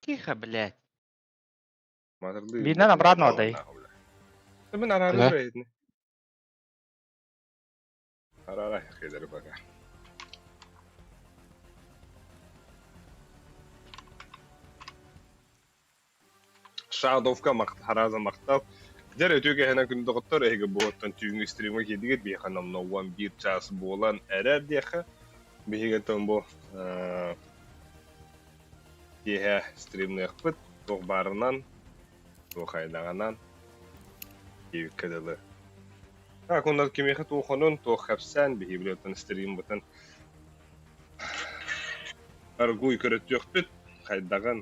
Тихо, блядь. Матырдыы Видно обратно отдай. Мин араары бэйэтин. Арара кедер пока. Шадовка хараза махтал. Дьэр өтүү кэһэнэ күн доҕоттор эһиги буоттан түүҥҥү стримҥа киирдигит биһиэхэ номно 11 час буолан эрэр диэххэ биһиги оттон бу киэһэ стримныахпыт туох баарынан туох айдаҕынан диэбиккэ дылы так онно кимиэхэ туох онун туох кэпсээн биһиги билиэттэн стриммытын аргуй көрөттүөхпүт хайдаҕын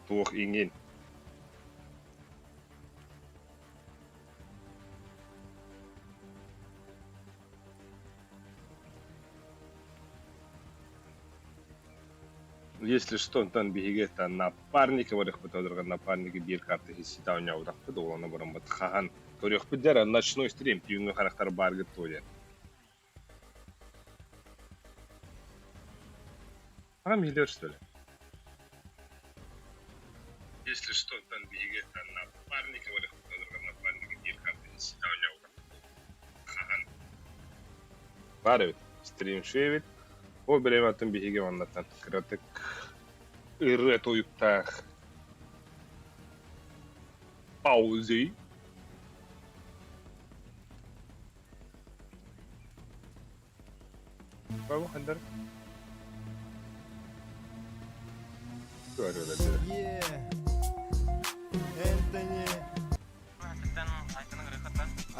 туох иҥин Если что, онтон биһиги это напарники барыахпыт одурга напарники биир карта хиссита оонньообутахпыт уолана бараммыт хаһан көрүөхпүт дьэ ночной стрим түүҥҥү харахтар бааргыт туо диэн. Аҕам иһилэр что ли? Если что, онтон биһиги это напарники барыахпыт одурга напарники биир карта хиссита оонньообутахпыт хаһан баар эбит стрим эбит Ол бириэмэттэн биһиги маннаттан кыратык ырыа тойуктаах паузы. Бабу хандар. Энтони.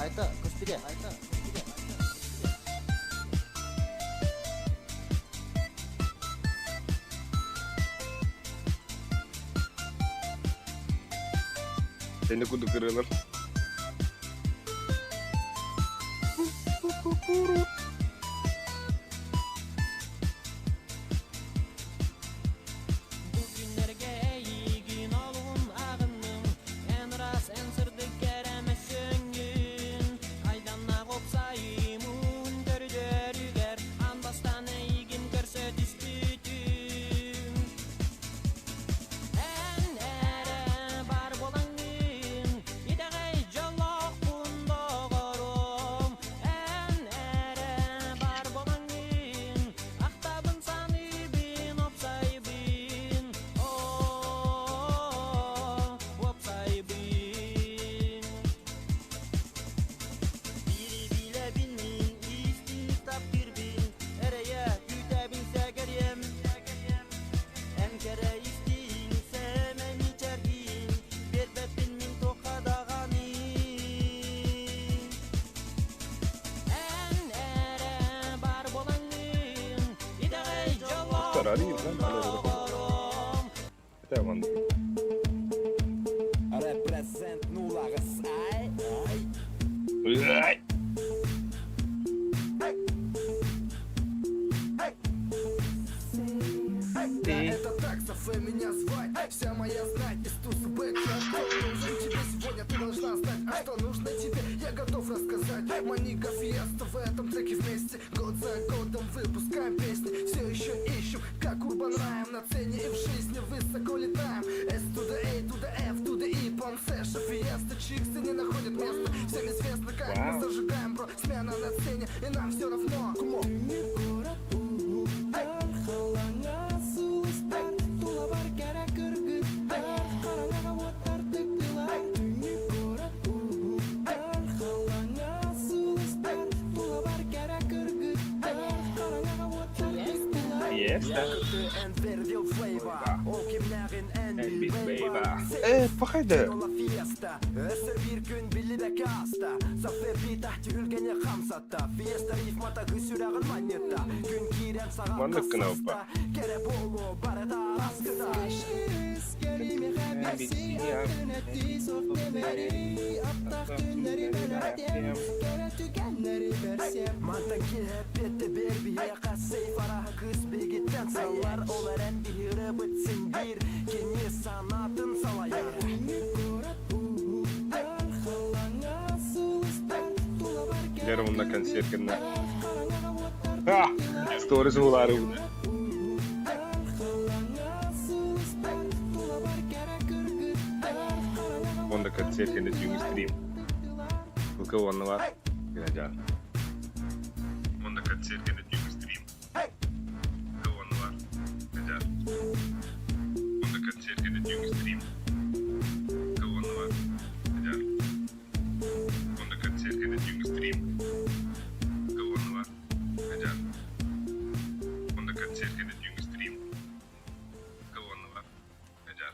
Айта, көспүтэ, айта, көспүтэ. Seni курдук ырыалар. Бу күннэргэ эйигин олуһун аҕынным, эн ыраас, эн сырдык кэрэмэ сөҥҥүн. Айданнаах уопсайым уһун көрүдүөрүгэр аан бастаан эйигин көрсө түспүтүм. Эн эрэ бар буолаҥҥын, итэҕэй дьоллоохпун доҕорум. Эн эрэ бар буолаҥҥын, Ахтабын саныыбын уопсайбын, оо, уопсайбын. Бири билэбин мин истиҥ таптыырбын, эрэйэ күүтэбин сэгэриэм. Эн кэрэ истиҥ сэмэн ичэргин, биэрбэппин мин туохха даҕаны. Эн эрэ бар буолаҥҥын, итэҕэй Тарарıyım дьоллоохпун lan. доҕорум. Tamam. Represent нулагас ай ай. Ты. Это так, Софе меня звать Вся моя знать из туз бэк Я что нужен тебе сегодня, ты должна знать А что нужно тебе, я готов рассказать Маника Фиеста в этом треке вместе Год за годом выпускаем песни Все еще ищем, как Урбан Райм На цене и в жизни высоко летаем S to the A, to the F, to the E Понсеша, Фиеста, чиксы не находят места Всем известно, как мы Вау. зажигаем, бро Смена на сцене, и нам все равно Кумо. Fiesta. And big baby. Э, пахайда. Маннык гына Дьэр уонна концерт кэннэ. А, сторис булаары. Уонна концерт кэннэ түүҥҥү стрим. Ссылка уонна баар. Кэлэ Уонна концерт кэннэ түүҥҥү стрим. Ссылка уонна баар. Кэлэ Уонна концерт кэннэ түүҥҥү стрим. Ссылка уонна баар. Кэлэ Уонна концерт кэннэ түүҥҥү стрим. Ссылка уонна баар. Кэлэ Уонна концерт кэннэ түүҥҥү стрим. Ссылка уонна баар. Кэлэ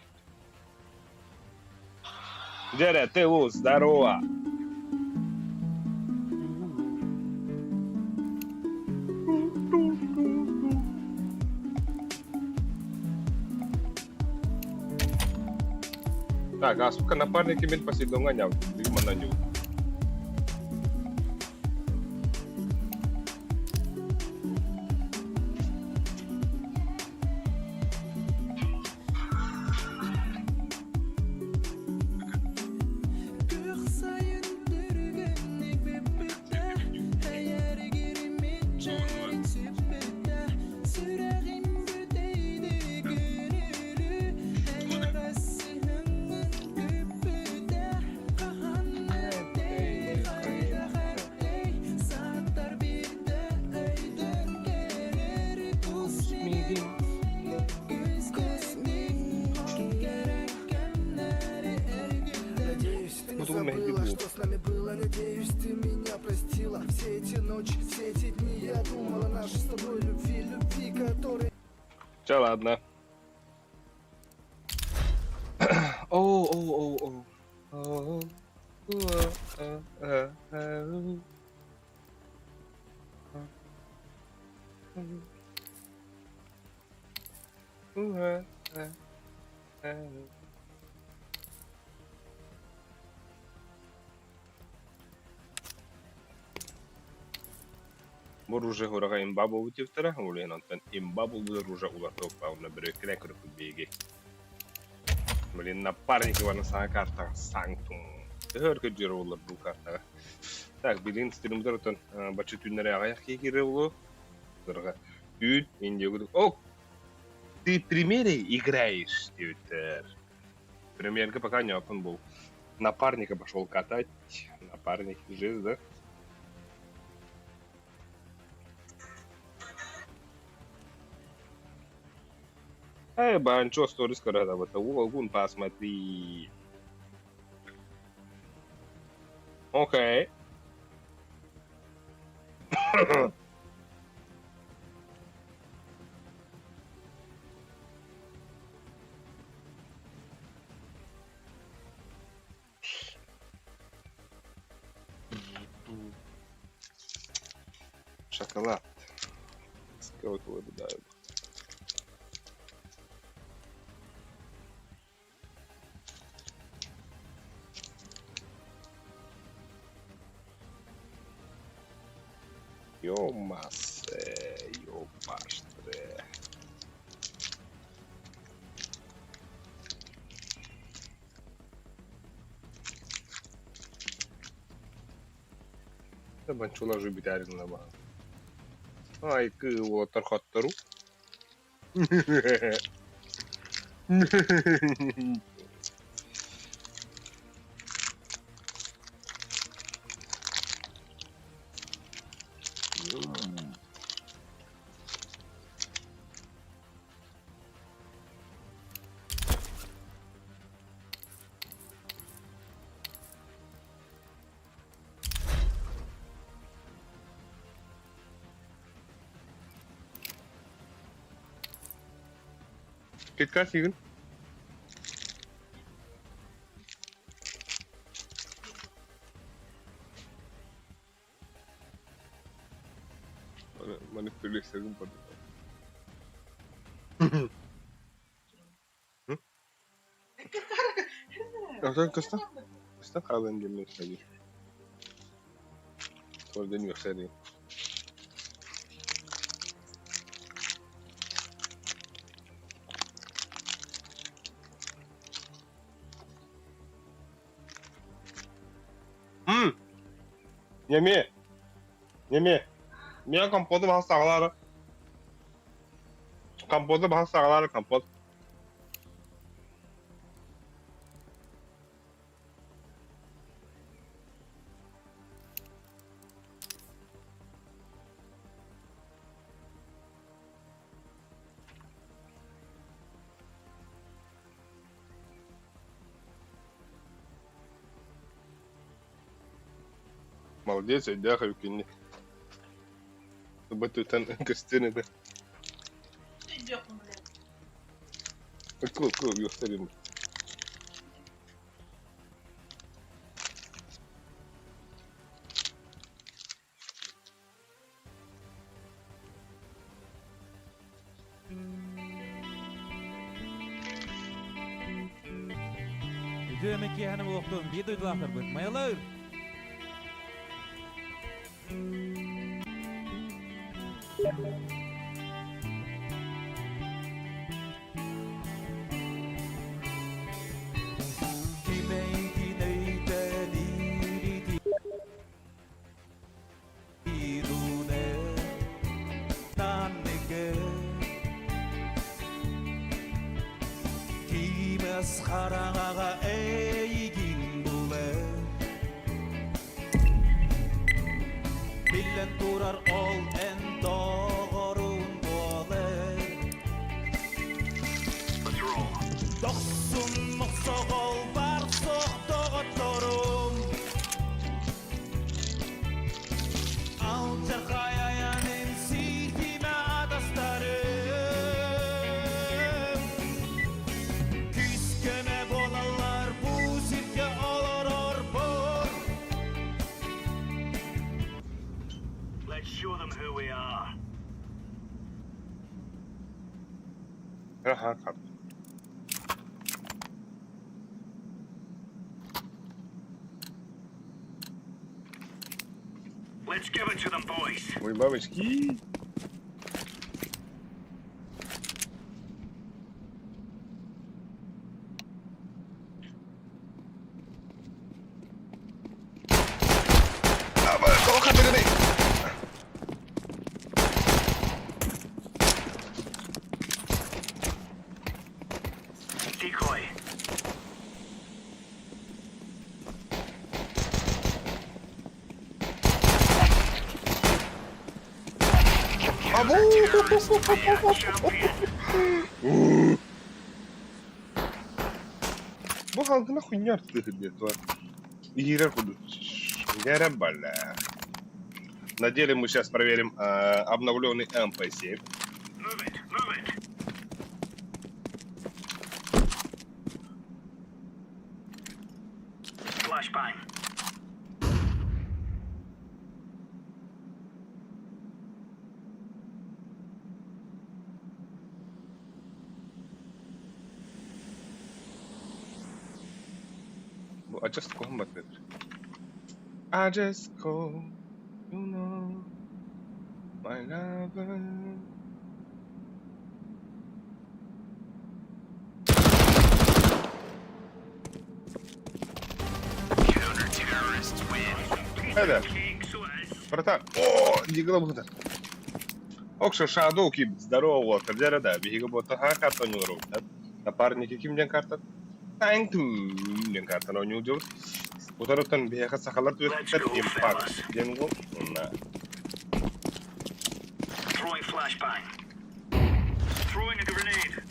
Дьэ ты здорово! Так, а сука напарники мен Посейдонга ням, манна ню. Надеюсь, ты не забыла, что с нами было. Надеюсь, ты меня простила. Все эти ночи, все эти дни я думала о нашей с тобой любви, любви, которой... Чэ, ладно. О, о, о, о. О, о, о, о. Бу оружие ураҕа имба буолбут диэбиттэрэ, ол иһин онтон имба буолбут оружие уларытыахтаах уонна бөрүөккэлээн көрүппүт биһиги. Блин, напарник Ивана саҥа картаҕа Санктум. Төһө өр көрдүөр буоллар бу картаҕа. Так, билигин стриммытар оттон бачча түүннэри аҕыйах киһи киирэр буолуо. Дорога. Түүн Индия О, ты премьере играешь, диэбиттэр. Премьерга пока не open был. Напарника пошел катать. Напарник жизнь, да? Эй, банчо, сторис это угол посмотри. Окей. Шоколад. Сколько Йомасе, йопаштре. Банчула же битарин на Ай, кы уолаттар хаттору. Киткат сигин. Маны күлүксэгин барды. Оттон көстөн көстөн хаалан диэн үөхсэбин. Туорден үөхсэрин. М. Неме. Неме. Мен компоты баһа саҕалаары. Компоты баһа саҕалаары компот. Молодец, өйдөөх эбиккин дии. Бытыытан көстүөн этэ. Өйдүөхпүн блядь. Кыл, кыл, үөхтэрим. Үтүө эмэ киэһэни буолуохтун, биир дойдулаахтарбыт. Майалар! Кимэс хараҥаҕа эйигин булар Биллэн турар ол эн доҕорун буолар Дохсун мохсоҕол бар суох доҕотторум Алдьархай айаным сиитимэ атастарым Күүс-көмө буолаллар бу сиргэ олорорбор Let's show them who we are. Аха, хап. Let's give it to them, boys. Ой, бабочки. Тоҕо хатыгыный? Decoy. Бу халгына хуйня артыһы диye Иһирэр курдук. Гэрэ бля. На деле мы сейчас проверим обновленный МП7. Move it, move it. Flashbang. Бу I just call I just call, you know, my lover. Это, братан, о, дигла бута. Окшо Shadow кип, здорово, кардера да, биһиги бота ха карта оонньуулар Напарники ким диэн карта? Тайн диэн картаны оонньуу дьобут. Утарыттан биһиэхэ сахалар Let's түбэспиттэр go, Impact fellas. диэн уол. Уонна Throwing flashbang. Throwing a grenade.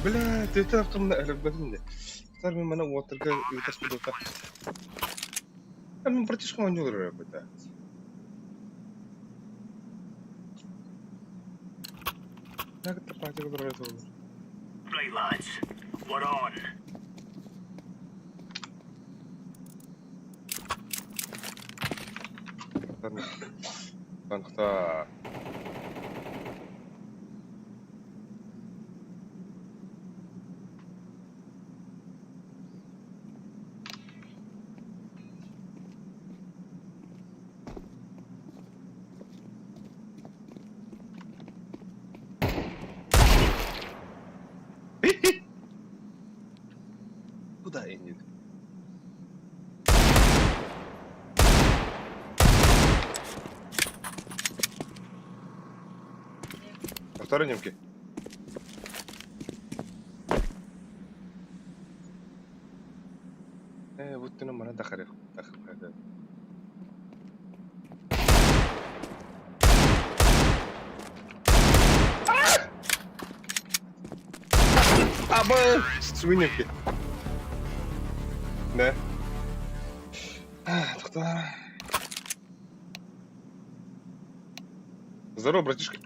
Бля, ты это өлөрбөтүм де. Тар мен мана уоттарга ыытас кудута. А мен братишкам оонньуулар эбит. Right, lads. We're on. Танхта. Куда иннин? Второй немки. Э, вот ты на мана дахаре. Абы! Свиньки. Да. Тоқтар. Здорово, братишка.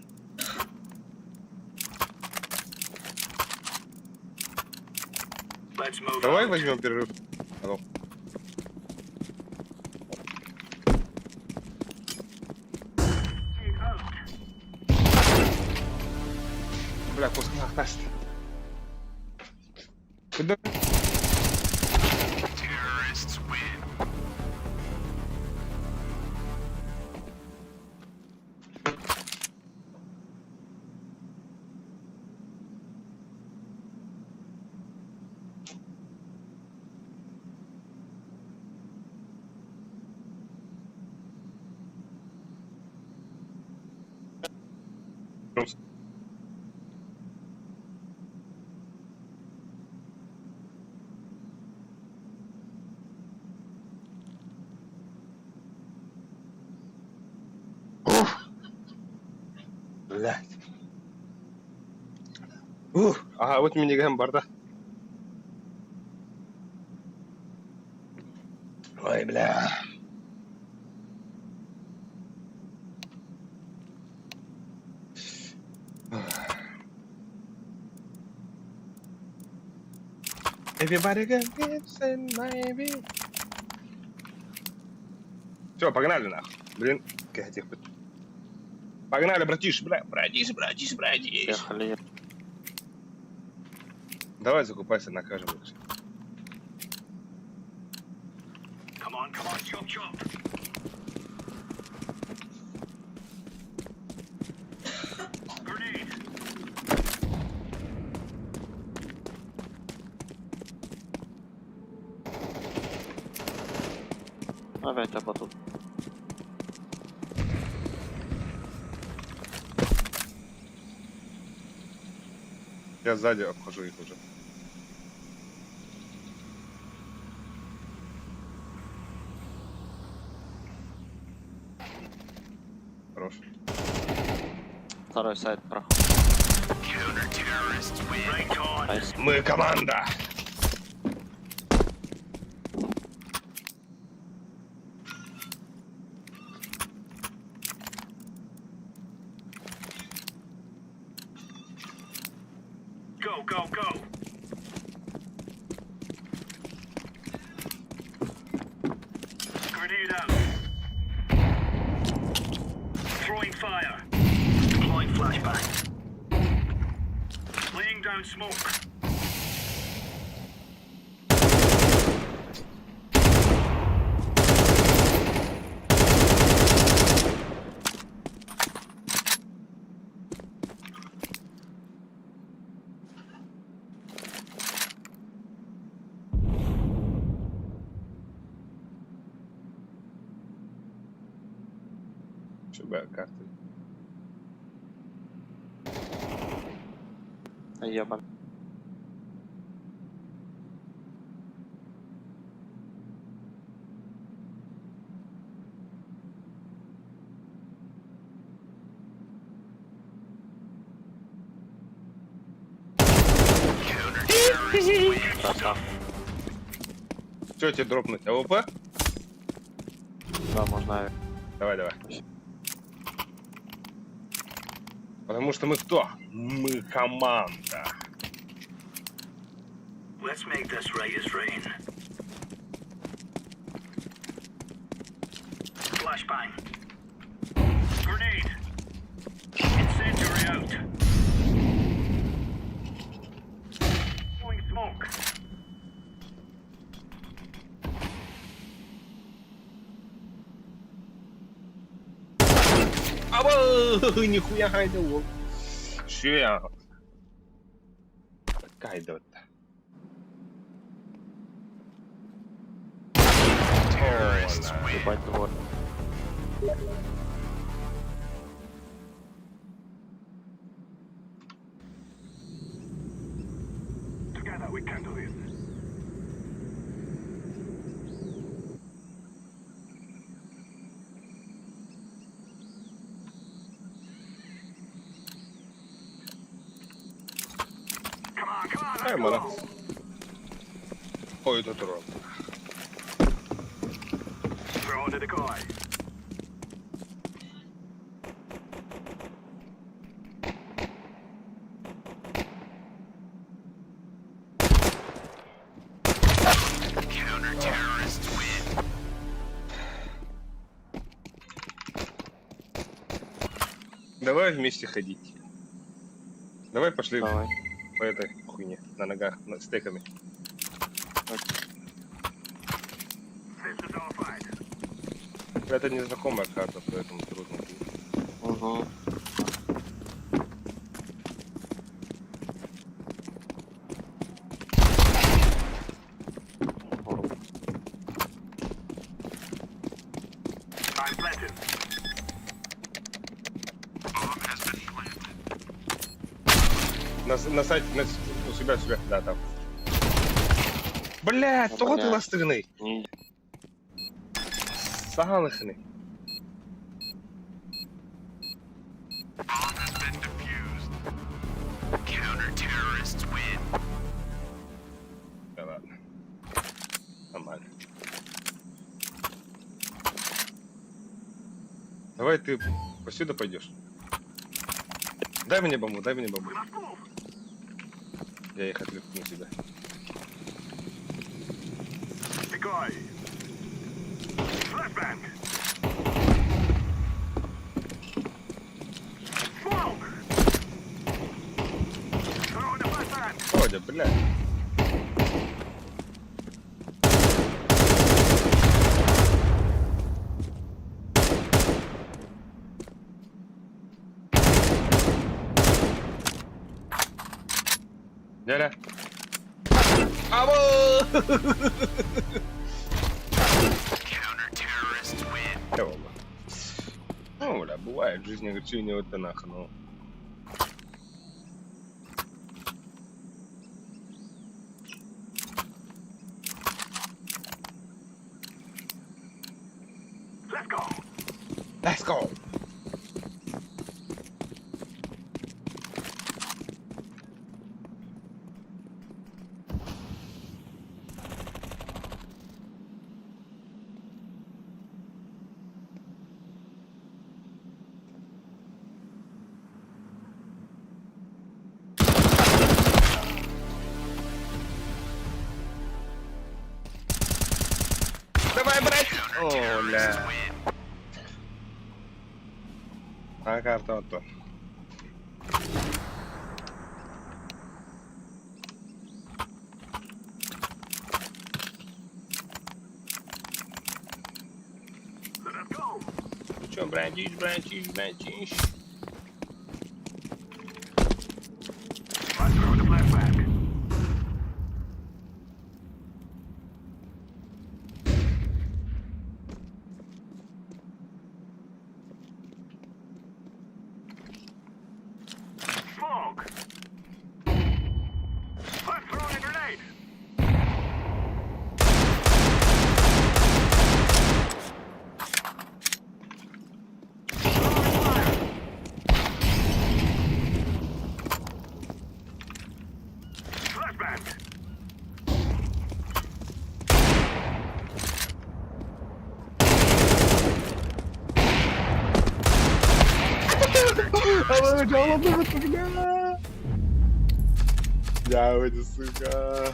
Let's move Давай out. возьмем перерыв. Алло. Бля, кусок Куда? Ух! Блядь. Ух! Ага, вот миниган барда. Ой, бля. Everybody got dancing, maybe. Все, погнали нахуй. Блин, катих. Погнали, братиш, бля, братиш, братиш, братиш. Ехали. Давай закупайся, накажем. Come on, come on, chop chop. Grenade. Опять оба тут. Я сзади обхожу их уже. Хорош. Второй сайт проходит. Right on. Nice. Мы команда! Go, go, go. Grenade out. Throwing fire. Deploying flashbang. Laying down smoke. Че, бля, карты? Ебан. Красава. Че тебе дропнуть? АВП? Да, можно. Давай, давай. Потому что мы кто? Мы команда. Let's make this right as rain. Flashbang. Grenade. Incendiary out. Throwing smoke. Аба, нихуя хайда лол. Че? Кайда. Ебать двор. Together we can do this. Come on, come on, let's Ай, мана. Ой, это турал. Давай вместе ходить. Давай пошли Давай. по этой хуйне на ногах, на, стеками. Это незнакомая карта, поэтому трудно. Угу. На сайте, на, у себя, у себя, да, там. Блядь, того ты Бля. ластыгный. Не Сагалыхны. Да ладно. Нормально. Давай ты посюда пойдешь. Дай мне бомбу, дай мне бомбу. Я их отвлеку на себя. Водя, блядь. Дядя. Аво! Eyvallah. Ну, бля, бывает в жизни огорчения вот это нахуй, ну. Let's go. Давай, брат! О, бля. А карта вот то. Чё, братиш, братиш, братиш? Я выйду, сука.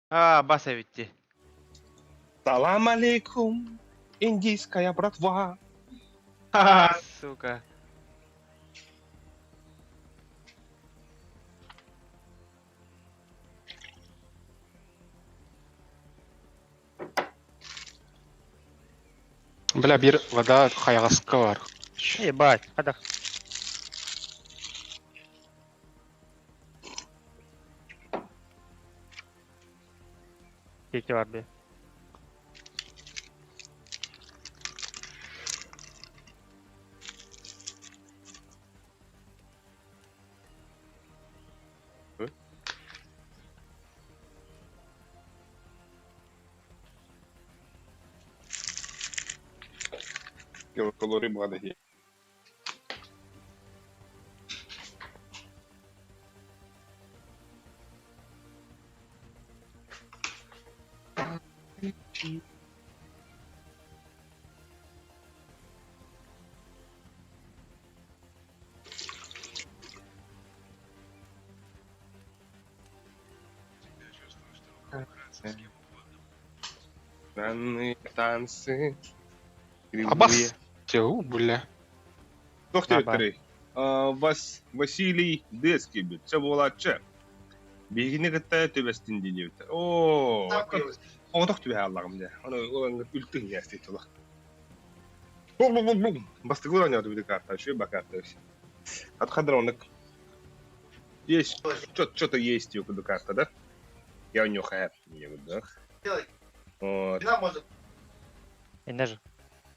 А, бас эбитти. Салам алейкум, индийская братва. Ха, сука. Бля, бир вода хайаҕаска бар. Ебать, хадах. Кеки бар би. Килокалорий баҕа иһиэ. Странные танцы. Абас! Тю, бля. Туох диэбиттэрий? Вас Василий Детский бит. Чэ буолааччы. Биһигини кытта түбэстин дии диэбиттэр. Оо, оҕотох түбэһэ аллаҕым дьэ. Ону ылан үлтү иһээстий тула. Бум-бум-бум-бум. Бастакы оонньооту бити карта, үчүгэй ба карта Атхадыр оннук. Есть, что-то есть куду карта, да? Я у него хайр, не буду. Вот. Энер.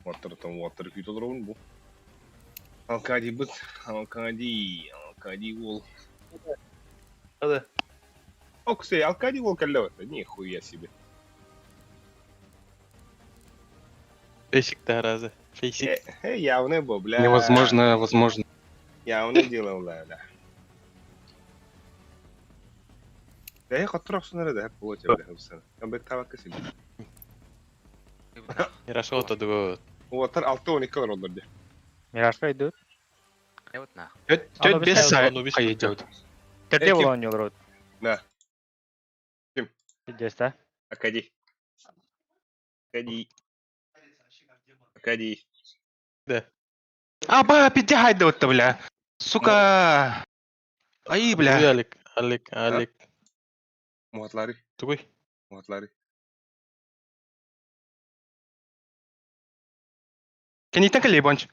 Water water күүт олоробун бу. Алкадий быт, Алкадий, Алкадий уол. Да. Оксей, Алкадий уол кэллэ бата, нихуя себе. Фейсик да разы. Фейсик. Явно бо, бля. Невозможно, возможно. Явно дело, бля, бля. Бэйэ хотторо охсунара да болот бля хапсана. Камбек табакка сил. Мирашка отодугу. Уотар 6-12 олороллор дии. Мирашка идут. Тёт без идет. Төрде болон олорот. Да. Ким? Пиздец, да? Акади. Акади. Акади. Да. Аба, пизде хайда бля. Сука. Ай, бля. Алик, Алик, Алик. Муатлари. Тугуй. Муатлари. Кенитен кэлей бонч.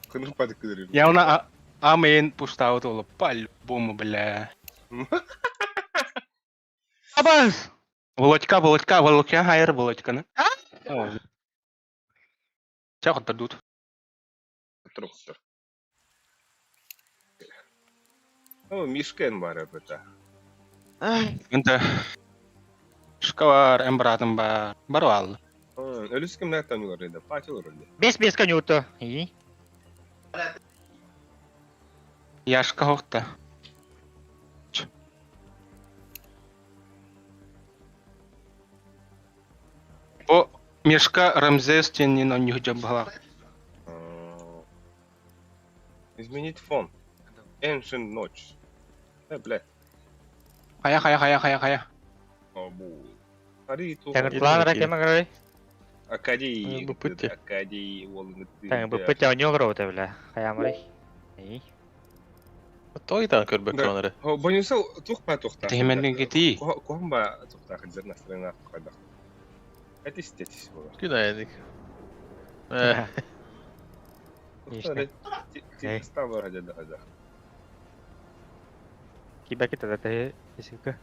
Кыныр падык кыдырым. Я она амейн пустаут ола по-любому, бля. Абас! Володька, Володька, Володька, хайр, Володька, на. Ча хоттордут. Хотор, О, Мишкен бар это. Энте. Шкалар, эмбратым бар. Барвал. Өлүс кимнәр танылар иде, патилар иде. Бес конюта. И? Яшка хохта. О, Мишка Рамзес теннин он не бала. Изменить фон. Ancient Notch. Бля. Хая, хая, хая, хая, хая. Тәңір план ракема Акадий. Бупытте. Акадий уолун. Тәңір бупытте оñол роута, бля. Хаямрый. И? Той таан көрбөк онары. Бонюса тух па тухта. Тихименнин гити. Куһан ба тухта хыджар настроена хайдах. Этис тетис болар. Күн айнык. Став ради да да. Кибәки тәдә тәһе исеккә.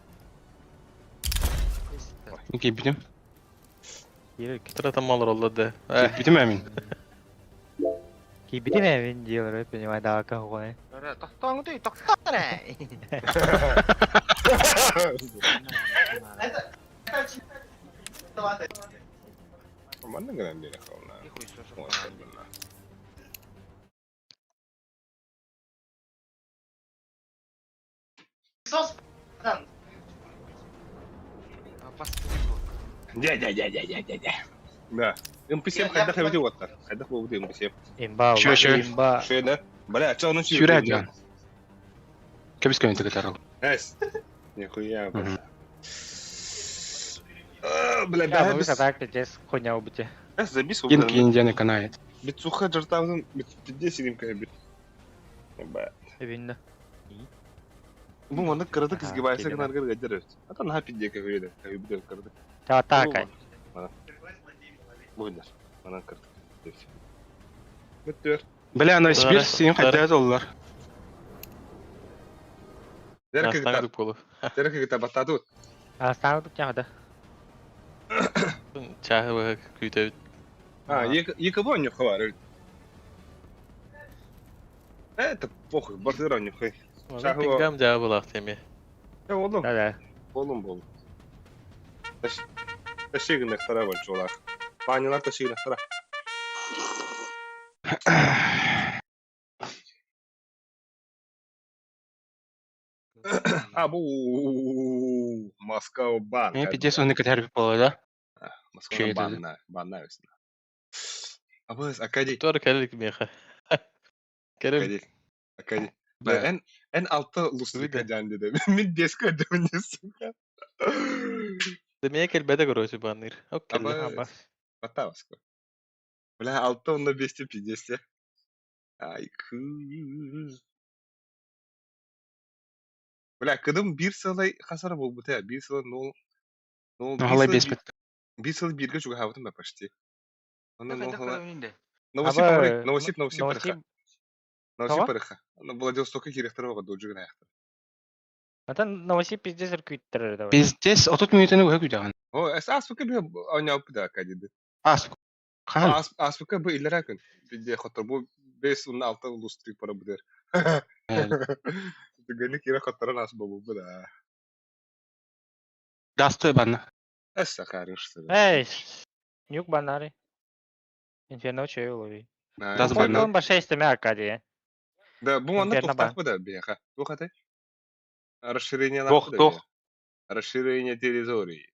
Кибитим. Кирек. Тра малыр олды. Кибитим әмин. Кибитим әмин диялар, понимаю, да, какой. Тоқтаңды, тоқтаңды. Манна гынан бere холна. Дя, дя, дя, дя, дя, дя, дя. Да. МП7 хайдах эбити уоттар. Хайдах буолбут МП7. Имба, Шö, шö. имба. Шö, да? Бля, чё, ну Сүрә дигән. Кебис кемин тегетар. Эс. Нихуя, бля. Бля, Да, да, ну без... так пиздец, хуйня убити. Эс, забис, Кин киндяны канает. Бит суха жартабын, бит пиздец илим бит. Бля. Видно. Бу маннык кыратык Аха, изгибайса килеме. гынаргар гаджар өт. Ата наха пиздец кахүйеді. Кахүйбүдө кыратык. Та такай. Буйнар. Манан кыртык. Бүттүр. Бля, Новосибирск син хайда оллар. Дәркеге болу. Дәркеге табаттады. Астан тут тяга, Чахы күтөбүт. А, екі бо нюхы бар. Это похуй, бартыра нюхы. Чахы Пингам жаа булак теме. Я олым. Да, да. Олым бол. Ташегін ықтара бар чолақ. Баанньалар тасыырахтара. А бу Москва бан. Мен пиздец оны кэтэр буолла да. Москва банна, банна өсүнэ. Абыс, Акади. Туора кэлик миэхэ. Кэлим. Акади. Акади. Да, эн эн алта лустука дьаан деді. Мин беске өдөмүн сука. Да миэ кэлбэтэ короче банныр. Ок кэллэ. Аба. Бата Москва. Бля, алта онно бесте пиздец. Ай, кыы. Бля, кыдым биир сылай хасара буолбута, биир сыл нол нол биир Халай сыл беспит. биир сыл бииргэ чугаһаабытым да почти. Онно нол Хайдах хала көрөбүн да? Новосиб Аба говори, Новосиб, Новосиб Новосиб барыха. Новосиб барыха. Владивостокка киириэхтэрэ оҕо дожугун айахтар. Атын Новосиб пиздец күүттэрэр давай. Пиздец, отут мүнүүтэни быһа күүтэҕин. О, эс ааспыкка би оонньооппут да кадиды. Аас хаһан? Аас ааспыкка бу иллэрээ күн. Бидде хотор бу бес уонна алта улуустук пара бутер. Түгэни киирэ хотторон аас бобулбу да. Дасты банна. Эс сахарышсы. Эй, нюк банари. Инферно чөй лови. Дас банна. Он башай истеме Аркадия. Да, бу манна Инферно туохтаах ба. бу да биһиэхэ. Туох этэй? Расширение Тох, лаах да тох. биһиэхэ. Расширение территории.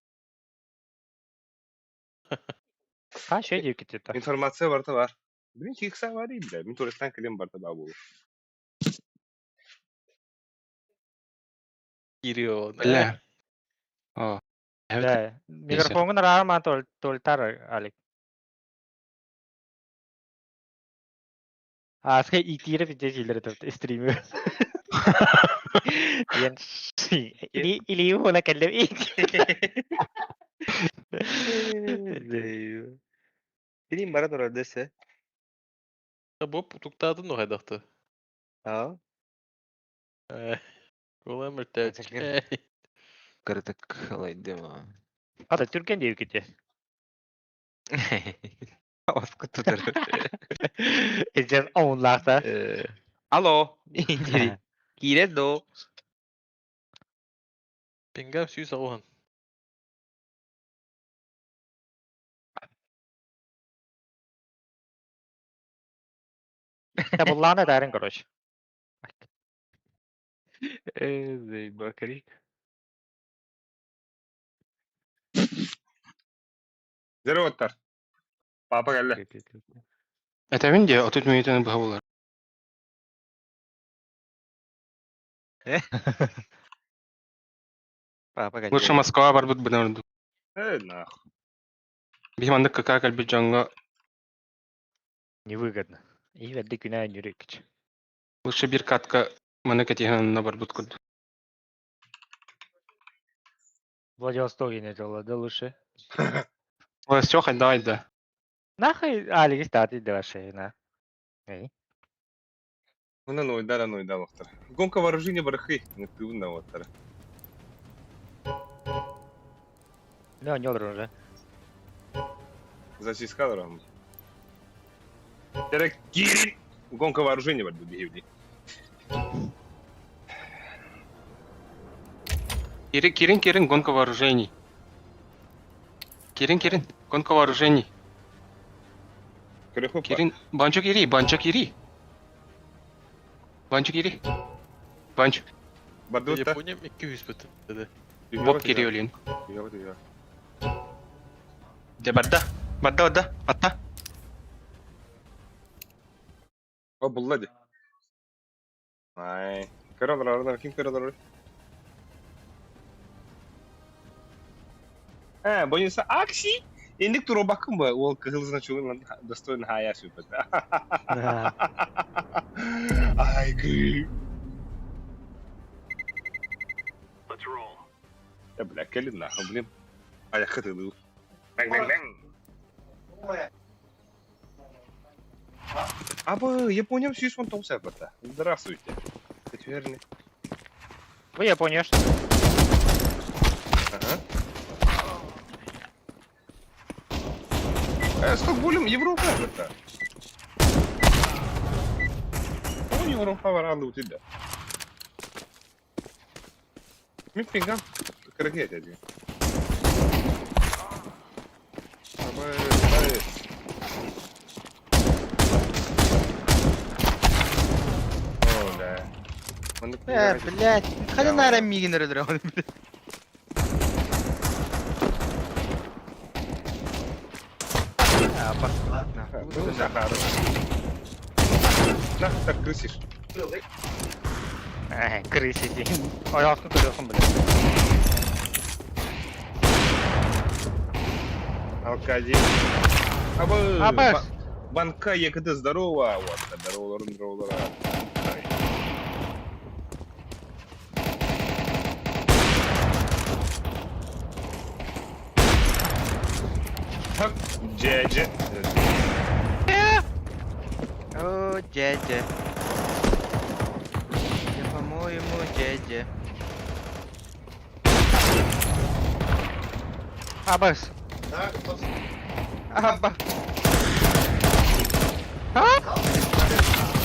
Ха, шөй дип китте. Информация барыта бар. Блин, кикса бар бля. Мин туристан кэлин барыта баа буолу. Кирио. Бля. О. Evet. Да, микрофонгун рама толтар Алик. Аска итире пиздец илер тут стример. Диэн или или уна кэллем Билин бара турар дэсэ. Бу туктаатын ну хайдахты. Аа. Кола мөртөөч. Кырдык ылайдым. Ата түркен дип китте. Оскут тутар. Эжен оунлаахта. Алло. Киирет до. Пингам сүүс аҕуһан. Табыллаана дарин короче. Э, бакари. Здорово, Папа кэллэ. Этэбин диэ, отут мүнүүтэни быһа буолар. Папа Лучше Москва барбыт бынан ордук. Э, нахуй. Биһи маннык КК кэлбит дьоҥҥо Невыгодно. И ведди күнә нүрекч. лучше биир катка маны кэтиһэн онно барбыт курдук. Владивосток не делала, да лучше. Все, хайда да. Нахуй Алик стати да на. Эй. Ну, ну, да, ну, да, лохтар. Гонка вооружения барахы. Ну, ты на вот. Ну, не уже. Засискал рам. Терек кирин. Гонка вооружения бар бигивди. Кирин, Кирин, Кирин, гонка вооружений. Кирин, Кирин, гонка вооружений. Кирин, банчок ири, банчок ири. Банчок ири. Банчок. Бардутта. Япония 200 бүт. Боб Кириолин. Де барда. Барда, барда. Атта. О, булла ди. Ай. Көрөлөр, аралар, ким көрөлөр? Э, боюнса акси. Индик туробакын ба, ол кыһыл значогун достоин хая сүпөт. Ай, кы. Let's roll. Я, бля, кэлин нахуй, блин. Ая хытылы. Бang, бang, бang. Абы, Япония сүүс он тоғыз сәпәтә. Здравствуйте. Четверни. Вы Япония что? Ага. Э, Стокгольм, Европа это. О, Европа варалы у тебя. Ми пингам. Крагет один. Абы, Э, блядь, ханан наара миигин өрөлөр блядь. Ну, Захар. На, так крысишь. Э, крысите. Ой, астын көрөсүң, блядь. Алкади. Абы. Абас. Банка ЕКД здорово. Вот, здорово, здорово, здорово. Так, дядя. О, дядя. Я, по-моему, дядя. Абас. Аба.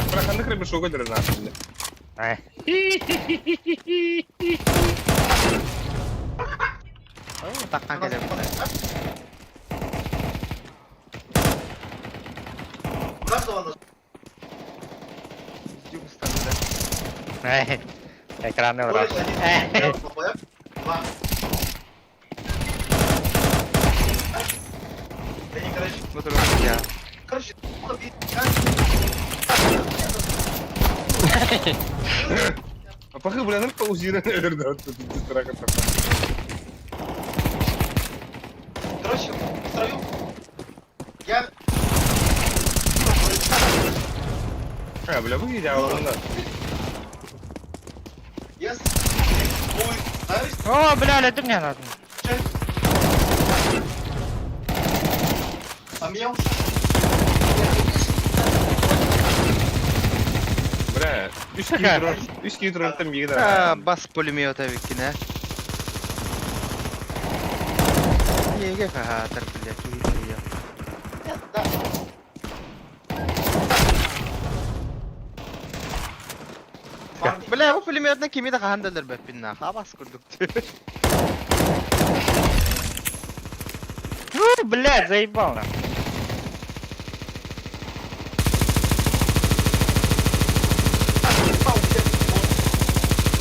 Проханных рыбешок нахуй. Э. Таккан кэлэр. Э. Экраны урат. Э. А похы, бля, нам паузированный наверное, вот тут страха Короче, в строю. Я... А, бля, вы идеал, ну Я... Ой, О, бля, это мне надо. А меня Бля, үс километр там егда. А, бас пулемета виккина. Неге хатар, блядь, киһи Бля, бу пулеметна кими да хаһан да өлөрбөппүн нах. Абас курдук. У, блядь, заебал нахуй.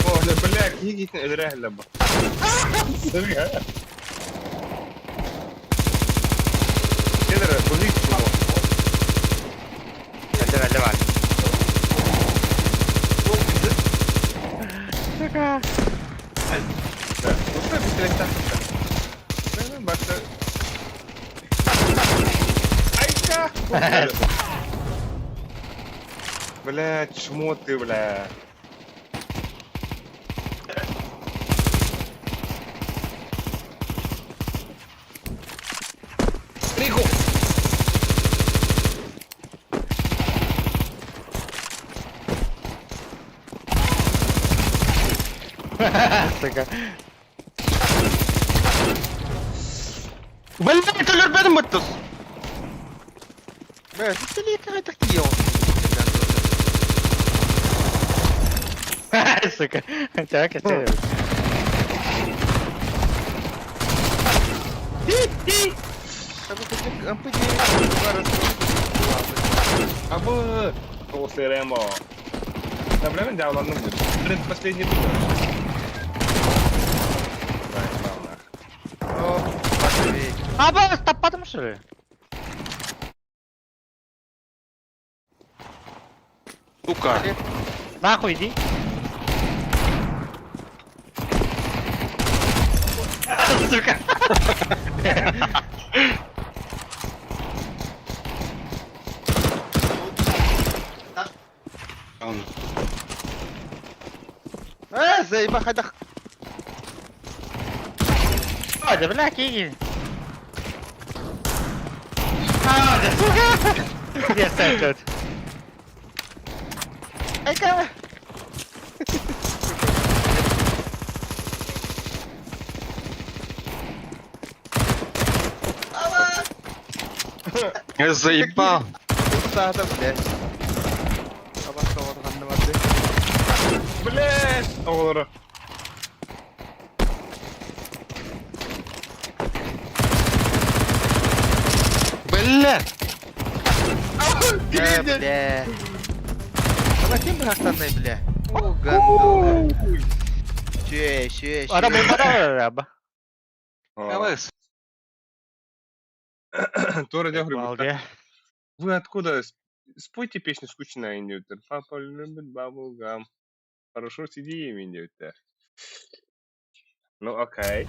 О, бля, бля, киһи өлөрө бу. Кедер, бузик чмо. Әлде, әлде бар. Сука. Да, ну что, пистолет так. Башта. Айка! Бля, чмо ты, бля. Рико! Сука. Блядь, өлөрбөтүм буттус. Бля, пистолет какой-то киел. Сука. Так, это... Абы! После Рэмбо. Да, бля, мен дявланным будет. Предпоследний тур. Заебал, нах. О, пошли. Абас, таппадым что ли? Сука. Нахуй иди. Сука. Э, заеба хайдах. Ой, да бля, киги. А, да сука. Где ставь тут? Айка! Я заебал. Саата, блядь. Абас тоҕор ханна барды. Блядь! Оҕолоро. Бля! Э, бля. Аба ким быһахтаннай, бля? О, гандон. Че, че, Ара че. булбата Алыс. Тора Балде. Вы откуда? Спойте песню «Скучная индиутер». Папа любит бабл-гам. Хорошо сиди индиутер. Ну окей.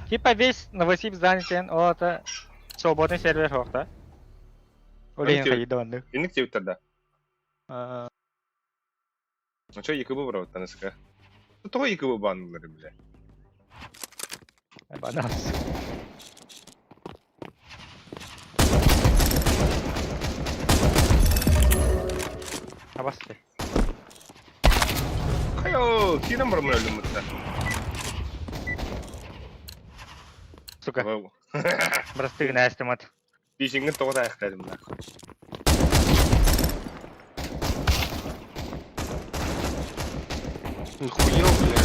Типа весь Новосиб занят, ол это свободный сервер хохта. Олен хайдонды. Инник тебе да. Ну что, ЕКБ брат, таныска? Ну то ЕКБ баннеры, бля. Банас. Абасты. Хайо, кирам бармын өлүмүттэ. Сука. Просты гнастымат. Бишиңин тоҕо аяқтадым нахуй. Нахуел, бля.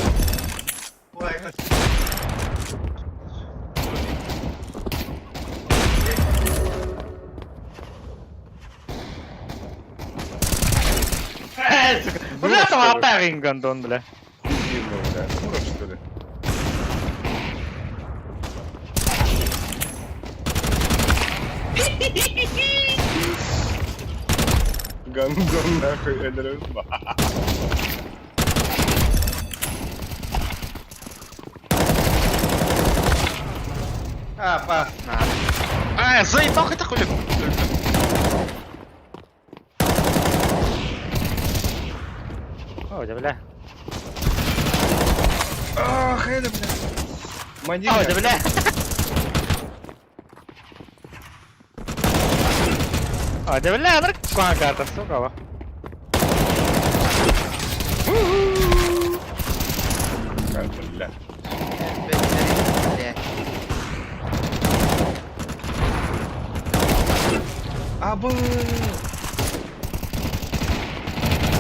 Бля, там атарин гандон, бля. Бля. Дура, что ли? Гандон нахуй, это Опасно. А, заебал это хули. О, да бля. Ах, это, бля. Маньяк. О, да бля. О, да бля, ну карта, сука. Бля. Бля. Абы.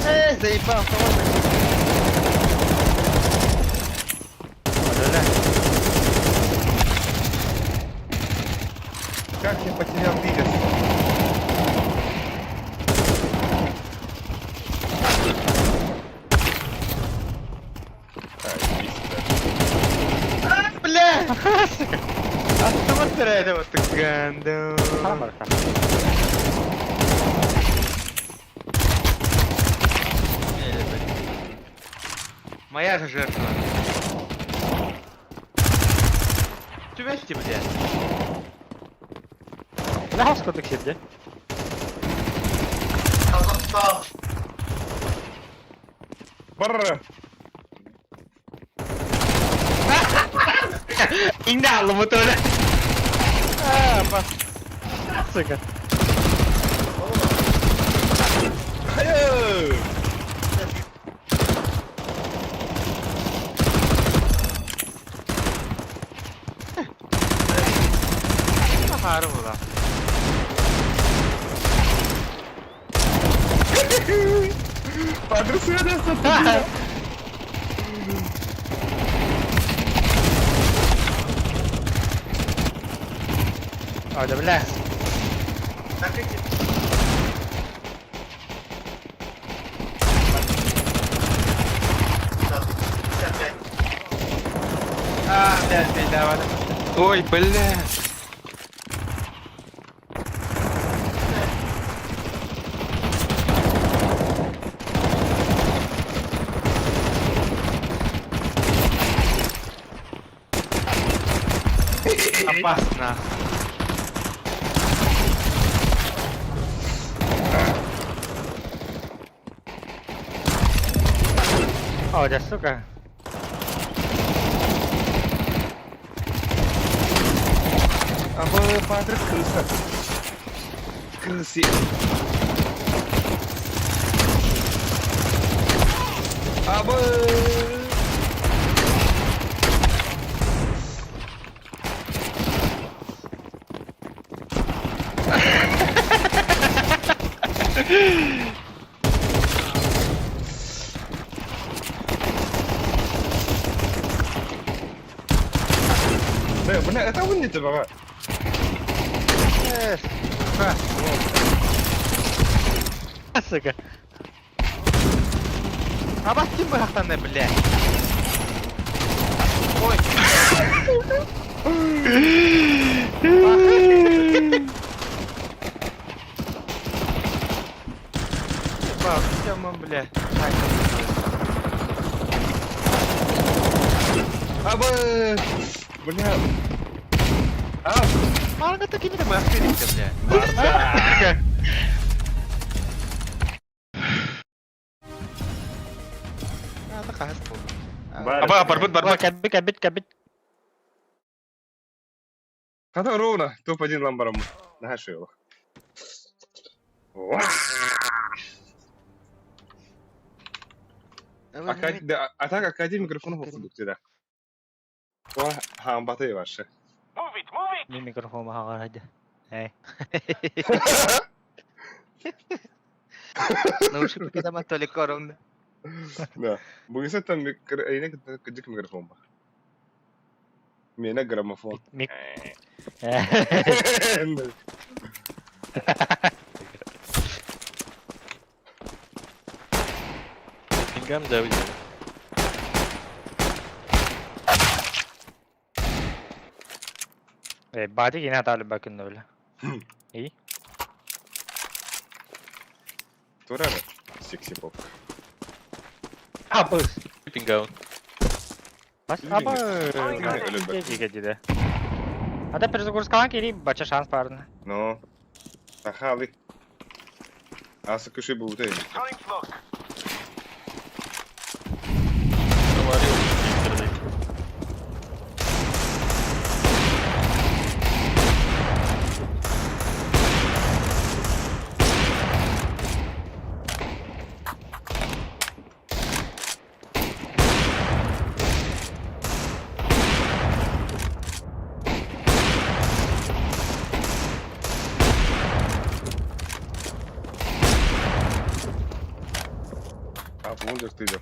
Э, заебал, кого Как я потерял двигаться? А, иди сюда. Бля! Автомат это вот гандон. Моя же жертва. Тювести, бля. Бля, сколько сидит? Барра! Инда, ломотоля. А, па. Сука. Хайо! Хару была. Падре света! О, да бля. А, блядь, давай. Ой, бля. Опасно. О, да сука. Абы, падре крыса. Крысы. Абы! Бля, бля, это он не тебя. Э, сука. Сука. Абас ким бырахтанна, бля? Ой. Бах, бля. Абы! Бля. А! Марга такими там бля. Барда! Аба, барбыт, барбыт. Кэбит, кэбит, кэбит. Хата ровно, топ-1 ламбарам. Наша его. А так Академия микрофон хофудук да. Хамбаты ваше. Move it, move it! Мин микрофон маһаҕар хадьа. Эй. Наушники там только ровно. Да. Бүгүн там кыдык микрофон бар. Мена граммофон. Мик. Пингам да уйдет. Бади кина таалы бакын öyle. İyi. Турара. Секси поп. Абыс. Пингаун. Бас абы. Кеди Ата перезагрузкалан кири бача шанс барын. Ну. Тахалы. Аса кыши буты. Throwing smoke. А, вон ты идешь.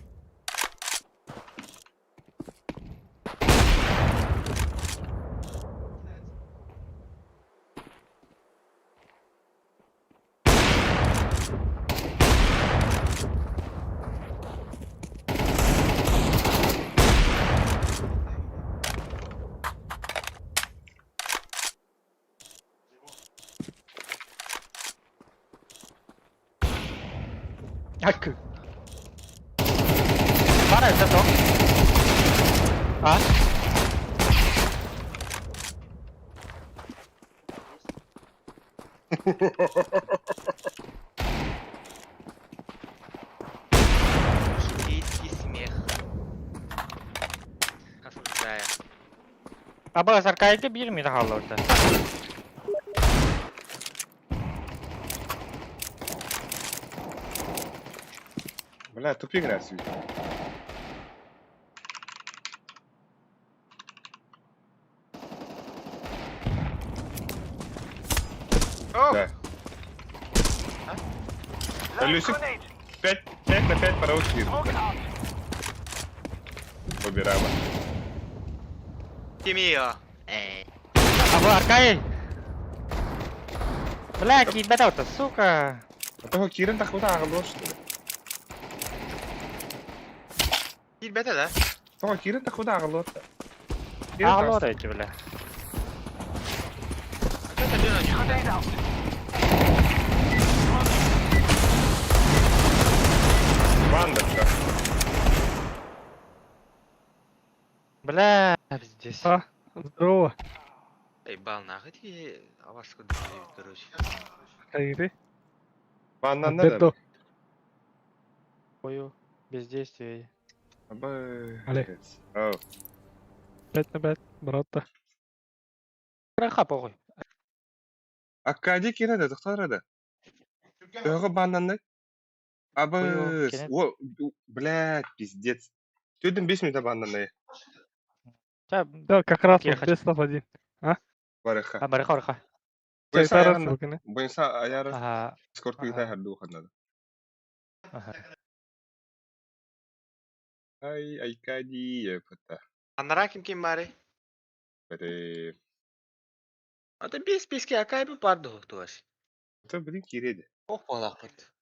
Акы. Бара это то. А? Житейский смех. Осуждаю. Аба саркайга бир ми daha orada. Бля, тупик раз. Да. Люсик, 5, 5 на 5 по-русски. Выбираем. Тимио. Аба аркай. Бля, кит сука. А то Кирен так вот агло, что ли? Кир бета, да? То Кирен так вот агло. Агло эти, бля. Grenade out. Ванда, да. Бля, здесь. А, здорово. Эй, бал нахуй ты, а вас куда короче. Как ты? Ванна надо. Ой, бездействие. Але. Ау. 5 на 5, брата. Краха похуй. Акади киреді, тоқтар Тағы баннаны. Абыз. О, блядь, пиздец. Төдім 5 минут баннаны. Да, как раз вот без один. А? Барыха. А, барыха, барыха. Бойынса аяры скорпига хадду хаднады. Ага. Ай, Айкади, это. Анара ким ким бары? Это... Ата бес беске акай бы барды туаш. Это, блин, киреди. Ох, балақпыт.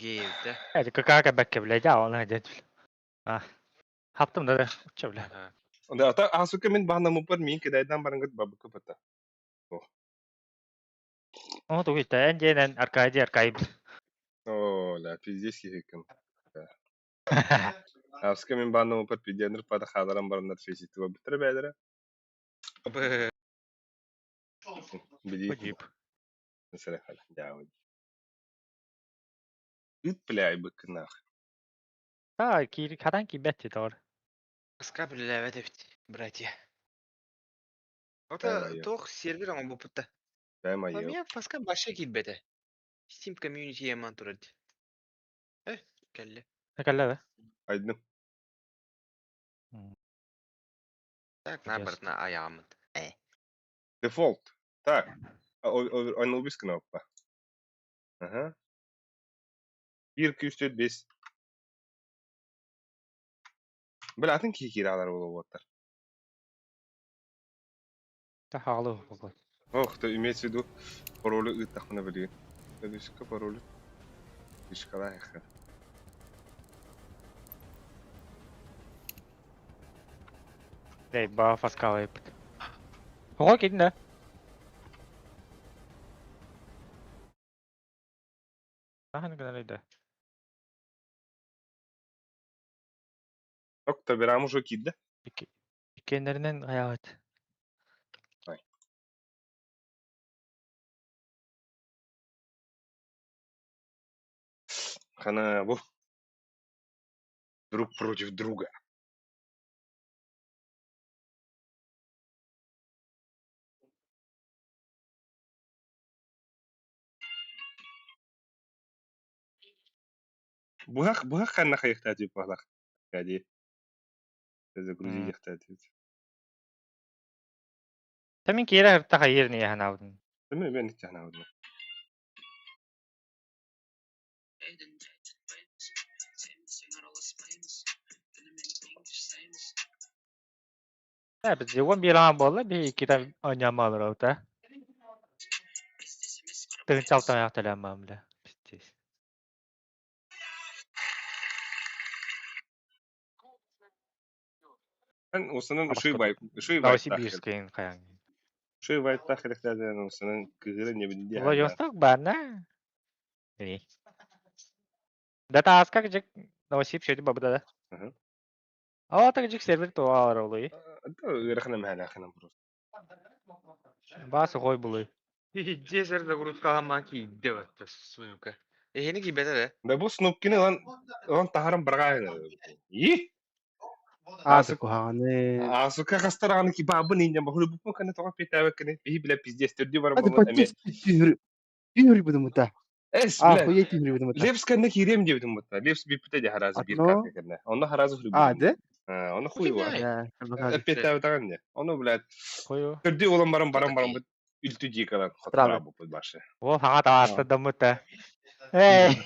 Диэбитэ. Это какая бэккэ, блядь, а он один. А, хаптым да, уча, бля. Да, ата асука мин баанаммыппар миин кэдайдаан бараҥҥыт бабыкка бата. О, тугу эн диэнэн Аркадий Аркадий. О, ля, пиздец киһиккин. Аска мин баанаммыппар пидианыр пата хааларан бараннар фейсити барбыттара бээлэрэ. Билии. Дип. Сэрэ дьаабы. Ыт бля айбыккынаах. А, киир хатан киирбэт тоҕор. Аска билээбэт эбит, братья. Ота туох сервер оҥорбуппут да. Бэм айыл. Меня фаска вообще киирбэтэ. Steam Community яман турар дии. Э, кэллэ. Кэллэ да? Айдым. Так, наоборот, айааммыт. Э. Дефолт. Так. Анубис кнопка. Ага. 1, 2, 3, 4, 5. Бля, атын киһи киирэ буолуоттар. Та хаалы буолуо. Ох, то имеется в виду паролю ыыттахпына билигин. Өдүскэ паролю. Фишкалаах. Дэй, ба фаскалайбыт. Оҕо киирдэ. Хаһан гынар да. Ок, табирам уже киирдэ. Иккиэннэринэн хайаабыт. Ой. Хана бу. Друг против друга. Быһах, быһах ханна хайыхтаа дип баһлах. Кади. Загрузи яхтаа дип. Та мин киирэ ырта хайыр не ханаабытын. Мен мен итяхнаабытым. Э, biz уон биир аан буолла, би иккитэ оонньоомоолор ота. Тыгын чалтан аяқталаамаам бля. Пиздец. Эн осынан ушуй вайп, ушуй вайп. Новосибирскайын хайаң. Ушуй вайптах керектерден осынан кыгыры не билди. Владивосток бар на. И. Да тааска жик Новосиб шөйді бабыда да. О, так жик сервер туа олуй. Ыарахана мэхэлэхина просто. Бас хой булуй. Десер загрузка ма киирдэ батта сука. Эһини киирбэтэ да? Да бу Снупкини ылан ылан таһаран баргаайын. И? Ааты куһаҕаны. Асука хастарааны ки баабын инньэ бахулу буппун кане тоҕо петээбэккини биһи билэ пиздец төрдүү баран Аты буолан эмиэ. почти түүнүр бутумута. Эс А, бля. хуя түүнүр бутумута. Лепс кэннэ киириэм диэбитим бутта. Лепс бүппүтэ дии харазы биир Атно. карта кэннэ. Онно харазы А, хурбутум. да? Онно хуй бар. Да, Эппиэттээбэтэҕин дии. Ону, блядь, Хою. төрдүү буолан баран баран баран бут үлтү дии калан Правда. хоттора буппут башы. О, хаҥа тааста даммыта. Эй!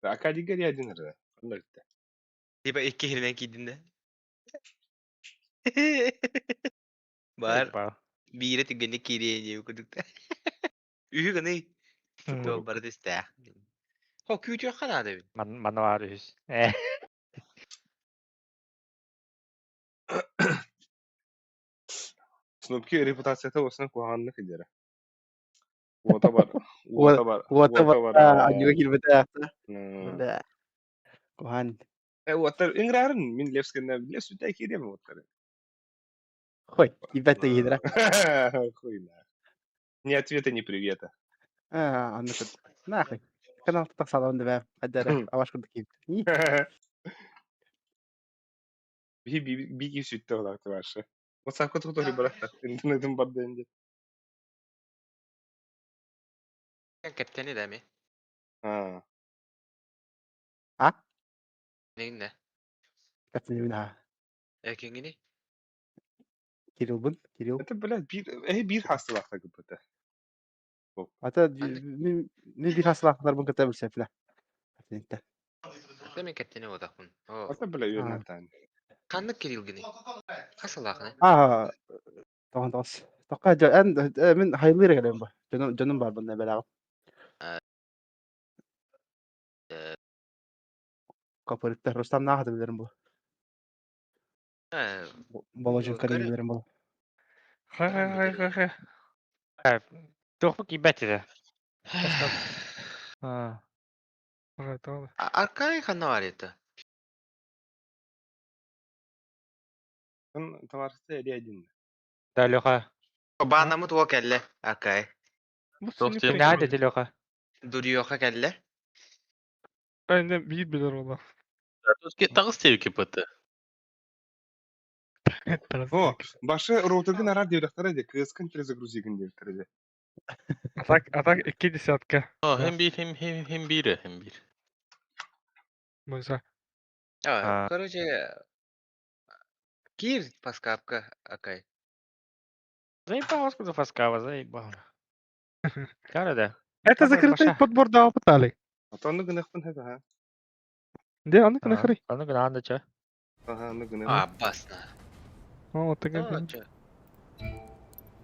Акадига один ры. Онно үттэ. Типа икки хиринэн киирдин да? Бар биирэ түргэнник киириэ диэбит курдук да. Үһү гыный. Туох барыта истээх. Хо күүтүөххэ наада эбит. Манна баар үһүс. Э. Снупки репутацията осынан куһаҕаннык илдьэрэ. Уота бар, уота бар, Уота уота бар. бар. Аньыга киирбэтэ. Да. Куһаан. Э, уоттар ыҥырарын мин Левскэннэ Левс үтэй киириэм уоттары. Хой, киирбэт да Хуй на. Ни ответа, ни привета. А, анны кыт. Нахуй. Канал тахсалан да бэ. Хадара аваш курдук киирбит. Би би би сүттэ олақты башы. WhatsApp-ка тухтори барахта. Интернетим бар дэнде. Кэптэни да ми? А. А? Нэгиннэ. Кэптэни мин Экингини? Кириллбын, Кирилл. Это, блядь, бир, э, бир хастылахта гыппыта. Ата мин мин бир хасылаахтарбын кытта билсэплэ. Кэптениттэ. Ата мен кэптэни бодахпын. О. Ата, бля, үйренен Ханнык Кириллгини? Хасылаахны? А, тоҕон тоҕус. Тоққа эн мин хайлыыр кэлем бу. Дьонум дьонум бар бунна бэлэҕим. Копырыттар Рустам наахата билэрим бу. Боложинка Көрө. билэрим бу. Ха-ха-ха-ха-ха. Туохпут киирбэт этэ. А, Аркай ханна бар это? Товарищ или один. Да, Леха. Баанамыт уо кэллэ, Аркай. Бу Туох диэн? Кимнээх деді Леха? Дурьёха кэллэ. Aynen bir bilir ola. Таҕыс диэбикки ПТ. О, башы роутергын арар диэбэтэхтэрэ дии, кыыскын перезагрузигын диэбиттэрэ дии. Атак, атак iki десятка. О, хем биир, хем хем хем биир, хем биир. Мыса. А, короче, кир паскапка, Акай. Заебал, откуда фаскава, заебал. Кара да. Это Кара закрытый баша. подбор да опытали. Ото оннук гыныахпын сөп, аха. Де, аны кынахры. Аны гына ча. Аха, оннук гыныах. А, басна. О, так А, чё?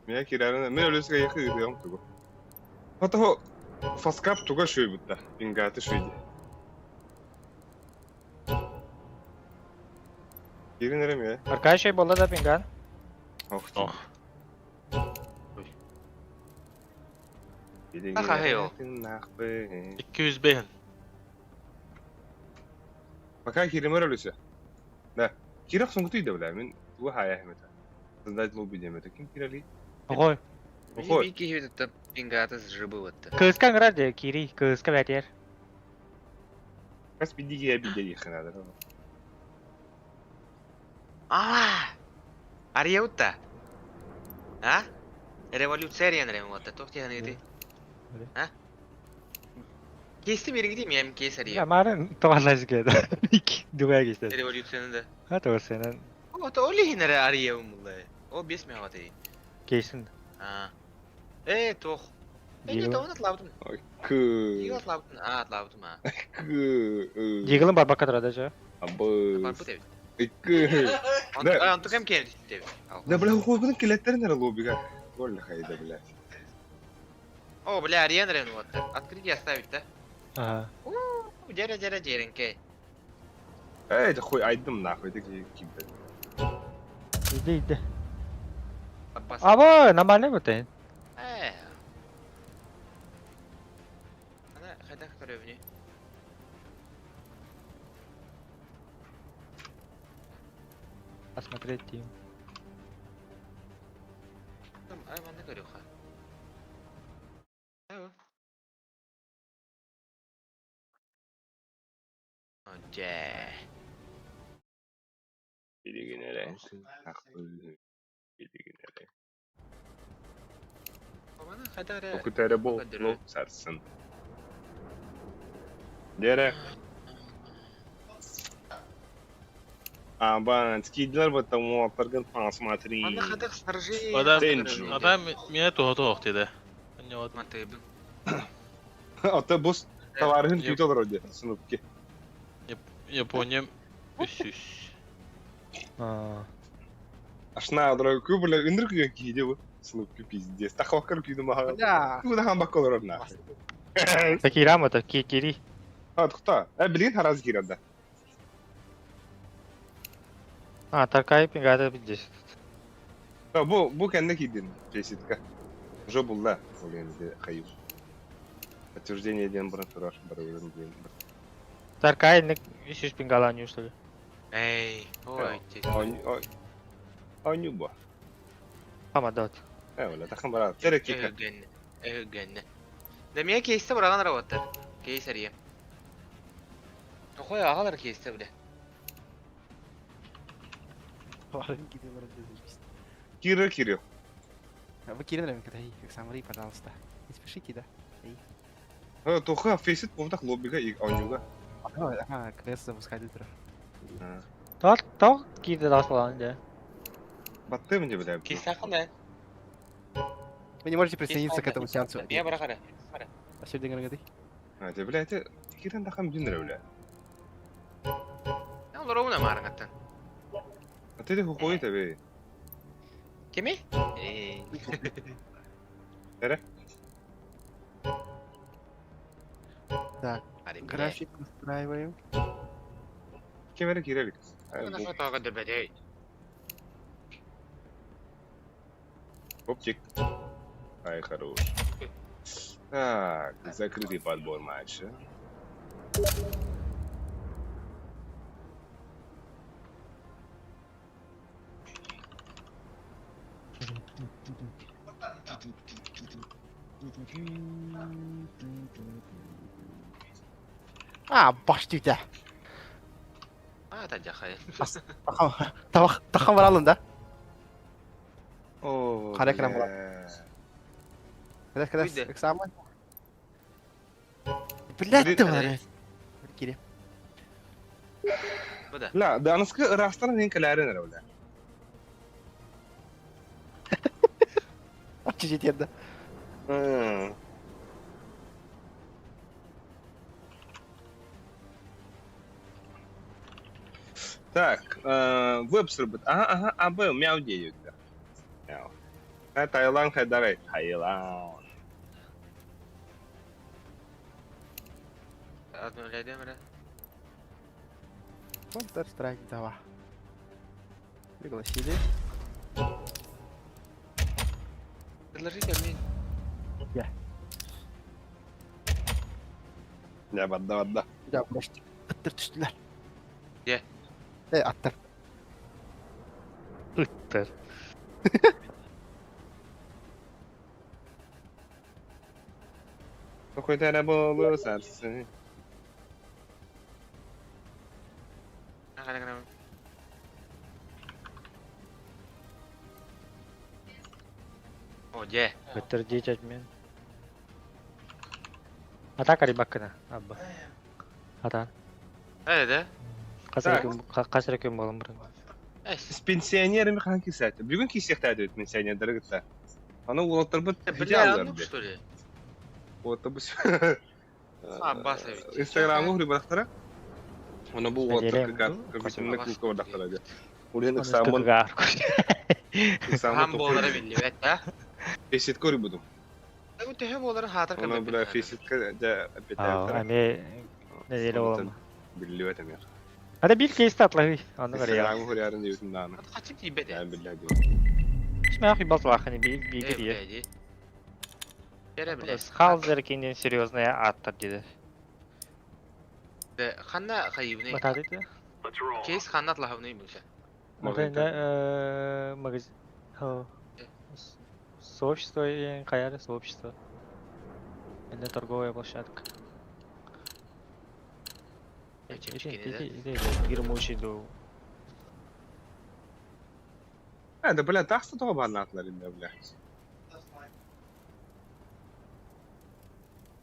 Мия киирэрин, мин өлүсүгэ яхы ыытыам тугу. Ото фаскап туга шүйбүттэ, пингаты шүйди. Киирин эрэ мия. Аркай шей болла да пинган. Ох. Ох. Аха, хей, ол. 205. Пока кииримэр өлүсэ. Да. Киирэх соҥкутуй да бля, мин тугу хаайа хэмэтэ. Создать лобби диэмэтэ. Ким киирэлий? Охой. Охой. Би киһи это пингата с вот. Кыска ngра де кири, кыска бәтер. Хас бидиги бидиги ханада. А! Ариута. А? Революция вот. Туох диэн А? Кести бериги дейм, эми кейс Я ария. марын тоғалаш кеді. Дугай кесті. Революцияны да. Ha тоғысынан О, то олихин эрэ ария умулла. О, 5 мегаватт. кейсин. А. Э, тох. Э, не Дигл. тоғын атлабытым. Кы. Дигл атлабытым. А, атлабытым, а. Кы. Диглын барбакка тұрады жа. Абы. Барбыт эбит. Кы. Да. Онту кем келди деп. Да бля, хуйгун келеттерин эрэ лоббига. Голля хайда бля. О, бля, ария рен вот. Открыть и оставить, да? Ага. У, Деря, деря, деренке. Эй, да хуй айдым нахуй, ты кибет. Иди, иди. Бас. Аба, нормально бутын. Э. Ана хайдах көрөбүнү. Посмотреть тим. Ай, манна көрүөхэ. Ау. Дьэ. Билигин эрэ. Нахуй. Билигин эрэ. Манна хайдах эрэ. Окутары бол, ну, сарсын. Дерек. А, бан, скидилер потому аттаргын посмотри. Манна хайдах саржи. Адам, Тенджу. адам меня туха туох диде. Анньоот. Матыбын. Ата бус товарыһын күүтэ олорор дии, сынупки. Япония үс. А. Ашна дорог күү бля ындыр күйген кииде бу. Сынупки пиздец. Тахваккар күйдү маха. Бля. Күү да хамбак олорор нахуй. Такирам это кири. А, тухта. Э, билигин хараз киирэн да. А, таркай пингата 50. Да, бу бу кэннэ киирдин фейситка. Уже булла. Ол енді хайыр. Подтверждение диэн баран турар барыбын диэн. Таркай ник 300 пингала не что ли? Эй, ой, Ой, ой, бу. Хамадот. Э, ола тахан бара. Тере кика. Өгөн. Өгөн. Да меня кейсте бараган работа. Кейс ария. Охой агалар кейсте бля. Кира, Кирилл. Вы Кирилл эй, Самари, пожалуйста. Не спешите, да? Эй. Э, Тоха фейсит повдах лоббига и онюга. Ага, ага, КС запускать утро. Тақ тақ киді дасылан да. Батты мне, бля. Кейс хакында. Вы не можете присоединиться к этому сеансу. Я барахара. А сегодня говорит, А, ты, бля, ты Кирен дахам динер, бля. Ол ровно марангаттан. А ты хуй тебе. Кими? Эй. Эре? Так, Ари, бля. график настраиваем. Ким эрэ киирэ илик. Тоҕо көрдөрбөтүй? Оптик. Ай, хорош. Так, закрытый подбор матча. А, баш түүтэ. А, тадьахай. Табах, тахан баралын да. О, Хара экран буолар. Кэдэс, кэдэс, экзамен. Блядь, ты бар. Кире. Бля, да аныскы ыраастарын иһин кэлээрин эрэ, бля. Аччы жетерді. Так, веб-сырбыт. Ага, ага, АБ, мяу диэбиттэр. Мяу. Э, Таиланд хайдарай. Таиланд. Counter Strike 2. Пригласили. Предложите мне. Я. Я барда барда. Я просто. Ыттыр түстүлэр. Дьэ. Э, аттар. Ыттар. Какой-то эрэ буолуо сарсын. О, дьэ. Ыттар дии мен. Атака рибаккына, абба. Ата. Э, да? Хас эрэ күн буолан баран. С пенсионерами хаһан киирсээт? Бүгүн киирсиэхтээх эбит пенсионердары кытта. Аны уолаттарбыт Бля, ну что ли? Уолаттарбыт Аббасович. Инстаграмҥа уһуйбатахтара. Оны бу уолаттар компьютерный клубка бардахтара дии. Улин ыксааммын Хаан буолара биллибэт, да? Фейситка уруйбутум. Бу төһө буоларын хаатар Оны бля фейситка дьэ эппиттээбиттэрэ. Эмиэ нэдиэлэ буолама. Биллибэт эмиэ. Ата биир кейсте атлаһый. Онно барыйа. Инстаграмҥа уһуйарын диэбитим даҕаны. Хачым тиийбэт ээ. Биллэ дии. Смех и болтвахани биир биир дии. Халзер кинин серьезная аттар диде. Ханна хайыбыный? Батады Кейс ханна атлаһабыный булса? Магазин магазин. Сообщество хайары сообщество. Это торговая площадка. Э, да бля, тахса тоҕо бааннаатылар инде, бля.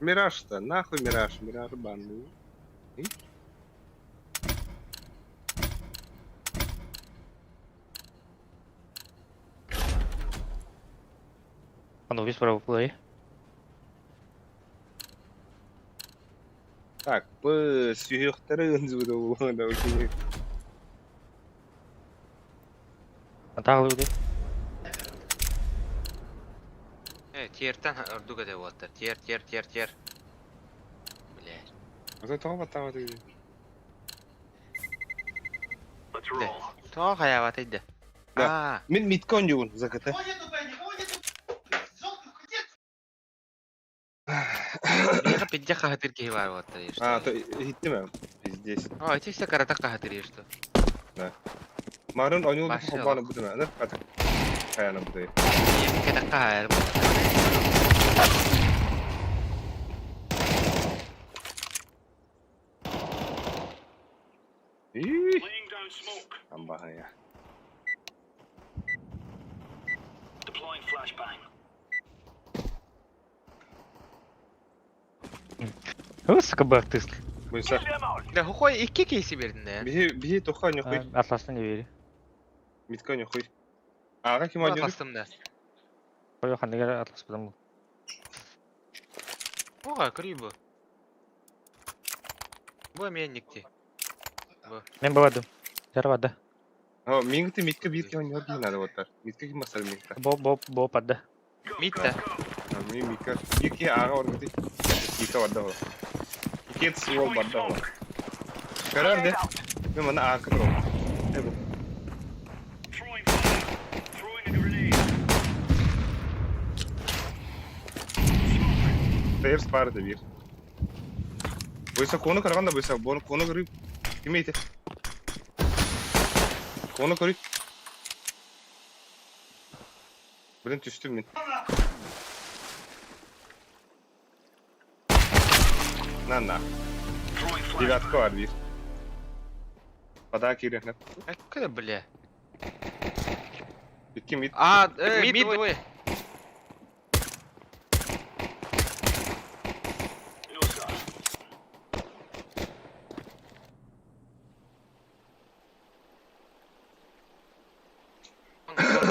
Мираж-то, нахуй Мираж, Мираж банный. Анубис плей. Так, б сүһүөхтэрэ ынзыбыда Атаҕылыы Э, тиэртэн ордук этэ уолаттар. Тиэр, тиэр, тиэр, тиэр. Блядь. Ата тоҕо баттаабат Тоҕо хайаабатай да? Да. Мин митка оонньуубун, ЗКТ. Миэхэ пиздец хаһытыр киһи баар буолаттар, А, то иһиттим ээ. Пиздец. О, ити все карата хаһытыр что. Да. Марын оонньуу Вообще холбоон бутуна. Ыныр хата. Хайана бутай. Кэтэх хаһайар Ии. Амбахая. Deploying flashbang. Сука, бартыс. Буйса. Да хохой икки кейси бердин да. Биһи биһи тоха ньухуй. Атластан не верю. Митка ньухуй. Ага ким оонньуур? Атластым да. Ой, ханныгар атлас потому. Ога, көрүй бу. Бу мен никти. Бу. Мен бабадым. Жарбады. О, мингти митка биир ким оонньуур диэн надо буолтар. Митка ким басар митка? Бо бо бо падда. Митта. Ми митка. Биир киһи ага оргути. Митка барда ол. Кет уол барда ол. Көрөр де. Мен манна аарка турабын. Э бу. Фейерс баар этэ биир. Буйса кону көрөҕүн да буйса буону кону көрүй. Ким ити? Кону көрүй. Блин түстүм мин. На на. Девятка бар биир. Вода киирэн. Эккэ бля. Икки мид. А, э, мид двое.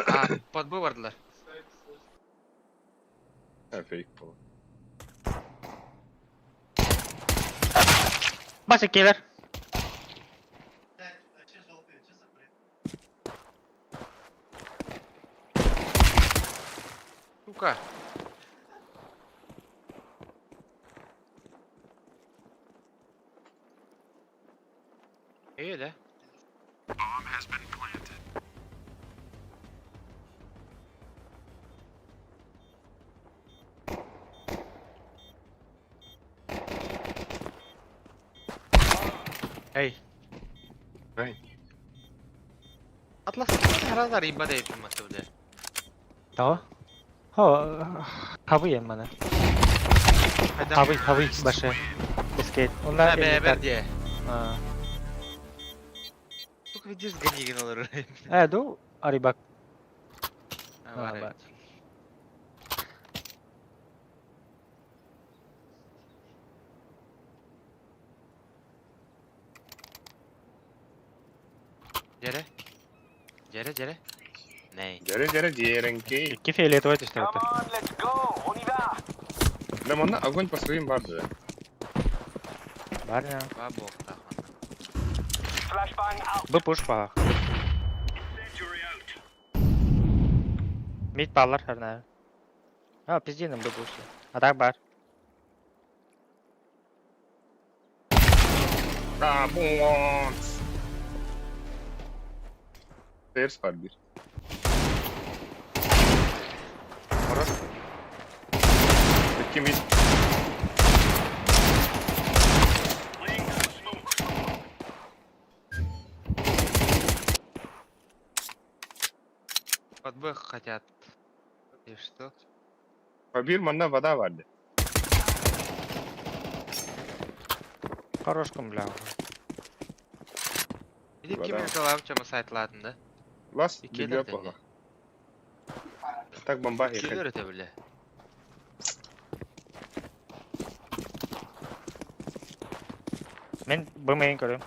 А, подбой бардылар. Ha, фейк буолар. Басы келер. Сука. Ээ да. Эй. Эй. Атлас харазар имба да епим маты бля. Того? Хо, хабы ем мана. Хабы, хабы баше. Бискет. Онна бэбэр дие. Сука, видишь, сгони олорор. Э, ду, арибак. Бар. Дьэрэ. Дьэрэ, дьэрэ. Ней. Дьэрэ, дьэрэ, дьиэрэҥкэй. Икки фиолетовай түстэ бата. Да манна огонь по своим бар же. Бар я. Ба буохтаах манна. Бу пуш паах. Мид баллар харна. А, пиздиным бу пуш. А так бар. А, бонс. Терс бар бир. Хорош. Икки мид. Подбой хотят. И что? Побир манна вода барды. Хорошком, бля. Иди Вода. ким калап чама сайтлаатын да? Лас Иккиэлэр билбэт тэҥҥэ. буолла. Так бомба Иккиэлэр этэ бля. Мен бымайын көрөм.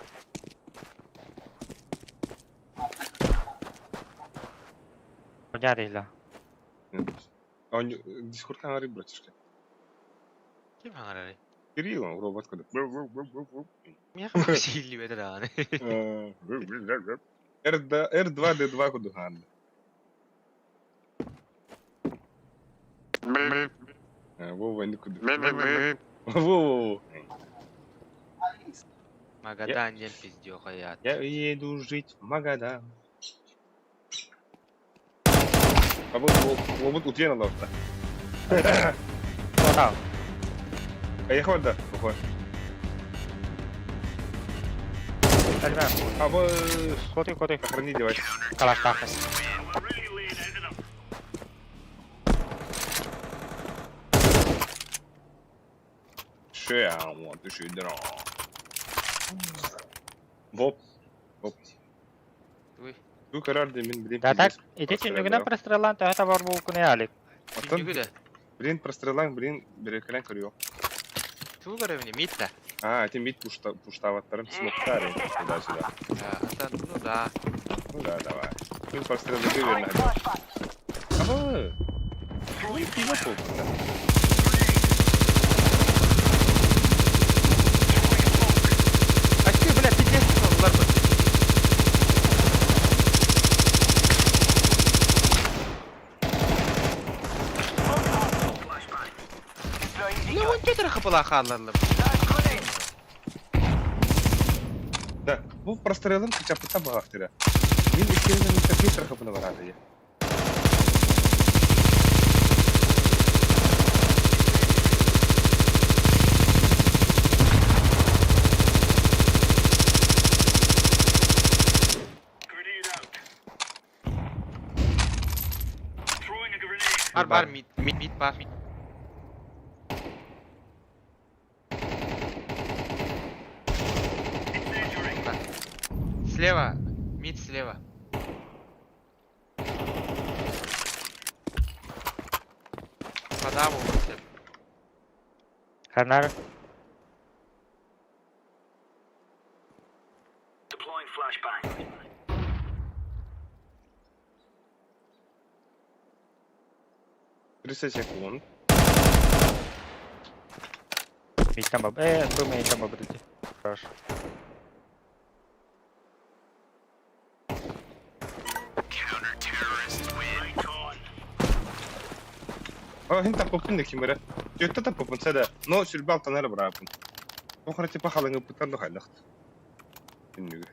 Подняли Дискорд хаҥарый братишка. Ким хаҥарарый? Кирилл, он робот куда. Миэхэ сииллибэтэ даҕаны. R2 D2 кудухан. Вова не куду. Во-во-во. Магадан диэн пиздёха яат. Я еду жить в Магадан. А вот лобут утена ловта. Отау. Поехал, да, похож. Ребят. А вот... Коты, коты. Сохрани девайс. Калаш тахас. Ше, вот, ты шедро. Воп. Воп. Туй. Ту карар мин блин. Да так, ити түннүгүнэн простреллаан төһө табар буолкуну алик. Түннүгү да. Блин, простреллаан, блин, берекелен көрүө. Тугу көрөбүн мид да. А, эти мид пуштаваттарым смоктары туда-сюда. Да, ну да. Ну да, давай. Мин простреллы верно. Аба. Ну, пиво да. А ты, бля, пиздец, олар бы. Ну, он кетер хапыла хаалларлар. Да. Бу прострелым кычаппыта баҕахтыра. Мин иккиэннэрин такие страхованы бараатыйа. Бар бар мид мид мид бар. Слева, мид слева. Подаву. Ханар. Deploying flashbang. 30 секунд. Миттан баб. Бу миттан баб дии. Хорошо. О, хин таппыппын да ким эрэ. Түөттэ таппыппын сэ да. Но сүлбэ алтан эрэ бырааппын. Охара типа халыҥыппыттан да хайдахт. Түннүгү.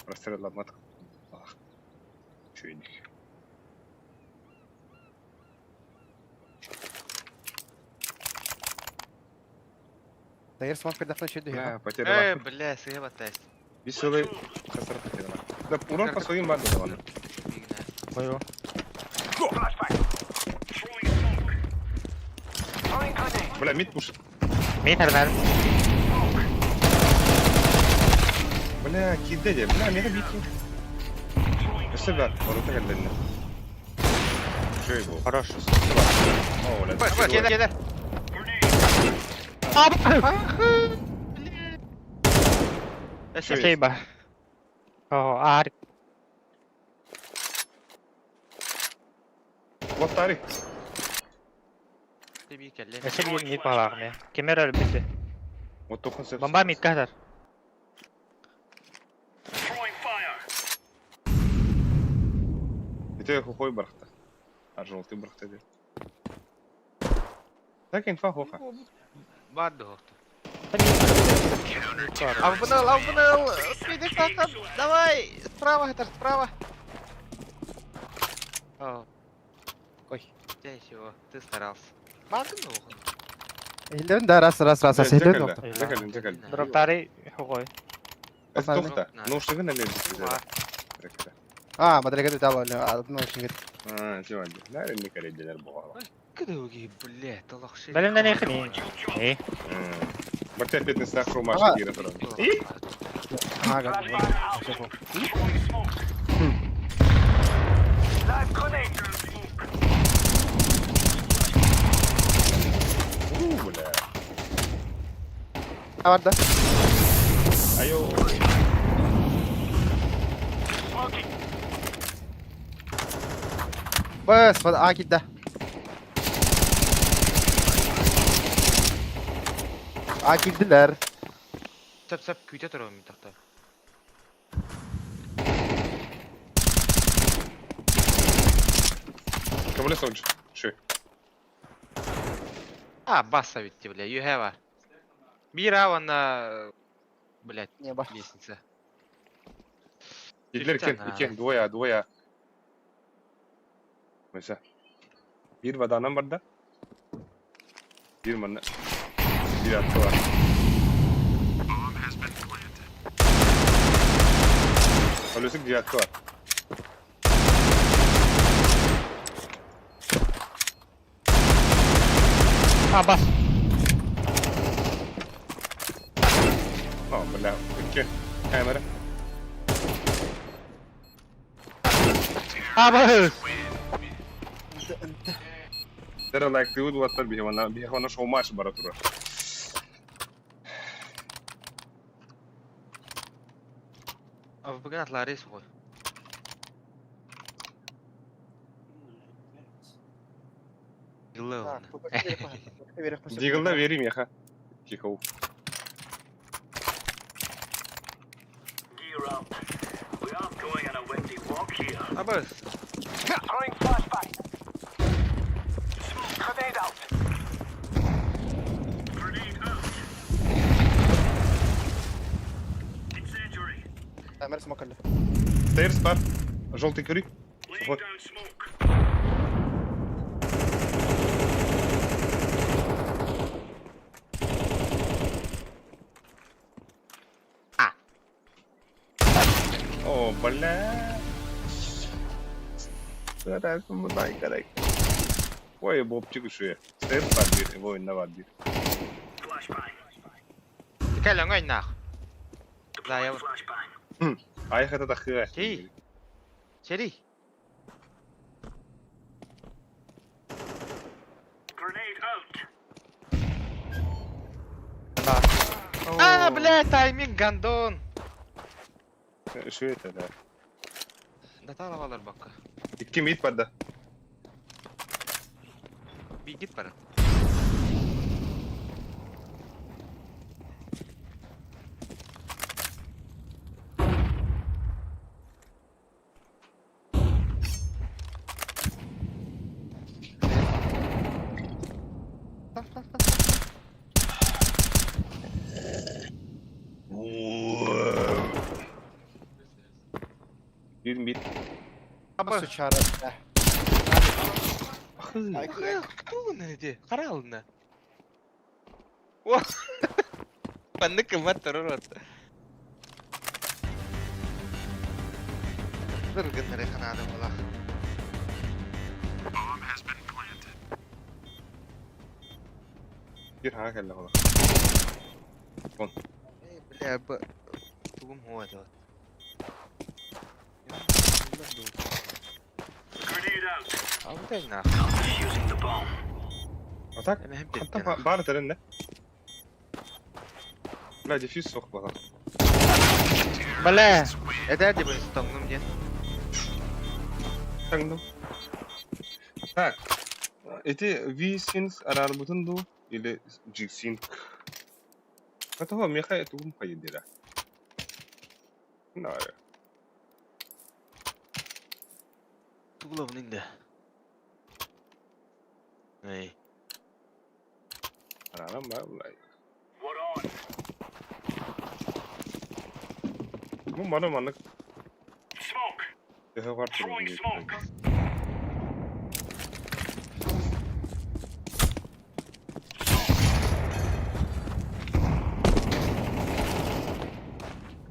Расстрелламмат. Ах. Чуйник. Дайыр смок пердахна чөйдө. Бля, Э, потеряла. бля, сыга тест. Веселый хасар потеряла. Да, урон по своим бандам давали. Ой, Бля, мид пуш. Мин ханар. Бля, кидеде. Бля, мега битки. Спасибо, ворота кэллэннэ. Чё его? Хорош. О, бля. Кеде, кеде. Спасибо. О, ар. Вот тарик. Эсэ биир мид баҕалаах эмиэ. Ким эрэ өлбүтэ. Вот тохон сөп. Бомба мидка сытар. Это хухой барахта. А желтый барахта де. Так инфа хоха. Бар дохту. Мид Авбныл, авбныл! Спиди сахан! Давай! Справа, это справа! О. Ой. Ты чего? Ты старался. Багнул. Илден да раз раз раз раз илден. Декалин, декалин. Дроптары хугой. Это тохта. Ну что вы на левый А, мадригады дал, одну очень А, сегодня. Наверное, не коллеги, бывало. Кыдыги, бля, талахши. Бэлэмнэн эхни. Э. Барта 15 хромаш кира туран. Ага. У, бля. А, да. Айо. Бас, вот а кидда. А киддилер. Сап сап күтө турам мен тахта. Кому лесонч? Шö. А, баса битти, бля, you have a. Бир авана, блядь, Небо. лестница. Кидлер кен, кен, двоя, двоя. Mesela. Bir vadanam var da. Bir manna. Bir attı var. Ölüsük bir attı var. А, бас. О, бля, кен. Камера. А, бас. Тера лайк ты удваттар бихевана, бихевана шоу матч бара тура. А в богат ларис ғой. Дигылда верим яха. Тихо. Gear up. We aren't going on a windy walk here. Абас. Throwing flashbang. Smoke grenade out. Grenade out. Incendiary. Камера смок кэллэ. Stairs бар. Желтый көрүй. Вот. А. О, бля. Мынай Ой, бобчик үшүө. Stairs бар бир, воинна бар бир. Кэл өҥөй наах. Зая. Айхата тахыа. Ти. Чери. А, бля, тайминг гандон. Үшүө это да. Датала балар бакка. Икки мид бар да. Бигит бар. Бир мид. Аба. Сучара, бля. Кто иди? Карална. О! Паннык кымат турар от. Бір гыннары ханады болах. Бир хаа кэллэ хола. Э, бля, б... Тугум хуа Алдай нах. А так? Эми хем Хантан теттен. баар тэрэн Бля, дефьюз суох баҕар. Бля! Это деп тоңнум ден. Таҥным. Так. Эти V-Sync араарбытын дуу или G-Sync? Готово, меха тугум хайдера. Знаю. Туглавын инде. Эй. Арааран баа булай. Бу маны маннык. Төһө бар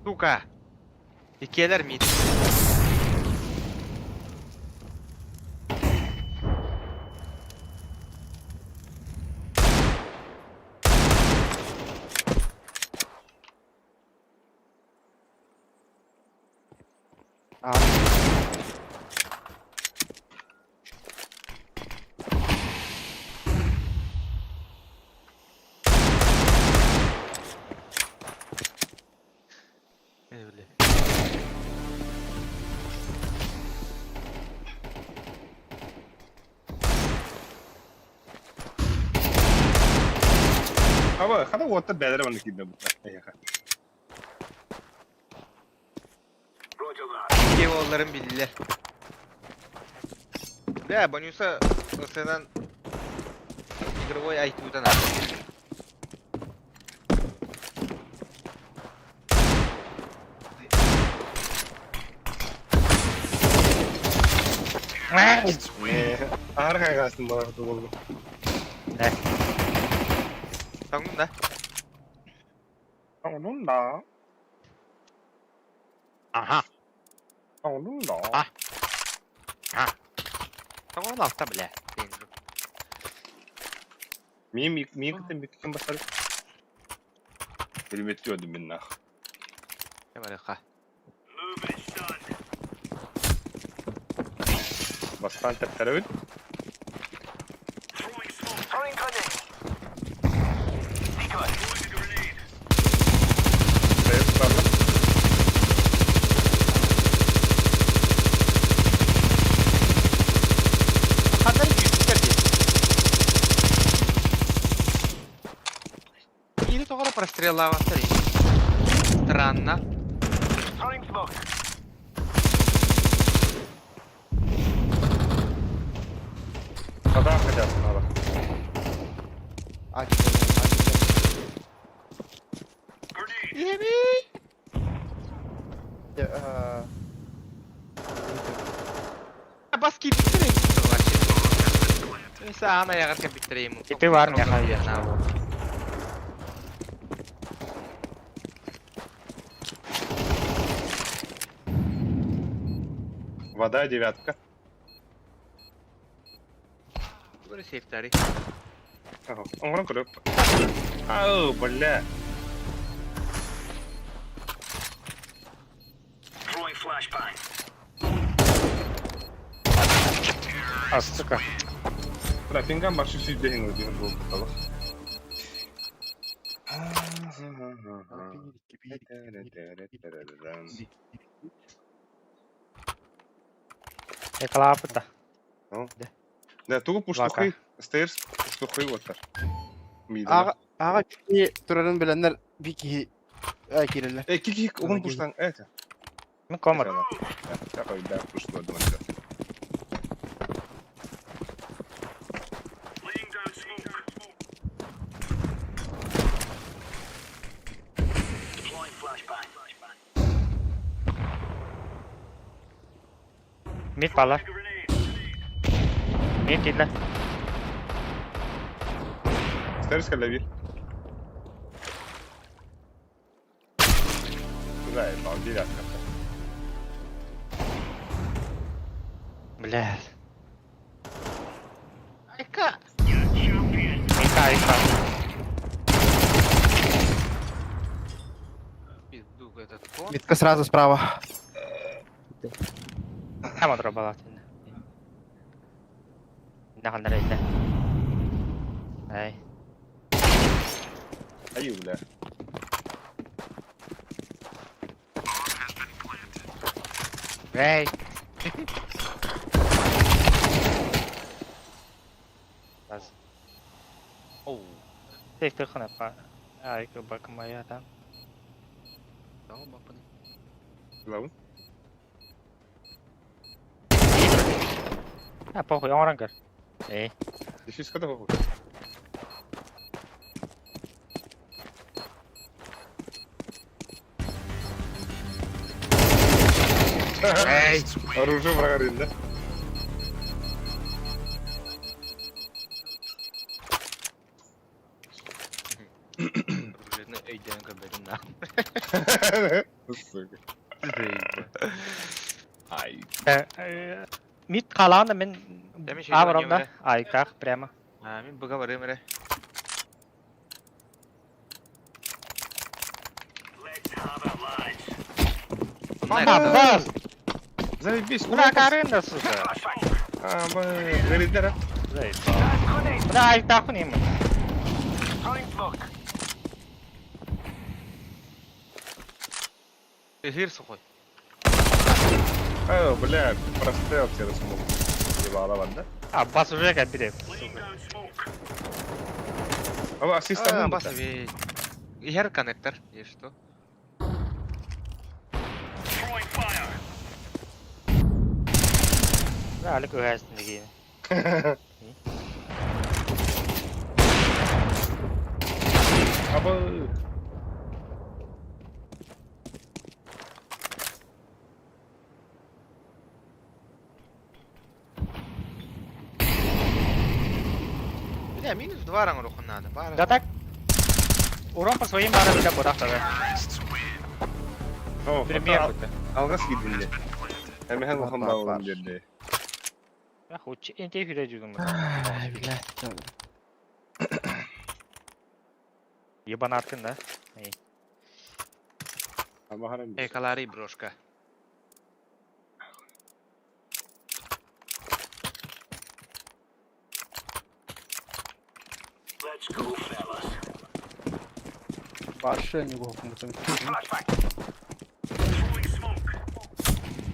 Сука! Икелер мид. А, Эй, бля. Аба, хата уоттар бээлэрэ маннык киирдэ бутта. Эйиэхэ. Икки олларын биллер. Бля, Бонюса сынан игровой айтудан алды. Аһар хайҕаастын балар болду. Тоңнум да. Тоҥнум да. Аха. Тоҥнум да. А. Тоңон алта, бля. Мин мин кытын бүткөн басар. Элеметтүү өдүм мин нах. Барыха. Бастан тэптэребит. Stairs барла. Хандар жүттер ди. Или тоҕо простреллаабаттар Странно. Хата хотят надо. а, тебе, а, тебе. Бас киирбиттэр эбит. Саан айаҕар кэлбиттэр ему. Ити бар меха. Вода девятка. Бары сейфтари. Ага, оҥорон көрөп. Ау, бля. Throwing flashbang. А, сука. Бля, пингам башы сүйдехин өдүйін бұл бұталық. Экалаапыта. Да, тугу пуштухый, стейрс пуштухый оттар. Аҕа аҕа киһи турарын билэннэр би киһи э киирэллэр. Э, кики угун пуштан, это. Мен комар. Такой, да, пушту Laying down smoke. Deploying flashbang. Мид бала. Grenade. Мид киирдэ. Stairs кэллэ бир. Куда я, девятка. Блядь. Айка. Champion. Ика, ика. Пизду этот кон. Митка сразу справа. Хама дробала. Нахандар иде. Ай. Аю, бля. Эй. Бас. Оу. Тек төхөнө па. Ай, бакмая там. Дал бапаны. Главын. А, похуй, оҥорон көр. Эй. Дефиска да похуй. Эй. Оружие врага да? Оружие өйдөн көрбөтүм да. Сука. Ай. Мид қаланы мен Да, мен шейде А да. ойнаймын, Айках прямо. А, мен быга барым эре. Let's have it, lads. А, бас! Заебись. Куда карында, сука? А, б, горит, да? Заебал. Бля, айках немын. Throwing smoke. Эфир сухой. А, бля, прострел через смог. Ебала, ладно. А, бас уже как берет, Laying сука. down smoke. А, ассист А, там бас бей. Ихер коннектор, и что? Throwing fire. Да, алик угастын деген. Аба. Бля, минус два рангруху надо. Бара. Да так. Урон по своим бара бля бодах тогда. О, Пример. Алгас кидилди. Эмэхэн Бар, улахан бар, баалын бар. берди. Ах, энте хүлэ жүгүм. Ай, блядь. Ебанаткын да. Аба харам. Экалари брошка. Let's go, fellas. Вообще не могу. Flashbang. Throwing smoke.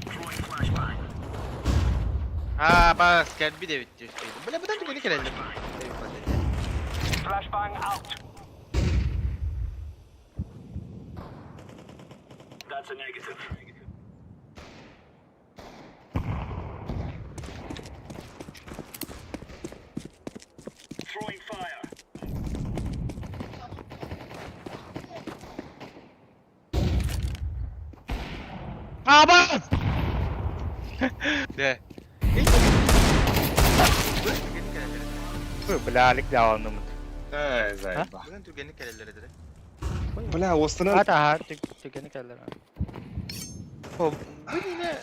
Throwing flashbang. А, бас, кэлби дебит Бля, будан түгүнү келелим. Flashbang out. That's a negative. Throwing fire. Абас! Да. Бля, Алик даҕаннымыт. Эй, заеба. Бүгүн түргэнник кэлэллэр этэ. Бля, уостанан. Ата, түргэнник кэлэллэр. О, бу дине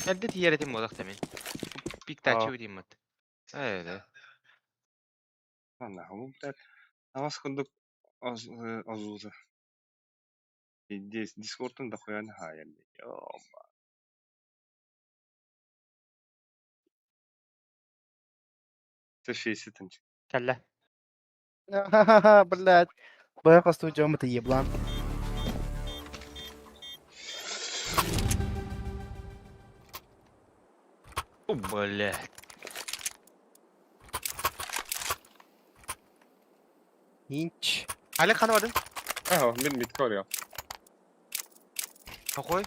эрдэ тиийэр этим буолах тэмин. Пиктачы дииммит. Ээ. Анна, блядь. Авас курдук озуза. Пиздец, Дискордтан дохуя хаайан. Ёба. Сэшейси тынч. Кэллэ. Блядь. Быһа хостуу дьоммут еблан. О, блядь. Инч. Алек хана бардын? Аха, мин митка барыам. Какой?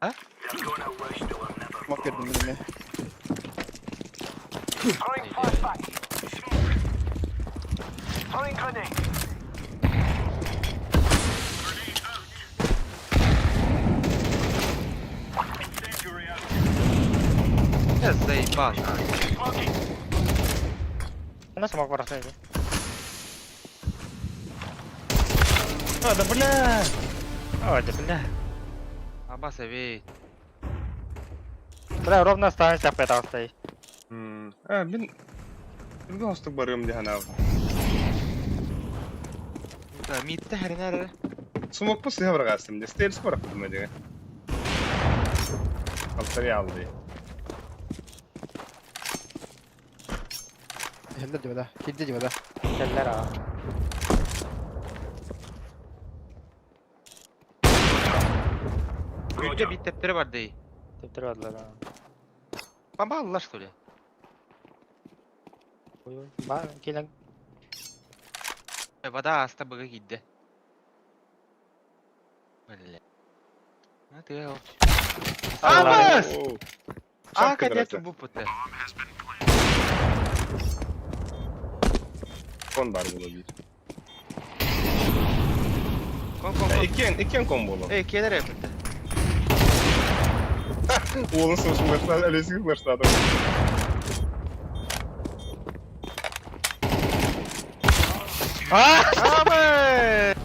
А? Мок көрдүм билиме. Я заебал. Она смог барахтать. А, да бля! Ой, да бля. Абас эбит. Бля, ровно останешься пытался. А, мин Түргэн хостук барыам дии санаабыт. Да, митте хэринэр. Смокпу сыһа барагаастым дии. Стелс барахпытым дии. Алтари алды. Кэллэр дии да. Кирдэ дии да. Кэллэр аа. Күнчэ бит тэптере бар дии. Тэптере бардылар аа. Бамбаллар что ли? Ой, ба, кэлэн. Вода аста быга киирдэ. Бля. А ты Абас! А, кадет бу пута. Кон бар буолуо биир. Кон кон кон. Иккиэн, иккиэн кон буолуо. Эй, келер эппит. Уолун сымсымматынан өлөсүгү баштаатым. Абас!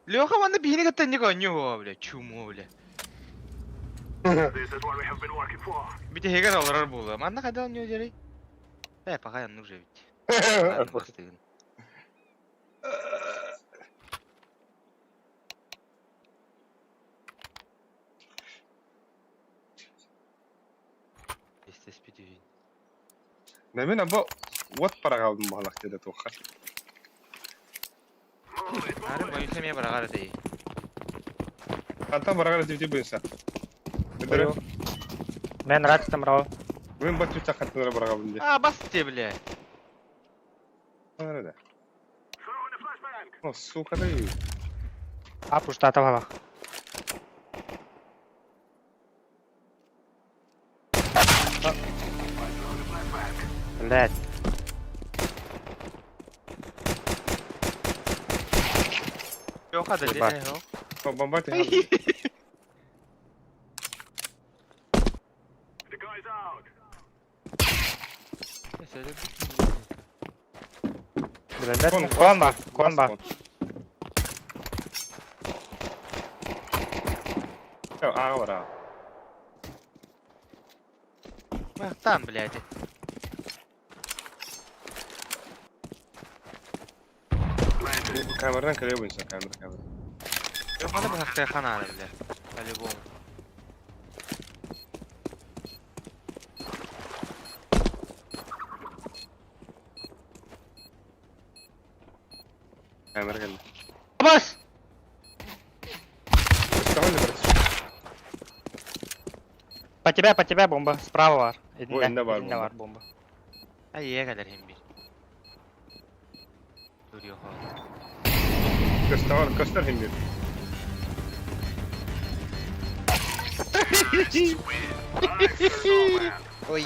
Леха манна биһини кытта инник оонньуу бля, чумо бля. Бүтэһигэр олорор буолуо. Манна хайдах оонньуу дьэрий? Э, пока оннук же ведь. Ладно, бастыгын. Естеспитүһүн. Да мин або уот параҕалбын баһалах диэтэ туохха. Ары боюнса эмиэ быраҕар этэй. Хантан быраҕар этибити буйунса. Өдөрө. Мен рацтам рау. Мен баччуча хаттынара быраҕабын дии. А, бас те, бля. Ара да. О, сука ты. А, пуштата балах. Блять. Леха да Ебать. дede О, бомба ты. Блять. Кон, Конба, конба. Аҕа бара. Там, блядь. Камеранан кэлиэ буйунса, камера, камера. Леханы быһахтая ханаары, бля. По-любому. Камера кэллэ. Бас! Көстөҕүн да бара. По тебя бомба. Справа бар. Ой, иннэ бар Иннэ бомба. бар бомба. А е кэлэр хим бир. Дуриоха. Көстөҕөр, көстөр хим бир. Ой.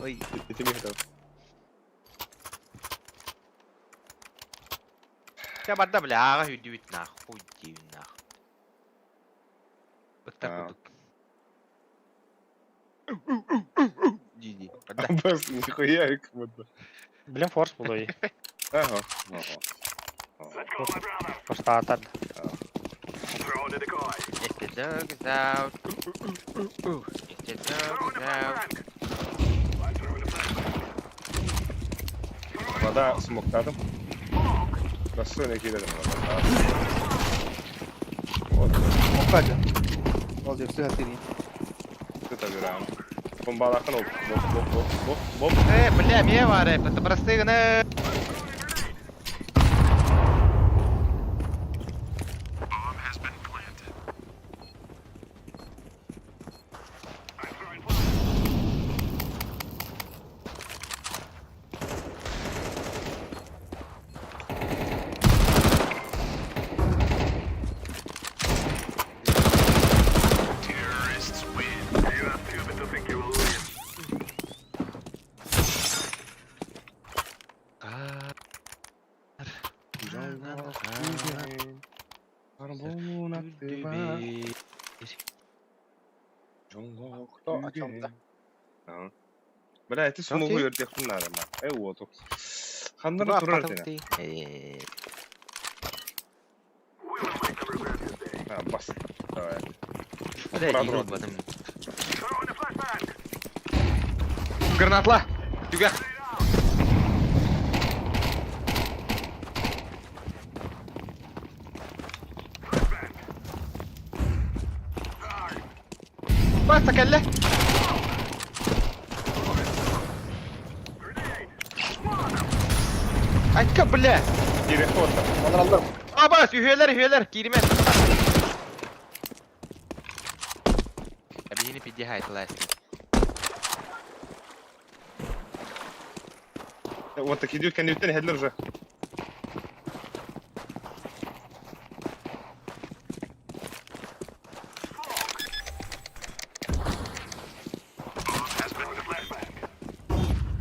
Ой. Ити михтав. Чэ барда бля ааҕа сүүрдүбүт нахуй диибин нах. Ыттар курдук. Дии-дии. Барда. Бас нихуя как будто. Блин, форс булуй. Ага. Ага. Постаатар. If the dog is out. If the dog is out. Вода смоктадым. Рассойный кидадым. Вот. Моккадя. Ол деп сыһа тири. Это берем. Бомбалахан ол. Боп, боп, боп, боп, боп. Э, бля, мне варе, это простые гны. Бля, это смогу ердехтин надо. Э, вот. Ханнар турар дена. А, бас. Давай. Бля, игрок в этом. Гранатла! Түгэх! Баста кэллэ! Айка, бля! Переход. Алыр алыр. Абас, үһүөлэр, үһүөлэр, кииримэн! Эбиһини пидди хайтылаас. Вот так идет кэнниттэн иһэллэр уже.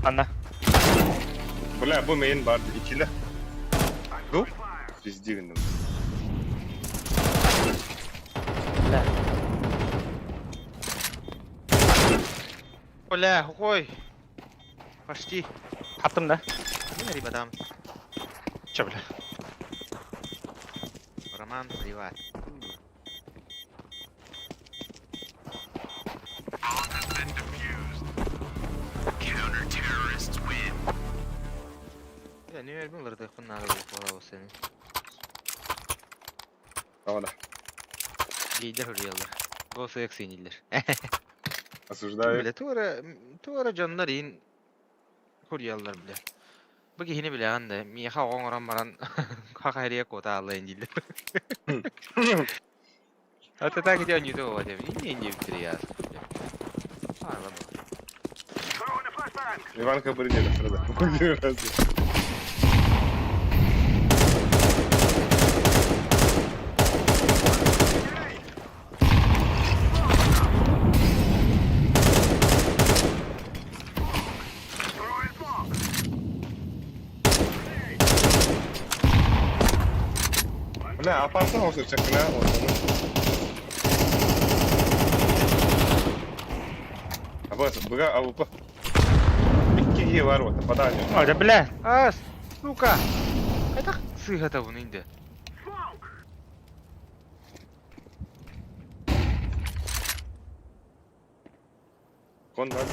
Анна. Бля, бу мейн бар икиле. Ду? Пизди гынным. Бля. Бля, ой. Почти. Хаттым да. Не ребятам. Че, бля. Роман, приват. Бля, не вербин лырдыхпын надо было сeni. Ола. Лидер хуруйаллар. Госуяк синиллер. Осуждаю. Бля, туора, туора дьоннор иин хуруйаллар, бля. Бу киһини билэҕин да, миэхэ оҕоҥ орон баран хахайрия куота ааллайын дииллэр. А ты так где не то, не не бля. А, ладно. Иванка Бринель, сразу. Бля, апартан olsun çakına ortamı. Абас, быга авупа. Икки бар вот, подание. Ой, да бля. А, сука! Это сыгата вон инде. Кон бар.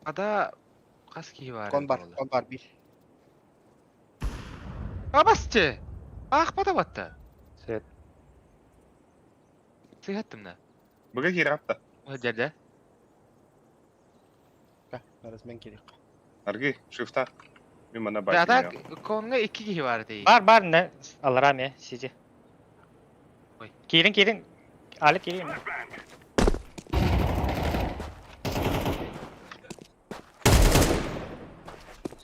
Ада хас киһи бар. Кон бар, кон бар бир. Абасчы! Ах, батабатта. Свет. Сыгаттым да. Быга кире атта. Жерде. Нарас мен керек. Аргы, шифта. Мен мана Да, бар. так, конга икки киһи бар дей. Бар, бар, не. Аларам, я, сиди. Ой. Киирин, киирин. Али киирин.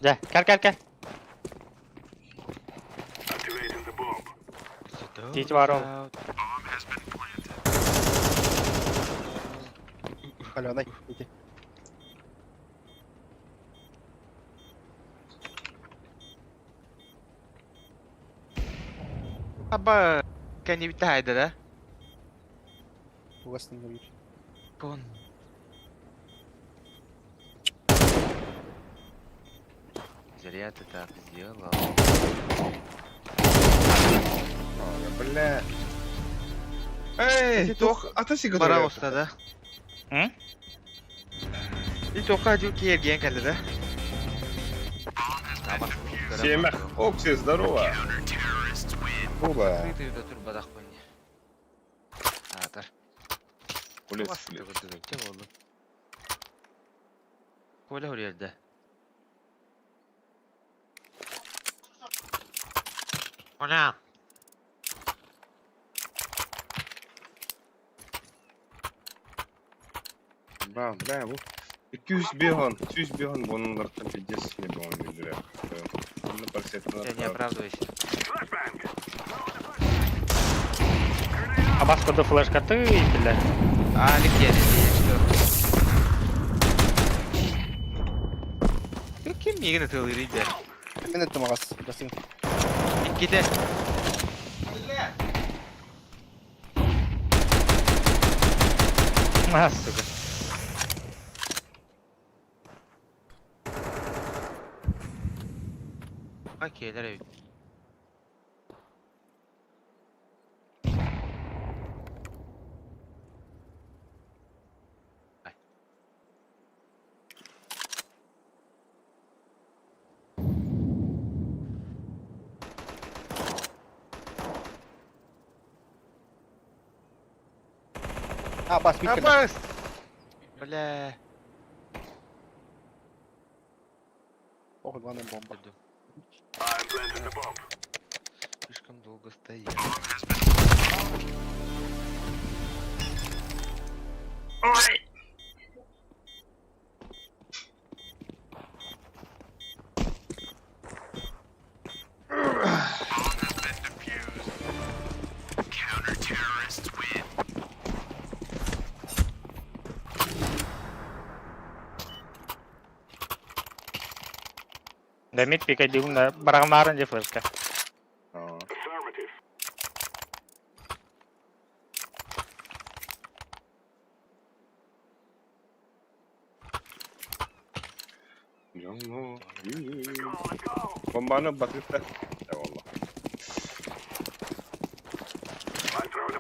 Да, кел, кел, кел. Тиит бар ол. Каленай, иди. Аба кэннибит таһайда да? Угастын бир. Кон. Зря ты так сделал. Бля. Эй, тох, ата сигар. Бара оста да. М? И тоққа жу киерген кэллэ да. Семя. Окси, здорово. Оба. Ты да турбадах пойни. Атар. Улес, улес. Коля үрерді. Коля. Бра, бля, бу. 200 беган, 200 беган, бұныңлардан пиздец не болған жүре. Оны Я не оправдывайся. Абас коды флешка ты, бля. Алик я что? Ким мигін тылырыйды? Мен еттім ағас. Басын. Икките. А, сука. Окей, дорогой. А, бас, бит кэллэ. Абас! Бля. Ох, главная бомба. Слишком долго стоял. Ой! Да мид пикать да барагмарын же флешка. Бомбаны батырта. Eyvallah.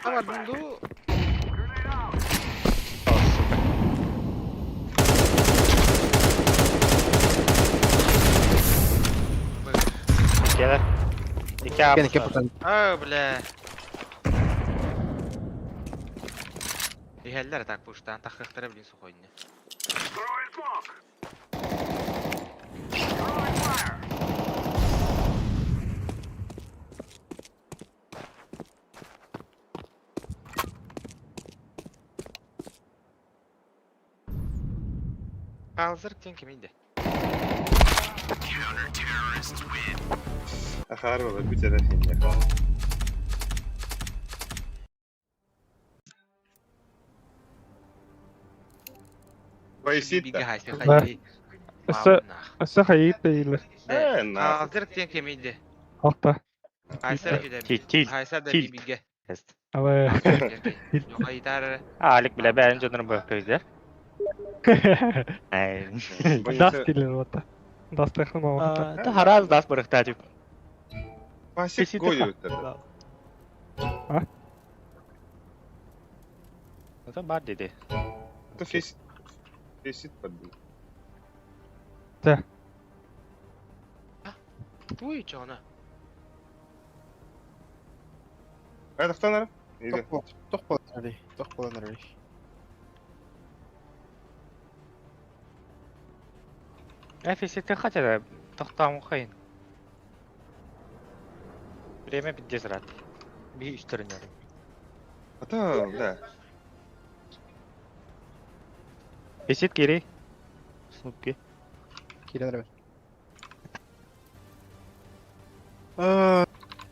А, бунду. О, сука. Икелер. Икки Кен, кен апыста. потан. А, бля. Ихеллер так пуштан, тахыхтара блин сухойне. Алзыр тен кемейді. Ахар бала бүтәрә хинне. Вайсит. Да. Өссө, өссө хайыт дейилер. Э, нахуй. Алзыр тен кемейді. Алта. Айсар жүдә. Тилт. Айсар да Тилт. бибиге. Абы. Жоқайтар. Алик бля бәрін жонырын бөккөйдер. Ай. Дас дейлер вот. Дас техно мамакта. Та хараз дас барыхта тип. Пасик Фесит гой ха. өттер. А? Это бар деди. Это фесит. Фесит подбил. Да. Туй чоғына. Это кто нара? Иди. Тох болан эрей. Тох болан эрей. Фесит хотя тохтам хайын. Время пиздец рад. Би үстерін Это, да. Фесит кири. Снупки. Кирен эрей.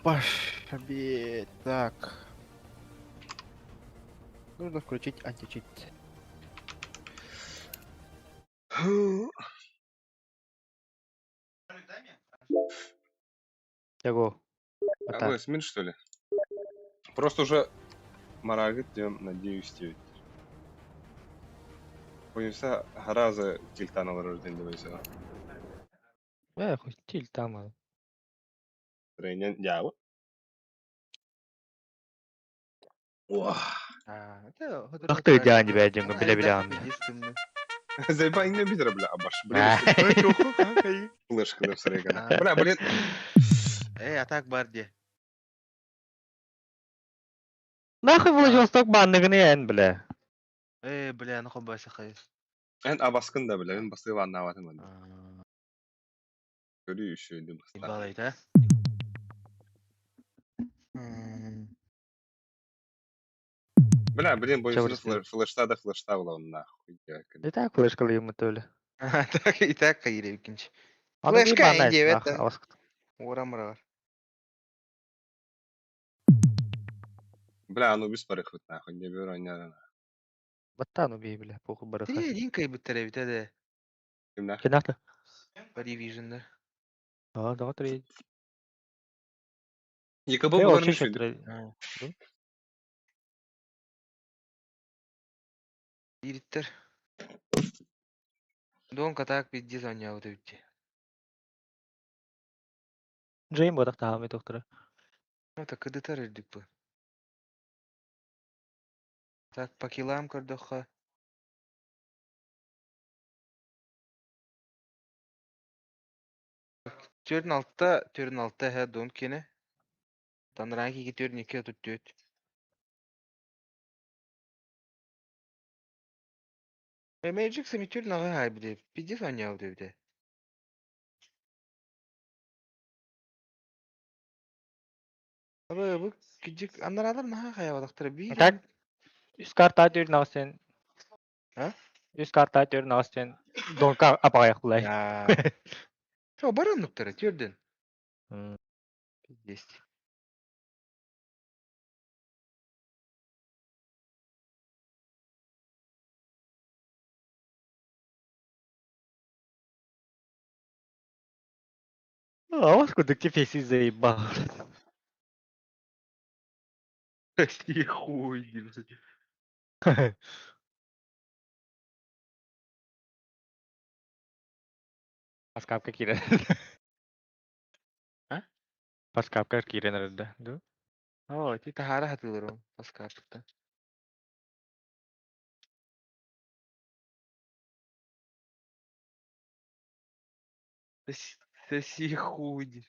Паш, обед. Так. Нужно включить античит. Его. А вы смен, что ли? Просто уже Марагыт диэн надеюсь диэбиттэр. Боюся хараза тильтан олорор диэн боюся. Э, хоть тильтан. Тренен дьаабы. Ахты дьаан дибэ дьоҥҥо билэ-билэ Зайба иҥнэ битэр бля абаш. Флешка деп сарайгана. Бля, блин. Эй, атак бар де. Нахуй Владивосток банныгыны эн, бля. Эй, бля, ну хоббайса хай. Эн абаскын да бля, мен басты ваннаабатым анда. Көрүү үшүйді баста. Балайта. Бля, блин, боюсь, флешта да флешта была нахуй. И так флешкалыймы төлө. Так, и так кайры кинч. Аны Флешка банна девет. Ора Ора Бля, ну без парых нахуй, не беру, не надо. Баттан убей, бля, похуй барыха. Ты один кай бутер бит да. Кимнах? Кенахта. По Division-да. А, да, три. ЕКБ Э, булар вообще мүшүйді. три. Ириттер. Дон катак бидди занял битти. Джейм бодах таамы доктора. Ну так кыдытар ирдик бу. Так, по килам көрдөххө. Төрін алтта, төрін алтта хэ дон кене. Танран киги төрін екі отут төт. Magic сами төрін аға хай біле. Пиздец аняу деп. Абы бу кижик анаралар наха хаябадактар би. Так. Үс карта төрүн астен. А? Үс карта төрүн астен. Донка апагаяк булай. Жо баранныктар төрдөн. Пиздец. Авас кудык феси заебал. Хуй. Паскапка кирен. А? Паскапка кирен арада. Ду? О, ти тахара хатылырым. Паскапта. Соси хуй.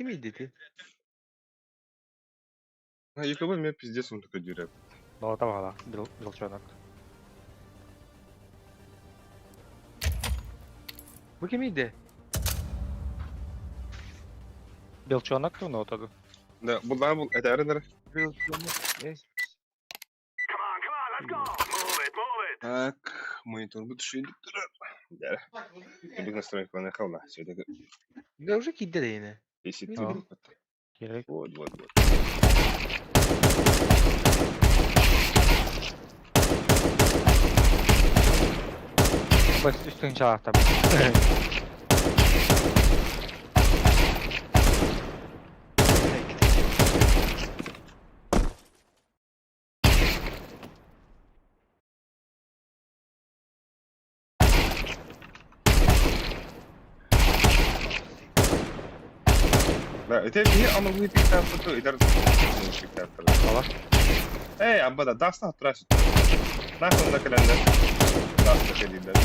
Ким иди А ЕКБ меня пиздец он такой дюреп. Долота багала, белчонок. Бу ким иди? Белчонок ту нотаду. Да, бұл бұл, это аренер. Так, монитор будет шүйді тұрар. Да. Бүгін настройка хална. Все это Да уже кидде дейне. 10 Керек. Вот, вот, вот. Бас үстүн чалакта. Да, это не аналоги пиктап, то идар пиктап. Эй, абба да, даста трасит. Нахуй на календар. Даста календар.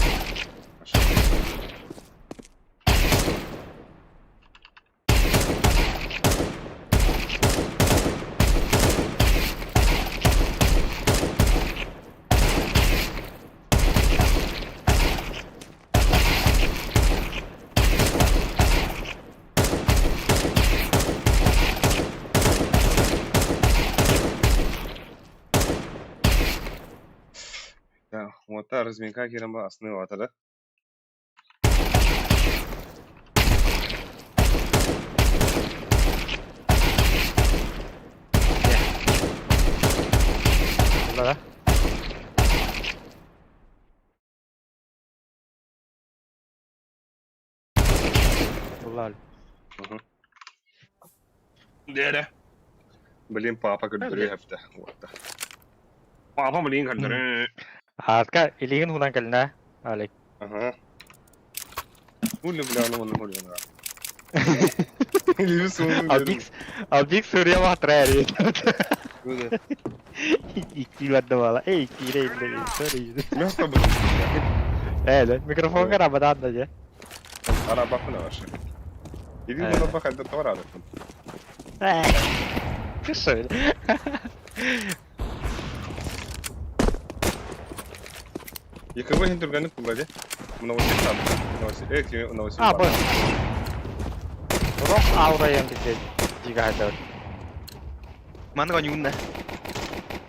Да, вот та разминка керемба асны ватада. Да. Болла. Дere. Блин, папа көрдөрүө хэптэ. Папа, блин, көрдөрүө. Ааска илигин хунан кэлнэ, Алик. Ага. Хули, бля, ну, ну, хули, на. Илиби суунун Албик, Албик сурья ватрайр. Икки барда бала. Эй, кире илде. Sorry. Мягко бы. Э, микрофон карабадан да же. Арабахына вообще. Иди на бахайда товара. Ты что? Якобы хин түргәнек булды. Новосиб там. Новосиб. Э, Новосиб. А, бу. Рок аурайын бизде дига хайдабыт. Манга нюнна.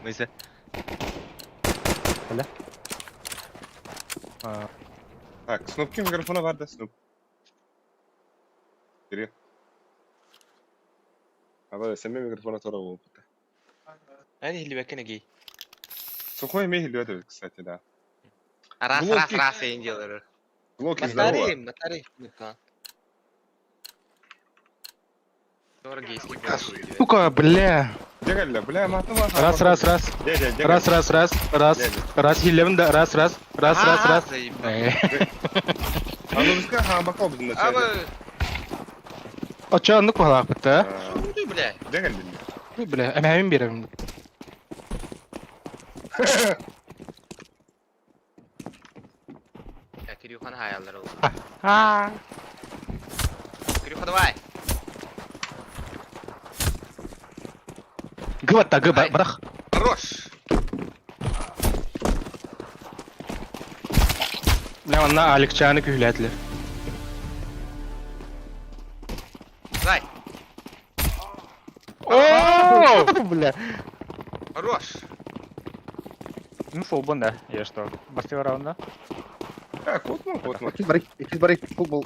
Мыйса. Бля. Так, Снупки микрофона бар да, Снуп. Кирилл. Аба, сәмә микрофона тора булып. Әни хилбәккә гей. Сухой мехи это, кстати, да. Раз, раз, раз я делаю. Глоки, здорово. Матари, матари. Сука, бля. Дегелле, бля, матыма. Раз, раз, раз. Раз, раз, раз, раз. Раз, хилем, да, раз, раз, раз, раз, раз. А ну бізге хамбака біздің Абы. Оча, ну квалак бітті. Бля. Дегелле. Бля, әмәмін беремін. Я Кирюханы хаяллар ол. А. Кирюха, давай. Гыбатта, гыба, бірақ. Хорош. Бля, онна Аликчаны күйләтілер. Давай. О! Бля. Хорош. Ну, фулбон, да, я что, бастыгы раунда? Так, вот ну, вот ну. Иккис барик, иккис барик, футбол.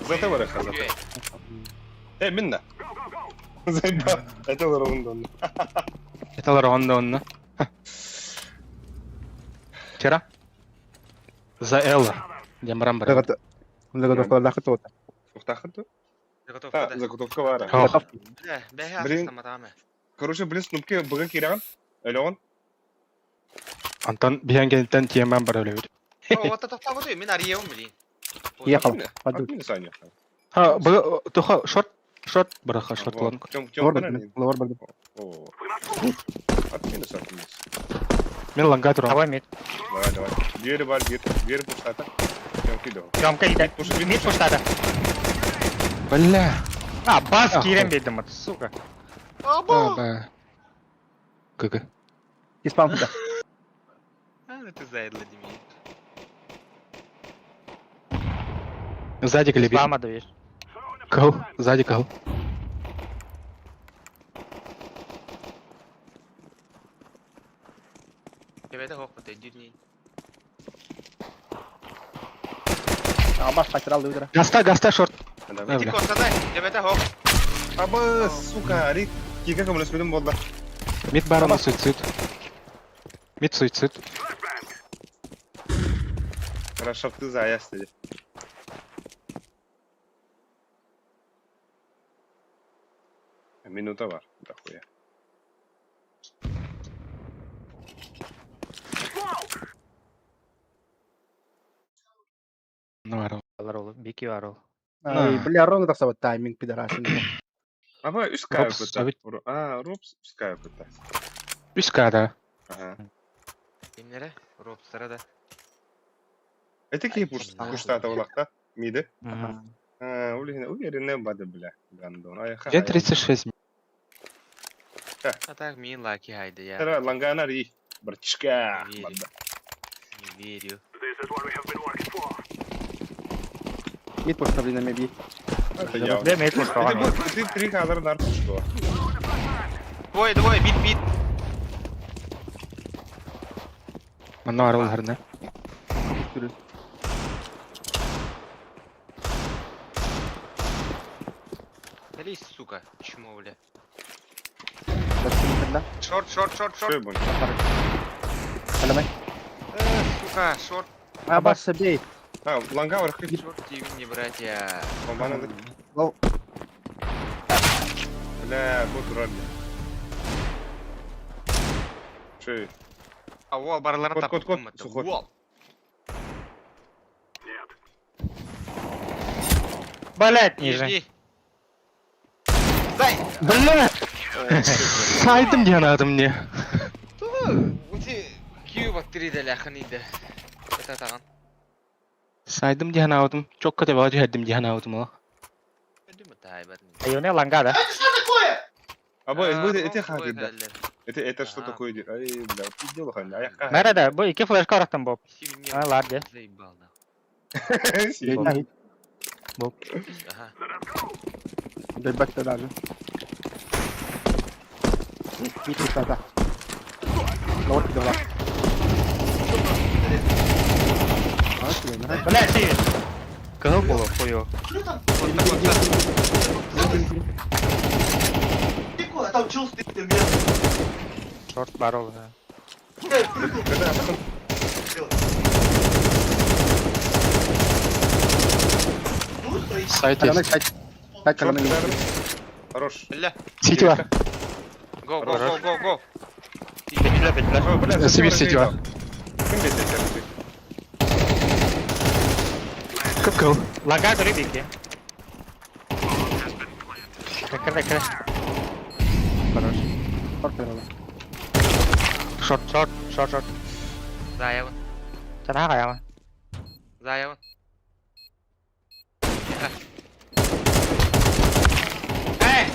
Зате бар хазат. Э, минна. Зайба, это раунд он. Это раунд он. Вчера? За Элла. Демрам бар. Заготовка тота. Ухтахын Заготовка, да. Заготовка бара. Блин. Короче, блин, снупки быгы кирәгән. Әле он. Антон биһәнгәнтен тиэмэн бар өлөбүт. О, вот это вот мин арьеум, блин. Ехал. Админ Саня. Ха, быгы туха шорт шорт быраха шорт лонг. Тем тем. Лор барды. О. Админ админ. Мен ланга турам. Давай мид. Давай, давай. Двери бар, двери, двери пустата. Тем кидо. Тёмка иде. Мид пустата. Бля. А, бас кирен бердим, сука. Аба. ГГ. Испан куда? А, ну ты зайд, Владимир. Сзади клеби. Спама даешь. Кол, сзади кол. Ребята, хох, вот иди Абаш качырал дыбдыра. Гаста, гаста шорт. Иди костадай, ребята, хох. Аба, сука, ари. Кика кому болды. Мид барона суицид. Мид суицид. Хорошо, ты заяц dedi. Минута бар, дохуя. Ну, арал. Арал, бики арал. Ай, бля, ровно так вот тайминг пидорасин. Аба, үс кая көтә. А, ропс үс кая көтә. Үс кая, да. Ага. Кимнере? Ропстара да. Это кей пуштата улакта? Миди? А, улихне, уверенный бады, бля. Гандон. Ай, Где 36? А так мин лаки хайда я. Тара лангана ри. Братишка. Не верю. Мид поставили на меби. Это я. Где мид поставили? Ты три кадра нар что? Двое, двое, бит, бит. Манна арал харна. Дались, сука, чмо, бля. Шорт, шорт, шорт, шорт. Аламай. Сука, шорт. Абаш, забей. А, ланга вархы. Черт тебе не братья. Бомбаны. Лоу. Бля, вот урали. Шею. А уол барыларын Кот, кот, кот, таппытым это. сухой. Уол. Блять, ниже. Нижний. Дай! Бля! Сайтым диэн аатым не. Тугу? Ути Q бактерия ляхын иде. Это таган. Сайдым диэн аатым. Чокка тебаҕа түһэрдим диэн аатым ол. Айоне ланга, да? Это что такое? А бу А, бу эти ну, хаты да. Это что такое? Ай, бля, ты дело хан. Аяққа. Мэра да, бу икки флешка орахтан боп. А, лар де. Заебал нахуй. Боп. Ага. Дойбатта даже. Митта. Лорд дала. Бля, ти. Кого было хуё? Что там? Вот так вот так. Тихо, там чел стоит у меня. Шорт барол, да. Я прыгал. Когда Ну, стоит. Сайт есть. Сайт. Сайт Шорт, Хорош. Бля. Сити бар. Го, го, го, го, го. Петля, петля. Ой, бля, Сибирь сити бар. Ким бетте Кып-кыл. Ланга көрі бики. Кірі, кірі. Хорош. Шорт, шорт, шорт, шорт. Заявын. Чана қаяма. Заявын. Эй!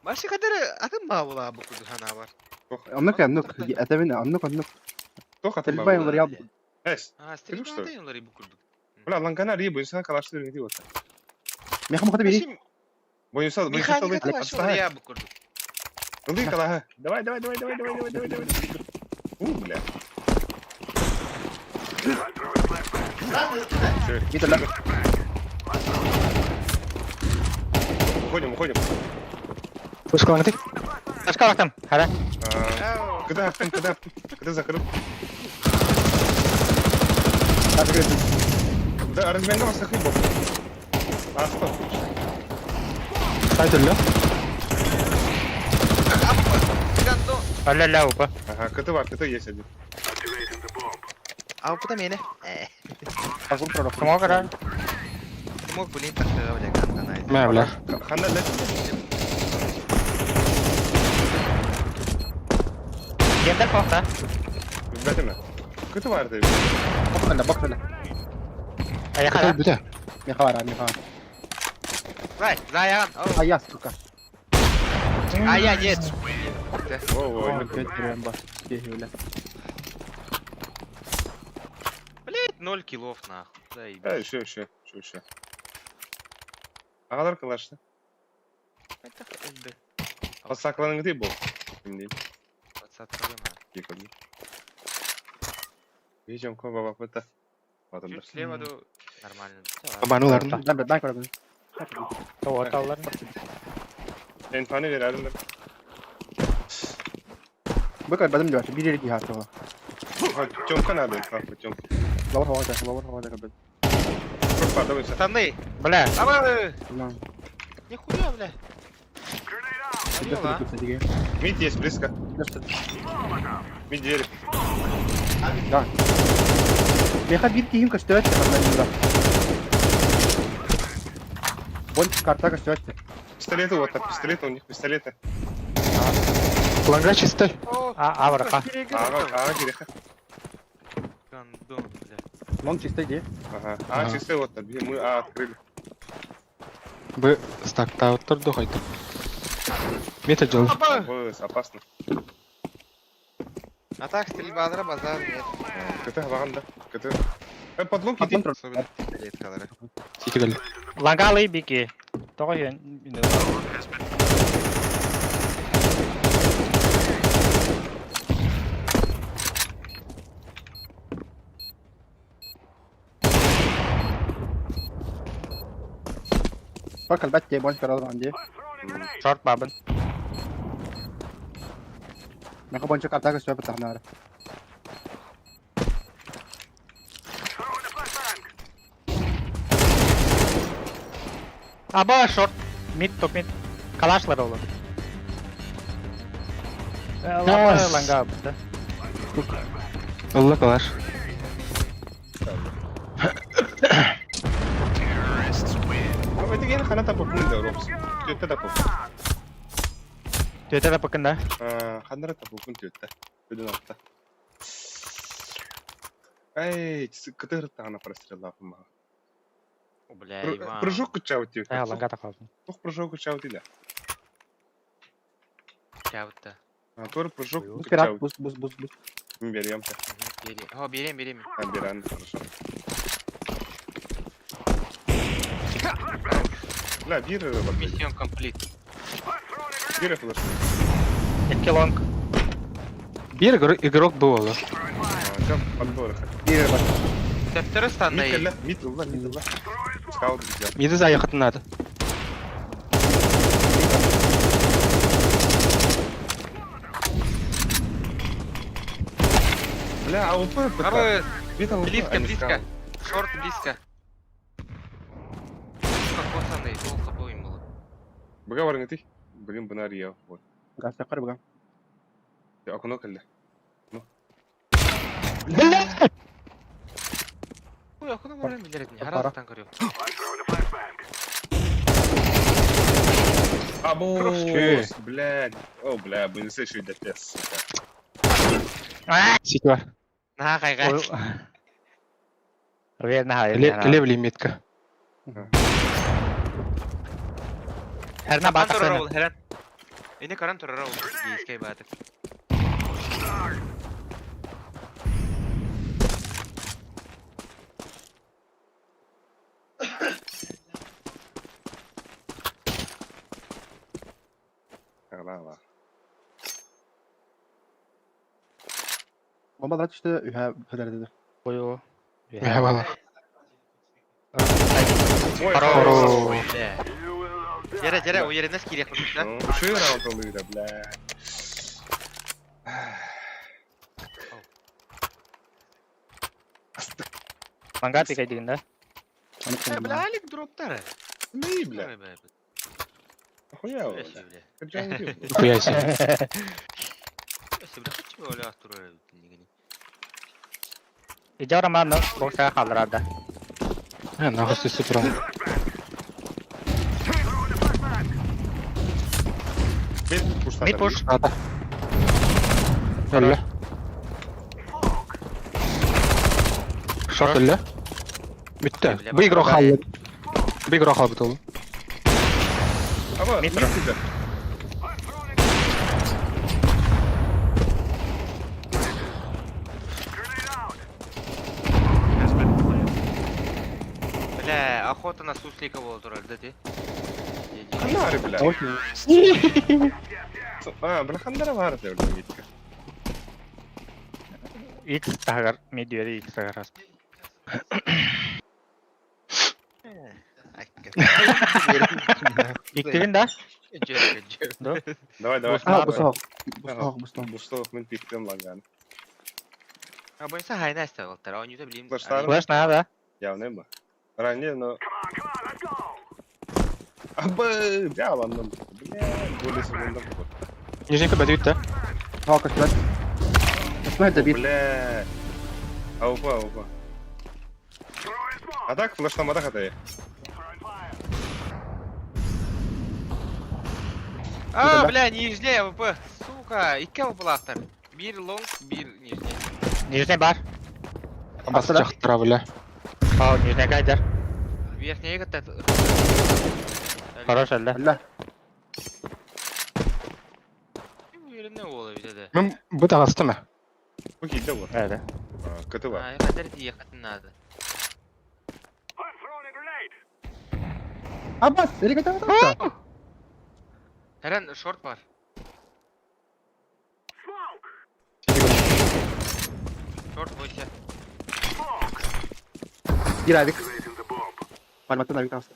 Машы кадar атым бабыла бу куду хана бар. Оннук, оннук, это оннук, оннук. Тоқ атым Стрельба им реал. Эс. А, стрельба олар бу курдук. Бля, лангана ри буйса калашты ринги вот. Меха мохта бери. Буйса, буйса Механика вообще я бу курдук. Лы калаха. Давай, давай, давай, давай, давай, давай, давай, давай. У, бля. Уходим, уходим. Флешкалаң ты. Флешка там, хара. Когда, когда, когда закрыл? Да, разменга вас хлеб. А, стоп. Сайт өллө. Ля-ля, упа. Ага, КТ бар, КТ есть один. А упа мене. Смог, да? Смог, блин, так бля, гандана. Мә, бля. Ханда, ля. Гендер похта. Бәтеме. КТ бар да. Баксана, баксана. Аяқа. Бүтә. Меха бар, меха. Зай, зай, А я, сука. А я нет. Во, во, Блять, 0 килов нахуй. Заебись. А, еще, еще, еще, еще. Ағалар калашты. Подсакланың ты был. Подсакланың. Киколи. Видим, кого баба Чуть слева до нормально. Бануларын. Да, да, да. Тоғыталар. Энфаны верәрім. Бык бадым диваш, бир жерге хатыга. Тёмка надо, инфа, Тёмка. Лавр хавада, лавр хавада кабел. Пропа, давай. Пацаны! Бля. Давай! Нихуя, бля. Мид есть близко. Мид дверь. Да. Меха бир кийим көстөт, ханна Вон карта көстөт. Пистолеты вот так, пистолеты у них, пистолеты. Ланга чистой. А, авраха. Ага, ага, киреха. Гандон, бля. Лон чистой где? Ага, а, чистой вот так, мы А открыли. Б стактауттар дохайты. Мета жол. Опасно. А так стрельба базар нет. КТ баган да. КТ. Подлог иди. Особенно пистолеткалары. Сити кэллэ. Лангалы бики. Тоҕо үөн. Бак албатте, бон карал банди. Шорт бабын. Меха бонча карта көстүбэт баттахына Аба шорт. Мид топ мид. Калашлар olur. Лапа ланга да. Ылла калаш. Это хана тапыкын да ропс. Төттө тапык. Төтө тапыкын да. Ханара тапыкын төттө. Өдөн алта. Эй, кытыр тагына простреллапым мага. Бля, Иван. Прыжок кычабыт деп. Э, ланга тақалдым. Тух прыжок кычабыт дейді. Чабытта. Мотор прыжок Бус пират, кычабыт. бус, бус, бус, бус. Мен берем. Берем. О, берем, берем. А, берем, хорошо. Бля, бир Миссион комплит. Бир флеш. Екі лонг. Бир игрок был. Жап, подбор. Бир бар. Септері Мид стандай. кэллэ, мид ылла, мид ылла. Скаут взял. Миды заехать надо. Бля, АВП Второй, Мид АВП, близко, а не близко. скаут. Шорт близко. Какой сол хп им было. Бага барың ты. Блин, бинар я. Вот. Газ такар буга. Окно кэллэ. Бля! Ой, окно баран билер не. Пара. Харастан көрү. Або, блядь. О, бля, блин, еще и ДПС, сука. Сити бар. На кайга. Верно, Лев лимитка. Herna Каран батақсana. турар ол, Херан. Эне каран турар ол. Дискей батыр. Ала, ала. Bombalar düştü, ühe dedi. Ой, Eyvallah. Ой, Хорош. Жара, жара, у еренес кире курдук да. Ну, Еще и раунд ылыйда, бля. Ланга пикай да? Бля, Алик дроптары. Ну и, бля. Охуя, бля. Бля, Как же он убил, бля? Нихуя себе. бля, хочу оля турар. Ижора маны боксаға қалдырады. Э, нахуй ты супер. Мид пуш Мид пуш. Ата. Өллө. Шорт өллө. Бүтті. Бля, Бу игрок халды. Бу игрок халды ол. Аба, Мид мид иде. Бля, охота на суслика боло турар да ти. Ханары, бля. А, бля, хандара бар, бля, мидка. X тағар, медиа X тағар. Иктігін да? Давай, давай. А, давай. бус ох. Бус ох, бус ох. Бушталых мен пиктем лаган. А бойса хайна стал, а не блин. Флештар. Флеш надо. Явно ба. Ранее, но... Абы, бля, ладно. Бля, голи секунда. Нижний кабет бүтті. Ха, көстүбэт. Көстүбэт да бир. Бля. АВП, АВП. А так, флеш там атак это. А, бля, нижний АВП. Сука, икки АВП лахтар. Бир лонг, бир нижний. Нижний бар. Басы жақтыра бля. Ау, нижний гайдер. Верхний катта. Хорош әлі. Алла. Уверенный ола бит Мен бу тағасты ма? Окей, да вот. Әлі. КТВ. А, кадр ехать надо. Абас, эрик это. Херан шорт бар. Шорт бойся. Бир авик. Парматтан авик тағысты.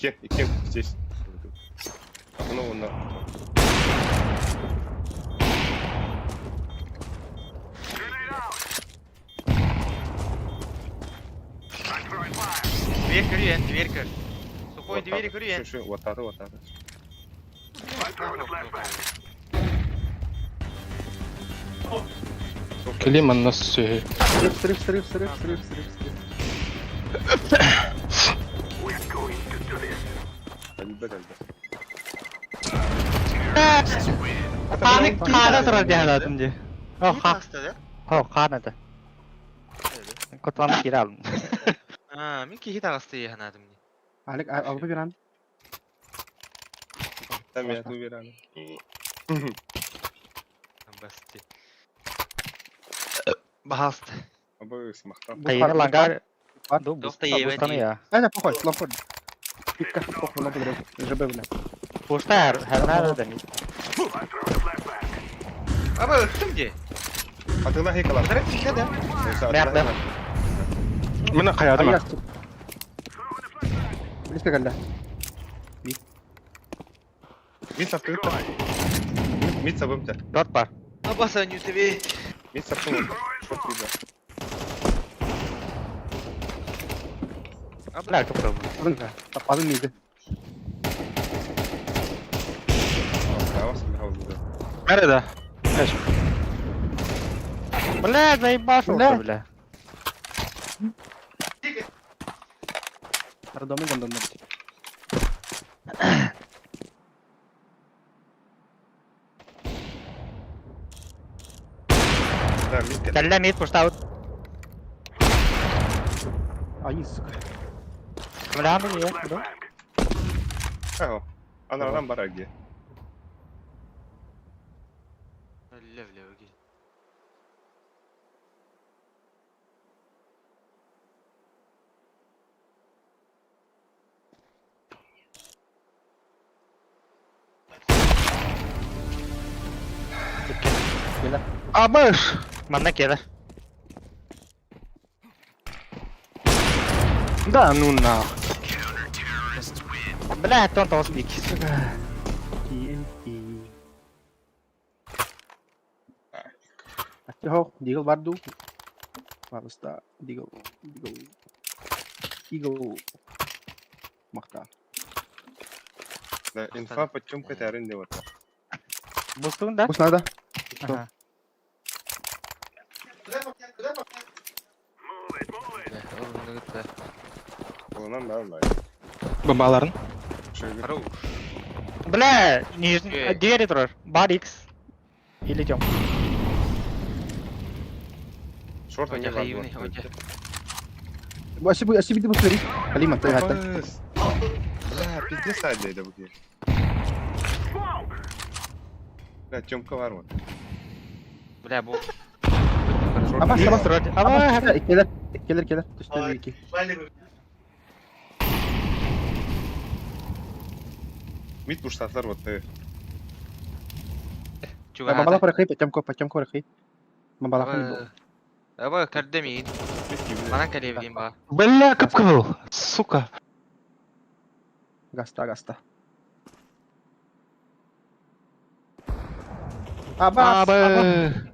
Икки, икки, здесь. Окно уонна. Дверь көрүйэн, дверь көр. Сухой двери көрүйэн. Şu, şu, вататы, вататы. Кэлиим манна сүһү. Срыв, срыв, срыв, срыв, срыв, срыв, срыв. Элбэт, элбэт. Хааны хаана турар диэн дии. О, Киһи ха. таҕыста да? О, хаан это. Котламы киирэ алдым. Аа, мин киһи таҕыста дии санаатым дии. Алик, алба биран. Там я уверен. Басты. Баһаалыста. Абы смахта. Кайына лангар. Ду Доста буста ебать бустаны я. Айда, похуй, лампор. Пикка, похуй, лампор, ЖБ, бля. Буста хэр хэр дemi. Аба ыттым дии. Атыла хейкала. Бары тиийдэ да. Мэ, мэ. Мына хайаатым. Аяк. Близко кэллэ. Мид сапты. Мид сабымта. Дот бар. Аба саню тебе. Мид сапты. Шот видно. Бля, кто Алын, таппадым миди. Бары да. Бля, заебашился, Бля. бля. Родомы гондоннор. Да, мид. Кэллэ мид пустаут. Ай, сука. Бля, ну я, да. Ага. Анардан бар аги. Лев, лев, окей. Абыш! Манна келер. Да ну нахуй. Бля, тон тоос бик. TNT. Ачча, Дигл барду. Пожалуйста, Дигл, Дигл. Игл. Махта. Да, инфа по чемка тәрін деп отыр. Бустун да? Пусть надо. Ага. Онан да алмай. Бомбаларын. Хорош. Бля, нижний, Эй. двери турар. Бар X. Или идем. Шорт Отя не хайвный, отя. Аси аси биди бусури. Алима, ты это. Бля, пиздец айда бу киһи. Бля, Тёмка бар вот. Бля, бу. Абас, абас. Турар. Аба, Абас, келер, келер, келер. Түстө iki. Мид буштатлар вот. Бабала порахай, потемко, потемко порахай. Бабала хани. Аба көрдө мин. Манан кэлиэбин ба. Бля, кып-кызыл. Сука. Гаста, гаста. Абас, абас. Абы.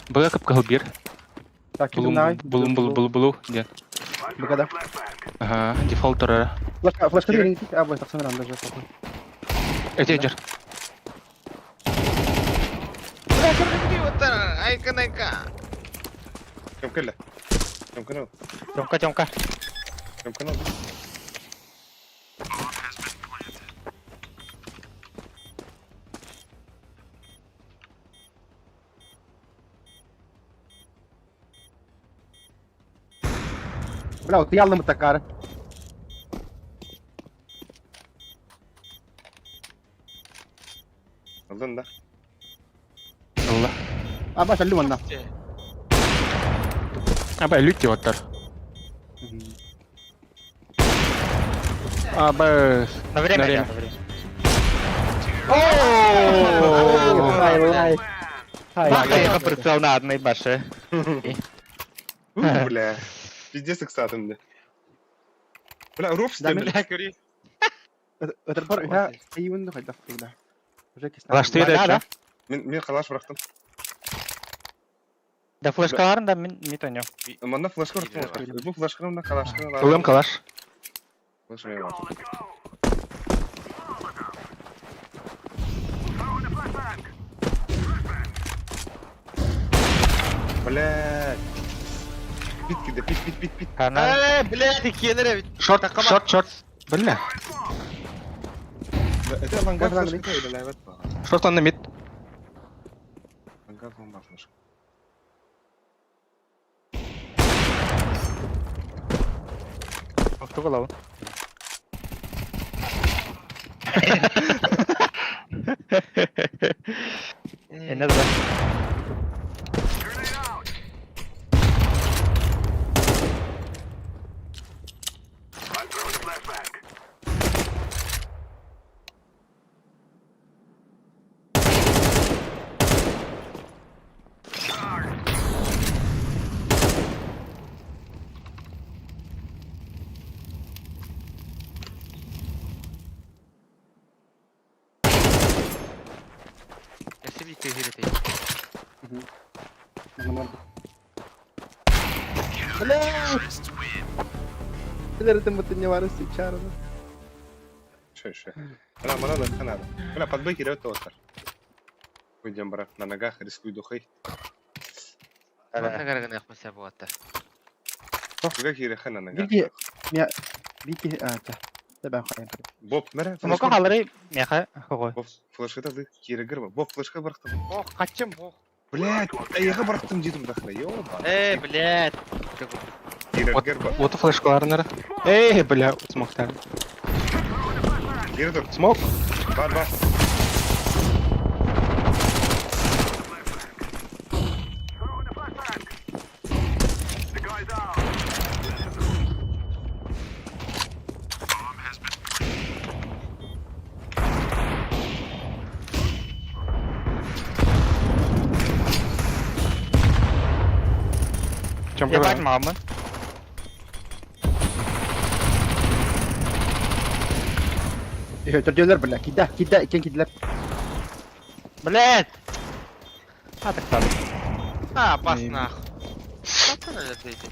Бля, кып-кызыл бир. Так, Булум, кидим булум, булум, булум, булум. Ден. Бгада. Ага, дефолт турара. Флешка, флешка берин. А, бой, тахсан ранда же похуй. Эти жер. Бля, көрдө оттар. Айка найка. Тёмка келе. Тёмка ну. Тёмка, Тёмка. Тёмка ну. Бля, вот я лым такара. Алдын да. Алла. Абас, аллу манна. Аба, люти оттар. Аба. На время, На время. на время. Хай, лай. Хай. Бах, прицел на одной баше. Бля. Пиздец иксатым да. Бля, ропс Да, дэмин. Бля, көрүй. Өтөрбөр үһэ айыбын хайдах бля. Уже кисна. Калаштыы Да, да. да. Мин калаш бырахтым. Да флешкаларын да мин мит ойнуом. Манна флешка бырахтым. Бу флешканы мына калашканы Ылым калаш. Флешка мен бар. Блядь. Пит киде, пит, пит, пит, пит. Хана. Э, блядь, иккиэнэр эбит. Шорт, Такама. шорт, шорт. Бля. Это ланга Бля, флешка или лайвет ба? Шорт онна мид. Ланга бомба флешка. Тугу лабын. Эне да. Өссө биир кыыһыр этэй. Бля. Билердим бу не бар сейчас. Шо, шо. Бля, мана да надо. Бля, подбой кире отыр. Пойдем, брат, на ногах, рискуй духой. Манна гарагыныах маса буолта. Туга кире на ногах. Бики я бики а та. Тебе хайын. Боб, мәрә, Смока халары меха хогой. Боб, флешка да кире гырба. Боб, флешка бырахтым. Ох, качым, ох. Блядь, аяғы бырахтым дедім дахна, ёба. Э, блядь. Кире Вот, гырба. вот флешкаларынара. Эй, бля, смоктар. Кире тур. Смок. Бар, бар. Чем Ебать мамы. Өтөрдөлөр бля. Кида, кида, кен киделер. Блядь. А так так. А, бас нах. Каттан эле дейди.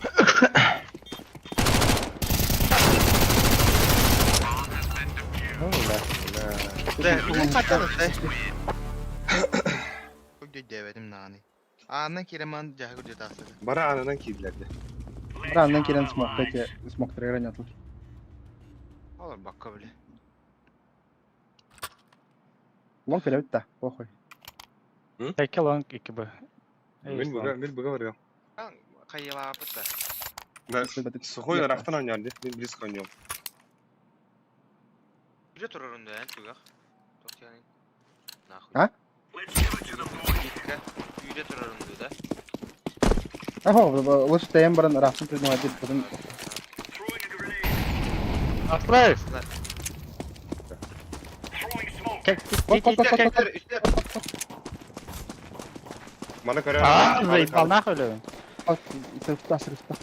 Да, каттан эле. Көйдөй нааны. Аана киреман жаһы көрдө тасыды. Бара ананан кийдилерди. Бра, андан келен смок, эти смок трегер атыл. Олар бакка биле. Лонг келебит да, похуй. Эки лонг ики б. Мен буга, мен буга барыам. Кайылаапыт да. Да, сухой рахтан ойнарды, мен близко ойнойм. Бүле турарында эн түгэх. Токтяны. Нахуй. А? Үйде турарында да. Ахо, лучше тем баран рафтын придумать, потом Астрай. Кот, кот, кот, кот, кот. Мана көрө. А, заебал нахуй ли? Сырыпта, сырыпта.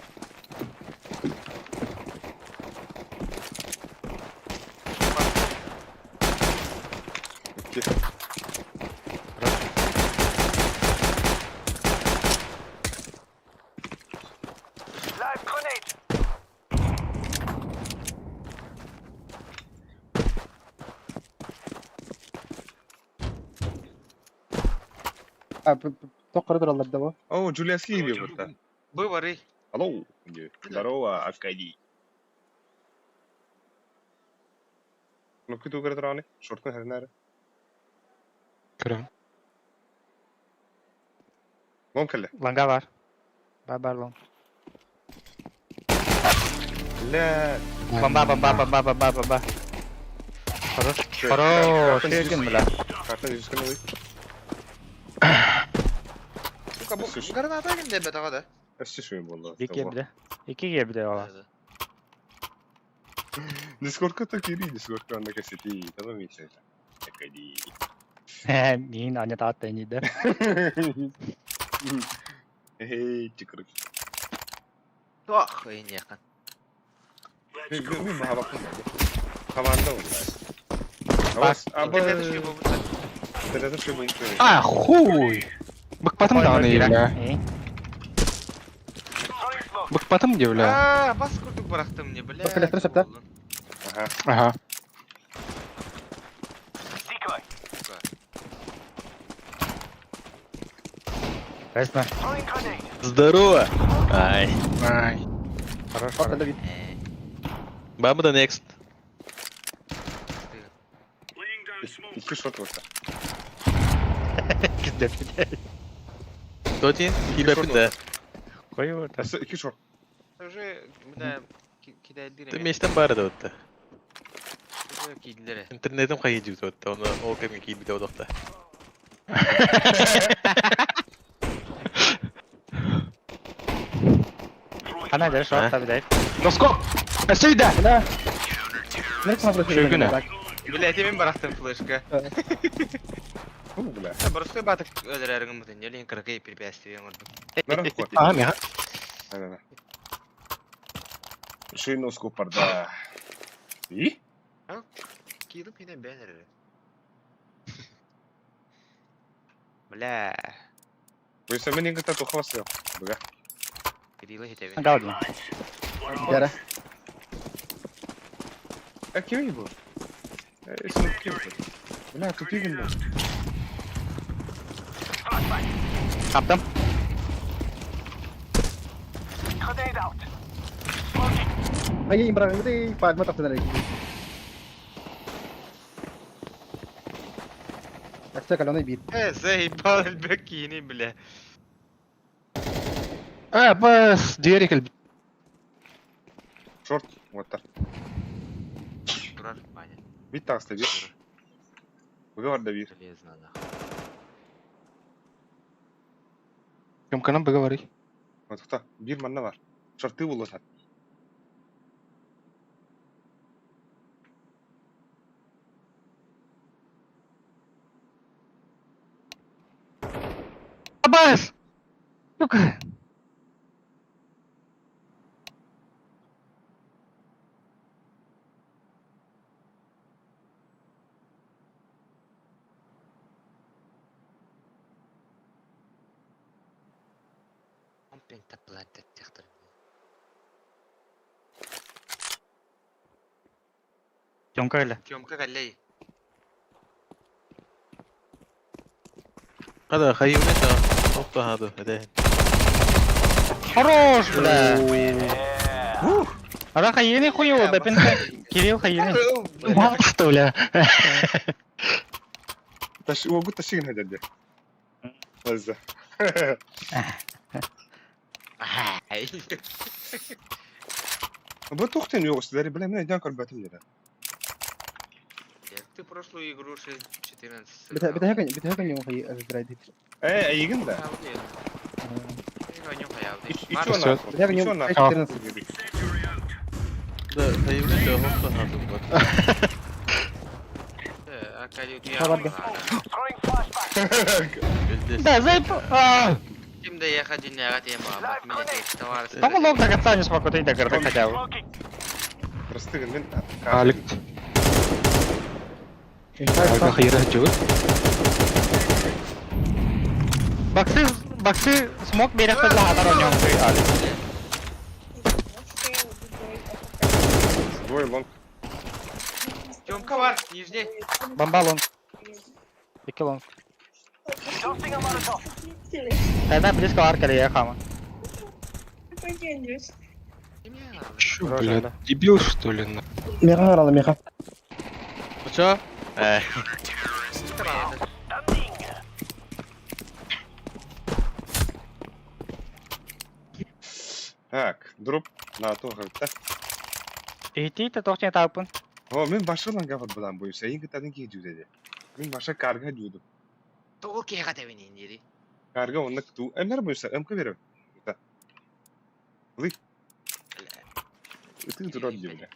А, тоқыры тураллар да бу. О, Джулиас Ливи бутта. Бу бары. Алло. Здорово, Аркадий. Ну, күтү көрө тураны, шортун хәрнәре. Көрөм. Лон келе. Ланга бар. Бар бар лонг. Бля. Бомба бомба бомба бомба бомба. Хорош. Хорош. Шеген, бля. Картан жүзкөн ой. Сука, бу граната кимде бе тага да. Өссө шуй болду. Ики бля. Ики бля ола. Дискордка то кири, Дискордка анда кассети, там миссе. Аркадий. Мин аня таатта ини да. Эй, чикрык. Тох, инехан. Мин баһабаппын Команда буолла. Интернет үчүгэй буолбута. Интернет үчүгэй А, хуй! Быкпатым даҕаны, бля. Быкпатым дии, бля. Аа, бас курдук бырахтым не, бля. Коллектор сапта. Ага. Ага. Ясно. Здорово! Ай. Ай. Хорош, От хорош. Давид. Баба да next. Икки шот болса. Киздеп. Доти, хибепин да. Кой вот. Икки шот. Уже, бля, кидайдыр. Ты мечтан бары да отта. Кидилер. Интернетим хайы жибит отта. Оны ол кемге кийбит одохта. Хана дер шот таби дай. Носкоп! Әсейді! Бля. Шөгүнэ. Бля, это мен бырахтым флешка. Фу, бля. Борской батык өлөрөрүҥ мутун, елен кыракый препятствие оҥордум. Нара хуй. А, меха. Да-да-да. Шейноску парда. И? Киилип киинэн бээн эрэр. Бля, Вы мен ингата тухвасы. Бля. Кирилла хитебин. Галдин. Яра. А кем был? Кем Бля, тут игн был. Каптым. Ay, имбра, ити пагма тахтан эрэ. Акса калона бит. Э, заебал элбек киини, бля. А, бас, двери кэлбит. Шорт, вот так. Турар, Ваня. Бит таҕыста бит. Быга барда бир. Железно, нахуй. Кемканан быга барый. Вот кто? Бир манна бар. Шорты булла. Бас! Сука. Он пентаплатит техтер. Тёмка эле. Тёмка каллей. Хада хайымета. Опа хаду. Эде. Хорош, бля. Ара хайыны хуево, бэпин Кирилл хайыны. Что, бля? Таш, могу ташигин хадерде. Азza. Ай. Бу тухтен yok sizleri бля мен айдан көрбөтүм деді. Ты прошлую игру 6-14 Бит сыграл. бит бит хакан юм хай аздрайдит. Э, айгын да. Бит хакан юм 14. Да, хайымета опа хаду. Хабарда. Да, заеб... А, Ким да я ходил не агат я мама. Меня товар. Там лог до конца не смог вот до горы хотя бы. Простыгын мен Алик. Ага, хайра жугут. Баксы, баксы смог берег для Хатара у него. Алик. Двое лонг. Тёмка бар, нижний. Бомба лонг. Ики лонг. Тогда близко арка я хама. Чё, бля, дебил, что ли? на? Меха харала меха. Чё? Э. Так, дроп на то хавта. Ити то тохчен тапын. О, мен башка ланга бар будан буюса. Эң кытадын ки жүдеди. Мен башка карга жүдүм. Тоҕо киһиэхэ тэбинин дири. Карга онна ту. Эмнер буюса, МК берем. Да. Лы. Ты дурак бля.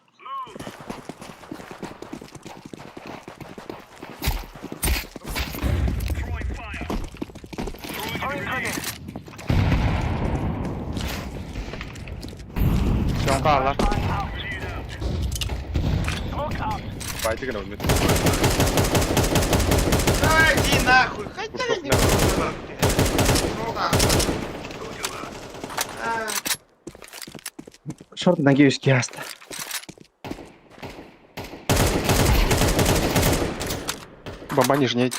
Тёмка алар. Байте гына өлмөт. Ай, иди нахуй! Хотя не Шорт ноги үске аста. Бомба нижняя.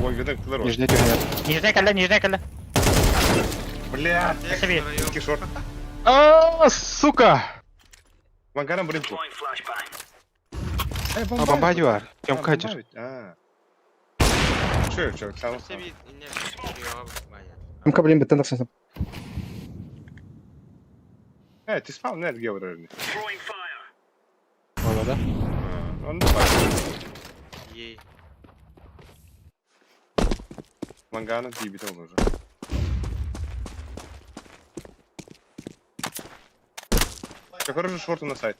Ой, видно, Нижняя тюрьма. Нижняя калля, нижняя калля. Бля, Себе. кишор. А, сука! Мангарам блин. А бомба дюар. Тем катер. А. Че, че, сам. Мка блин беттен тахсан. Э, ты спал, нет, говорю. Ола, да? Он давай. Ей. Мангана тибит он уже. Какой же шорту на сайт?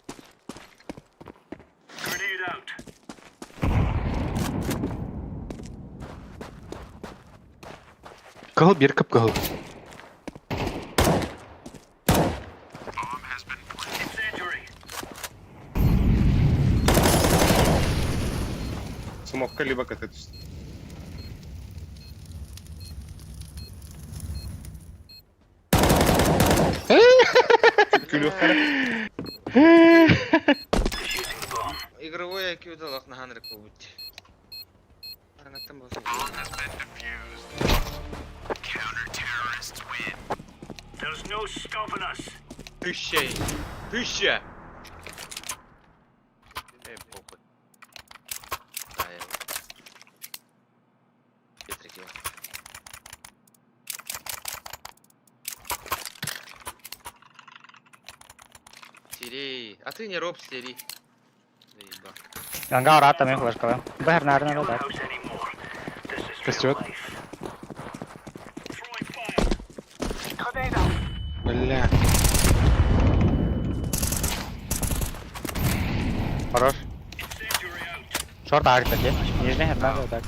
Кыл бир кып кыл. Смокка либо катетус. Игровой IQ да лох на ханрик будет. Арангаттан болсын. Тысяча. Тысяча. Э, похуй. Да, я... Петрик его. Сири. А ты не роб, сири. Заебал. Ангар ата мен флешка. Бәһәр нәрне да. Растет. Бля. Хорош. Шорт арт таки. Нижний одна так.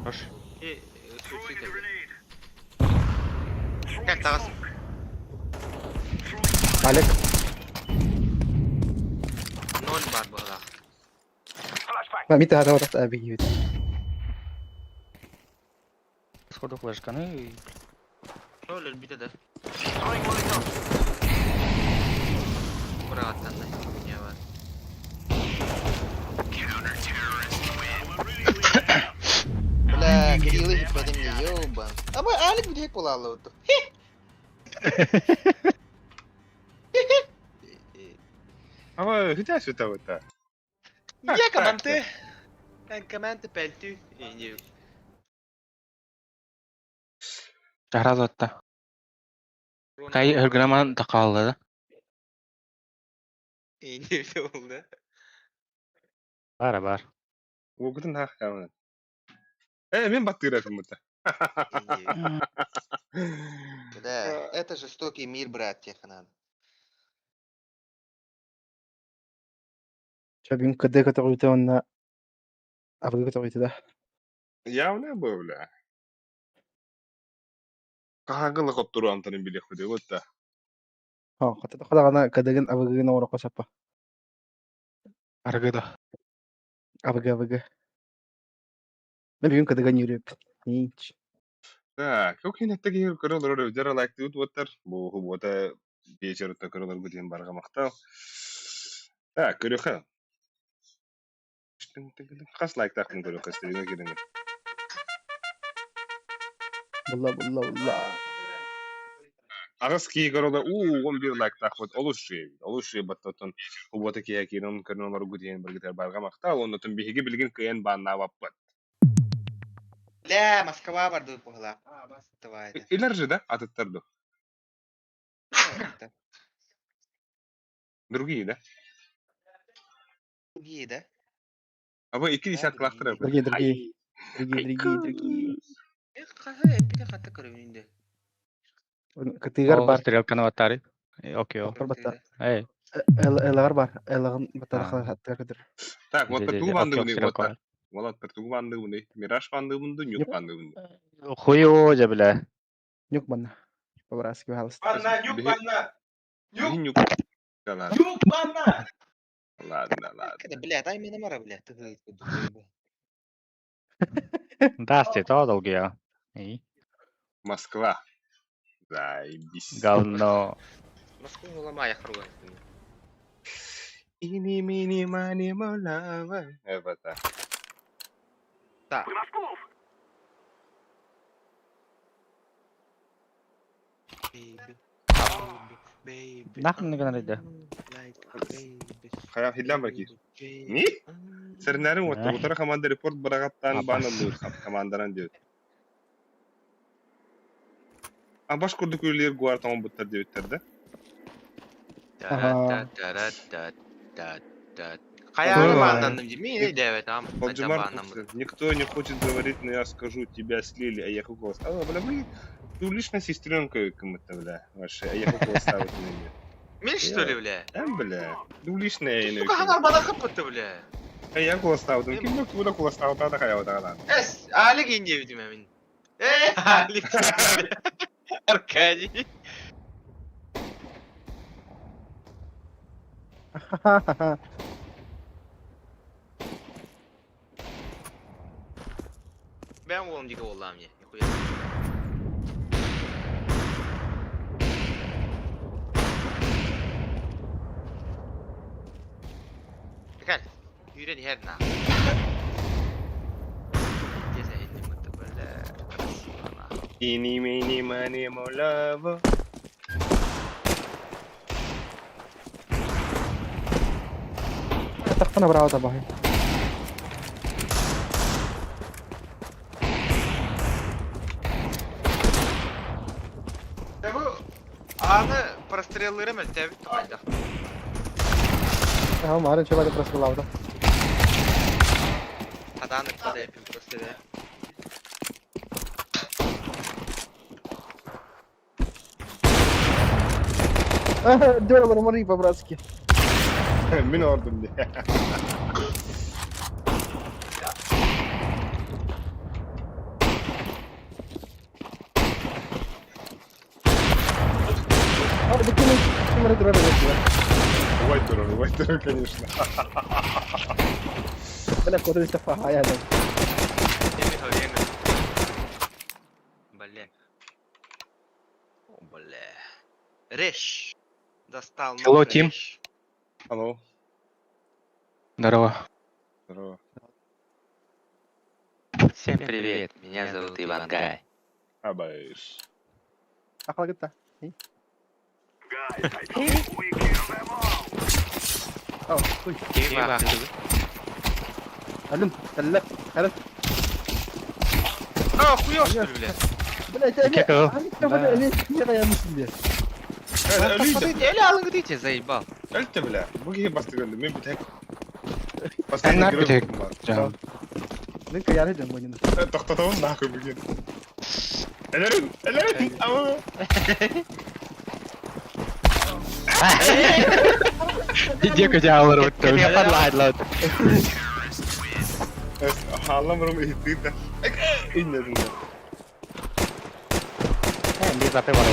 Хорош. Э, суицид. Как тағас? Олег. Ноль бар была. Ма мите хата вот абиги. Сходу флешка. Ну и Ноль өлбіті да. Бұрағаттан да. Не бар. Бля, Кирилл хиппадым не ёбан. А мы Алик где пулала вот. А вы где сюда вот так? Я команды. Команды пельтю. Не. Шахразатта. Кай өргөнаман тақалды да. Не болды. бар бар. Угутун хах камын. Э, мен баттырапым это. Бля, это жестокий мир, брат, тех надо. Ча бүгүн КД көтөҕүтэ онна абыгы көтөҕүтэ да. Явно был, бля. Кахагылы коттуру антанын билек худы вот да. Ха, хата хадаҕана КДгын абыгыгын оҥоро саппа. Аргыда. Абыгы абыгы. Мен бүгүн КДгын yürüp. Нич. Так, как я такие көрөлөр өздөрө лайк тут вот бу бота вечер көрөлөр бүтүн барга мактал. Так, көрөхө. Хас лайк тактын көрөхө стриме келиңер. Булла булла булла. Агас ки көрөлөр у 11 лайк так вот олуши, олуши баттотон бота ки якинон көрөлөр бүтүн барга барга мактал, оннотон биһиги билген кыян банна ваппат. Бля, Москва барды погла. Давай. Илер же, да? Атыттарды. Другие, да? Другие, да? А вы ики десятка лахтыры. Другие, другие. Другие, другие, другие. Қасы әппеде қатты көрөмүндө. Кытыгар бар. Стрелканы баттары. Окей. Бар батта. Эй. Элагар бар. Элагын баттар хаттар көтөр. Так, вот ту банды вот. Уолаттар тугу баанныыбыный? Мираж баанныыбын дуу, нюк баанныыбын дуу? Хуё же, бля. Нюк банна. По-братски, пожалуйста. Банна, нюк банна! Нюк! Нюк. Нюк банна! Ладно, ладно. Бля, дай мне номера, бля. Ты Да, ты то долгий, И? Москва. Заебись. Говно. Москву ломай, я хоруган. Ини мини мани молава. Это. Так. Baby, baby, Нахуй не гонорит, Хайа хиллан баки. Ни? Сэрнэрин уотта утары команда репорт бырагаттан баан ыллыыр команданан диэбит. А баш курдук үлэлиир гуар тоҥон буттар диэбиттэр да? Хайааны бааннанным дии, мин өйдөөбөт ам. Болдьумар никто не хочет говорить, но я скажу, тебя слили, а я кукол ставила, бля, вы ты лично сестренка кому-то, бля, ваша, а я кукол ставить на нее. Мин что ли, бля? Да, бля, ну личная. Сука, ханар бадахып бля. А я кукол ставил, ким бу куда кукол ставил, та хая вот та. Эс, Алик инде бит мин. Э, Алик. Аркадий. Ха-ха-ха. Бәм уолум диге боллам не. Нихуя. Кәл, үйрен her на. Тез әйтем бітті, бля. Красиво, нахуй. Ини мини мани молава. Тахтана браво табахи. Бу аны простреллырым әлтәбит тугайда. Ага, марын чебады простреллавда. Хатаны падайпим просто да. Дёрнул мары по-братски. Мин ордум ди. А, да ким ким турар Уай турар, конечно. Бля, куда ты фахая да. Бля. О, бля. Реш. Достал. Hello, team. Hello. Здорово. Здорово. Всем привет, меня зовут Иван Гай. Абайш. Ахлагата. О, хуй. Алым, тәлләп, хәрәт. А, хуёв, что ли, бля? Бля, это не, не, не, не, Эле алың дите, заебал. Өлтө бля. Бу киһи бастыгын мен бүтэк. Эн бүтэк. Мен каяр едем монин. Токтотобун нахуй бүгүн. Элерин, элерин. Ама. Дико дьяволар вот. Хаалам рум иһиттиир Иннедин. Э, bir запы бар.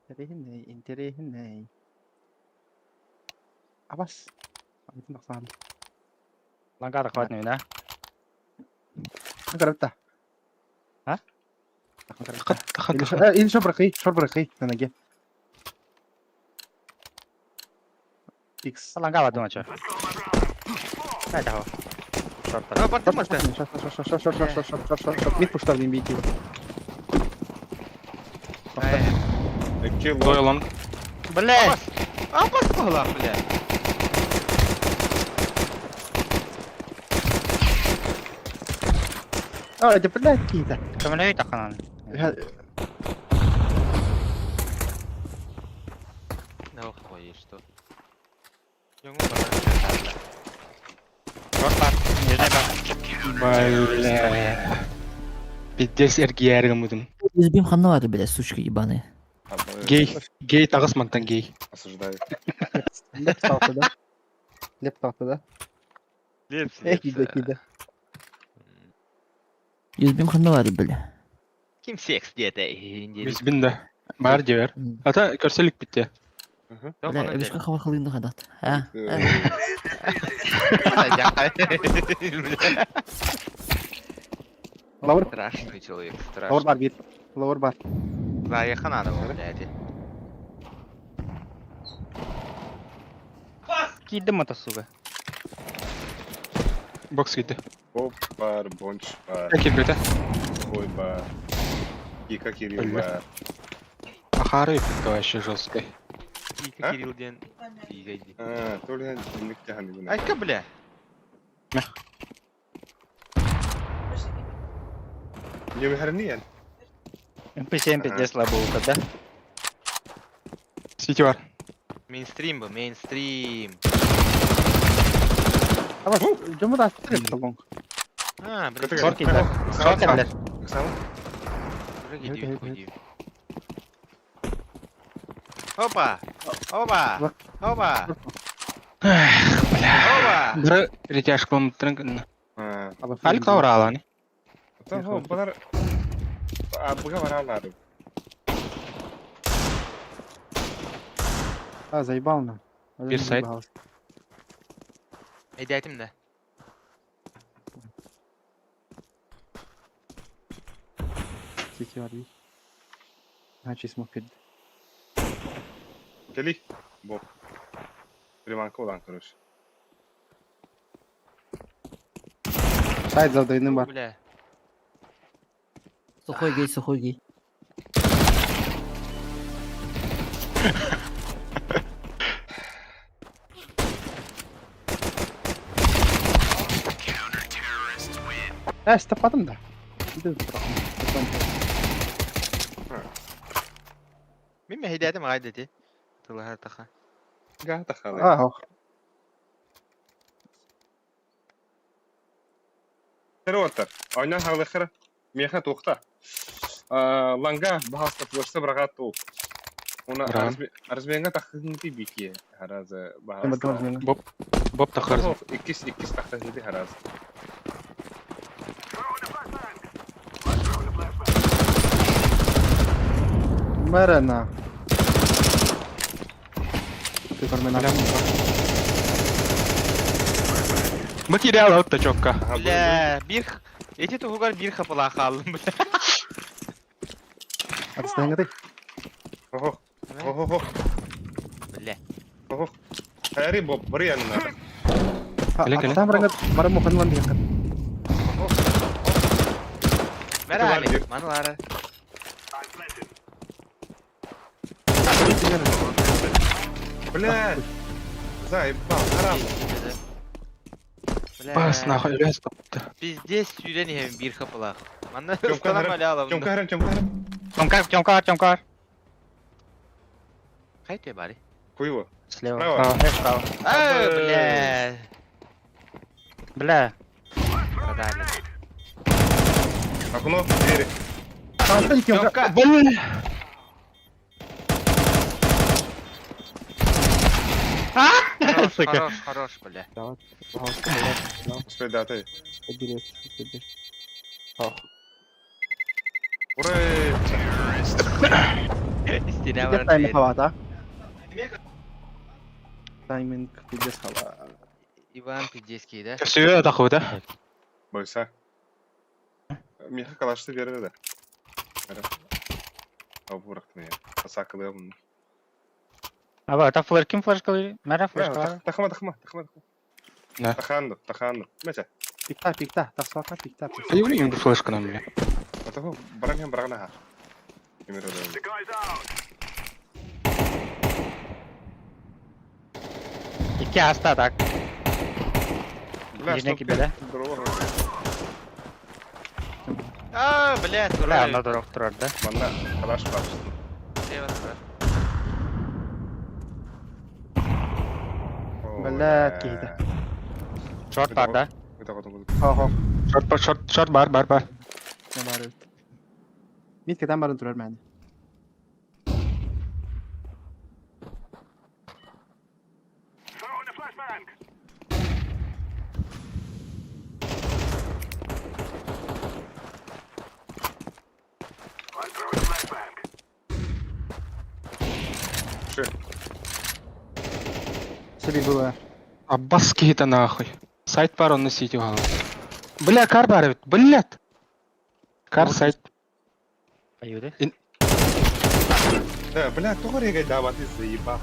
Интересный, интересный. Абас. Бүтүн тахсан. Лангара хватит, да? Карапта. А? Или шобрахи, шобрахи на ноге. Икс. Лангала думача. Дай того. Шорт. А, бартымашта. Шорт, шорт, шорт, шорт, шорт, шорт, шорт, шорт, шорт. Мид пуштар бейти. Дойлон. Блядь! А, баспала, бля. А, это блядь какие-то. Көмөлөй таханан. Да охуеть, что. Шорт бар. Нижний бар. Бля. Пиздец эргияргым будым. Избим ханна бля, сучка ебаная. Гей, гей таҕыс мантан гей. Осуждаю. Леп талты да? Леп талты да? Лепс, Э, киде, киде. Избим ханна бля. Ким секс диэтэ? Бизбин да. Бар дебер. Ата көрсөлүк битте. Бля, эбишка хабар халыйында хадат. А? Лаур. Страшный человек, Лаур страшный. бар бир. Лаур бар. Заеха надо было, блядь. Кийдим ата суга. Бокс кийди. Боп бар, бонч бар. Кирбете. Ой бар. Кика Кирилл Бля. бар. Ахары вообще жесткой. Кика Кирилл ден. Игайди. А, то ли инник тяханы. Айка, бля. Не мехарниен. МП7 пиздец слабо да? Сити бар. Мейнстрим был, мейнстрим. Абас, жому да стрель талон. А, блядь. Шорки, да. Шорки, блядь. Опа! Опа! Опа! Бля. Опа! Бир ретяжка трынкын. Алик лаура аланы. Того, балар... А, буга баралары. А, заебал нам. Бир сайт. Эдятим да. Сити бар бир. Значит, смог кирди. Кели. Боп. Приманка olan, короче. Сайт завдайным бар. Бля. Сухой гей, сухой гей. Э, стападым да. Мин мехидятим гайдати. Тылаха таха. Га тахалы. А, ох. Терваттар. Ойна халыхыр. Меха тухта. Ланга бахаста флешта брагат ту. Уна арзменга тахынты бики. Харазы бахаста. Боп боп тахар. Иккис иккис тахынты хараз. Мэрена. Ты формена. Бу кире алат та чокка. Бля, бир... Эти тугугар бир хапала халым, бля. Отстань ты. Охо. Охо. Бля. Охо. Хари боп, бри анна. Отстань барангат, бара мухан ван дияқат. Мэрэ али, маналары. Бля. Заебал, харам. Бля. Бас нахуй, бля, стопты. Пиздец, сүйрен ехем бир хапала. Манна Тёмка, станам аля алам. Тёмка, харам, тёмка, харам. Тёмкар, Тёмкар, Тёмкар. Кай ты бари? Хуево. Слева. Справа. Э, справа. А, бля. Бля. Продали. Окно, двери. Тёмка. Бля. Хорош, Сука. хорош, хорош, бля. Успей, да, ты. Ура! Стена Пиздец тайминг хавата. Тайминг пиздец хава. Иван пиздецкий, да? Все таху да. Бойса. Меха калашты берді да. Ау бұрақтын я. Асақылы бұны. Аба, та флеш, ким флешкалы? Мәрә флешкалары. Тахма, тахма, тахма. Да. Таханды, таханды. Мече. Пикта, пикта, тахсака, пикта. Я не буду флешка нам, бля. Атаху, баран баран ха. Кемер Икки аста так. Бля, Ене что кибеле. А, бля, Бля, анда дорог турар да. Манна, калаш бар. Слева, справа. Бля, кейді. Шорт бар да. Хо-хо. Шорт, шорт, шорт бар, бар, бар. Не бар. Мид кэтэн баран турар мээнэ. Ши. Себе было. Аббас киһитэ нахуй. Сайт бар онно сити уһаҕа. Бля, кар бар эбит. Блядь. Кар сайт. Аюды. Да, бля, тоҕо регайдаабаты заебал.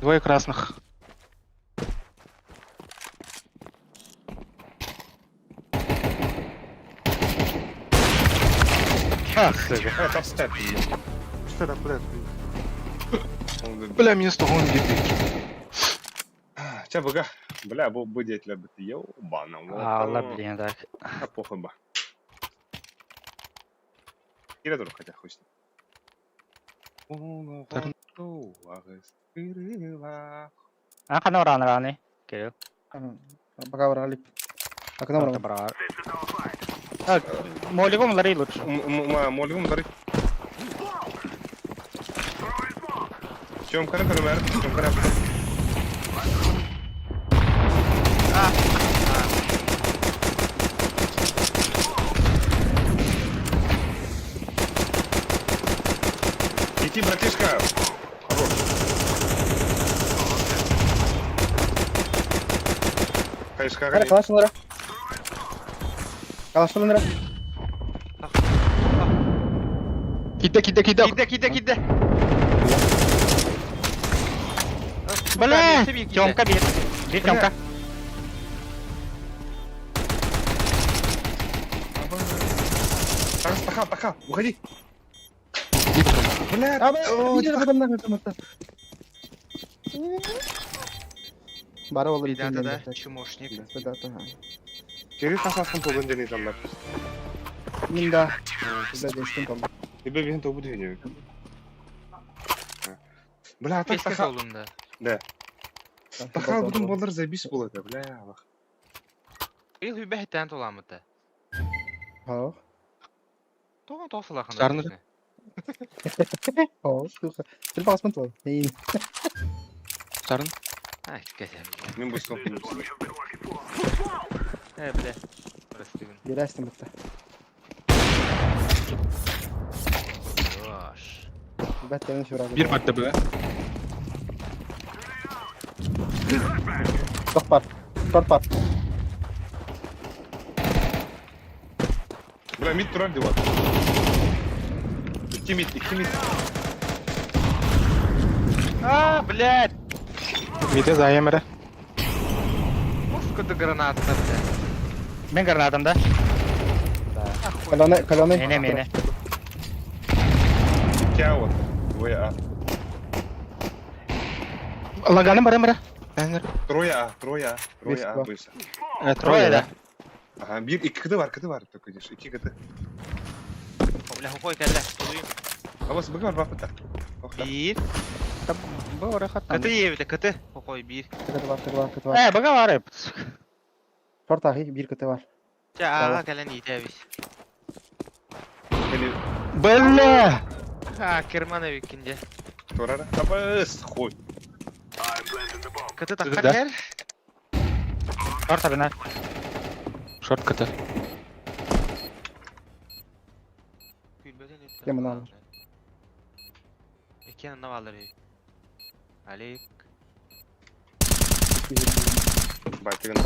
Двое красных. Что там, куда? Бля, минус того он гибит. Ча быга. Бля, бу бу диэтилэр бит. Ёбана. Алла, блин, так. А похуй ба. Кире тур хотя хуй с ним. А хана уран раны. Кирилл. Пока брали. А когда брали? Брал. Так, молигом лари лучше. Молигом лари. Чем кара кара чем кара. Иди, братишка. Хорош. Кайшка, Кара, калаш ылара. Калаш ылара. Киде, киде, киде. Киде, киде, киде. Бля, Тёмка бит. Бит Тёмка. Пока, пока, уходи. Бля, Бара ол Ребята, да, чмошник. Да, да. Кирилл тахасын толган дени тамнар. Мин да. Да, дестим там. Тебе бен тобу дени. Бля, так Беске таха. солунда. Да. Таха будун болар забис болады, бля. Аллах. Кирилл хүбэ хэтэн туламыта. Хоо. Тоҕо тоосулахан. Сарны. Хоо. Сил басмын тол. Нейн. Сарын. А, кесем. Мен бу стоп. Э, бля. Прости. Берәстим битте. Хорош. Бәттән шура. Bir madde be. Ток бар. Тор бар. Бля, мид турар деп Икки мид, икки мид. А, блядь. Миде заемere. Пускады граната, бля. Мен гранатам, да? Каланы, каланы. Мене, мене. Икки а вот. Двое а. Лаганым бар эмре. Әңір. Трое а, трое а, трое а, бойса. Трое да. Ага, бир икки кыты бар, кыты бар, только идешь. Икки кыты. Бля, хухой кэллэ. Тулуйум. А вас быгар бар быта. Бир. Бу рахат. Кыты ебите, кыты. Хухой бир. Кыты бар, кыты бар, кыты бар. Э, бага бар. Тор тахи бир кыты бар. Ча, ага кэлэн итэбис. Бля! А, Керманович кинде. Турара. Абыс, хуй. Кыты Да. тахтар кэр. Шорт абина. Шорт кыты. Кем алар? Экен навалар. Алик. Байтыгын.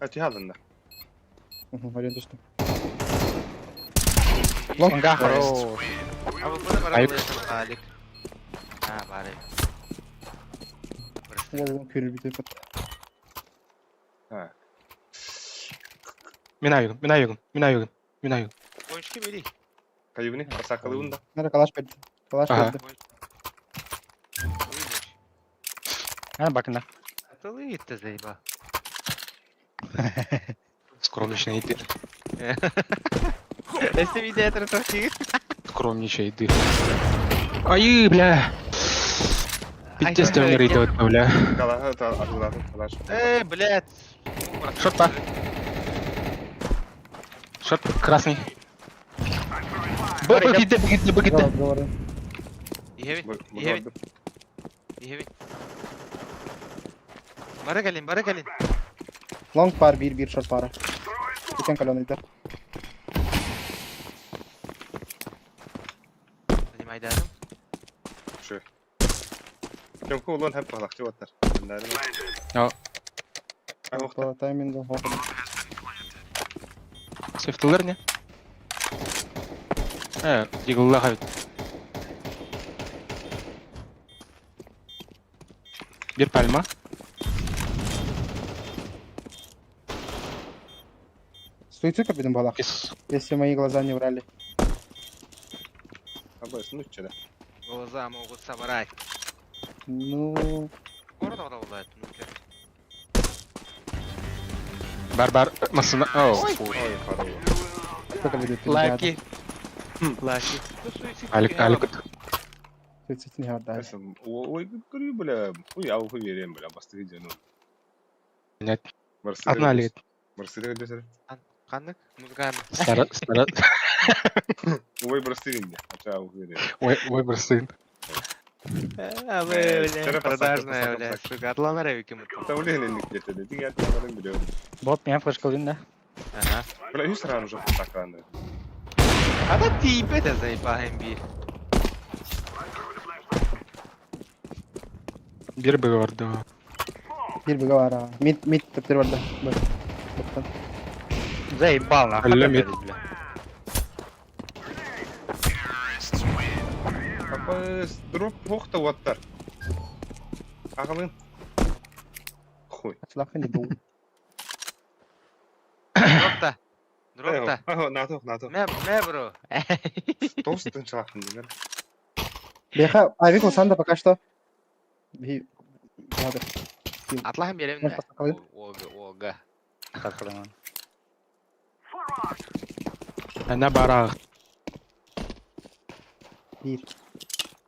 А ти алдын да. Вариант түштүм. Лонга хорош. А бу бар Айып. Алик. А, бары. Ол көрүп битеп. Так. Мен айыгым, мен айыгым, мен айыгым, мен айыгым. Ойыншы бери. Кайыбыны, басакалыбын да. Нара калаш берди. Калаш Ага. берди. Ана бакында. Атылы итті заеба. Скромничай иди. Эсте видео тротки. Скромничай иди. Ай, бля. Пиздец ты умри, бля. Кала, атылатын, калаш. Э, блядь. Шорт па. Шорт красный. Б киирдэ, б киирдэ, б киирдэ. Иһэбин, иһэбин. Иһэбин. Бары кэлин, бары кэлин. Лонг пар биир биир шорт пара. Итен каленыйдар. Занимайдадым. Şu. Чөмкө улан хэп балакчы баттар. Ja. Тайминг Сефтылар не? Э, дигыллах эбит. Бир пальма. Суицид капитан балах. Если мои глаза не врали. Абас, ну че да. Глаза могут соврать. Ну... Бар бар масына. О, Ой, хорошо. Лаки. Лаки. Алик Алик. Суицид не гордали. Ой, көрүү бля. Ой, ауы берем бля, басты видеону. Нет. Одна лет. Мерседес десер. Ханнык? Музыкальный. Стара, стара. Ой, брастыгин. Ача ауы берем. Ой, ой, брастыгин. А вы, бля, продажная, бля, сука, атланар эбиким. Тавление где-то, дигән тамарын билем. Бот, мен флешка да? Ага. Бля, үс ран уже таканды. Ада тип это заебаем бир. Бир быга бар да. Бир быга бар. Мид мид тептер бар да. Бар. Заебал нахуй. Әллә мид. Апа, дроп хохта ваттар. Ағылын. Хуй. Слахын не был. Дропта. Дропта. Ага, НАТО, НАТО. Мэ, мэ, бро. Тост тынчалахын дегер. Беха, авик усанда пока что. Би... Надо. Атлахын берем да. Ога, ога. Ана барақ. Bir.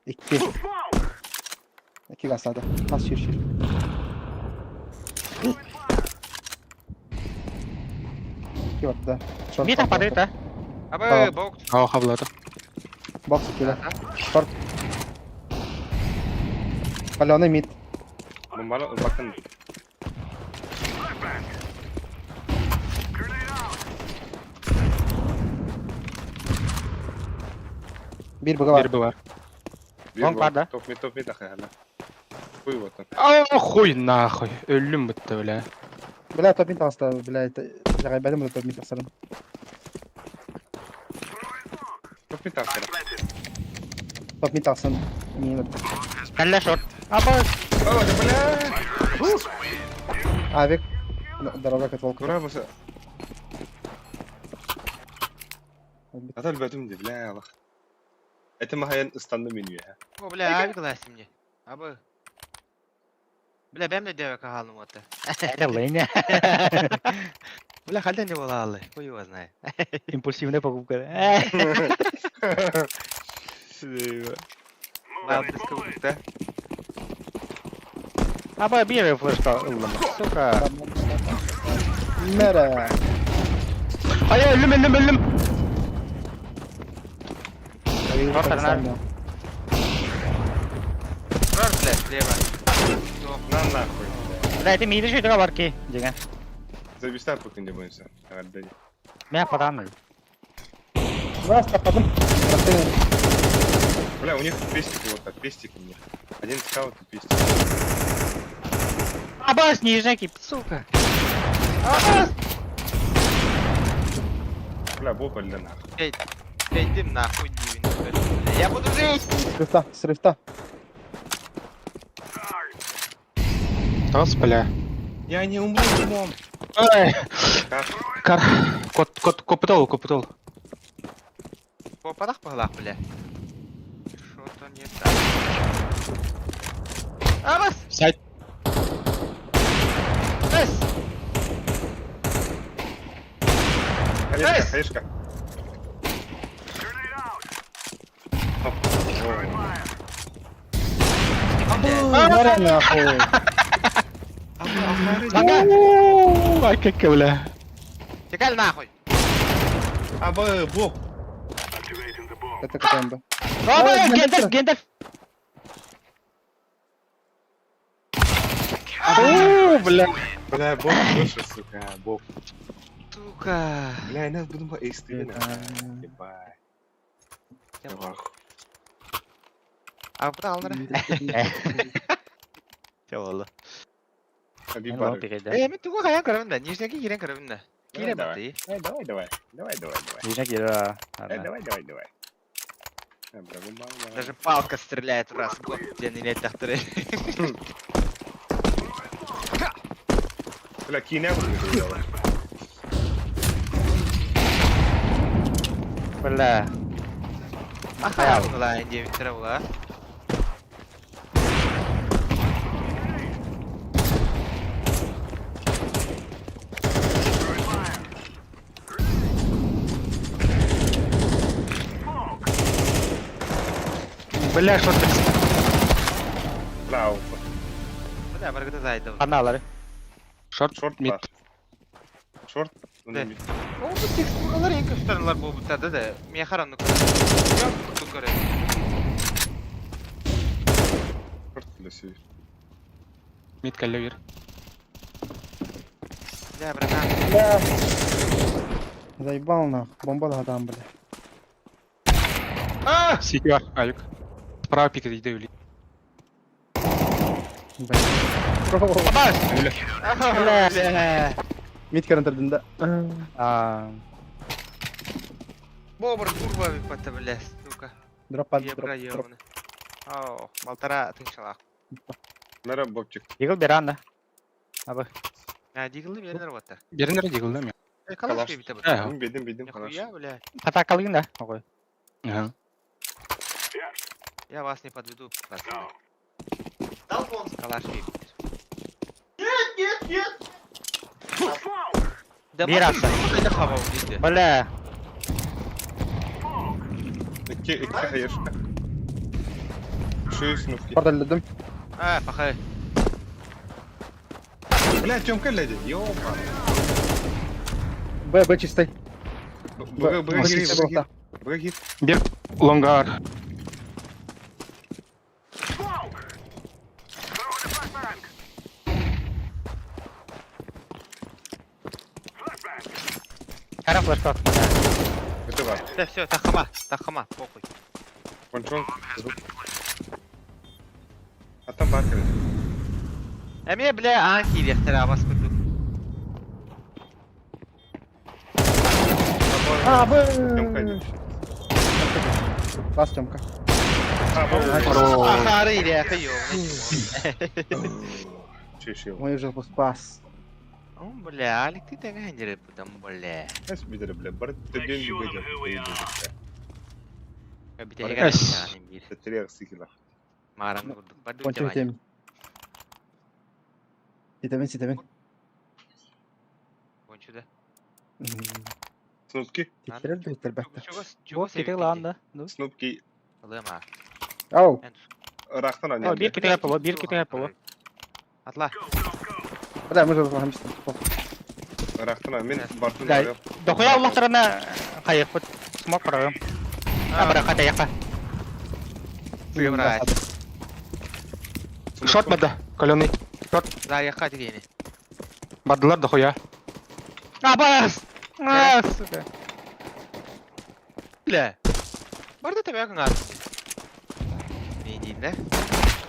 İki. İki kasada. Kas şir şir. İki var da. Short Мид апады да. Абы, бок. Ау, хавлады. Бокс киле. Шорт. Паленый мид. Бомбаны bakın. Bir быга бар. Бир быга. Лонг бар да. Топ мид, топ мид ахы хәлә. Хуй вот. А, хуй нахуй. Өллүм битте, бля. Бля, топ мид аста, бля, это жагайбадым топ мид астарын. Топ мид астары. Топ мид алсын. Мин. Хәллә шорт. Аба. О, да бля. Авик. Дорога к волку. Ура, баса. Атал бәтүм ди, бля, Аллах. Это махаян ыстанды меню, ха. О, бля, авик ласим мне. Абы. Бля, бәм дә дәвә каһалым оты. Это лыня. Бля, хәлдән не була алды. Хуй его знает. Импульсивная покупка. Ладно, Аба бир флешка ыллама. Сука. Мера. Ай, өллүм, өллүм, өллүм. Рор, бля, слева. На нахуй. Бля, это миды что бар ки, деген. Зависар пока не бойся. Отдай. Мя падан. Раз, потом. Бля, у них пестики вот так, пестики у них. Один скаут и пестик. Аба, снежаки, сука. Абас! Бля, бопа для нахуй. Эй, эй, нахуй, дивин. Я буду жить! Срыфта, срыфта. Тас, бля. Я не умру, мом. Ай. Кар. Кот, кот, копытол, копытол. Попадах палах, бля. Что-то не так. Абас! Сайт. Эс! Хаешка, хаешка. Мера нахуй. Ай, как бля. Текаль нахуй! Абы, боб. Это КТМБ. Ой, Гендальф, Гендальф! О, бля. Бля, бог больше, сука, бог. Сука. Бля, я нас буду по эйс ты Ебать. Вах. А bu da alır. Чавалы. Аби Мен бар. лопик эдэ. Э, мен тугу каян көрөмүн да, нижнеги кирен көрөмүн да. Кире Давай, баты. Э, давай, давай. Давай, давай, давай. Нижняк кира. Э, давай, давай, давай. Э, бля, бомба, бомба. Даже палка стреляет раз в год, где не тахтыры. Бля, кине буду. Бля. Аха, була, девять була. Бля, что ты? Бля, опа. Бля, баргыда зайдым. Аналары. Шорт, Шорт мид. бар. Шорт. Да. мид. О, бу текстуралар эң көстөрүлөр бу бутада да. Мен харамны көрөм. Жок, курдук көрөм. Шорт для себе. Мид каллевер. Бля, братан. Бля. Заебал нах. Бомба да там, бля. А! Сити бар, Алик. Справа пик иди ули. Бля. Бля. Бля. Мид көрөндөрдүн да. А, Бобр курва бата, бля, сука. Дроп пад, Ебра дроп, дроп. ебаны. Ау, балтара тынчалак. Нара бобчик. Игл беранда. Абы. А, дигилди беринер бата. Беринер дигил да мен. Э, калаш Калаш. бейбите бата. Э, Бедим, бедим, калаш. Нихуя, бля. Атакалыгын да. Ой. Ага. Я вас не подведу, пацаны. Калаш бейбит. Да Бир аса. Это хавал, видите. Бля. Икки, икки хаешка. Шею снупки. Пардалдым. А, пахай. Бля, Тёмка леди. Ёпа. Б, Б чистой. Б, Б, Б гири, чистой Б, был, Б, гири. Бер лонгар. Кара флешка. Это бар. Все, все, тахама, тахама, похуй. Кончон. А там бар кирет. Эме, бля, ан кирехтер абас курдук. А, Б. Тёмка иди. Класс, Тёмка. А, Б, Ахары иреха, ёбаный. Че, че? Мой уже спас. О, бля, Алик, ты так хендер потом, бля. Эс бидер, бля, бар төген бигәҗә. Эс. Тәттерәк сикила. Марам курдук. Барду Кончу тем. Ситебин, ситебин. Кончу да. Снупки. Титтерер да иттер бәтте. Бу китек ланда. Снупки. Лыма. Ау. Рахтан О, аны. бир китек боло, бир китек боло. Атла. Бля, мы же разлагаемся. Рахтан мен бартын. Да. Дохуя улахтарына кайык бут. Смок карагым. А, бара ката якка. Брать. Шорт бада, каленый. Шорт. Да, яка дигени. Бадылар дохуя. Абас! А, сука. Бля. Барда тебе кыңар. Не дейін да?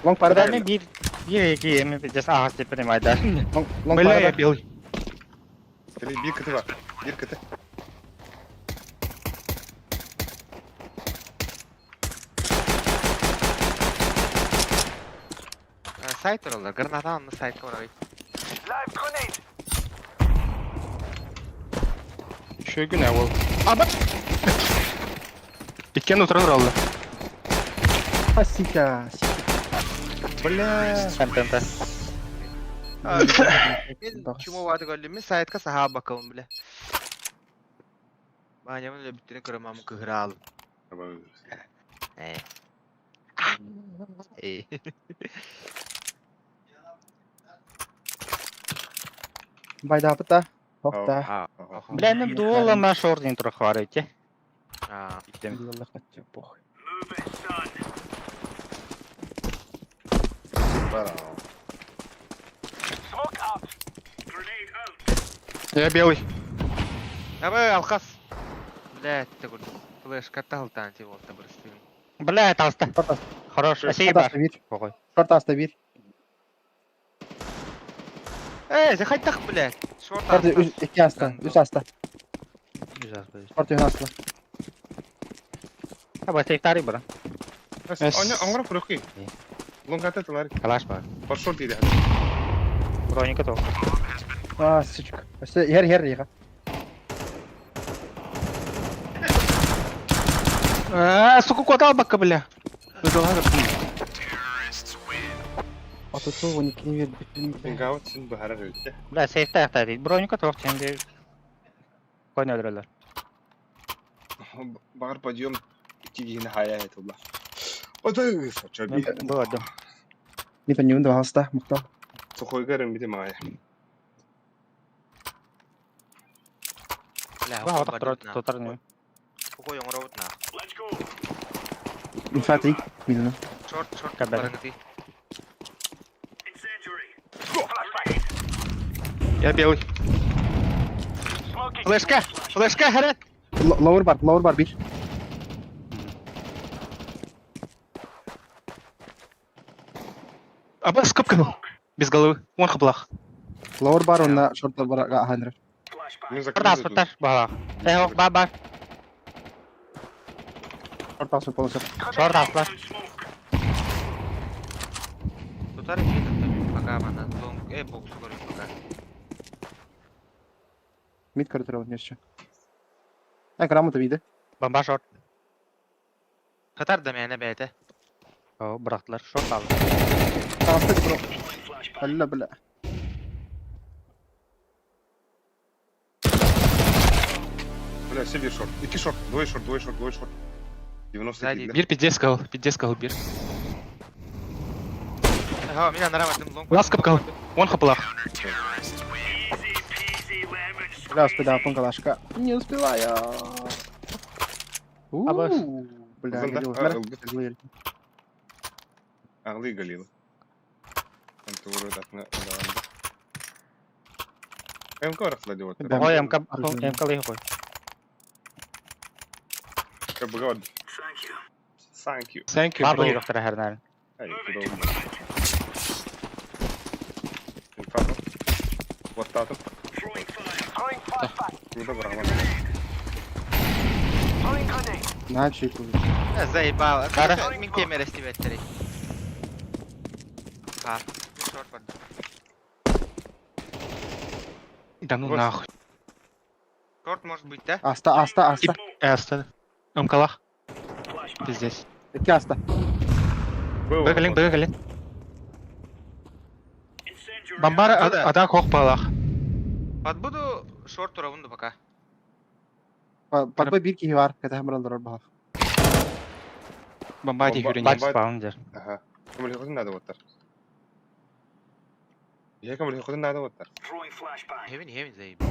Лонг пара Мен бир бир эки эми жас агас деп понимаю да. Лонг лонг Бля, я пара белый. Бир кт бар. Бир кт. Сайт туралар, граната анны сайтка барабай. Еще күнә ул. Аба. Иккен утырыр алды. А, сика. Бля. Тан-тан-тан. Мен чума ваты көрдүм, мен сайтка саха бакалым биле. Банямын эле бүтүнө көрөм амы кыгыра алым. Э. Э. Байда пыта. Тохта. Бля, ну дуола на шордин турах варыте. А, Похуй. Я белый. Абы, алкас. Блядь, ты курдук. Флешка талтан ти болта бырыстыгын. Бля, таста. Хорош. Шорт Спасибо. аста бир. Похуй. Шорт аста бир. Э, захайдах, блядь. Шорт Шорт аста. үс, икки аста. Үс аста. Güzel. Шорт үһүн аста. Аба сейфтары бара. Оңра фрухи. Лонгата тылар. Калаш бар. Пошел диде. Броника то. А, сучка. Өссө иһэр иһэр иһэ. А, сука, куда бака, бля? Атысы 12-ни бербит. Гаут син бахара өттө. Бля, сейфта яктады. Броника тоқ şimdi. Койны öldürürler. Багар подъем тигин хая этулла. Отой сочоби. Бу öldüm. Ми панюн да хаста, мукта. Сухойгарым бите мая. Бля, Бу хавата тотар не. Хухой оңробут на. Инфатри, милна. Шорт, шорт, Кабель. барыңды. Я белый. Флешка! Флешка, харат! Лаур бар, лаур бар бир. Аба, скобка. Без головы. Вон хаблах. Лаур бар, онна шорт бар ханры. Мен Шорт аспыттар. Бала. Эх, бар бар. Шорт аста полностью. Шорт аспыттар. Тутар икки пока мана лонг, э, бокс көрүп пока. Мид көрө турабын еще. Э, грамота виде. Бомба шорт. Татар да мени бәйте. О, bıraktılar. Шорт алды. Аста бро. Алла бля. Бля, все бир шорт. Ики шорт, двое шорт, двое шорт, двое шорт. 90 Бир пиздец сказал, пиздец сказал, бир. Ага, меня нравится лонг. Ласка капкал. Вон хаблах. Бля, успеда, пункалашка. Не успеваю. Абас. Бля, Зында, горело. а, ылгыт. Ағлы галила. Антуры датна даванда. МК рахла деп отыр. Ой, МК, МК лыйы қой. КБГ. Thank you. Thank you, Бар bro. бұйы доктор әрнәрін. Ай, куда Инфа. Ваттатым. Куда бараман? На чеку. Заебал. Кара. Мин кемера стибеттери. А, шорт бар. Да ну нахуй. Шорт может быть, да? Аста, аста, аста. Аста. Мкалах. Пиздец. Ики аста. Бэгалин, бэгалин. Бомбара ада хох балах. Подбуду шорт туравунду пока. Подбой бир кихи бар, ката хамрал бар. Бомба ди хүрен. Бач спаун дер. Ага. Кому легко надо вот так. Я кому легко надо вот так. Хевин, хевин заебал.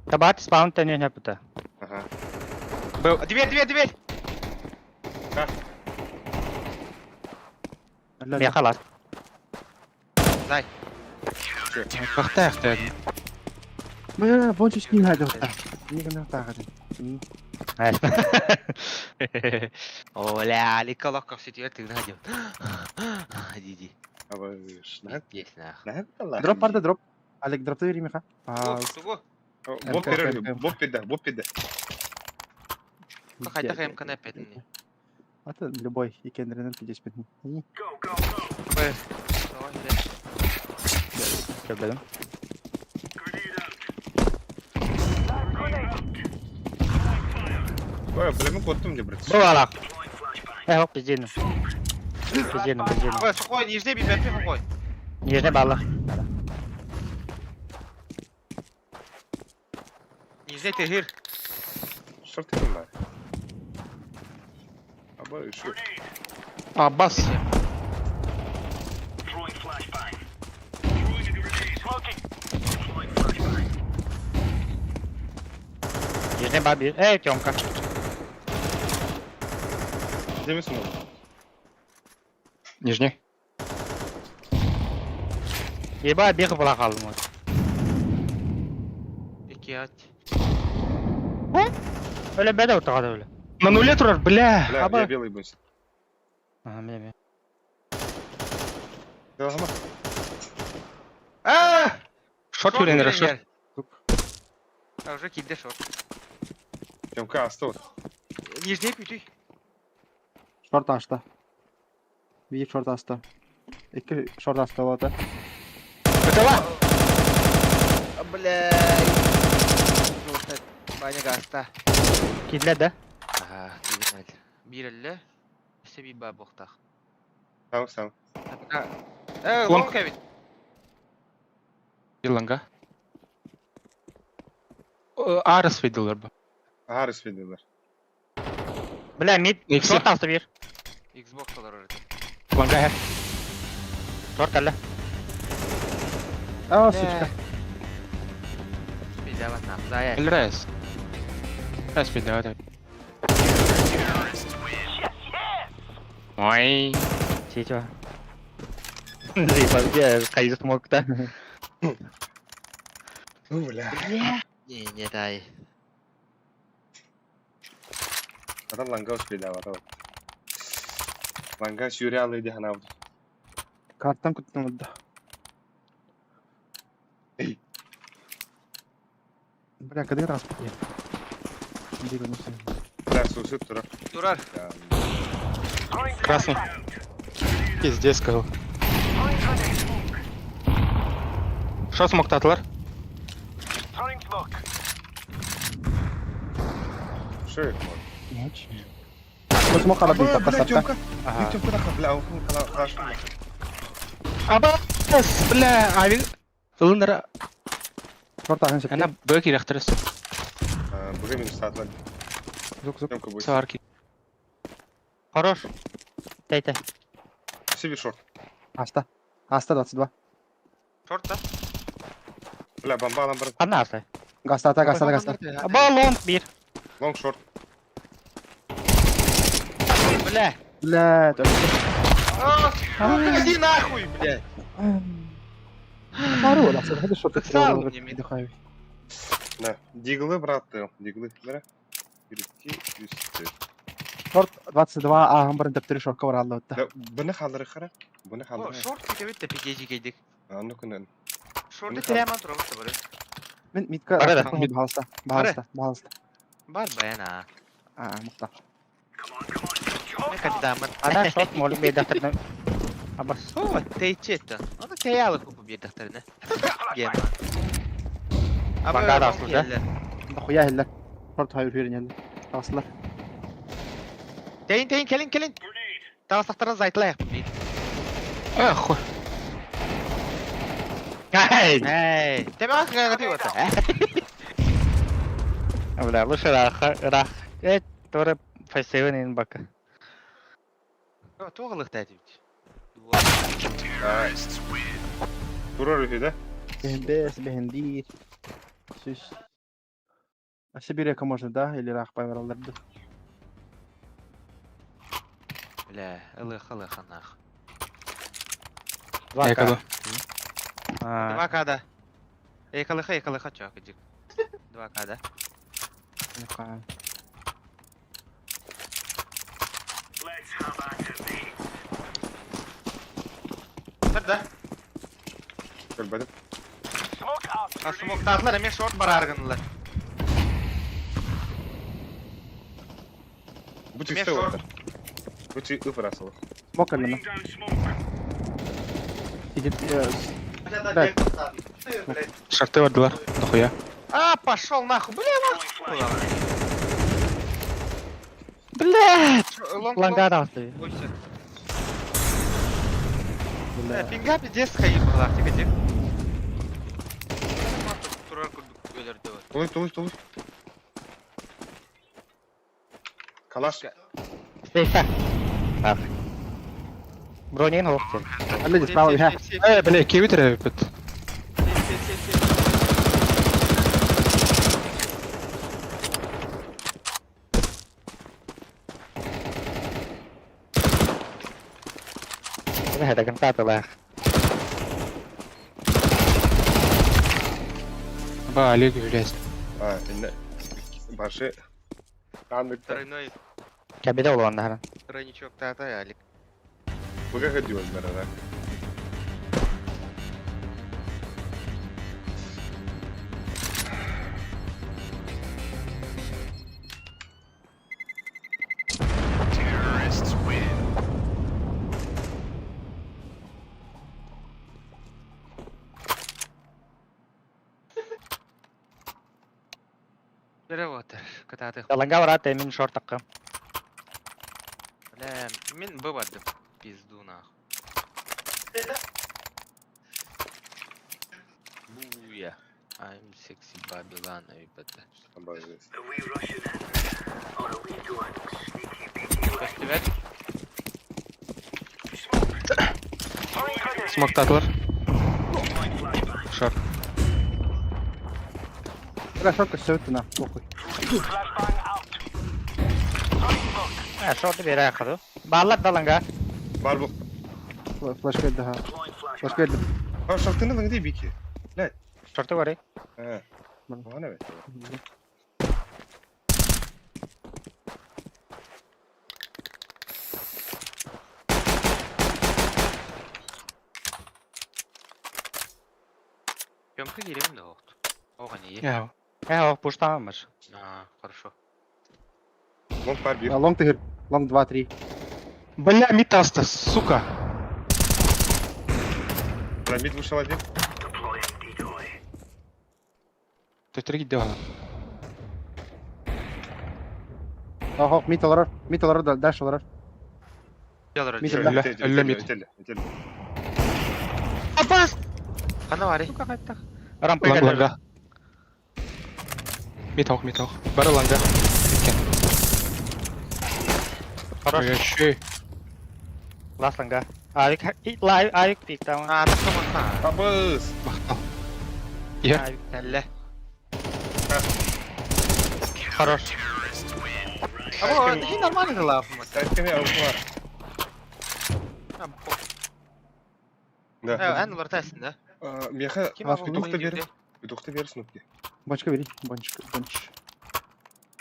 Табат спаун тәне не пыта. Ага. Дверь, дверь, дверь! Мен қалас. Зай. Бахта яхта. Бля, бонча не надо вот так. Не надо так. Оля, ликолок как все ты надел. Диди. Есть нах. Дроп парда дроп. Олег, дроп ты ремеха. Туго. Боп перерыв, боп пида, боп пида. Хотя МК на 5. А ты любой, и кендренен 55. Көбелім. Ой, бля, мен коттум деп брат. Бу алақ. Эх, пиздені. Пиздені, пиздені. Ой, сухой, нижний бибер, сухой. Нижний баллах. Нижний ты жир. Шорт ким бар? Аба еще. Аббас. Нижний баби. Эй, Тёмка. 70 минут. Нижний. Еба, бег була қалдым. Ики ат. Өлі бәді ортаға өлі. На нуле турар, бля. Бля, Аба. я белый был. Ага, міне, міне. Ага. А! Шорт үйренер, шорт. А уже килде шорт. Тёмка, осталось. Нижний күтүй. Шорт ашты. Bir шорт асты. Iki шорт асты болады. Бытала! Бля. Баня гаста. Кидле да? Ага, килден Бирелле. Себи ба боқтақ. Сам, сам. Э, Лонг. лонг эбит. Иланга. Арыс виделер бу. Арыс виделер. Бля, мид, Икси. шорт асты бер. Xbox олар орды. Ланга хер. Шорт әлі. А, сучка. Пиздават нахуй. Да, я. Элрес. Рес видел, Ой. Сетева. Заебал, я смог, да? Ну, бля. Не, не дай. Адам ланга успели, а Ланга сюрялы иди ханавды. Карттан күттім ұдды. Эй. Бля, когда раз Бля, сусып турар. Турар. Красный. Пиздец, сказал. Шо смог татлар? Шо их Смок алып бит Бля, тапка Тёмка. Тёмка, нахуй, бля, уху, хорошо. Абас, бля, ави. Ылынара. Шорт ағын шепте. Ана бөк ирехтерес. Бүгін минус сатылар. Звук, звук. Тёмка будет. Сарки. Хорош. Тай-тай. Себе шорт. Аста. Аста 22. Шорт да? Бля, бомба алам бар. Қана асты. Гаста, ата, гаста, гаста. Аба, лонг бир. Лонг шорт. Бля. Бля, только. Иди нахуй, бля. Пару, да, hadi шорт. Сал мне мид. На, диглы, брат, диглы, бля. Бир, iki, үс, төрт. Шорт 22 ағын бірін тәптірі шортқа баралды өтті. Да, Бұны қалдыры қара. Бұны О, қалдыры. шорт кетебит да пиздец кейдик. Аны күнін. Шорты тирәман турабыз да бары. Мен мидка Бара да. Бағалыста, бағалыста, бағалыста. Бар баян а. А, мұқта. Мен капитанмын. Ана шорт молик бейдақтырны. Абас. О, тейчетті. Оны теялы купу бердақтырны. Гема. Бангар асыл, да? Нахуя хеллер. Шорт хайыр хүрін енді. Тағысылар. Тейін, тейін, келін, келін. Тағысақтардан зайтылайық. Эх, Ай! Әй, тебе ақ қағаты ота. Бля, лучше рах, рах. Э, тоже фасевын бака. Тоғылық тәтіп. Турар үхі, да? Бес, бехендир. Сүз. А Сибиряка можно, да? Или рах байвараларды? Бля, ылық, ылық, анақ. Два Экоду. А, Два када. Экалыха, экалыха, чок, иди. Два када. Ну-ка. Тұр да. Көлбәді. А смоктағылар эме шорт бар аргынылар. Бұт Мен үсті шорт. отыр. Бұт үпір асылы. Смок алына. Сидит, Да. Шорты бардылар. Нахуя. А, пошел нахуй, бля, нахуй. Бля! Лонг, Лангар асты. Ой, всё. Бля, пинга пиздец хайып была, тихо, тихо. Турар күрдік өлерді вот. Толы, толы, толы. Калаш. Стейфа. Ах. Бронин хоқтен. Алла справа, ха. Э, бля, кеви тиребит. Это контатылаах. Ба, Олег үлээс. А, инне башы Таныкта. Тройной Кабеде олуоннаһара. тройничок тата Алик. Быга хөдүөллэр ара. Перевод. Кататы. Даланга барат мин шортакка. Бля, мин бывады. Пизду нахуй. Буя. I'm sexy Babylon, ребята. Көстүбэт. Смоктатылар. Шорт. Бля, шорт көстөбүт на, похуй. Э, шорты бере хаду. Баллар даланга. Бар бу. Флешка эдди ха. Флешка эдди. А, шортыны лыңды бики. Блядь. Шорты бары. А. Оған evet. Съемка кирем да оқты. Оған не? Я. Э, ох, пуштамыш. А, хорошо. Лонг бар бир. Лонг тыгыр. Лонг 2, 3. Бля, мид аста, сука. Бля, мид вышел один. Төтөргө кидде бана. Охо, мид олорор. Мид олорор, да, дальше олорор. Мид Өллө, өллө мид. Апас! Қана бари? Сука, кайттах. Рампа Ланг, ланга. Мид ох, мид ох. Бары ланга. Кеткен. Хорош. Ой, Лас ланга. Авик, лайв, авик пик там. А, так Абыз! Мактал. Я. Әллә. Хорош. Або, хи нормально дела. Әткене ауылар. Да. Ән олар тәсін, да? Меха, Ким абы петухты бер. Петухты бер снупки. Бончка бери. Бончка, бонч.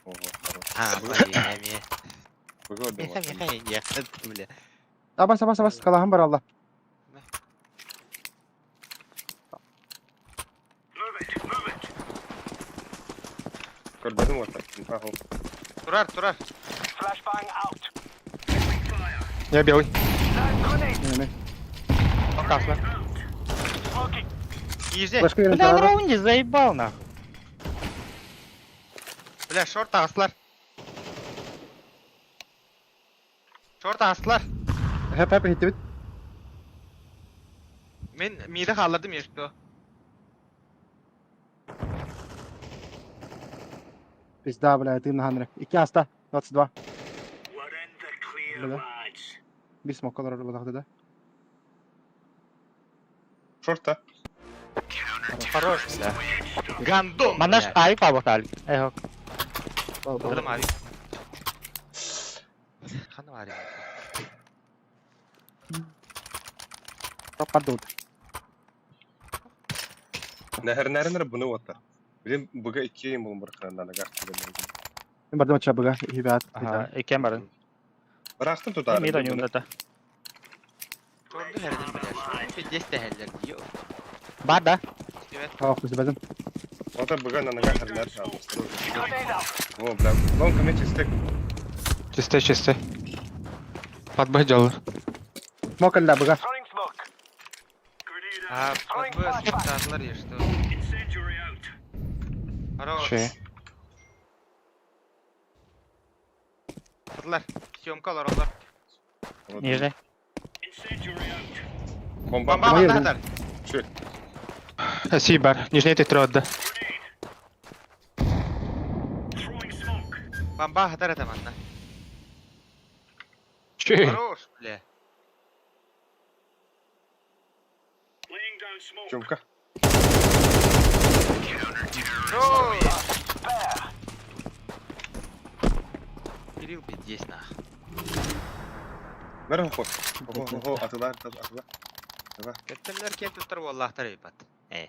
Ого, хорош. А, бля, ме. Быга Меха, меха, я, бля. Абас, абас, абас. Калахан бар алла. Көрбөдүм ота. Ахо. Турар, турар. Я белый. Не, не. Покасла. Езде. Флешка берем. Бля, на раунде заебал нахуй. Бля, шорт ағыслар. Шорт ағыслар. Хеп, хеп, хитти бит. Мен миді қалдырдым ешті. Пизда, бля, ты на ханре. Икки аста. 22. Бля. Бир смок олорор булахты да. Шорта. Хорош, бля. Гандон. Манаш авик пабахтал. Эхо. Алдым авик. Қаны бар Топ кардылды. Нәһәрнәренер буны ота. Билем быга икки юм булун бір кыранда нагар. Мен бардым ача быга. Хибат. Ага, икен барын. Бырактын тутары. Мид ойнуун да. Шорты хәрден бля. Пиздец тәһәлләр. Йо. Бар да. Ах, күзбәдем. Ота быга на нагар хәрнәр. О, бля. Лонг ме чистек. Чисте, чисте. Подбой делал. Смок алла быга. А, подбой татылар ешті. Хорош. Че? Татылар. Съемка алар олар. Нижний. Бомба. Бомба бататар. Шө. Си бар. Нижний тетрод. Бомба хатар атаманна. Че? Хорош, бля. Чумка. Хорош. Кирилл пиздец нах. Бэр хо. Хо хо атылар атылар. Атыла. Көттөллөр киэн туттар буоллаахтар ыйбат. Э.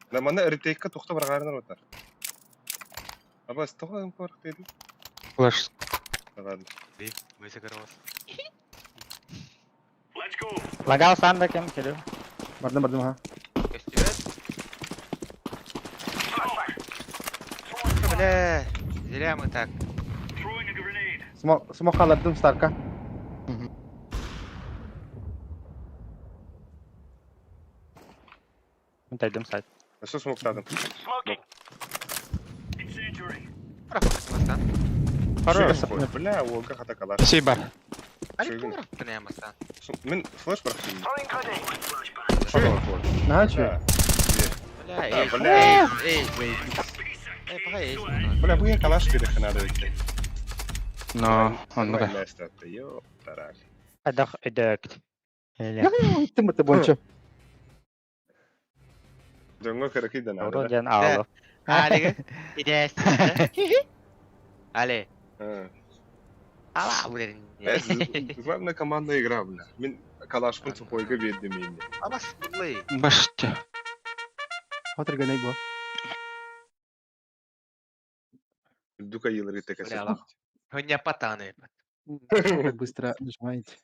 На манна ретейкка тухта баргарынар отар. Абас тоҕо ымпор дедим. Флеш. Ладно. Выся каравас. Лагал сан да кем келю. Бардым бардым ха. Көстүбэт. Бля, зря мы так. Смок смок хааллардым Старка. Тайдым сайт. Өссө смоктадым. Хорош. Бля, уолга хата калаш. Спасибо. Мен флеш барахтым. Наче. Бля, эй, Бля, эй, эй. Эй, пока эй. Бля, бу калаш керек надо ведь. Но, он да. Йо, тарак. Адах эдек. Иттим быты бончо. Дьоҥҥо кыракый да наада. Урон диэн аалы. Алига. Идес. Але. Ала, блин. Главная командная игра, бля. Мин калашпын сухойга бердим енді. Абас, буллай. Баште. Хотыр гынай бу. Дука йылыры текесе. Хуйня патаны. Как быстро нажимаете.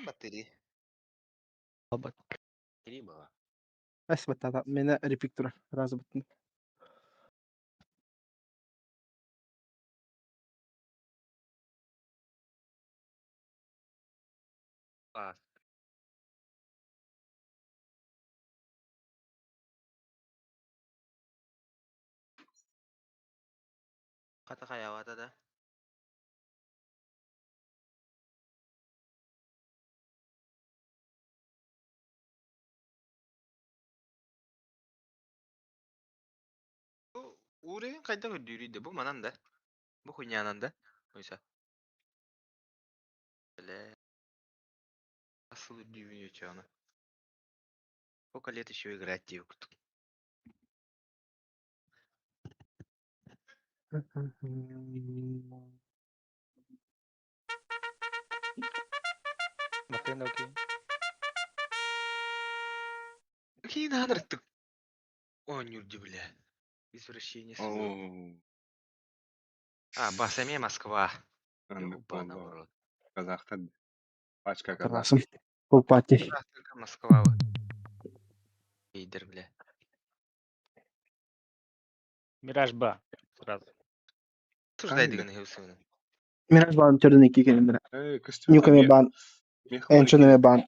Батареи. Три было. Спасибо, тата. Меня репиктура. Разу бутын. Класс. Хата хаявата да. Уровень қайда үрдүрүйді бу манан да. Бу хуйнянан да. Ойса. Бля. Асыл үрдүүбүн өчөөнө. Сколько лет еще играть девку? Мартын окей. Какие надо ты? О, нюрди, бля. Извращение. А, Басаме Москва. Ёбана в рот. Казахтар. Пачка казах. Тарасым. Пати. Только Москва. Пидор, бля. Мираж Б. Сразу. Обсуждай деген хеусуны. Мираж бан төрдөн эки экенин бира. Нюкаме бан. Энчен бан.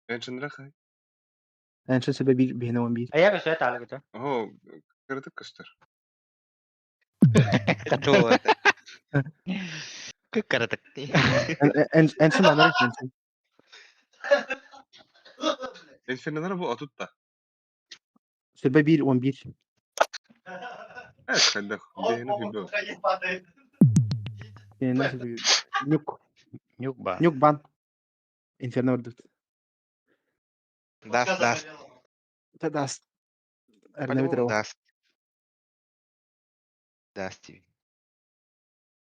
Энчен рахай. Энчен себе бир бихне он бир. А я все это алгыта. О, кырдык көстөр. Кто это? Каратык. Энчен бан энчен. Энченлер бу атутта. Себе бир он бир. Evet, хәлдә. Бихне хүбө. Нюк. Нюк бан. Нюк бан. Инферно өрдүт. Даст, даст. Да даст. Эрне битер Даст. Даст тебе.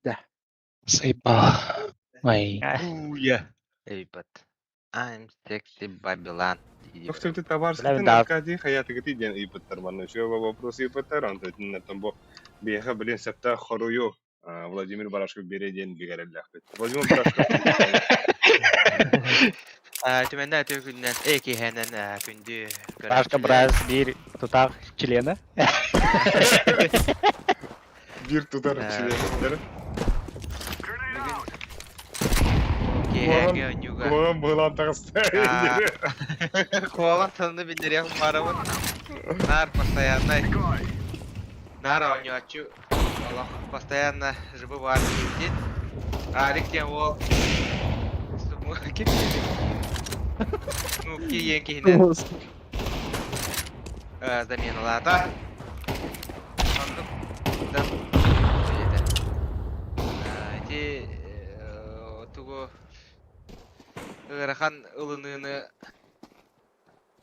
Да. Заебал. Ой. Уя. Эй, бат. I'm sexy Babylon. Доктор, табарскатын Аркадий хаятыгыты диэн ыйпыттар манна үчүгэй вопрос ыйпыттар онтон бу биэхэ билин септа хоруйу Владимир Барашков бере диэн бигэрэллээхпит. Владимир Барашков Түмэннэ өтө күннэн экиһэнэн күндү Барашка браз бир тутах члена. Бир тутар члены. Киһэҥҥэ онньууга. Куһаҕан быһылаан таҕыста. Куһаҕан тылны биллэриэх барабын. Нар постоянно. Нар оонньооччу олох постоянно живы баар киирдин. Алик диэн уол ким Ну, киен киһинэн заменалаата. Оннук да Ити тугу ыарахан ылыныыны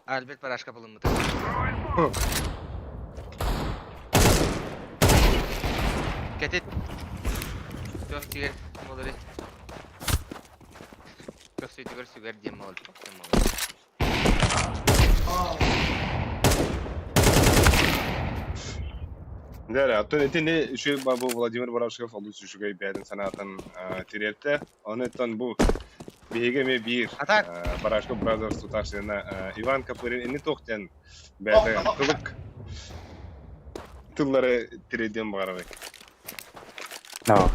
Альберт Барашков ылыммыта. Кэтит. Туох тигэр буолары. Көрсүүтүгэр сүгэр диэн буолар. Диэн буолар. Дэрэ, оттон итини үчүгэй бу Владимир Барашков олус үчүгэй бэйэтин санаатын тириэртэ. Ону оттон бу биһиги эмиэ биир Барашков Brothers тутааччына Иван Копырин ини туох диэн бэйэтэ кылык тыллары тириэрдиэн баҕарарый? No.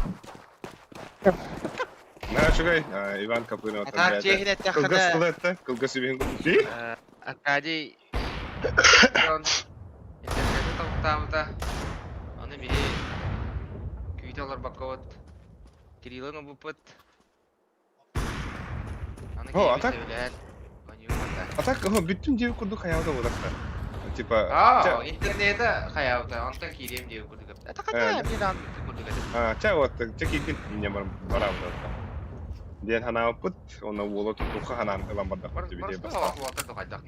Наһаа үчүгэй Иван Копырин оттон Атаак бэйэтэ чиэһин эттэххинэ кылгас тылы эттэ, кылгас үбүһүн Аркадий дьон интернети тобуктаабыта. Ону биһи күүтэ олорбоккобут. Кириллын ылбыппыт. Аны О, а киһибит так сөбүлээн оонньуубута. А так, бүттүн диэбит курдук хайаабыта буолар. Типа, Аа, интернета хайаабыта, онтон киириэм диэбит курдук. Это хотя мне даан бүттүн курдук этэ. Ча вот, ча киирдин, мне бараабыта. Диэн ханаабыппыт, онно уола тутуха ханаан ылан бардахпыт дибити бастаан.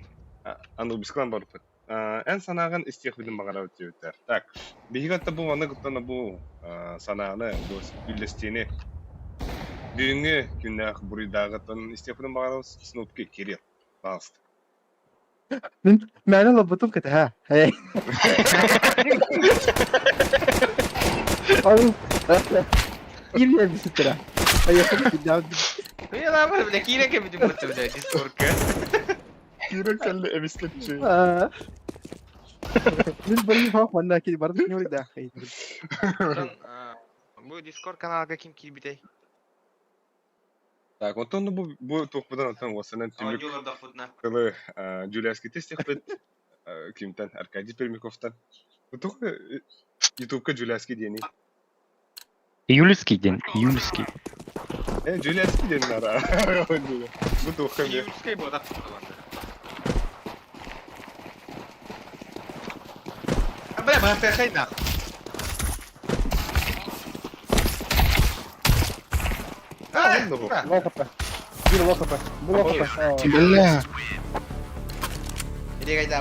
Анубискалан барбыт. Эн санааҕын истиэхпитин баҕарабыт диэбиттэр. Так, биһиги атта бу маны кыттан бу санааны, бу үллэстиини бүгүҥҥү күннээх буруйдааҕыттан истиэхпитин баҕарабыт. Снупки, Кирилл, пожалуйста. Мин мээнэ олорбутум кэтэһэ. Ол киирэн биситтэрэ. Бля, бля, киирэн кэлбитим бутта, бля, дискордка. Киирэн кэллэ эбискэччи. Мин бары хоох манна кини бары не да. Бу Discord каналга ким киирбитэй? Так, онтон бу бу туохпутан онтон уосанан түмүк тылы Джулиаски тестехпит кимтен Аркадий Пермяковтан. Туох Ютубка Джулиаски диэни. Июльский день, июльский. Э, Джулиаски диэн нара. Бу туохха эмиэ. Июльский буолар. Бля, мастер нах. Лоу хп. Бир лоу хп. Бу лоу хп. Бля. Иди кайда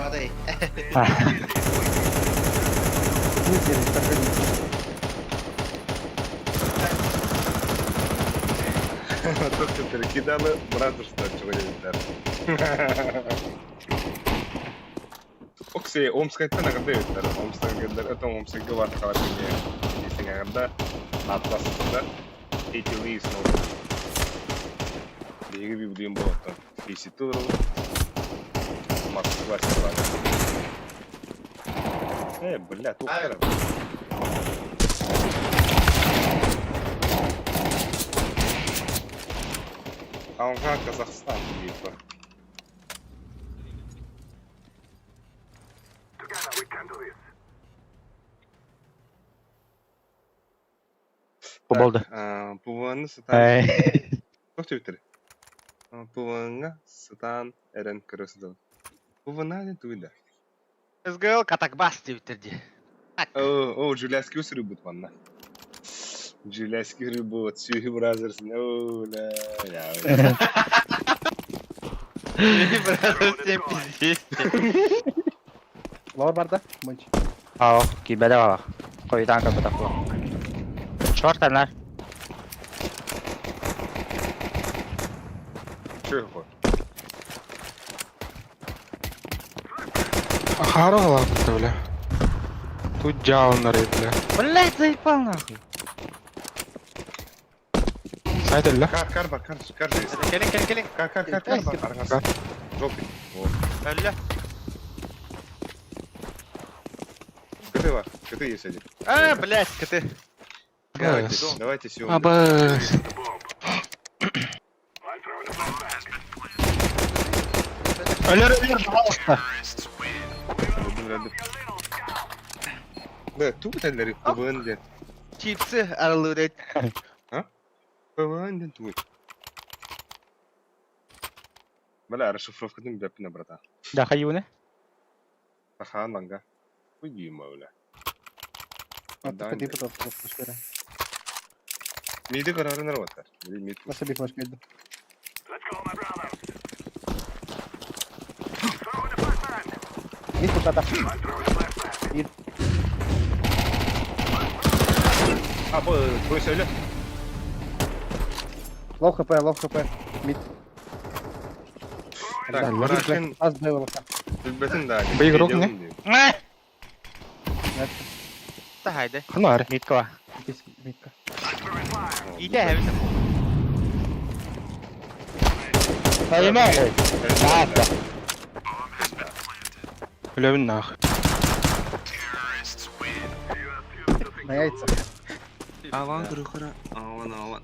Тут кидали братерство чего-нибудь. Окси, Омскайтан агырда эбиттэр. Омскайдар, это Омскайга бар халар десең агырда атласында Эти снова. Биһиги библием болоттон. Фейситті олорабыт. Москва села. Э, бля, тухтара. Алға Казахстан дейді. Болды. Пуваны сытан... Туох диэбиттэрий? Пуваҥҥа сытан эрэн көрө сытабын. Пувана диэн тугуй да? СГЛ катакбас диэбиттэр дии. Оо, оо, Жуляски суруйбут манна. Жуляски суруйбут, сүөһү Brothers. Оо, ля, ля. Brothers всем пиздец. Лор барда, мынч. Ау, кибеде балах. Койдан кабыта бу. Шорт анар. Чего? Харо ладно, бля. Тут дьаалыннар бля. Блять, заебал нахуй. Сайт эллэ. Кар, кар бар, кар, кар есть. Келин, келин, келин. Кар, кар, кар, кар бар, аргас. Желтый. Вот. Өллө. КТ бар, КТ есть один. А, блядь, КТ. Давайте, давайте сегодня. Абас. Алер, алер, пожалуйста. Да, тугу тэллэри ПВН диэн. Чипсы арылыыр. А? ПВН диэн тугуй? Бля, расшифровкатын билэппин братан. Да, хаюны. Сахаан манга. Уйдима, бля. Аттыка депутат флешкера. Миди карарынар баттар. Мид. Nasıl bir flash geldi? Мид кутата. Мид. А, бу, бу сөйле. Лоу хп, лоу хп. Мид. Так, Барашкин Аз Б волока. билбетин да. Бу игрок не? Та хайда. Ханар. Митка. Мидка. Иде хэвит. Понимаю. Да, Өлөбүн нах. На яйца. Аван кырыхара. Аван аван.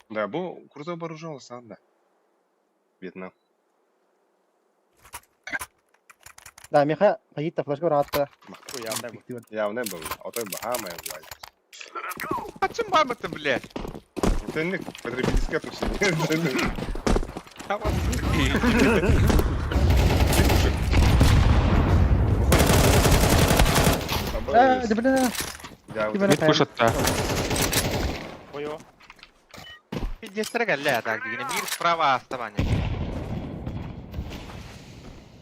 Да, бу крутой вооружен сам, да. Вьетнам. Да, меха, пойди-то флешку рата. Явно был. А то Бахама я знаю. А чем баба-то, блядь? Это не потребительское отношение. Аван. А, да бля. Мид пушат-то. Ой-о. Пиздец, ля, так, дигине мир справа оставание.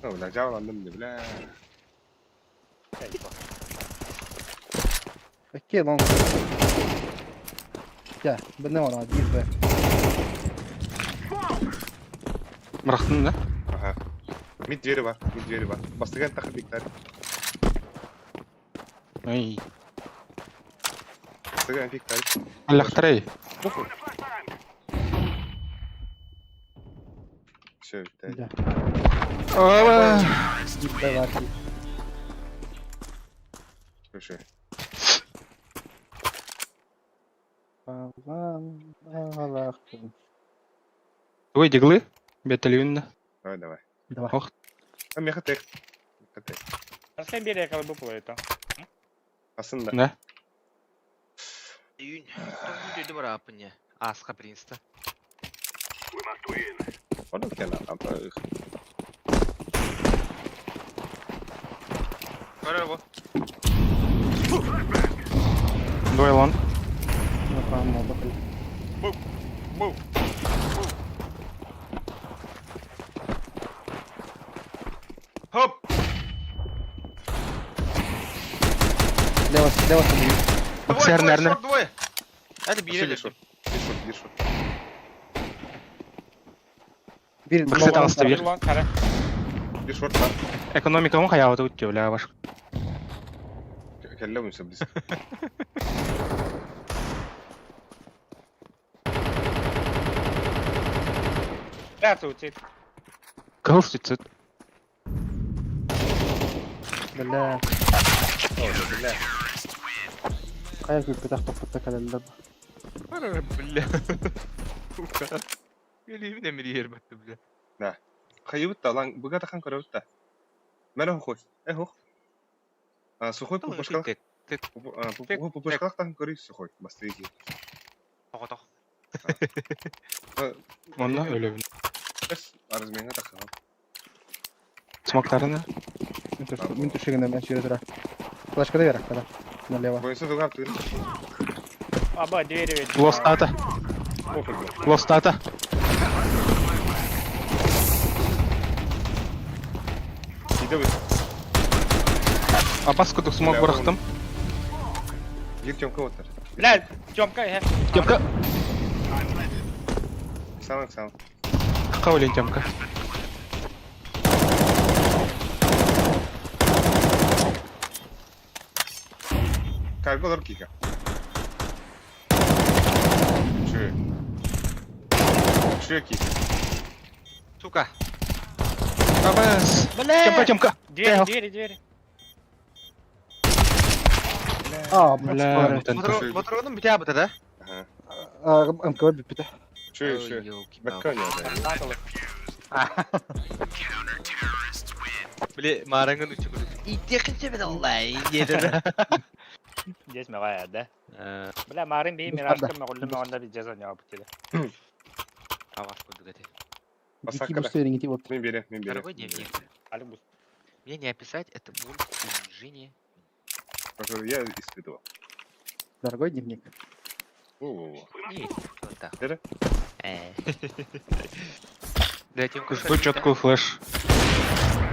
Ну, бля, жабаландым, бля. Окей, лонг. Я, б не вара, бир Б. Мырахтын да? Ага. Мид двери бар, мид двери бар. Бастыган тахы биктар. Ай. Бастыган биктар. Аллахтарай. Все, биктар. Да. Ава. Бир Б бар. Слушай. Аллах, Аллах. Ой, диглы. Беталюнна. Давай, давай. Давай. Ох. А меха тех. Меха тех. Арсен бере калып бу это. Асында. Да. Июнь. Тоғыз бар апыне. Асқа принста. Оны кена, апа. Көрөр бу. Двое лонг. Направо, бахали. Мув. Мув. Хоп! Лево, лево, Боксер, Двое, наверное. шорт, двое. Это бире. Шорт, шорт, шорт. Бир, Боксер алысты бир. Bir шорт бар. Экономика он хаябыты өттө, бля, баш. Келле буйса биз. Да, тут. Кыл сүтсүт. Бля. Бля. Кая күп битах топпутта калеллер. Бля. Сука. Или не мириер батты, бля. Да. Хайыбытта лан буга тахан көрөбүт да. Мен хохой. Э хох. А сухой пупушкалак. Пупушкалак тахан көрүй сухой. Бастыги. Тоҕотох. Онна өлөбүн. Эс арызменге тахан. Смоктарына. Мин түшегенде мен сүйрө тура. Флешка да берек када. Налево. Бойынса дугап тыгыр. Аба, двери ведь. Лостата. Лостата. Иде бит. Апас кудук смок бырахтым. Бир тёмка отыр. Бля, Тёмка, э. Тёмка. Самак сам. Каулин Тёмка. Карголар кика. Чү. Чү кика. Сука. Абас. Бля. Тёмка, Тёмка. Двери, двери, двери. А, Бля, Мотородун битә бу да? Ага. МКБ бит. Чү, чү. Бәккә Бile мараңын үчү күрүс. Итекинче бит Аллай. Деді. Здесь мягая, да? Бля, марын би мирашка мөгүллү мөгүндө бир жаза не алып келе. Авас курдук эти. Дикий бустеринг идти вот. Мен берем, мен берем. Дорогой дневник. Алик бус. Мне не описать это боль и унижение. Который я испытывал. Дорогой дневник. Во-во-во. Не, вот так. Дere? Э. Жду четкую флеш.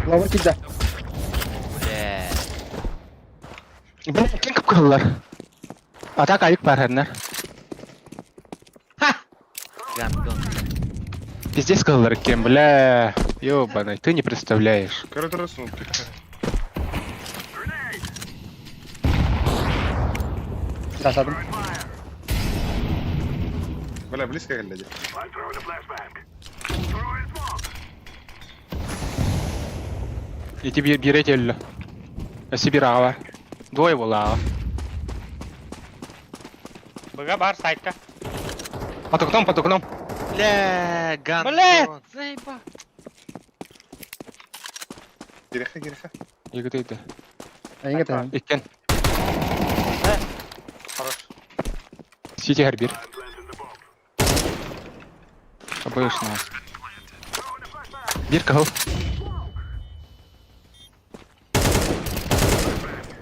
Ловер кидда. Бля. Бля, ким кып-кыһыллар? Атак айык бар хернер. Гандон. Пиздец кыһыллар кем, бля. Ёбаный, ты не представляешь. Көрө смоки. Тасадым. Бля, близко келди. Ити бире келді. Сибир аға бар. Двое было аға. Быга бар сайтка. Под окном, под окном. Бля, гандон. Бля! Заеба. Киреха, киреха. Егіт еді. Әйіңе тәйін. Иккен. Хорош. Сити харбир. Обычно. Бир кахыл.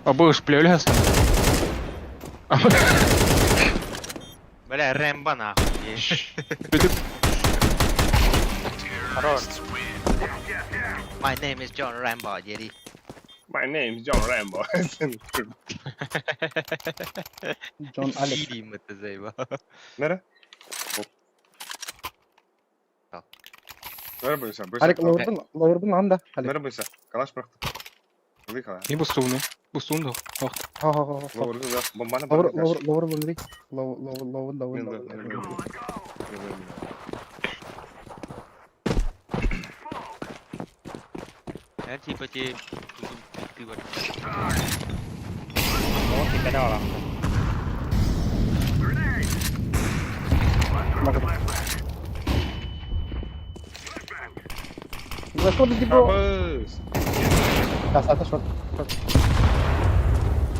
Обыш, плевлясың. Бля, Рэмбо нахуй. Хорош. My name is John Rambo, Jerry. My name is John Rambo. Джон Алекс. Кирим это заеба. Nere? Nere бойса? Алек, ловердың, ловердың анда. Алек. Nere бойса? Калаш бырақты. Лыка. Не бустуны? Бустуны. Ха ха ха ха. Ловер, да. Бомбаны Ловер, ловер, ловер бұлы. Ловер, ловер, ловер, ловер. Я типа тебе ты вот. О, кипеде бала. Заходи, бро. Тасата шорт.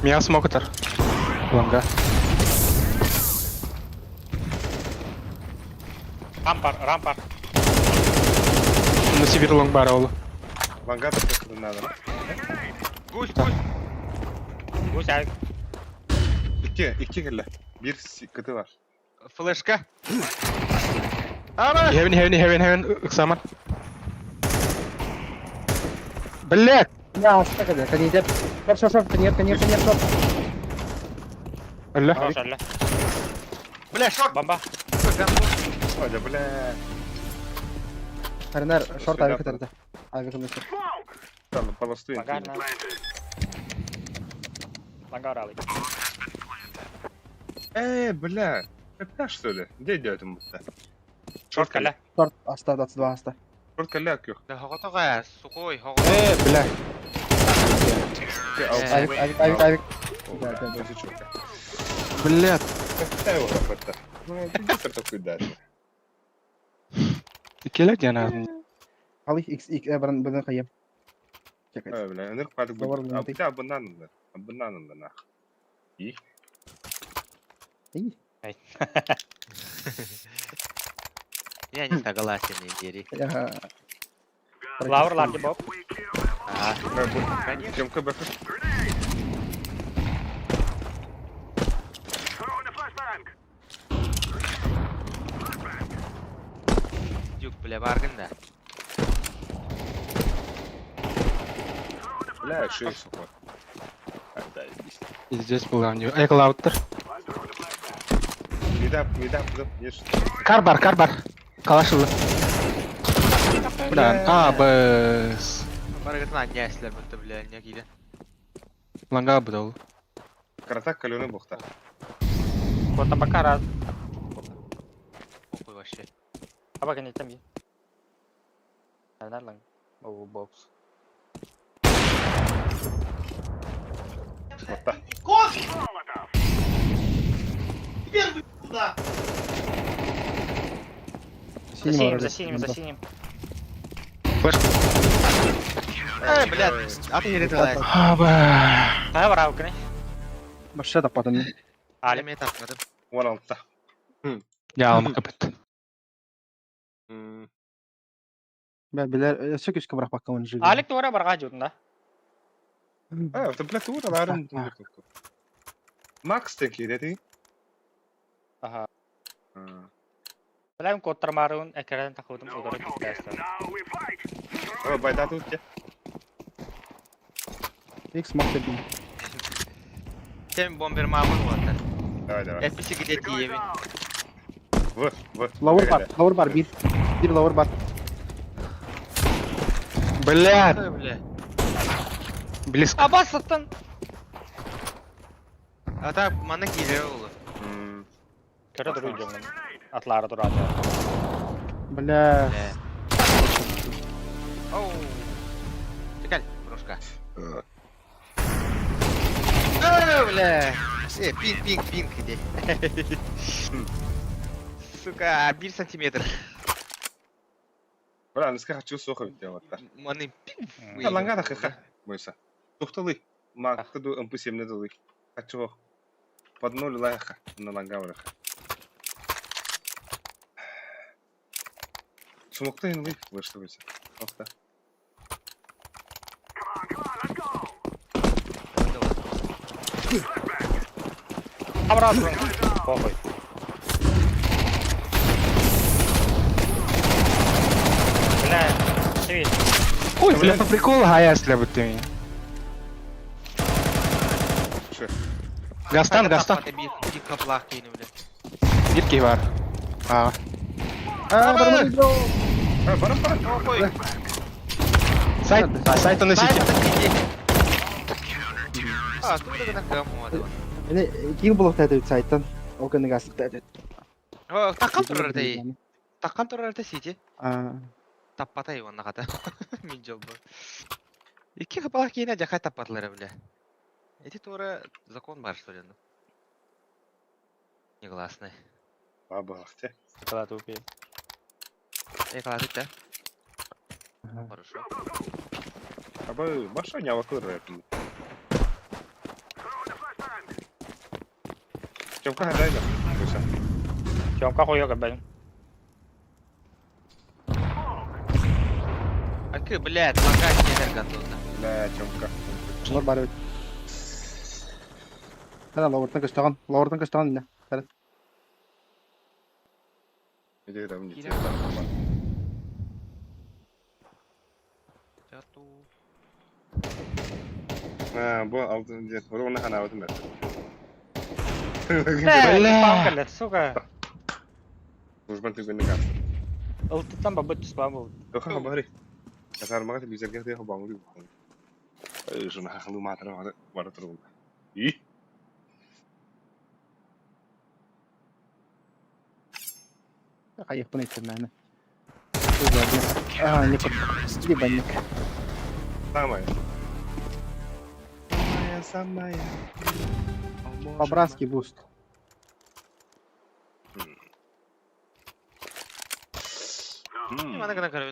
Меня смог атар. Ланга. Рампар, рампар. На Сибирь лонг бар олы. Ланга так надо. Гусь, гусь. Гусь, ай. İki, iki kelle. Bir sıkıntı var. Флешка. Heaven, heaven, heaven, heaven. Ыксаман. Блять! Я, что когда? Конец. Шорт, шорт, шорт, конец, конец, конец, шорт. Алла. Хорош, алла. Бля, шорт. Бомба. Hadi бля. Аренар, шорт авик это. Авик лысый. Tamam, полостуем. Лангар на. Лангар алый. Бля. Это что ли? Где идет он будто? Шорт калля. Шорт, аста, 22 аста. Шорт калля yok. Да хоготога, сухой, хогото. Бля. Авик, авик, авик, авик. Да, да, да. Блять. Какая его это? Ну, быстро такой дальше. Келек яна. Али, X, X, бұрын бұны қайым. Бля, өнер қадық Ловер бұл. бұны Бля, бұнан да. Бұнан да нах. И? И? Я не согласен, Jerry. Лаур, ларди, боб. Конечно. Кем КБ? Дюк, бля, баргын да. Бля, шесть сухой. Здесь была у него. Эй, лаутер. Мидап, мидап, мидап, есть. Карбар, карбар. Калашылы. Бля, а, бс. Баргын на няслер, будто, бля, не киде. Ланга бұдал. Каратак каленый бухта. Вот табака раз. Похуй вообще. Аба конец там. Аренар ланг. О, бокс. Вот так. Первый куда? За синим, за синим, за синим. Бля, а ты не рыдала. Аба. Тая бар авкны. Башша таппадым. Али. Мен тапмадым. 16. Я алмақ капыт. Бә, билер, өсө күскө бирок бакка оны жиги. Алик тура барга жудун да. А, это бля, тура ларым. Макс таки, да ты? Ага. Билэм куоттармаарыбын эккирэтэн тахыбытым утары киттээстэ. О, байда тут те. X мог один. Сен бомбер мамын уота. Давай, давай. Эпписи где тиийэбин. В, В. Лаур бар, лаур бар, бир. Бир лаур бар. Блядь! Бля. Близко. Абас саттан! А так манна киирэр олу. Көрө туруй дьоҥҥун. Атлаара тураата. Бля. Оу. Чекаль, брошка. О, бля. Э, пинг, пинг, пинг иди. Сука, 1 сантиметр. Бра, ныска хочу сухо ведь делать. Маны пинг. Лангада хаха. Бойся. Тухталы. Маккаду МП7 далы. Хочу. Под ноль лайха на лангаврах. Сумокта инлы вышла бойся. Охта. Обратно. Похуй. Бля, ты Ой, бля, по приколу гаяс ля будто меня. Гастан, Гастан. Бир бар. А. А, баран, баран, баран. Сайт, сайт на сити. А, тут это кому Кил булук тәтүт сайттан. Ол күнү гасык тәтүт. Таккан турар дей. Таккан турар да сити. А. Таппатай онна ката. Мин жолбу. Икки хапалах кейіне жакай таппатылар бля. Эти тура закон бар что ли? ну? Негласный. Бабахте. Когда тупее. Эй, классик, да? Хорошо. Аба баша не авакыр. Чемка хадайда. Бойся. Тёмка хуёк блин. А кы, блядь, лага кенер гандонда. Бля, Тёмка. Лор бар бит. Хана лауртан көстөгөн, лауртан көстөгөн инде. Хара. Иди там не А, бу алтын дед. Бу оны хана бутын бер. Бля, сука. Службан түгөннүк ас. Ылтыттан бабыт түспам был. Тоха хабари. Касар мага телевизорга те хабаңлы. Эй, жуна хахлы матра бара тургун. И. Кайык буны иттем мәне. А, не под. Ебанник. Самая. Самая, самая. По-братски буст.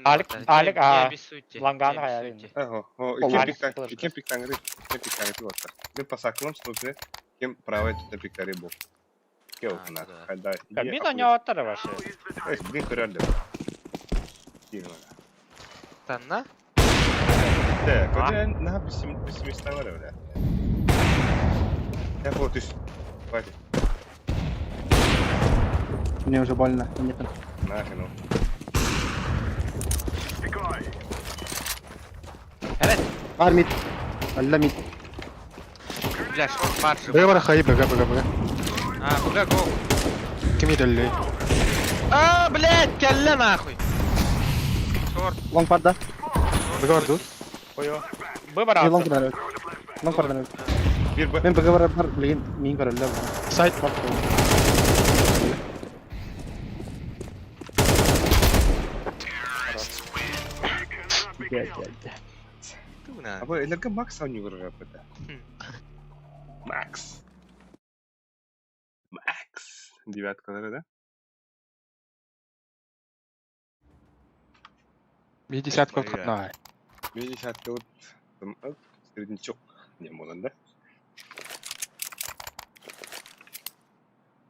Алик, Алик, а, ланган хаярин. Ого, о, икем пиктангри, икем пиктангри вот. Мен пасаклым ступе, кем правый тут пиктари бу. Кел на, хайда. Кабина не оттара ваша. Эй, блин, көрәлде. Танна? Да, когда на пессимиста бар бля. Я вот ис. Хватит. Мне уже больно. Нет. Нахрен. ну. Бар мид. Алла мид. Бля, шорт бар же. Б бар хай, БГ, БГ, БГ. А, БГ, го. Ким идэлли? А, блядь, келле нахуй. Шорт. Лонг бар да. БГ бар тут. Хуё. Выбор Лонг бар. Лонг бар. Бир Б. Мен БГ бар бар, блин, мин көрөллөр. Сайт. Аба элерге Макс ау не көрөр это. Макс. Макс. Девятка, да? Би десятка вот хатна. Би десятка вот там среднячок не болан да?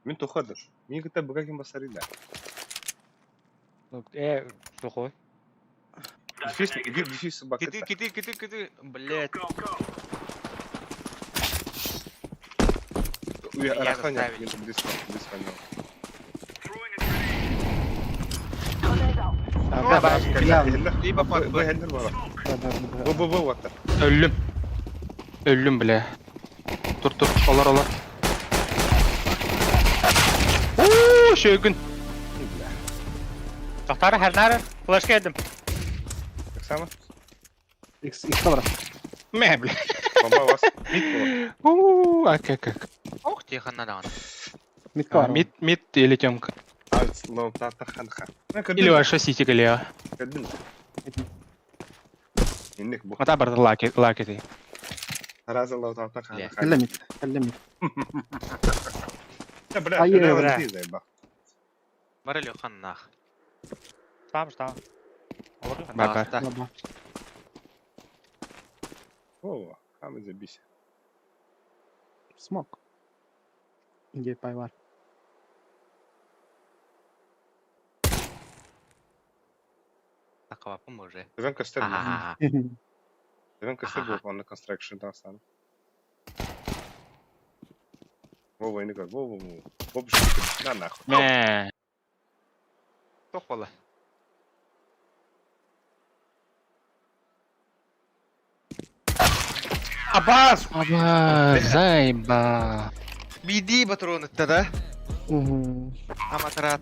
Мен тохадыр. Мен кыта буга ким басары да. Э, сухой. Дефис, дефис бакыта. Киты, киты, киты, киты. Блядь. Уя, раханя, мен близко, близко. Либо под Б. Б, Б, Б, вот. Өллүм. Өллүм, бля. Тур, тур, олор, олор. Уу, шөгүн. Тохтары хернары. Флешка едим. Сама. X, X бар. Мэ, бля. Бомба вас. Мид Уу, ак, ак, ак. Ох, тихо надо. Мидка бар. Мид, мид или темка. Или вообще сити галео. Инник бу. Мата барды лаки, лаки ти. Раза лаутата хан. Кэллэ мид. Кэллэ мид. Бля, Ай, бля, бля. Бар или хан нах. Там, там. Бар, бар. О, хам забись. Смок. Индия пай бар. Такова уже. Звен костер. Звен костер был он на констракшн там сам. Вова, не как, Вова, Вова. Вова, на нахуй. Мэ. Тохвала. Абаз! Абаз, заеба. Биди патроны тогда. Угу. А матрат,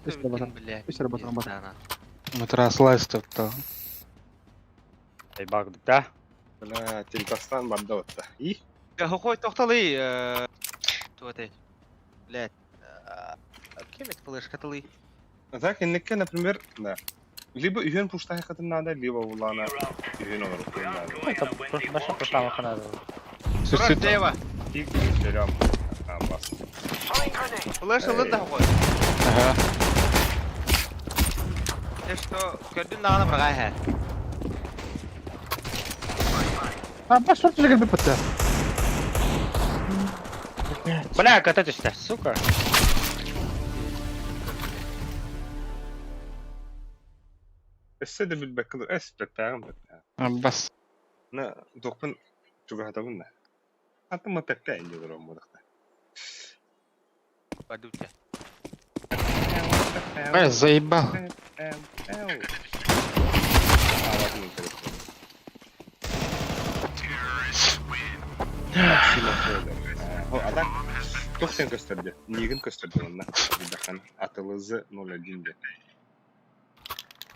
бля. Үс работа, работа. Матраслайс то. Эй, баг, да? Бля, телетастан барда вот. И? Я хохой тохталы. Туаты. Блядь. Кем это флешка талы? А так, инникке, например, да. Либо үйен пуштай хатын надо, либо улана үйен олар надо. Это наша пушта надо. Сүрсүт. Дева. Тик берем. Абас. Флеш алын да хохой. Ага. Ты что, көрдүн нағана бір ғай А, баш шорт же кэлбит бытта. Бля, катайтесь, сука. Эссе де билбек эс пеппэҕин пеппэҕин. Абас. На дохпун чугаһатабын да. Атын ма пеппээн диэн олорон буолуохта. Падутя. Бля, заебал. А так, тохсен көстөрдө, нигин көстөрдө онна. Бидахан атылызы 01 де.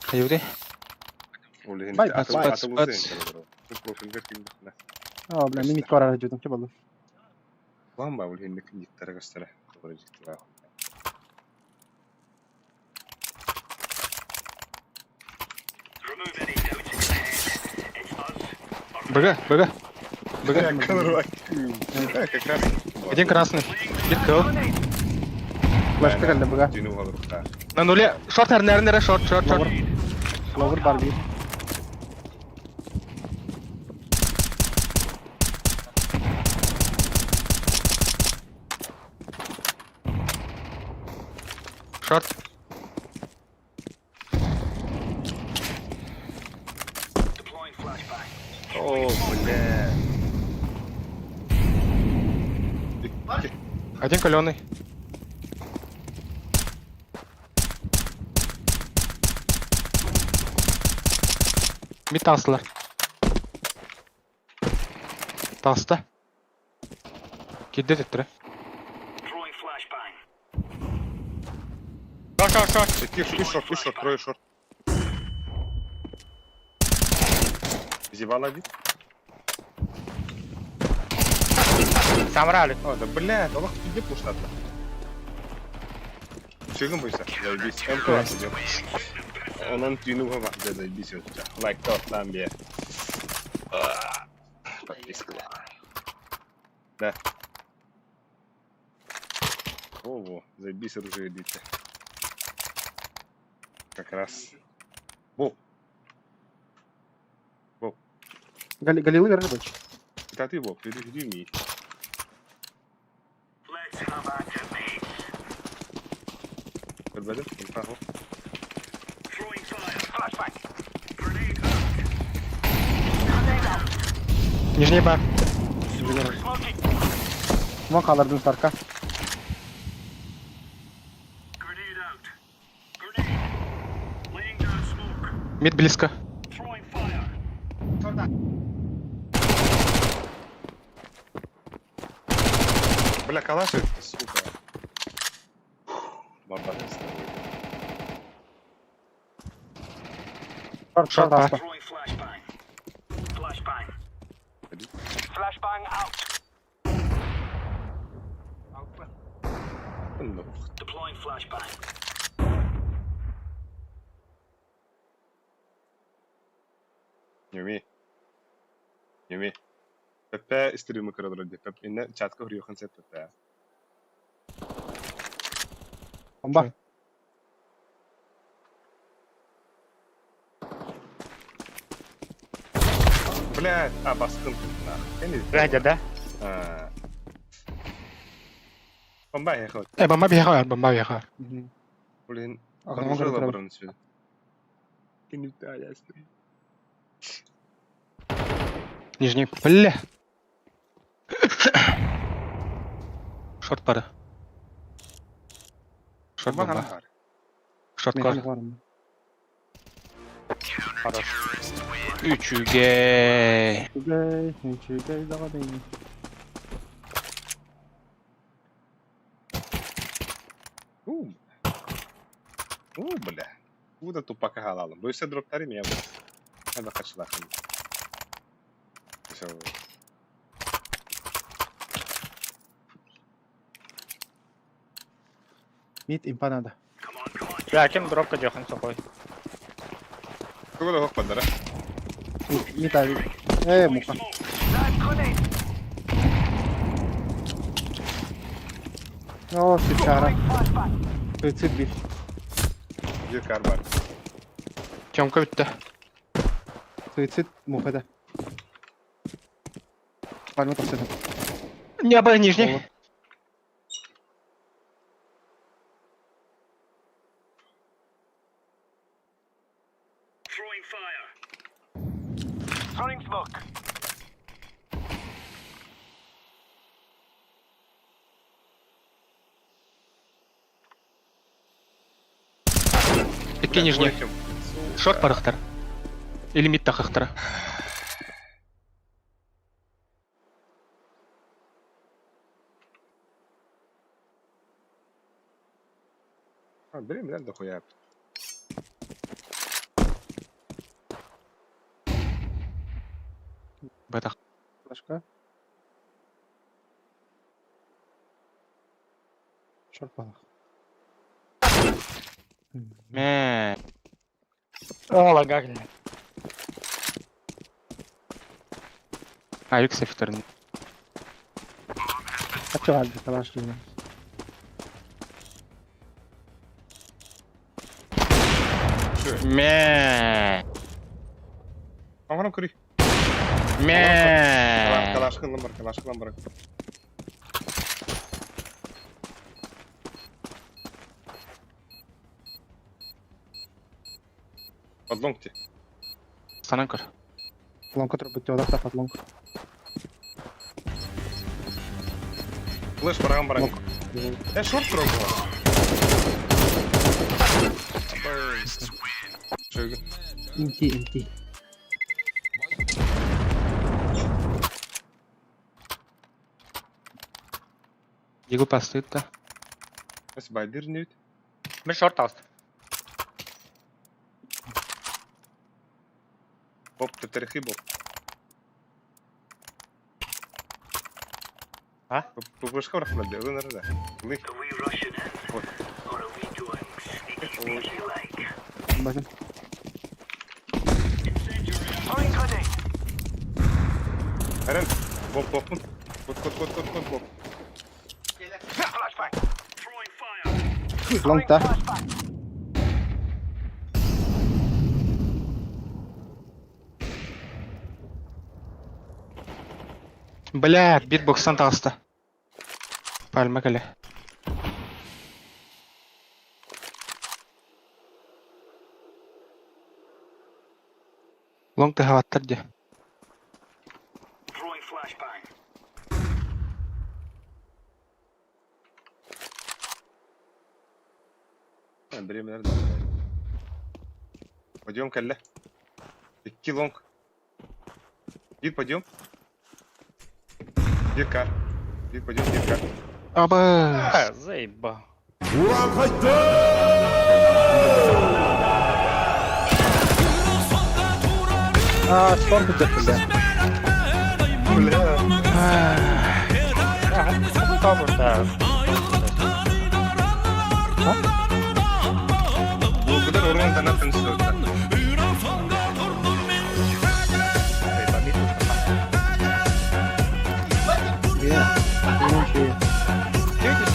Хайури. Ол Бай, атылызы бац, атылызы бац. профилгер килдихна. А, бля, мен мид барар жудум че болду. Ламба ол хинник никтара көстөрө. БГ, БГ. БГ. Как раз. Один красный. Один кыл. Флешка кэллэ быга. На нуле. Шорт, нэр, нэр, шорт, шорт, шорт. Ловер бар бир. Шорт. О, бля. Один каленый. Мид таслар. Таста. Кидде теттире. Шорт, шорт, шорт. Үш шорт, үш шорт, трое шорт. Зевал один. Самрали. О, да бля, да лох где пуштата. Чегом бойся? Заебись. МК идет. Онон түйіні бар, да заебись өтті. Лайк там бе. Подписка. Да. Ого, заебись оружие идите. Как раз. Во. Во. Галилы вербач. Да ты, Боб, ты иди ми. Көрбөдүм, инфа Нижний бар. Смок алардым сарка. Мид близко. Бля, калаш, сука. Бабах с тобой. Шорт бар. Ну, Нюми. Нюми. Пепе стримы көрө олорор Пеп инне чатка хуруйуохун сөп Пепе. Бомба. Блядь, а баскын нах. Бля, да? А. Бомба ехал. Э, бомба бияха, бомба бияха. Блин, Ага, оружие могу баран сюда. Ты не та, я стрим. Нижний. Бля. Шорт пары. Шорт Бомба бомба. ханахар. Шорт Механик кор. бар. Хорош. Үчүгэй. Үчүгэй, үчүгэй даҕаны. У. У, бля. Куда тупака халалым. Бу өссө дроптары мен бу. Хада качылахын. Всё. Мид импа надо. Бля, кем дропка дьохан сокой. Тугу да хоппадара. Мид али. Э, муха. О, сучара. Суицид бил. Бир кар бар. Тёмка бүтті. Суицид мухада. Пальма тахсыда. Не, бля, нижний. Икки нижний. Шорт барахтар. Или мид тахахтара. А, бери, бля, дохуя. Бетах. Флешка. Шорт балах. Мэ. О, лагак. А, юк сефтерин. Ачы алды, талаш дүйнө. Мэ. Оңорон көрүй. Мэ. Калашкын бар, калашкын бар. Подлонгте. Санан көр. Лонг который будет одақта под лонг. Флеш бараган бараган. Э, шорт трогала. Шөгі. Инти, инти. Дигу пастыт да. Эс байдыр не Мен шорт алды. Боп, тарихи боп. А? Пупышка барахмады, ылын арада. Лы. Вот. Базым. Әрен, боп, боппун. Кот, кот, кот, кот, кот, боп. Лонгта. Бля, битбокстан таҕыста. Пальма кэлэ. Лонг тыһабаттар дии. Бери, nerede? Подъем кэллэ. Икки лонг. Биир подъем. Биир кар. Биир подъем, биир кар. Аба. А, заебал. А, шорт идет, бля. Бля. Тобурда. Куда урон донат несет?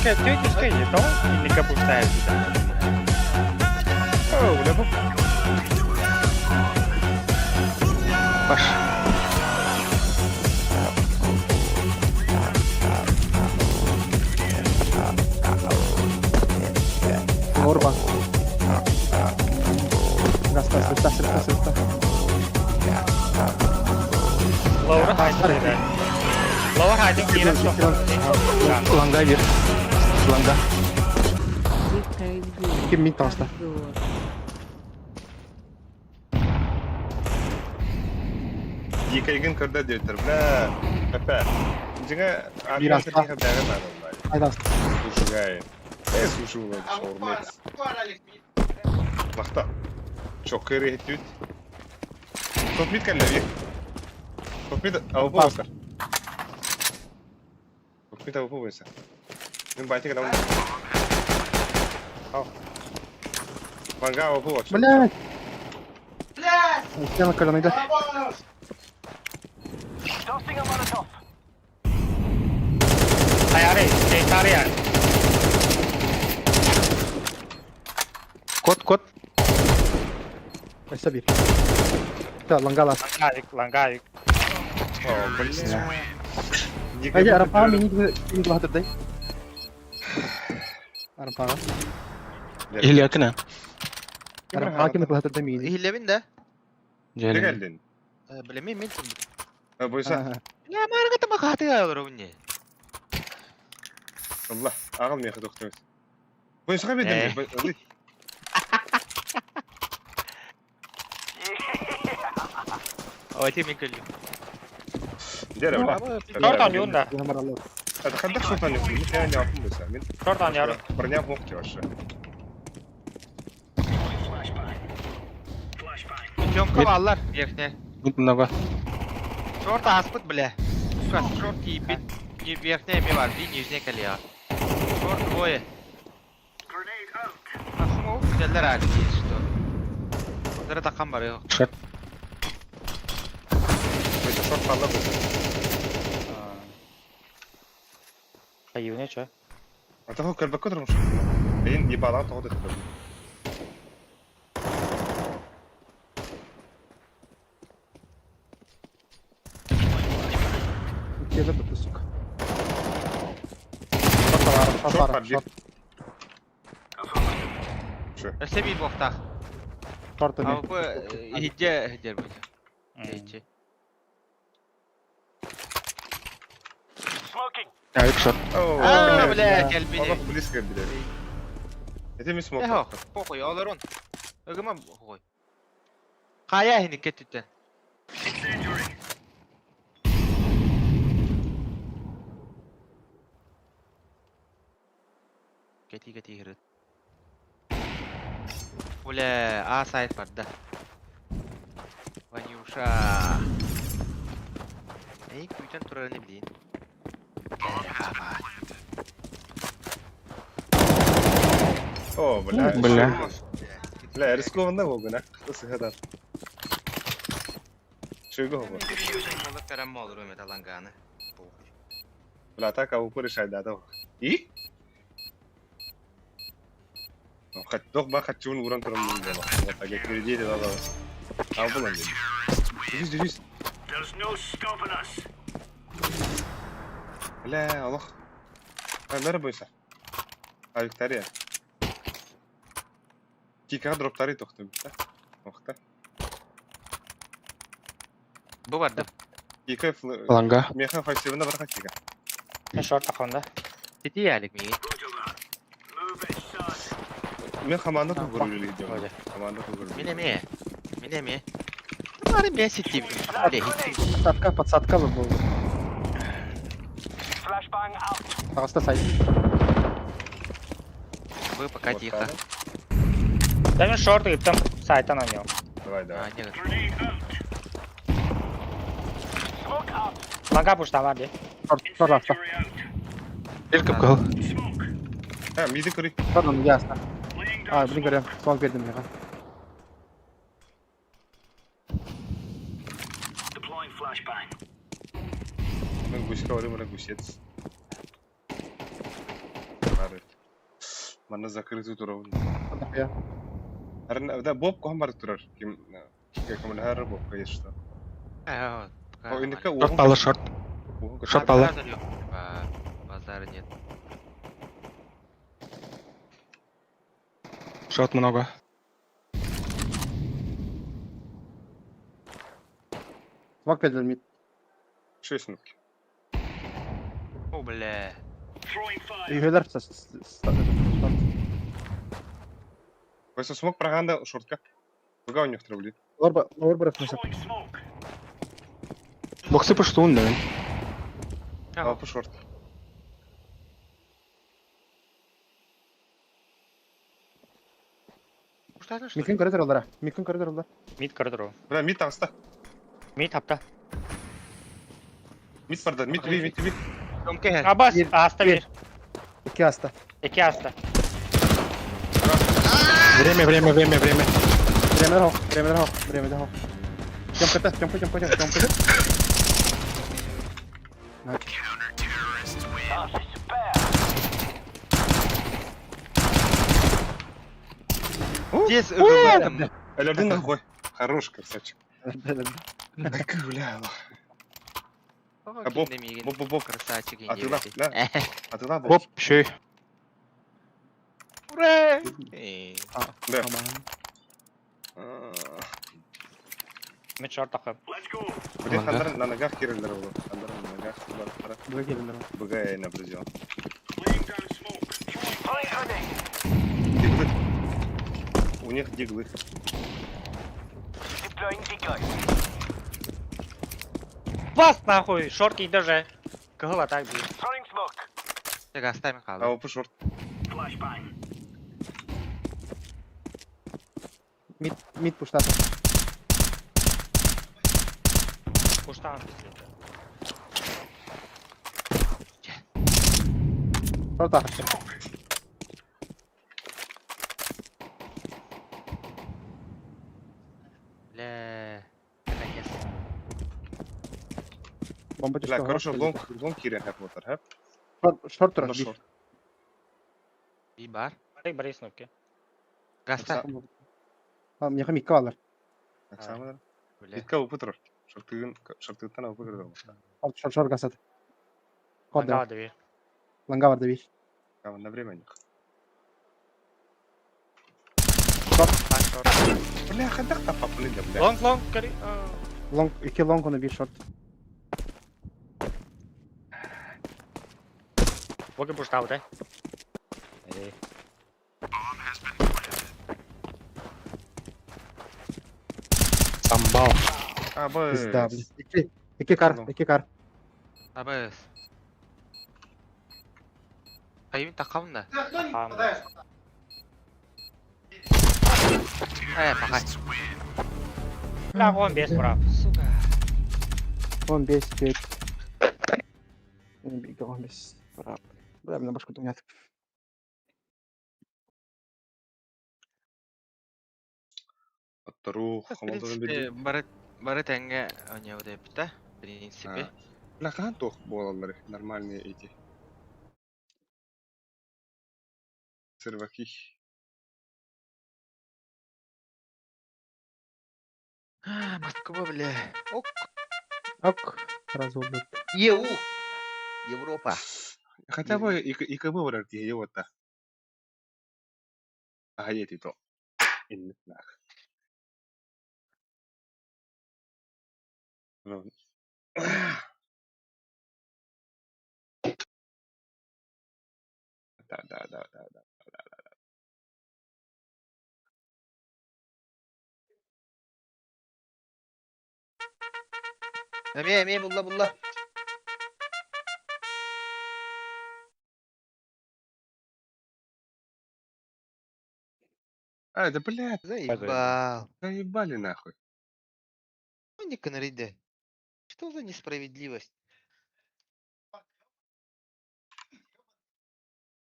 Тетюшка, не то, или капуста. О, бля, Паш. Орбан. Раста, сырта, сырта, сырта. Лаура хайдын. Лаура хайдын киирэн Ланга бир. Ланга. Ким мин таста. Екайгын көрдө диэтер, бля. Пепе. Дьиҥэ Биир аста. Айда. Слушай, э, слушай, шаурмец. Махта. Чокыры хитют. Топ мид кэллэ бир. Топ мид АВП болса. Топ мид АВП болса. Мен байтик адам. Ау. Ванга АВП вообще. Блядь. Блядь. Стена коленой, да? Хайары, Швейцария. Кот, кот. Өссө бир. Да, лангалас. Лангайык, лангайык. О, блин. Айда, арапаға мени ким глатырдай. Арапаға. Илякына. Арапаға ким глатырдай мени. Иһиллэбин да? Дьэ. Кэллин. Билэмин мин. Бойса. Я маарга тамак хатыга олоробун не. Allah, ағыл меха доктор. Бойса бедем. Ой, ти мен көллүм. Дere бля. Шортан юнда. Хаддах шортан юнда. Мен я не апым бойса. Мен Шортан яры. Броня мог вообще. Тёмка баллар верхне. Мид много. Шорт аспыт, бля. Сука, шорт ебит. Не верхняя ми бар, би нижняя колея. Шорт двое. А смоук келлер али что. Онlara такан бар yok. Шорт. Бойса шорт қалла бойса. Хайюне чё? А того көлбөккө турмуш. Бейин ебалан тоҕо дыхтыр. Келе бітті, сука. Шорт Шорт бар, шорт. Өсө bir боқтақ. Шорт А бу хидже хиджер бу. Хидже. Авик шорт. А, бля, келбини. Аллах близко, бля. Это ми смог. Эхо, похуй, олорун. Өгөмө похуй. Кая хини кеттүттен. Кети кети хирит. Бля, А сайт бар да. Ванюша. Эй, күйтен турарын билейин. О, бля. Бля. Бля, рискованно болду, а? Сыгадан. Чуйго болду. Болуп берем болур өмет аланганы. Бля, так АВП решай, да, да. И? Дох ба хатчуун уран турам дела. Вот так я впереди да, да. А было не. Держись, держись. Бля, Аллах. А, нары бойса. А, Виктория. Кика дроптары тохтум, да? Охта. Бу бар да. Кика Ланга. Меха фасивына барха кика. Шорт ахонда. Тити ялик ми. Мен хаманда тугуру или идем. Хаманда тугуру. Мен эме. Мин эмиэ. Бары бэс ситим. Подсадка, подсадка был. Пожалуйста, сайт. Вы пока тихо. Да мен шорт ыттым, сайтан ойнуом. Давай, давай. А, нет. Ланга пуштама дии. Шорт, шорт аста. Бир кыл. А, миди көрүй. Шорт, ясно. А, блин, говорю, смог бердим мега. Мен гуська барым, мына гусец. Бары. Манна закрытый турабын. Я. Да, Боб ком бар турар. Ким ким Боб, конечно. А, О, иника Шорт палы, шорт. Шорт палы. Базара нет. Шорт много. Смог бердим мид. 6 минут. О, бля. Үйгелер Просто смог проганда шортка. Буга у них трубли. Лор лор бырых Боксы пуштун, да. А, по шорт. Микин коридор олар. Микин коридор олар. Мид коридор. Бля, мид аста. Мид хапта. Мид барда, мид би, мид би. Абас, аста бир. Эки аста. Эки аста. Время, время, время, время. Время хок, время хок, время хок. Тёмка, тёмка, тёмка, тёмка. Здесь ГВ. Алердин нахуй. Хорош, красавчик. Бля. А Боб, Боб, Боб, Боб. Красавчик. А ты да, А ты Боб. Боб, еще. Ура! Да. Мид шорт тахып. Блин, Хандар на ногах кириллер был. Хандар на ногах. Б кириллер. БГ я наблюдал. Диглы. У них диглы. Вас нахуй, шорт даже. Кыгыла так бил. Так, оставим А халы. опа шорт. Мид, мид пуштат. Пуштан. Шорт ахты. Бля. Наконец. Бомба Бля, короче, лонг, лонг кирен хэп мотор, хэп. Шорт, шорт турар. Шорт. Би бар. Барый барый снупки. Гаста. А, меха микка алар. Оксана. Бля. Мидка опа турар. Шортыгын, шортыгыттан опа турар. Шорт, шорт, шорт гасат. Ланга бир. Ланга бар бир. А, на время них. Бля, хадах та папли, бля. Лонг, лонг, кори. Лонг, эки лонг оны бир шорт. Боги пуштау, да? Самбал. А, б. Пизда, блин. Эки, эки кар, эки кар. Абыс. Айым тақамын да. Э, пока. Бля, он без прав. Сука. 15, 5. 15. Прав. Бля, на башку тунят. Оттару, В принципе, бары тәңге ойнау деп та, в принципе. Бля, хаан туох буолаллар нормальные эти. Серваки. А, Москва, бля. Ок. Ок, разобрат. ЕУ. Европа. Хотя бы ИКБ барар киһи вот-та. Аһа то. Инник нах. Ну. Да, да, да, да, да. Эмиэ, эмиэ булла, булла. А, да блядь, Заебал. заебали нахуй. Ну, не канариде. Что за несправедливость?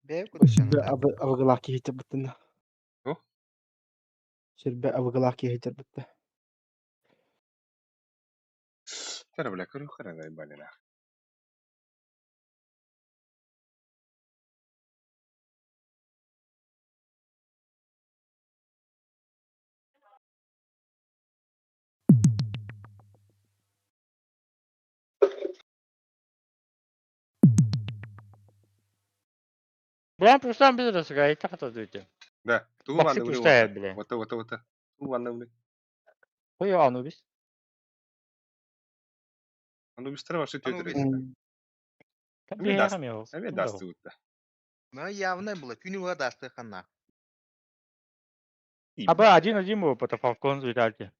Бэйэ Сирбэ курдук абыгылаах киһи быттына. О? Сирбэ абыгылаах киһи бытта. Тара, бля, көрүөххэ эрэ заебали нахуй. Бля, просто без разговора, так это дуйте. Да, туу Баксы ванны блин, пустая, бля. Вот, вот, вот, туу ванны блин. Хуй Анубис. Анубистар вообще Анубис. тетер. Эмиэ даст. даст. Эмиэ даст уутта. Ну, явно было. Күнү уға дасты ханна. Аба один-один был, это Фалкон Витальти.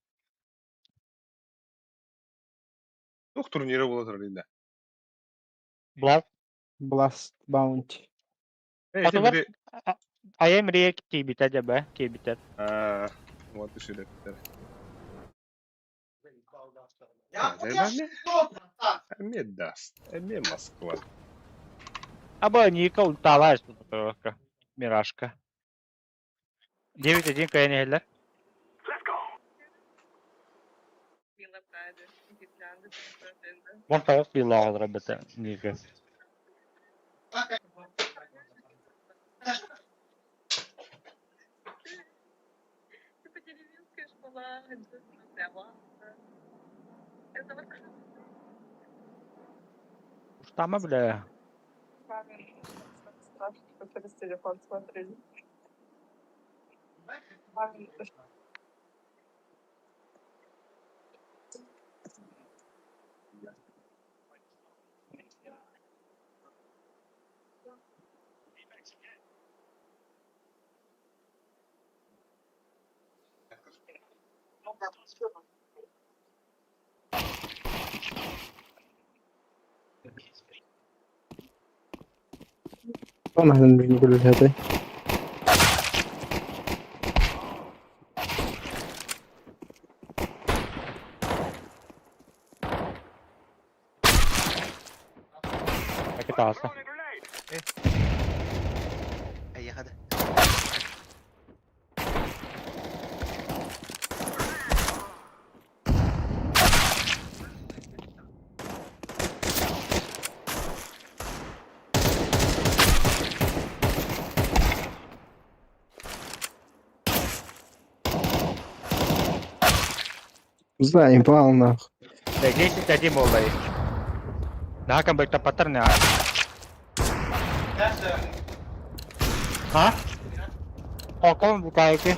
Тух турниры була турар да. Блад. Blast Bounty. Эй, Атылар били Айем рек кибитэ дебе, кибитэ. а вот үшүлэттер. Заебали? Эмиэ даст. Эмиэ Москва. Аба Никол талаш Мирашка. 9-1 кайнелер. Вон того пила работа, Ника. Штама, бля. طبعا احنا بنقول هذا. Это аса. Әйе, хады. Заебал нахуй. Да, 10-1 был, да. Да, как паттерны, а? А? Фалкон бутайки.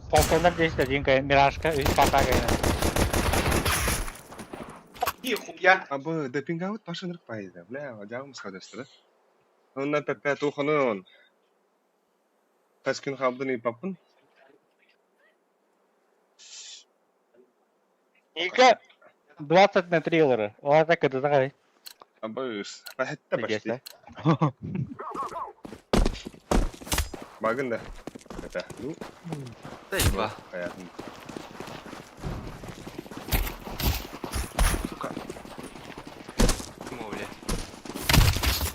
Фалкондар 10-1, кай, Мирашка, и пока, кай. Абы допингаут башынырк пайда. Бля, жагым садастыр. Онна пепе тухонун. Тас күн халдын ипапын. Ника 20 на триллеры. Вот так это такой. Абы бахетте почти. Багын да. Это, ну. Заеба. Понятно. Сука. Бля.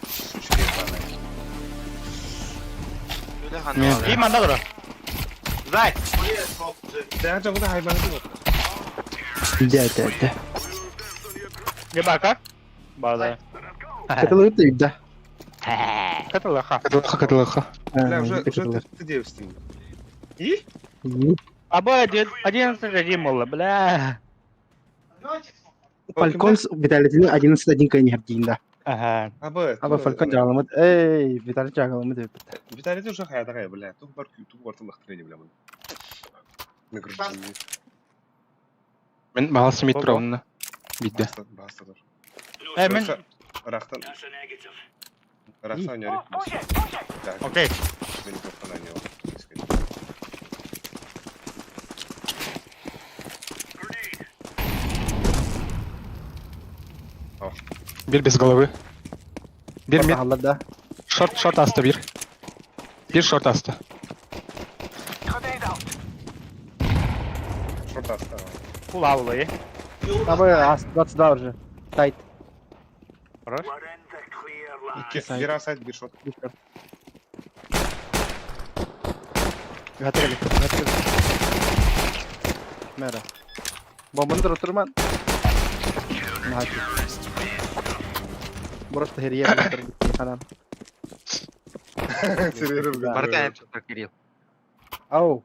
Сучки ебаные. Бля, ханна. И мандадра. Зай! Да, жогда хайбаны вот. Да, да, да. Ебака? Бада. Это лучше, да. Это лоха. КДЛХ, КДЛХ. Бля, уже уже ты девственник. И? Аба 11-1 было, бля. Фалькон Виталий 11-1 кайнер да. Ага. Абы. Аба Фалькон жагаламыт. Эй, Виталий жагаламыт деп. Виталий уже хаятагай, бля. Тух бар тух бар тылыктыр бля. Награждение. Мен баласы мид правына. Бидде. Баста тур. Э, мен Рахтан. Рахтан ярик. Окей. Мен тоқтан ойнау. Бир без головы. Бир мид. Алла да. Шорт, шорт аста бир. Бир шорт аста. Шорт аста. Кулавлы. Абы ас 22 уже. Тайт. Хорош. Икки. Бир асайт, бир шорт. Бир шорт. Гатыры, гатыры. Мэра. Бомбаны турман. Просто херьер ханан. Серверім. Барытан тускар, Кирилл. Ау.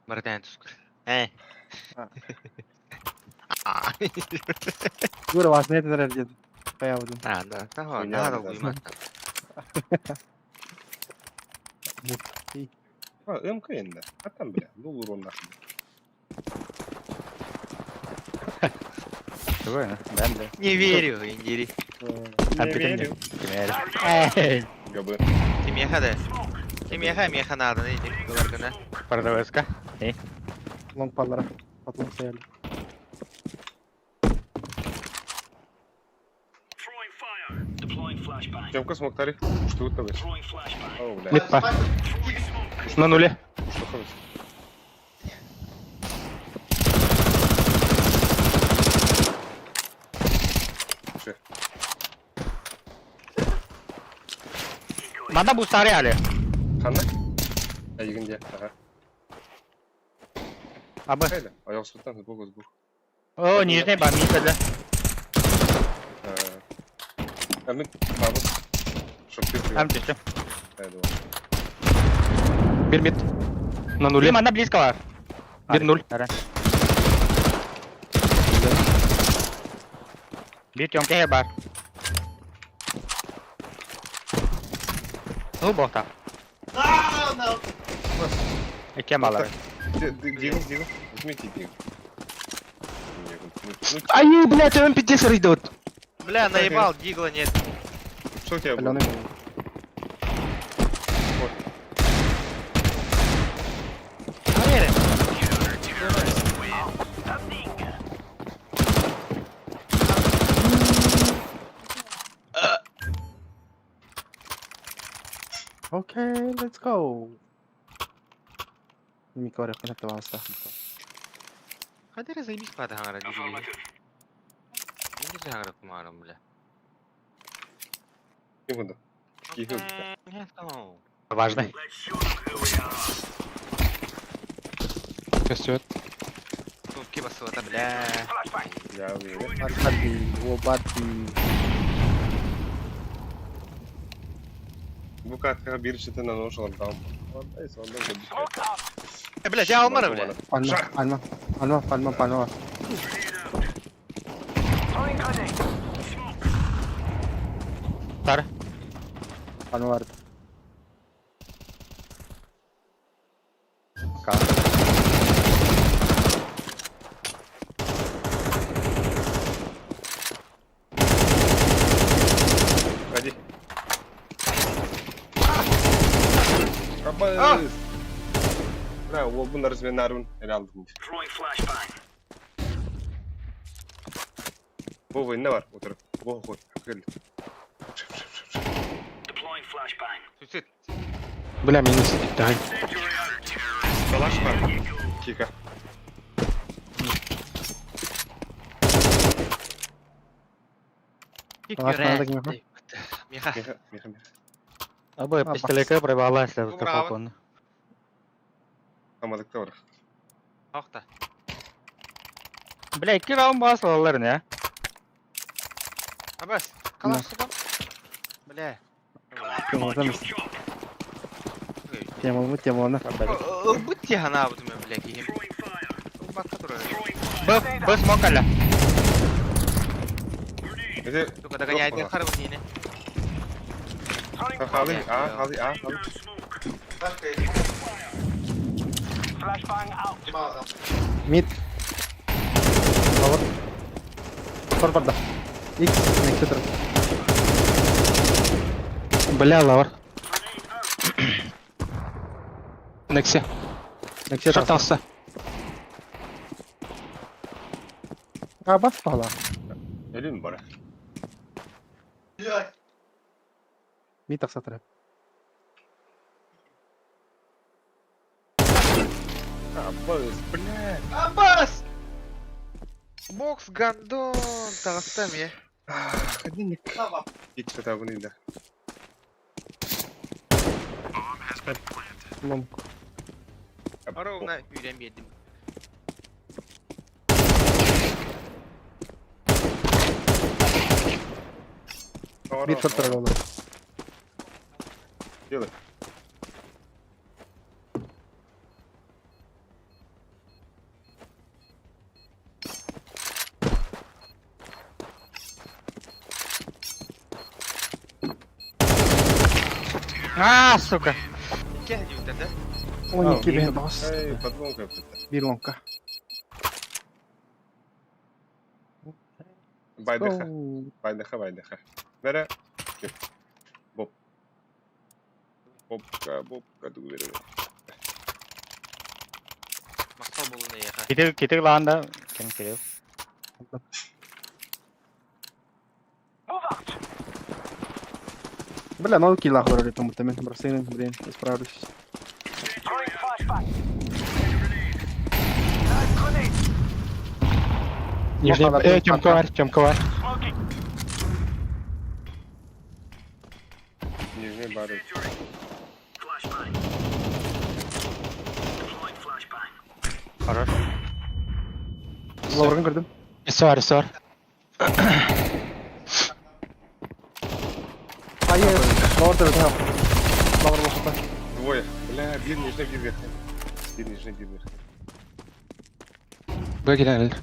Барытан тускар. Э. Юра, вас нет зарядит. Появдым. А, да, да, да, да, уйма. А, МК енді. А там, бля, ну урон нахуй. Не верю, Индири. Не верю. Эй. ГБ. Кимеха да. Кимеха, меха надо, не буларгына. Продавецка. Лонг паллара. Патлон стояли. Тёмка смоктари. Что тут О, бля. Мид па. На нуле. Что хавать? Мана бустары али. Ханна? Айгынде. Ага. Абы. Хайда. Аяқ сұлтан, сбоку, сбоку. О, нижний ба, мид да. А мы бабы. Шорты. Там чисто. Бир мид. На нуле. Мана близко бар. Бир нуль. Бир тёмке бар. Ну, бог там. Кем алар? Дигл, дигл. Возьмите дигл. Ай, блядь, М50 идет. Бля, наебал, дигла нет. Что у тебя было? Okay, let's go. Микоре, коннектовался. Хадера заебись пада хангара дигли. Не хангара кумаром, бля. Секунду. Важный. Костюет. Тут кибасовата, бля. Я уверен. Бу каткаға бир чete на нож алам. Бля, я алмара, бля. Пальма, пальма, пальма, пальма, пальма. Тар. Пальма бар. Ходи. Кабыз. Бля, ол бұны разминарун эле алдым. Вова, не бар, отыр. Вова, ход. Кел. Суицид. Бля, меня сидит, давай. Калаш бар. Кика. Калаш надо кимеха? Меха. Меха, меха, меха. Абы пистолетке пробала, если Браво. он. Амадыкта бар. Охта. Бля, икки раунд басылалар, не? Абас, калаш сука. Бля. Тема, мы тема, на. Будьте хана вот мы, бля, кихим. Батка тура. Б, Б смокаля. Сука, догоняет харбатины. Халы, а, халы, а, халы. Мид. Лавр. Форварда. Икс, нексетр. Бля, лавр. Нексе. Нексе. Шатался. А, бас пала. Элин бар. Ми тахсатыр. Аббас, блядь. Аббас! Бокс гандон таҕыстам е. Один Икки табын да. Ломку. Ровно үүрэн биэрдим. Бир фактор олар. Делай. А, сука. Икки диэбиттэр да? 12 бэһин тоҕус. Эй, подломка это. Бир ломка. Байдыха. Байдыха, байдыха. Бәрі. Кеп. Боп. Бопка, бопка, дугу бере. Махтал буолун эйиэхэ. Китик китик лаанда кем кирил. Бля, ну килла хварали там мен бросин, блин, исправлюсь. Нижний... Тёмка бар, Тёмка бар. Нижний бары. Хорош. Лаврын көрдүм. Сор, сор. Ай, лавр да да. Лавр лохота. Двое. Бля, бир нижний, бир верхний. Бир нижний, бир верхний. Б килен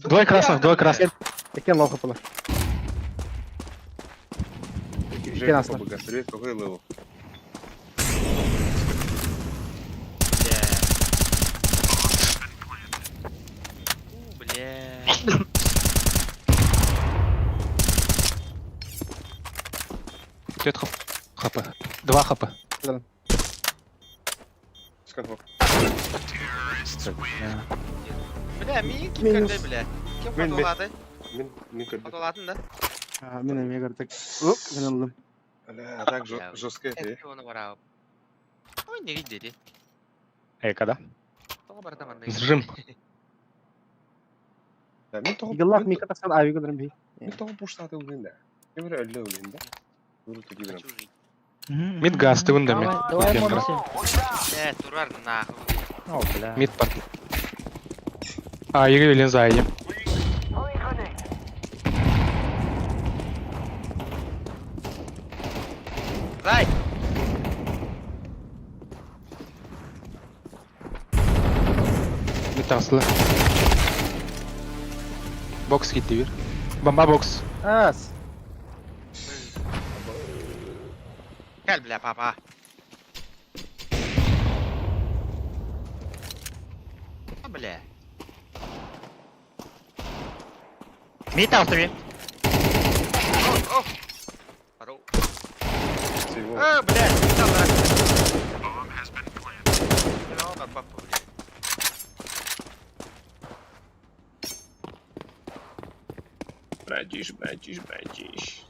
Двое красных, двое красных. Экен лавр хапалар. Жека ПБГ. Привет, какой левел? Бля. У, бля. Тет хп. хп. Два хп. Сколько? Бля, миин ким көрдө, бля? Ким Мен- хотуолааты? Мен, мен көрдüm. Хотуолаатын да? А, мен эме көрдүк. Оп, мен алдым. Бля, так жестко это. Эппи оны бараап. Ой, не видели. Эй, когда? Тоҕо барда манна. Сжим. Да, мен тоғы... Игыллах мика тахсан ави көрдүм би. Мен тоғы пуштаты өлген да. Мен бір өлді өлген да. Өлі түге берем. Хочу жить. Мид газ, ты да, мид. Давай, давай, Кенра. Бля, турар нахуй. О, бля. Мид пар. А, Игорь Линза, иди. Зай! Мид тасла. Бокс китти бир. Бомба бокс. Ас. Кел, бля, папа. А, бля. Мид алты О, о. Здорово. Всего. А, бля, там рак. Бля, папа, бля. Братиш, братиш, братиш.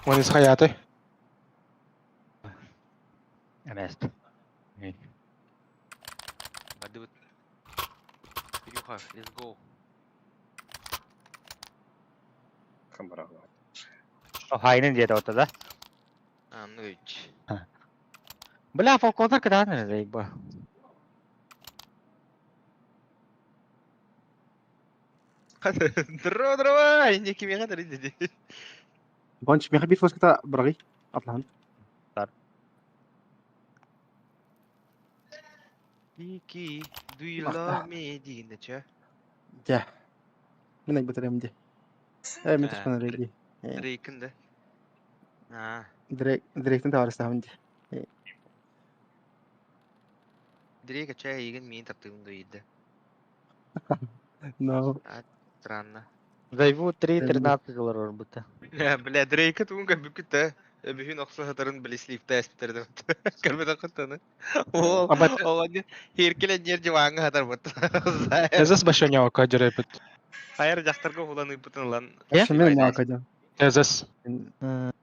Он из Хаяты. Эмес. Барды Кирюха, let's go. Хамбарала. Хайнын деді ота да. А, ну ведь. Бля, фолконар кыдан заебал. Дро, дро, инеки мега дри. Бонч меха бир флешката бырагый. Атлахан. Бар. Kiki, do you love me диигин да чэ? Дьэ. Мин айбытарым дии. Э, мин туспан эрэ дии. Дрейкин да? Аа. Дрейк, Дрейктен табаарыстаһабын дии. Дрейк чэ эйигин миин таптыыбын да ыйда. No. А, странно. Зайву 3.13 доллар орбута. Бля, Дрейка тугун көрбүккүт да. Өбүһүн охсо сатарын били сливта эспитерде. Көрбөтөх кыттаны. Ол, ол хиркеле нер диванга хатар бут. Эзэс башанява кадерепит. Хайыр жақтарға улан ыппытын ылан. Шымен маакадя. Эзэс. А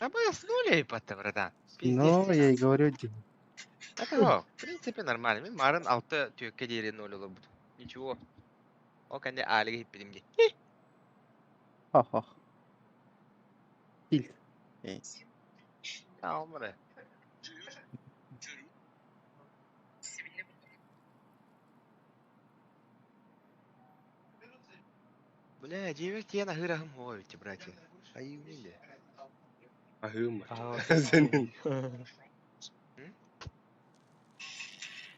мы с нуля ипатта, братан. Ну, я и говорю, Дим. Это, в принципе, нормально. Мен марын алты түйекке дейін ноль олар Ничего. О, кәнде әліге хиппедім де. Ха-ха. Тильт. Алмыры. Бля, девять тен ахырахым ховите, братья. Аюмили. Ахым. Сенин.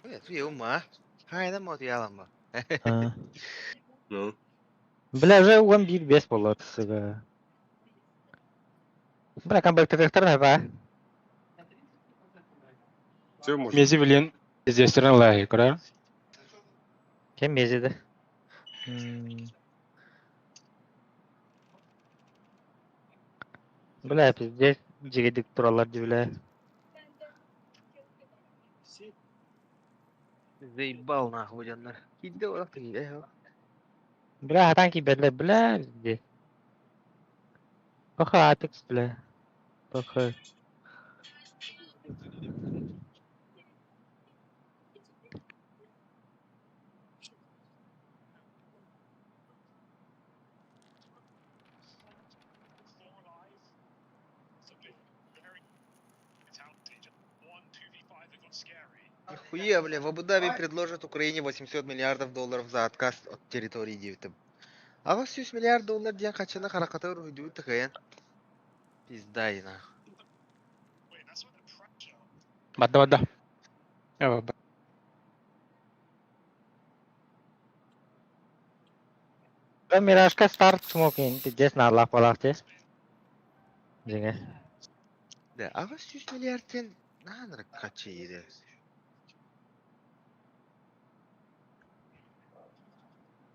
Бля, ты ума. Хайда мот ялама. Ну. Бля, уже уон бир бес болот, сука. Бля, камбэк ба. Все может. Мези билен издестерен лайы, кора? Кем мезиди? Бля, пиздец, жигедик туралар ди, бля. Заебал нахуй, жаннар. Киде олақ тегиде. Бля, хатан кибедле, бля, пиздец. Паха Апекс, бля. Паха. Нихуя, бля, в Абу-Даби предложат Украине 800 миллиардов долларов за отказ от территории 9. А 800 миллиард доллар диэн хачаны хараката уруйдуу такайын. Пизда и нах. Бадда бадда. Эва Бля, Миражка старт смокинг, пиздец, на Аллах балахте. Жиңе. Да, а 800 миллиард тен нанрык хачы иде.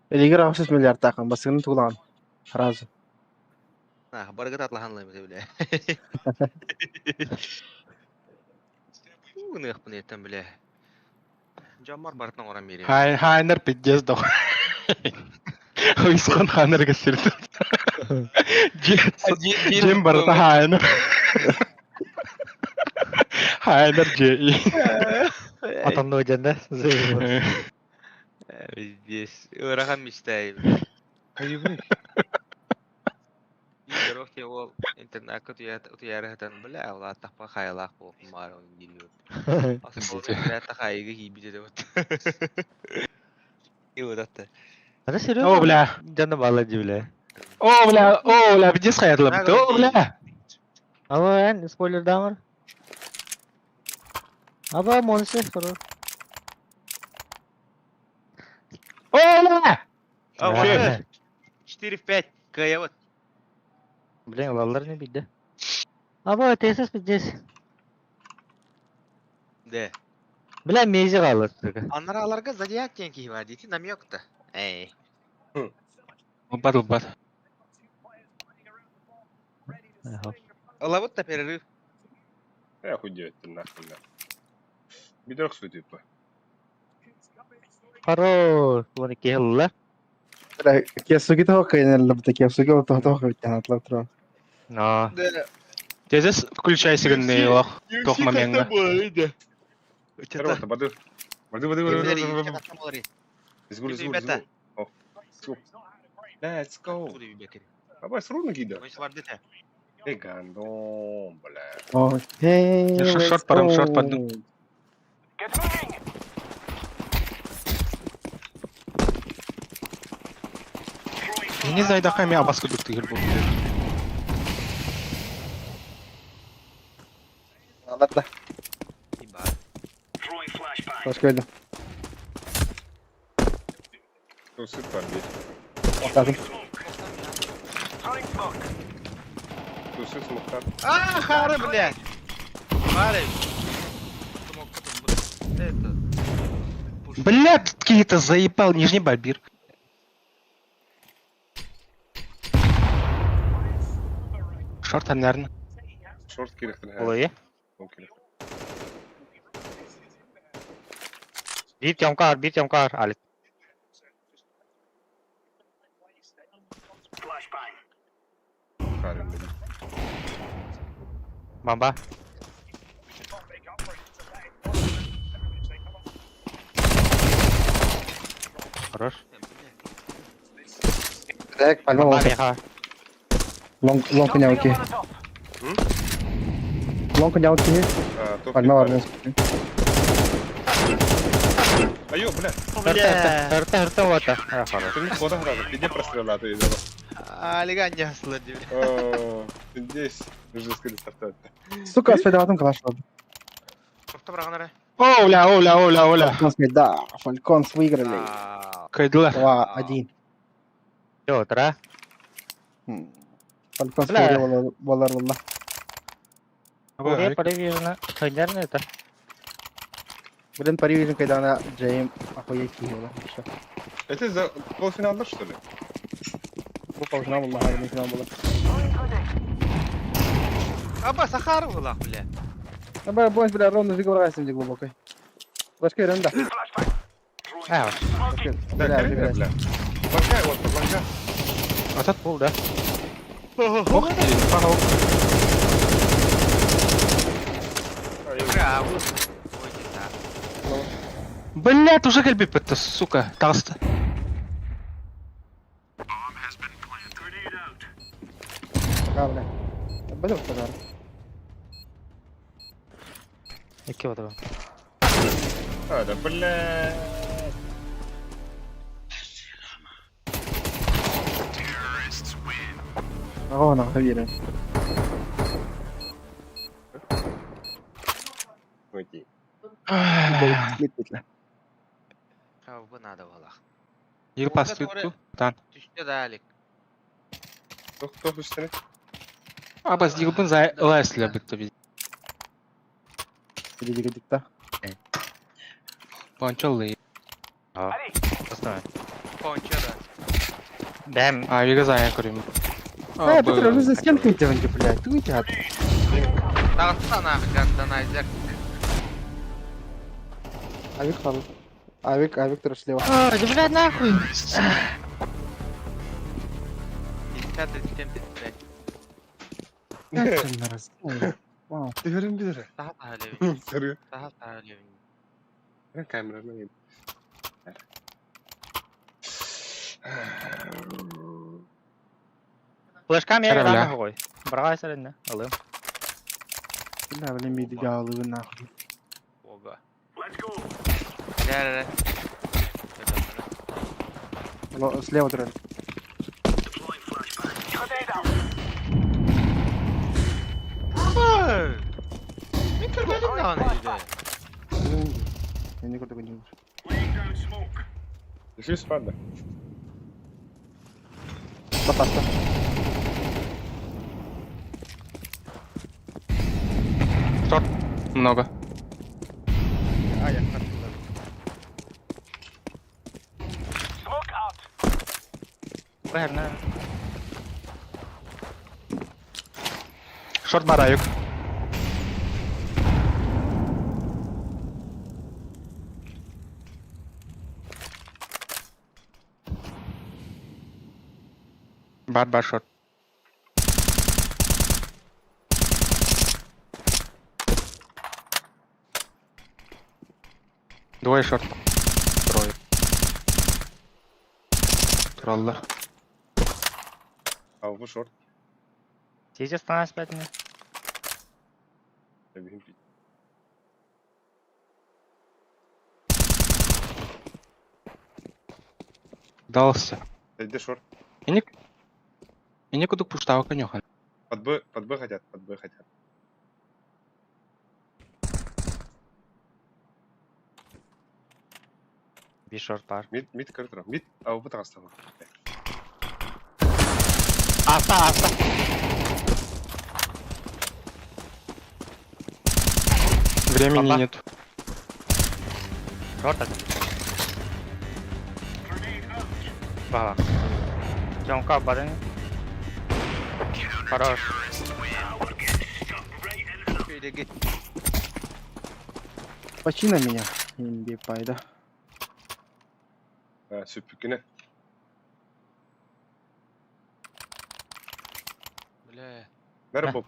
Элигер 6 миллиард тақын, басыңын туғылаған. Сразу. Нах, баргат атлаханлаймыз, бля. Уныхпын еттен, бля. Жамар бартын оран берем. Хай хайнер пиздец дох. Уйсхан хайнер гасирд. Джим барта хайнер. Хайнер же. Атанны өденде. Здесь. Ырахан мечтай. Хайыбы. Игоров те ол интернатка утуярыхтан бля, ола тапа хайлах бо мар он дилиот. Асыл бля тахайгы хибите деп. И вот это. Это серьезно? О, бля. Жаны бала ди, бля. О, бля, о, бля, пиздец хайрлап. О, бля. Аба, эн, спойлер дамыр. Аба, монсы, хоро. О, бля. А, вот. 4 в 5. Кая вот. Блин, лалар не бидде. Аба, тесес пиздец. Да. Бля, мези қалыр, сука. Анараларга зодиак диэн киһи бар дии намек-то. Эй. Бат бат. Ылабыт та перерыв. Я хуй делать ты нахуй да. Бидок типа. Хорош, оны келла. Кесуги тоқайын лабда, кесуги тоқай атлап тұра. Но. Да. Тезес включайся гынны лох. Тох моментга. Работа, бады. Бады, бады, бады, бады, бады. Let's go, let's go, let's go. О, let's go. Let's go. Абай, сру гида. Эй, гандон, бля. Окей, Шорт let's парам, шорт go. падну. Не зайдаха ми абаска дук тигер бу. Ладно. Флешка өлдүм. Тусит бар бир. Ортадым. Тусит смоктар. А, хары, блядь! Хары! Это... Блядь, какие-то заебал, нижний бабир. Шорт, наверное. Шорт кириктин. Олай. Ол кирик. Биир тёмкаар, биир тёмкаар, Алик. Хары, блядь. Бомба. Хорош. Так, пальма Бомба лонг. меха. Лонг, лонг няуки. Лонг няуки. А, топ Пальма бар. Айо, бля. Хырта, хырта, вот. А, хорош. Ты не куда сразу, где прострела ты идела? Алига не слыди, бля. О, Здесь жестко стартует. Сука, спайдаватым калаш алды. О, бля, о, бля, о, бля, о, бля. Фальконс, да, Фальконс выиграли. Кайдла. 2-1. Всё, тра. Фальконс Бля. выиграл балар балла. Уре, паривижна. Ханярна это. Блин, паривижн, когда она Джейм охуеть киевла. Это за полуфиналда, что ли? Бу полуфинал был, ага, финал был. Аба, Сахаров была, бля. Аба, бой, бля, ровно выиграл где глубокой. Башка ерунда. А, Да, Бля, бля, бля. Ланга, вот, ланга. вот этот пул, да? Ох ты, панов. Бля, вот. Ой, не так. Блядь, уже кэлбиппит, сука, таста. Пока, бля. Бля, пожар. Икки вот. А, да, бля. Ого, на хавере. Окей. Хавбы надо было. Ел пастырту. Тан. Түстө да, Алик. Кто, кто хочет Абас дигбын за лайсля битті бид. Дигдикта. Пончолы. А, Постой. Пончо, да. Дэм. А, вига за көрем. Э, Петр, уже за стенкой идти, блядь. Ты уйди от. Тағытса нахуй, гандонайзер. Авик хал. Авик, авик тоже слева. А, да блядь, нахуй. 50, 37, 35. Вау. Ты верим бедре. Daha da Сыры. Daha da Камера на Флешка мне Бля. рано какой. Брала сарына. Алым. Бля, бля, миди галывы нахуй. Ога. Бля, бля, Слева тролль. бля. Мен көрмедім дағы не Я никуда не вижу. Еще спада. Попасться. Шорт. Много. А, я картылар. Бәрна. Шорт бараюк. Бар бар шорт. Двое шорт. Трое. Троллар. А, вы шорт. Сейчас становится 5 минут. Я бегим пить. Дался. Иди шорт. И не... И некуда пуштава конюха. Под Б хотят, под Б хотят. Биир шорт баар. Мид, мид көрө турар. Мид, аубы таҕыста бу. Ааста, ааста. Времени Папа. нет. Шорт один. Баба. Тёмка, барын. Хорош. Шөйлеги. Почти на меня. Инди пайда. Сүппүккүнэ. Бля. Бэр боп.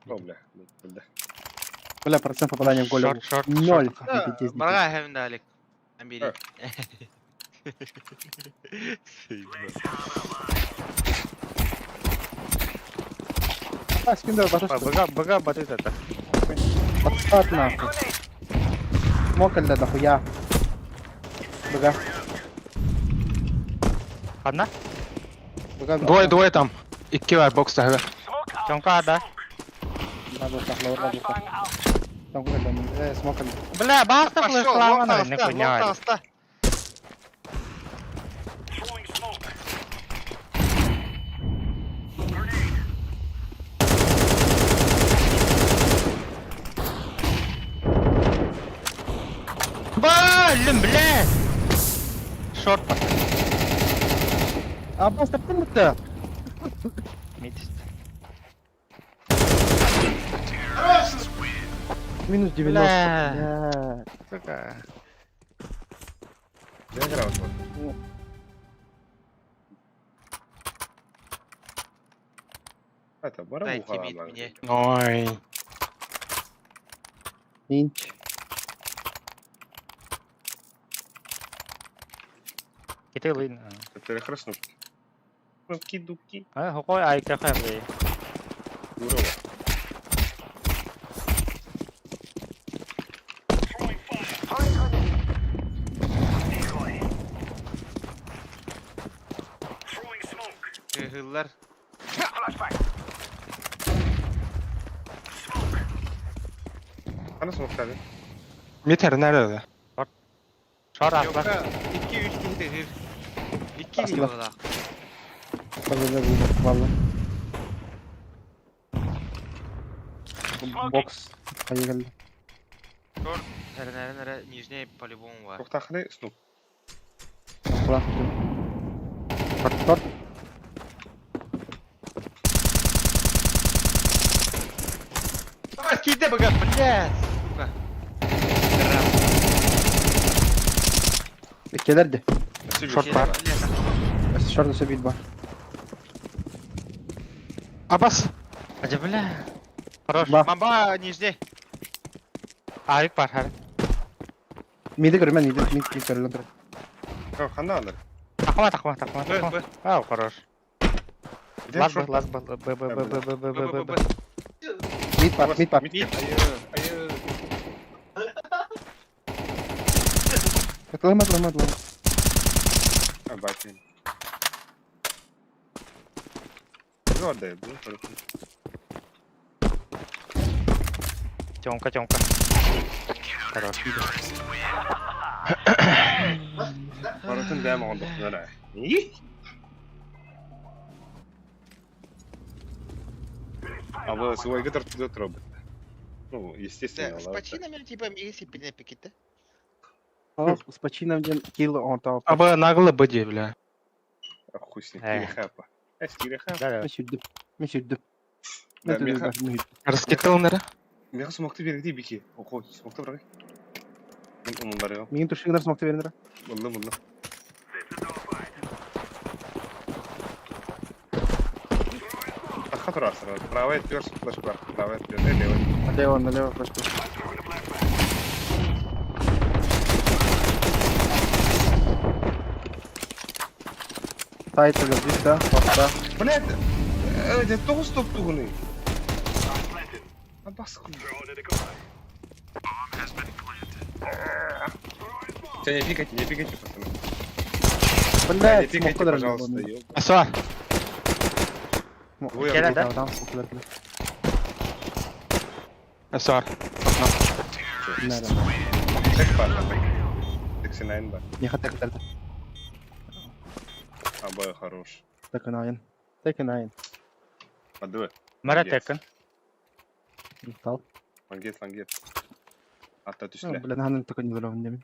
О, бля. Бля. Бля, процент попадания в голову. Шорт, шорт, Ноль. шорт. Барга хэм далек. Амбери. А, скин давай, пошел. Быга, быга, батыт это. Подстать нахуй. Смок да дохуя. Быга. Одна? Быга. Двое, двое там. Икки бар бокс таһыгар. Тёмка, да. Да, вот так, лаур, да, Там куда там? Смок Бля, баста Пошел, флешла, лонг не таҕыста, лонг хуйня. таҕыста. Блин, бля! Шорт А, баста, пункта. Мид. Минус 90. Бля. Бля. Сука. Я грамотно. Это бара Дайте мид мне. Ой. Инч. Киты лын. Это Кнопки, дубки. А, какой ай кахай, бля. Здорово. Hıllar. Хана смоктады. Метер nerede? Шорт Yok атла. 2 3 киһи тыгыр. 2 киһи Асла. буолла. Бага, бага, Бокс. Поехали. Шорт, нэрэ нижний по-любому бар. Тохтахны снуп. Аккуратно. Шорт. А, киде бага, блядь, сука. Келерди. Шорт бар. Шорт өсө бит бар. Абас. Адя, бля. Хорош. Ба. Мамба нижний. Арик бар, харик. Миди көрмөн, миди, мид, мид көрүлөн турат. Хана алар. Тахма, тахма, тахма, Б, тахма. Б. А, хорош. Где Лаз б, шорт? лаз б, б, б, б, б, б, б, б, б, б. Мид бар, мид бар. Мид. Айы, айы. Атлама, атлама, атлама. А, бати. Гордая, был, Тёмка, Тёмка. Хорош. Барытын бэм ондохнара. А вы свой гитар туда робот. Ну, естественно, С починами типа миги сиппине пиките. С почином ден килл он того. Аба нагло быди, бля. А хуй с ним, Э. кири хапа. Кири хапа. Да, да. Мен сүрдүм. Мен сүрдүм. Да, меха. Раскитал нere? Меха смокты берди бики. Охо, смокты брак. Мен умундар Мигин туршигинер смокты бериндер. Мылды, мылды. Аха турасың. Правая перс флеш бар. Правая перс, левая. Налево, налево флешку. Сайт здесь, да? Да. Блядь, это тоғыз стоп тугуны. Абас хуй. Всё, не пикайте, не пикайте, пацаны. Не Блядь, пикайте, смокты пожалуйста, ёб. Аса. Двое Келе, да? Да, смокты Аса. Да, да. Тек бар. Тек. Текси 9 бар. Не хотел тогда. Абай хорош. Текенайн. Текенайн. Подуй. Мара Молодец. теккен. Стал. Лангет, лангет. Атта Ну, түстүлэ. блин, ханын только не здоровым дем.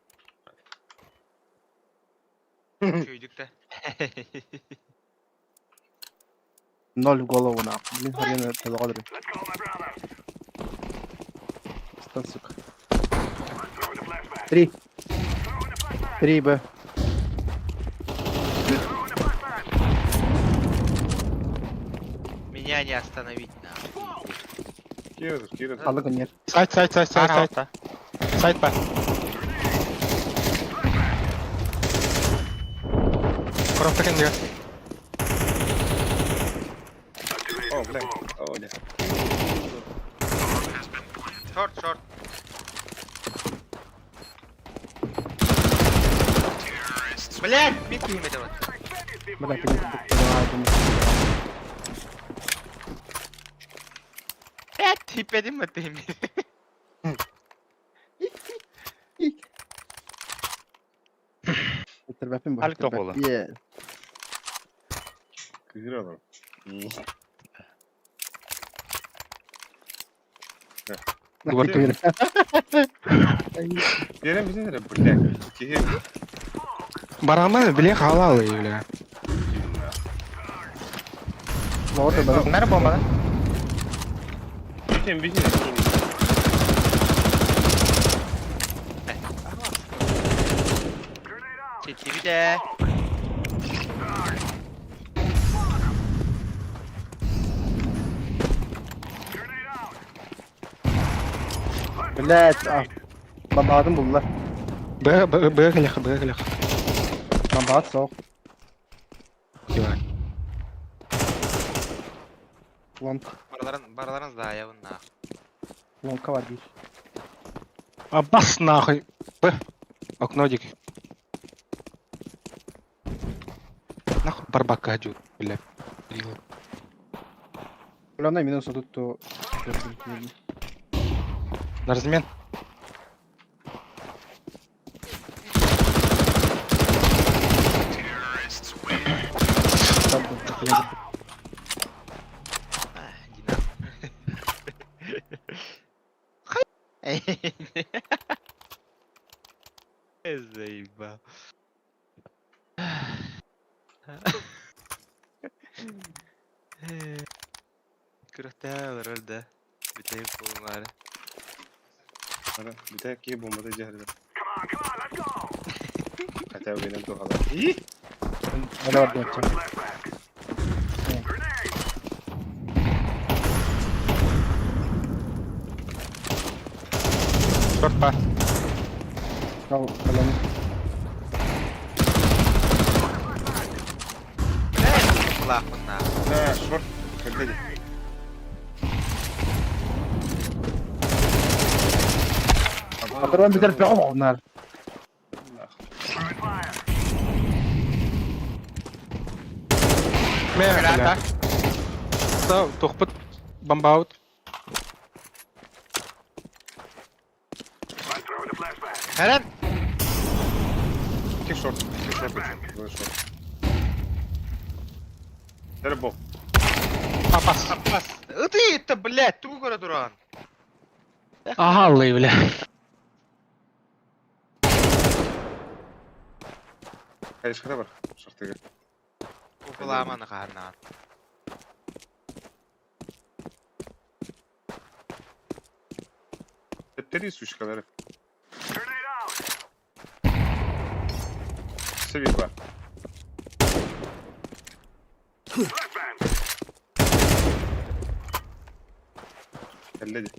Чүйдүк да. Ноль в голову нахуй. Блин, хрен это лодри. Стан, сука. Три. Три Б. Меня не остановить нахуй. Кира, кира. Алыгы нет. Сайт, сайт, сайт, сайт, сайт. Сайт. Сайт бар. Коробка кендиге. О, бля. О, бля. Шорт, шорт. Блядь, мид киһи вот. Бля, ты не думаю. Блядь, хипедим мы ты. Тербәпин Алик тоқолы. Е. Кыра там. Берем bize бля. Киһи. Барама, бля, халалы, бля. Лорда бар. Мара бомба. Битен, битен. Четири Блять, а. Бомбадым булдылар. Б, Б, Б, кэлэх, Б, кэлэх. Бомбад соқ. Кива. Лонг. Бараларын, бараларын заявын нахуй. Лонгка бар бир. Абас нахуй. Б. Окно дик. Нахуй барбака дю, бля. Главное минус тут то. На размен. Заебал. Күрәктә рөлдә. Битәй булмары. Ара, битә ки бомбада җәһәр. Хотя бы минем тухала. И? Әле бар дип. Шорт па. Ал, каланы. Да, шорт. Когда Патрон битер пәгә нар. Мэ, бля. Та, тухпут. Бомбаут. Хәрәм. Ки шорт, ки шорт, ки шорт. Тербо. Апас. Апас. Ты это, блядь, тугу көрө туран. Ага, бля. Хайшкада бар. Шортыга. Кукуламаны каарнаан. Три сучкалары. Севиба. Кэлледи.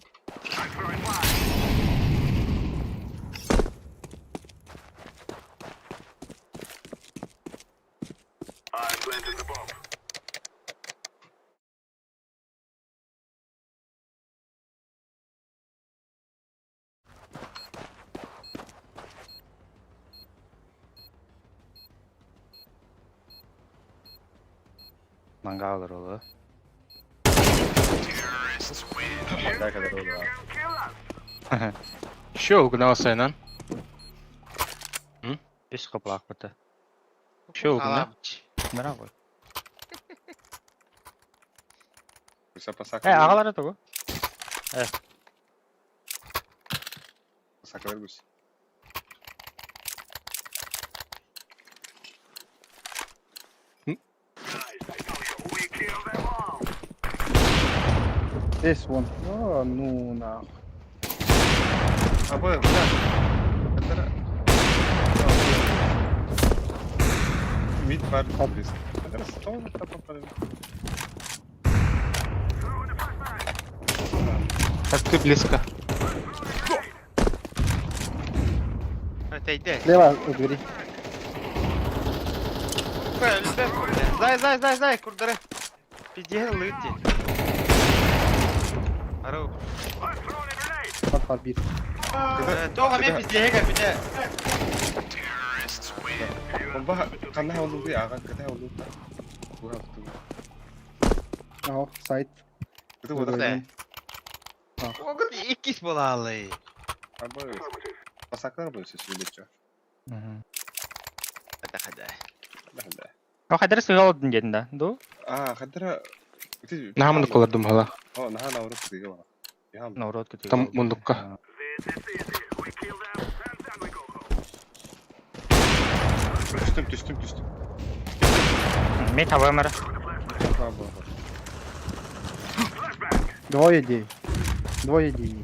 Мангалар олы. Маңга кадәр oldu ha. Еще угнал сайнан. Үс кыплаах быта. Шо угна? Браво. Пасака. Э, аҕалара тугу? Э. Пасакалар гусь. Здесь вон. А, ну нахуй. А бля, бля. Мид бар близко. Это стол Так ты близко. Отойди. Слева у двери. Зай, зай, зай, зай, курдары. Пиздец, лыти. Ару. Под бит. Тоға мен пиздеге капите. Бомба қандай олу би аға кітай олу та. Буға буту. Ага, сайт. Кіті бодақ. Огын иккис болалы. Абы. Пасаклар бойся сүйлечі. Хада хада. Хада. О, хадыр сыгал дедин да. Ду? А, хадыра. Наха мундуккалар думала. О, наха науру кытыга бала. Науру кытыга. Там мундукка. Түстүм, түстүм, түстүм. Мен табамара. Двое дей. Двое дей.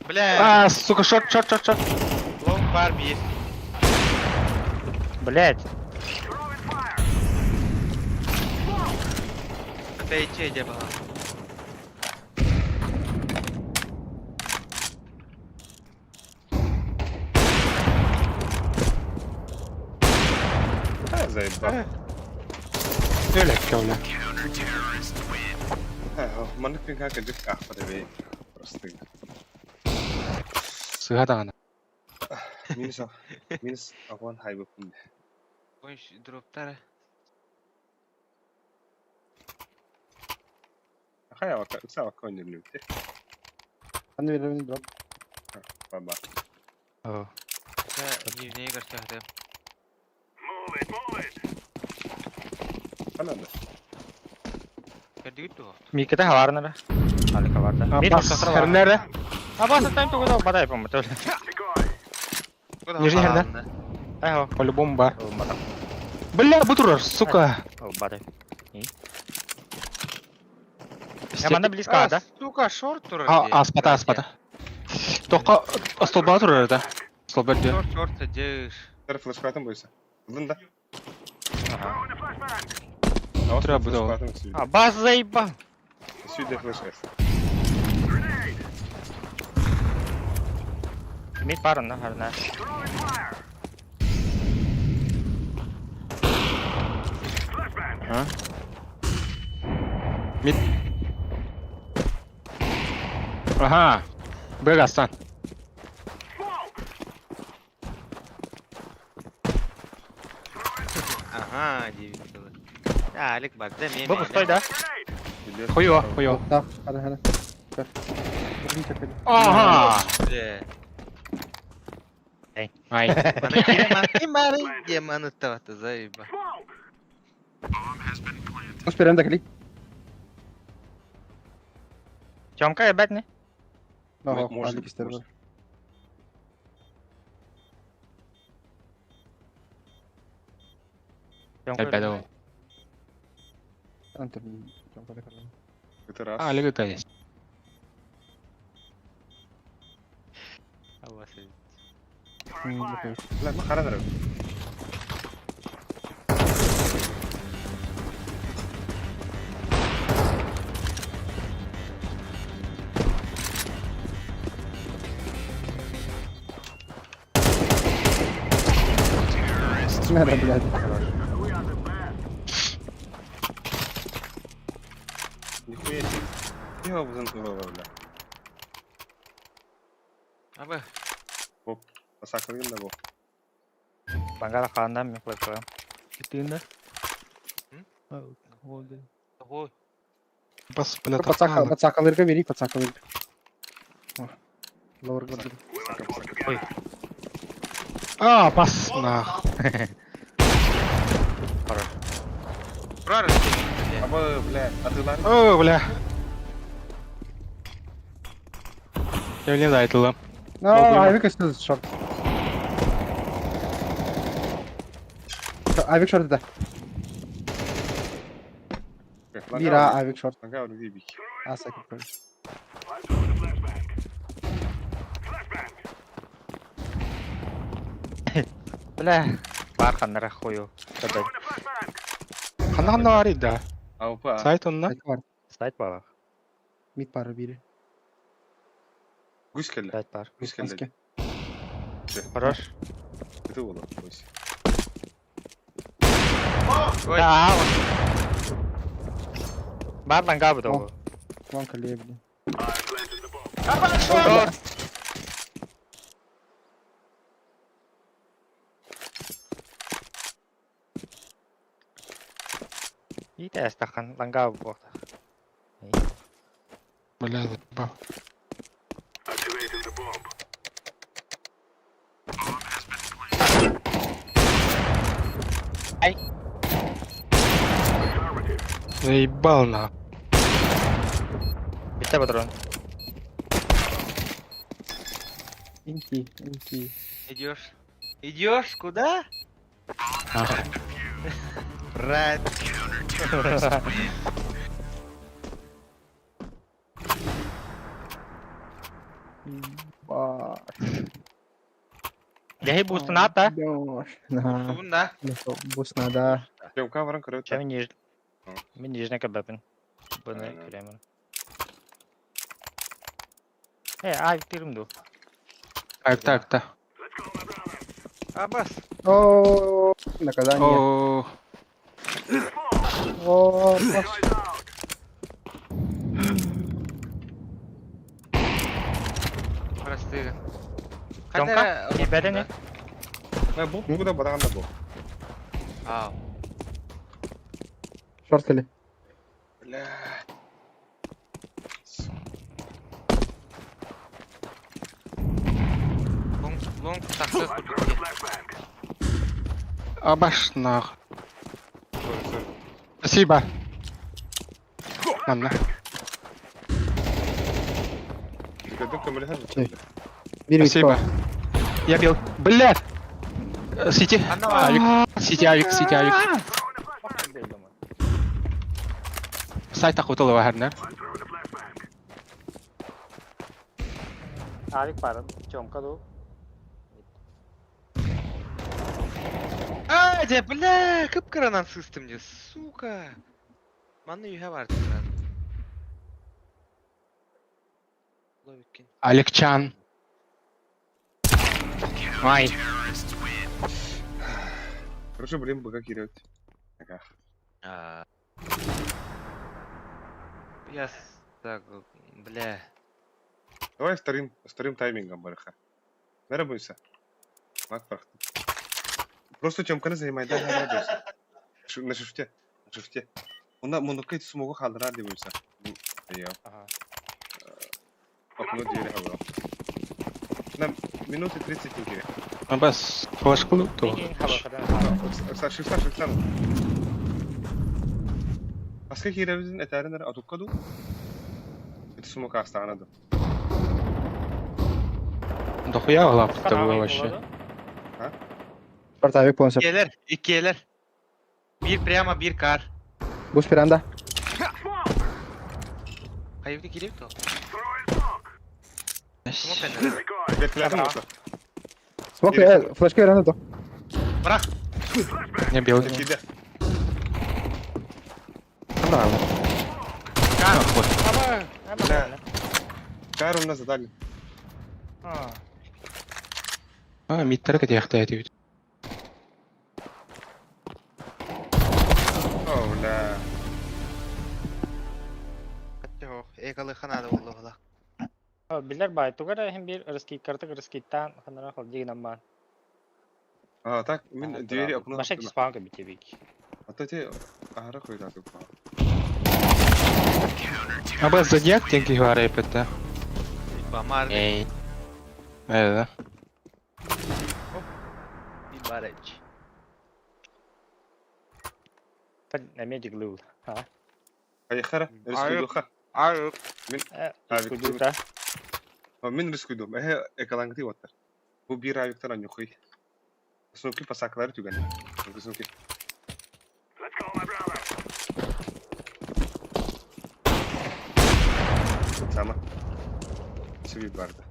Бля. А, сука, шорт, шорт, шорт, шорт. Лонг бар бир. Блять. Отойди, де бала. Заебал. Öyle öyle. Маннык пин как жик ахпар бе. Просто. Сыга дагана. Минус минус агон хайбы пун. Қойш дроптары. Хая вака, са вака өнерлү. Аны беремин дроп. Баба. О. Дневнее көрсөтөм. Анада. Көрдүгүт тугу. Микете хаварнара. Али хаварда. Бас хернере. А бас тайм тугу да бадай пом. Нижний херне. Ай По-любому бар. Бля, бутурар, сука. О, бадай. Я манда близко, да? Сука, шорт турар. А, аспата, аспата. Тока столба турар да. Столба де. Шорт, шорт садишь. Тер флешкатын бойса. Лын да. Треба буде. А, бас заебал. Сюда флешка. Мид бар на харна. А? Мид. Ага. Бегастан. Ага, девять было. Да, Алик бар, да, мен. Бу пустой, да? Хуё, хуё. Да, хара, хара. Ага. Бля. Ай. Маны деманы тавата заеба. Успеем докли. Тёмка, ебать, не? Ага, Может, Алик истер может. бар. Тёмка. Опять ол. Антон, Тёмка докли. Это раз. А, леги есть. Бля, ма хара дөрөв. Надо, блядь. Нихуя себе. Я обзан бля. Абы. Боп. Пасакалын да боп. Бангала хандан мен қойып қоямын. Китинде. Ой. Бас, бля, Пацака, пацакалырга бери, пацакалырга. Лаур Пасака, пасака. Ой. А, пас нах. Хорош. Турар Аба, бля, атылар. О, бля. Я не знаю, это Ну, Авик өстө шорт. Авик шорт да. Бир А авик шорт. А сакып көр. Бля. Бар ханнара хую. Ханна ханна бар да. Аупа. Сайт онна. Сайт бар. Сайт бар. Мид бар бири. Гусь келді. Сайт бар. Гусь келді. Хорош. Это было. Гусь. Да. Бар ланга бу. Вон коллеги. Хорош. Ите астахан ланга бу. Бля, заебал. Ай. Заебал на. Битте патрон. Инти, инти. Идешь. Идешь куда? Нахуй. Брат. Ба. Яхи бустуната. На. Бунда. Бусна, да. Темка варан көрөт. Чем ниж. Мен нижне кабапын. Буны күрәмен. Э, ай, тирымду. Так, так, так. Абас. О, наказание. О, О, пас. Просты. Тёмка, не бәріне? Бу бу да бараганда бу. А. Шорт или? Бля. Лонг, лонг таксы курдук. Абаш нах. Спасибо. Ладно. Спасибо. Я бил. Блядь! Сити. Авик. Сити, авик, сити, авик. Сайт охотил Вагнер. Авик пара. Тёмка ду. А, дя, бля, кып-кыранан сыстым мне, сука. Манны юхэ бар сразу. Алекчан. Ай. Короче, блин, быка кирет. Ага. Я так, бля. Давай вторым таймингом, барыха. Наверное, бойся. Мак прах. Просто Тёмканы занимай, да, да, бойся. На шифте, на шифте. Онда мунукай смогу халдыра деп бойся. Я. Ага. Окно двери хавал. На минуты 30 не кире. А бас флешку то. Шифта, шифта. Аска киребизин этеринер атуккаду. Это смог астанады. Дохуя лап-то было вообще. А? Шорт авик полностью. Иккиэлэр, иккиэлэр. Бир прямо, бир кар. Бус пиранда. Хайбы кирип то. Смок, флешка веранда то. Брах. Не бил. Браво. Кар. Кар у нас задали. А, миттер кете яхта. О, бля. Экалы ханада болду бала. Билер бай, тугара хем бир рыски картык рыскиттан ханара хал дигнам бар. А, так, мен двери окно. Баша диспанка битебик. А то те ара койда тут. А бас зодиак тенки говори это. Бамар. Эй. Да. Барыч. Эмиэ дьиглыыл. А? Хайахара, рискуйдуха. Арык. Мин Рискуйдута. Мин рискуйдум. Эһэ экалангты оттар. Бу биир авиктар анюхый. Снуки пасаклары түгэн. Снуки. Сама. Сиви барды.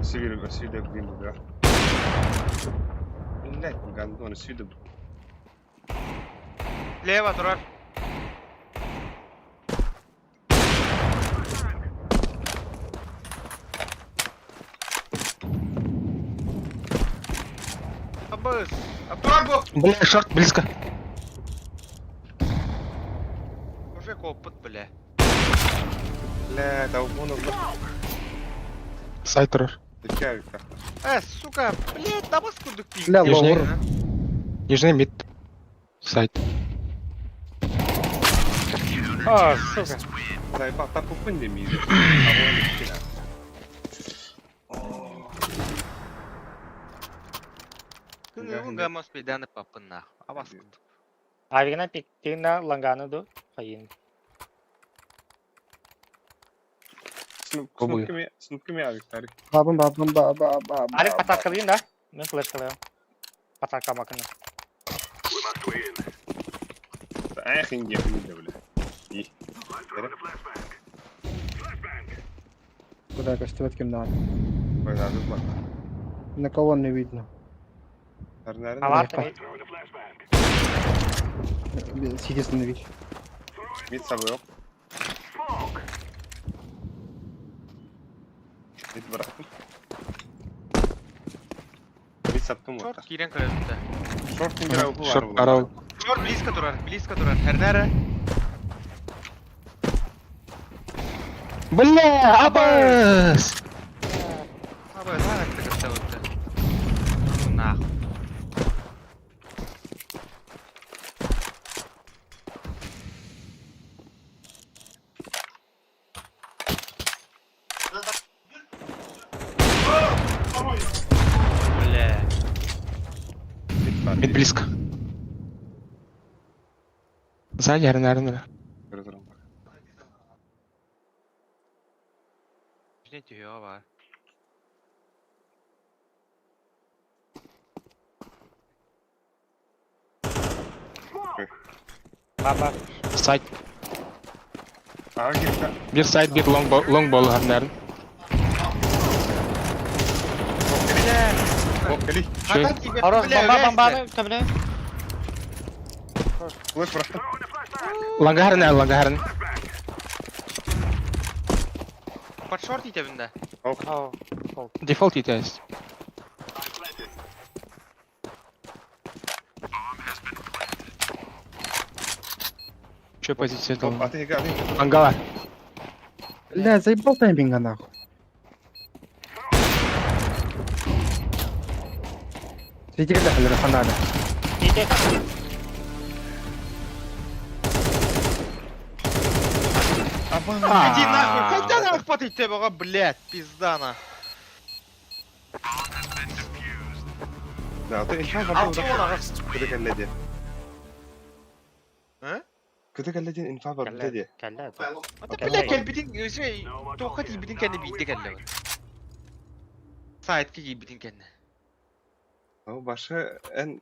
Сиви сиви green буга. Блять, гандоны сиви Лево турар. Абыс. Турар бу. Бля, шорт близко. Уже копыт, бля. Бля, да вон он. Сайт турар. Э, сука, блядь, табас курдук пик. Бля, ловыр. Нижний мид. Сайт. А, сука. Заебал, так купын не мире. Күн гамос пейданы папын нах. Абас курдук. Авигна пиктина ланганы ду. Хайын. Снупками, снупками авиктары. Бабын бабын ба ба ба. Арик патакалыйын да? Мен флешкалыйын. Патака макына. Эх, инде, инде, бля. И. Куда костюм кем надо. На кого не видно. Алар Сидесін вид. Мид собой. Мид бырахтым. Мид саптым Шорт кирен көрөбүт. Шорт ингер Шорт арау. Шорт близко турар, близко турар. Хернере. Бля, абас! Абы, наракты кырта өттө. Ну нахуй. Бля. Мид близко. Сзади, наверное. Жне түйө бар. Баба. Сайт. Бир сайт, бир лонг лонг бол, наверное. Хорош, бомба, бомбаны, төбүнө. Флеш бырахтым. Лангарын, лангарын. Под шорт итебинде. Дефолт есть. Че позиция там? Ангала. Бля, заебал тайминга нахуй. Сиди кэлэ ханада. Иди нахуй, когда нахуй хватит тебя, блядь, пизда на. Да, ты инфа Кыды кэлледи. А? Кыды кэлледи инфа бар биледи. Кэлле. Ата бля кэлбитин өсө тоха тиибитин кэннэ биирдэ кэллэ. Сайтка киирбитин кэннэ. Ол башы эн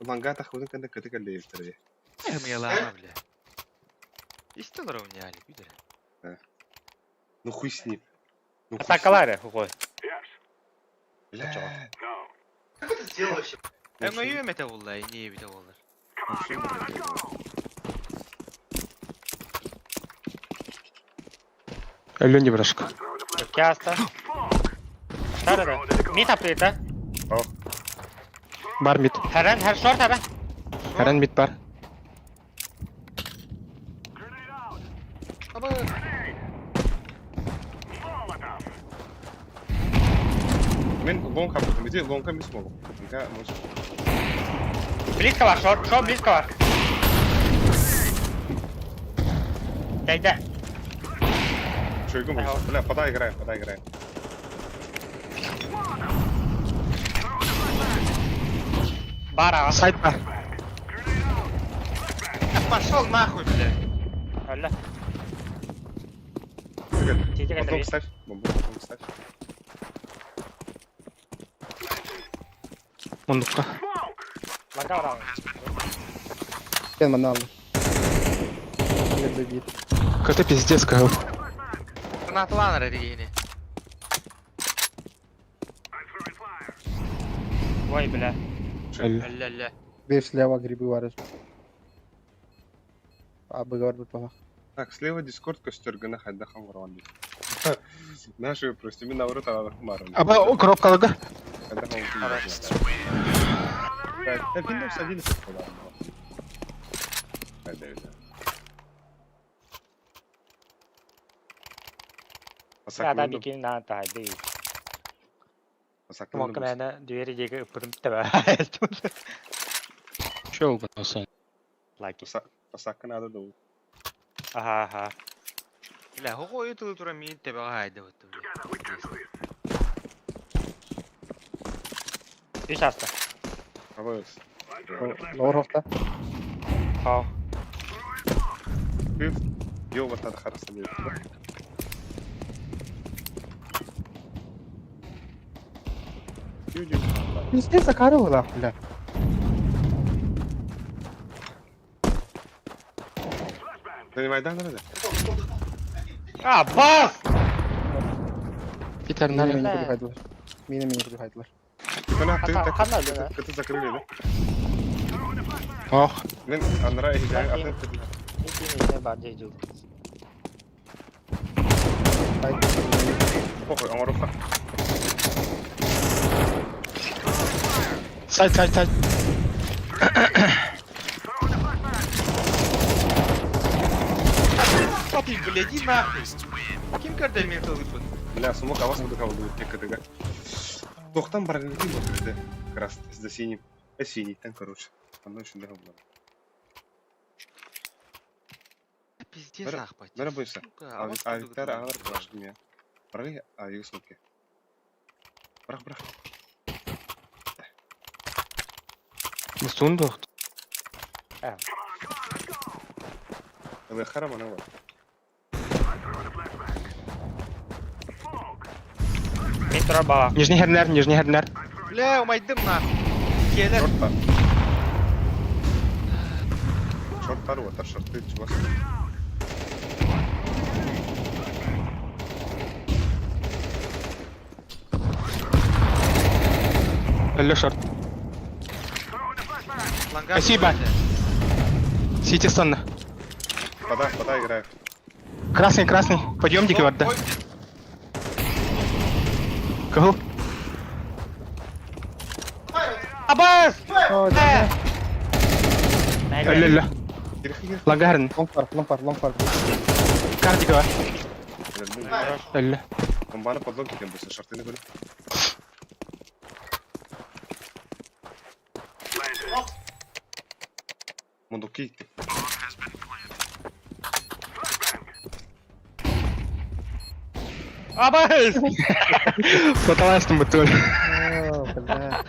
ланга тахыбытын кэннэ кыды кэлледи. Мыялаама бля. Истелер у меня али, видели? Ну хуй с ним. Ну хуй с ним. Атакалары, хуй. Бля. Эн ойу эмете болла, не бите боллар. Алёне брашка. Кяста. Тарада. Мид аптыйта. Бар мид. Харан, хар шорт харан. Харан мид бар. Абы. Мен лонг хабытым. Иди лонга мис могу. Ника может. Близко бар, шорт, шорт близко бар. Дайда. Чё, игру Бля, подай играем, подай играем. Бар аҕа. Сайт бар. Пошел нахуй, бля. Өллө. Потом ставь. Бомбу потом ставь. Мундукка. Лага бараҕын. Кен манна алды. Грибы бит. КТ пиздец кыһыл. Гранаталаан эрэ дигини. Ой, бля. Өллө. Өллө өллө. Бир слева грибы бар. А, быгар бит бала. Так, слева дискорд көстөргөнө хайда хамыран дейт. Наши просто мен наоборот алар марым. Аба коробкалыга. Хайда хамыран. Так, Windows 11 буолар. Хайда это. Да, бикин на тайды. Пасак Мокка мэна двери диэки ыппытым тэбэ. Че улбанался? Лаки. Пасакка надо дуу. Ага, ага. Бля, хого ытылы тура миин тебеҕэ хаайда бутtu, бля. Үс аста. Абыс. Лор хохта. Хоо. Күп. Йо батар хараса дейт. Пиздец, акары была, бля. Занимай да, надо. А, бас! Питер Мина надо. мени куду хайдылар. Мина мени куду хайдылар. Ты Ханна өллө. Это закрыли, да? Ох. Мен анра эхижай атын Икини бар дежу. Похуй, оңоруха. Сайт, сайт, сайт. Ты, бля, иди нахуй. Ким көрдө мени тылыппын? Бля, сумок авас буду кабыл тек КТГ. Тохтан барган ким был Как раз за синим. Э, синий, там, короче. Оно еще дорого было. Пиздец ахпать. Бара бойся. Сука, а А Виктор алар калаш меня. Барали, а ее смоки. Брах, брах. Мустун дух. Вы харама на вот. Мин тура бала. Нижний хернер, нижний хернер. Бля, умайдым нахуй. Келер. Шорт Шорт тару, вот, шорты, чувак. Өллө шорт. Спасибо. Сити станна. Пода, пода играю. Красный, красный. Подъемники бар да. Кыһыл. Абас! Өллө өллө. Лагарин. Лонг пар, лонг пар, лонг пар. Кардика бар. Өллө. Бомбаны подлог екен болса, шортыны көріп. Мундуки. Абас! Саталастым бутыл. О, бля.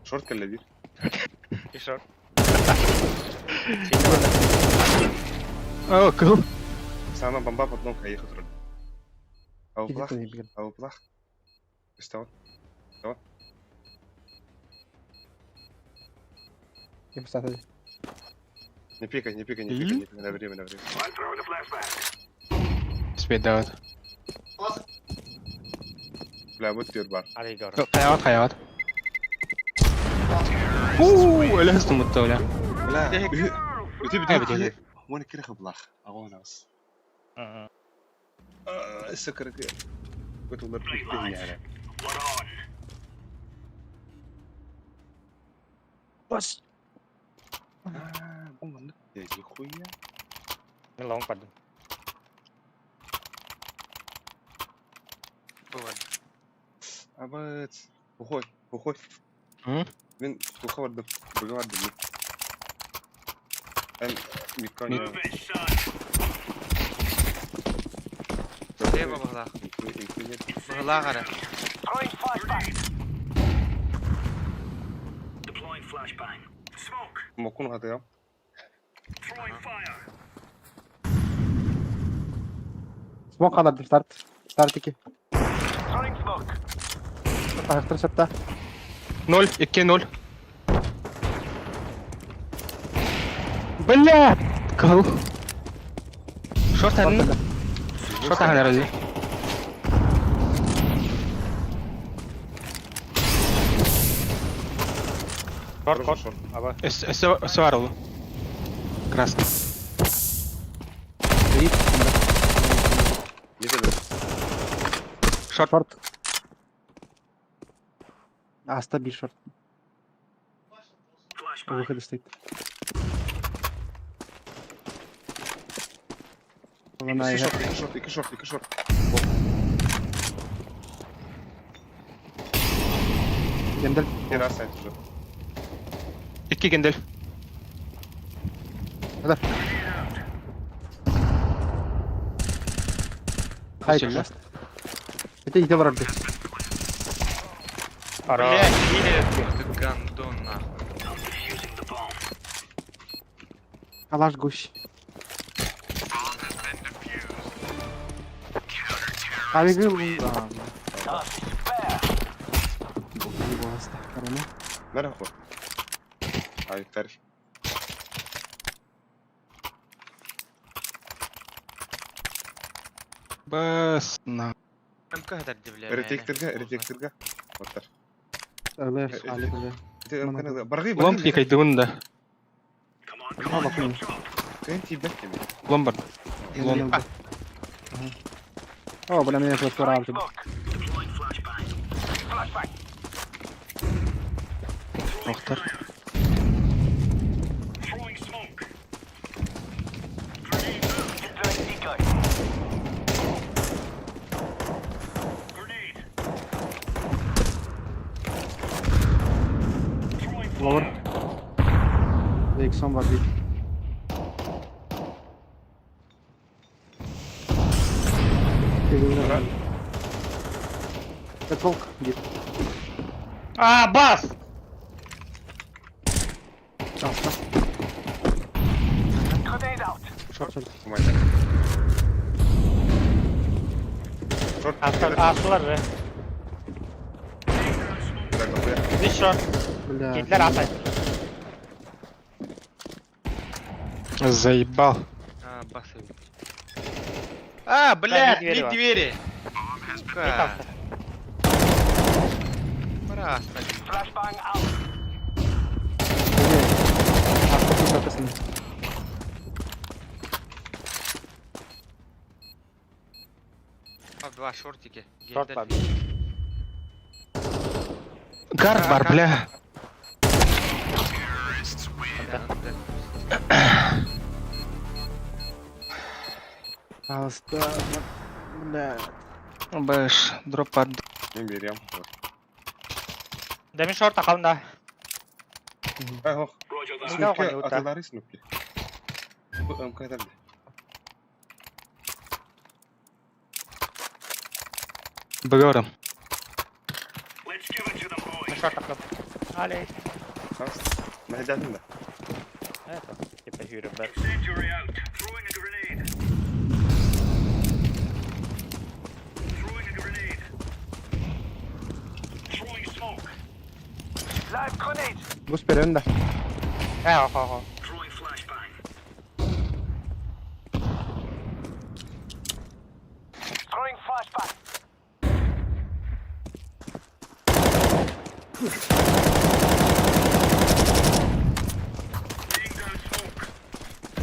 Шорт каллавир. И шорт. О, кыһыл. Сама бомба подлог аехать роль. Ау плах, Киди ау плах. Встал. Встал. Я поставлю. Не пикай, не пикай, не пикай, не пикай, на время, на время. Спет дават. Бля, вот теперь бар. Хаяват, хаяват. Уу, өлөстүм бутты, бля. Бля, Ай, бля. وانا كده خبلاخ اغونا بس السكر قلت والله يعني بس يا خويا Мин лонг бардым. Абыц. Ухой, ухой. Мен туха бардым, быга бардым. Эн микроне. Лево баҕалаах. Баҕалаах ара. Мокун хатыам. Смок ханардым старт. Старт 2. Тахтыр септа. 0, 2, 0. Бля! Кыл. Шорт ханна. Шорт ханна рази. Шорт, шорт. Аба. Өссө бар ол. Красный. Шорт. Шорт. Аста bir шорт. У выхода стоит. Вона Икки игра. шорт, икки шорт, икки шорт, икки шорт. Гендель. Раз сайт уже. Икки гендель. Да. Хайт. Спасибо. Это иди вроде. Блядь, ты гандон нахуй. Калаш гусь. Авигы. Нахуй. Ай, тариф. Бас на. МК дарды, бля. Ретектерге, ретектерге. Оттар. Баргы, Лом пикайдыбын да. Лом бар. Лом. О, бля, меня просто раунд. Охтар. Ловер. За иксом var bir. Это волк где? А, бас! Аста. Шорт, шорт. Шорт. Астылар же. Үш шорт. Бля. Китлер асай. Заебал. А, басы. А, блядь, двери две двери. Сука. Просто. А, два шортики. Шорт бар. Гард бар, бля. Аста. Бля. Бэш, дроп под. Не берем. Да мен шорт ақалым да. Ай, ох. Мында оған Снупке, өтті. аталары снупке. Бу МК дарды. Бөгөрüm. Мен шорт ақалым. Алей. Мәһдәдин да. Это, типа жүріп бар. Бус берем да. Ә, охо, охо.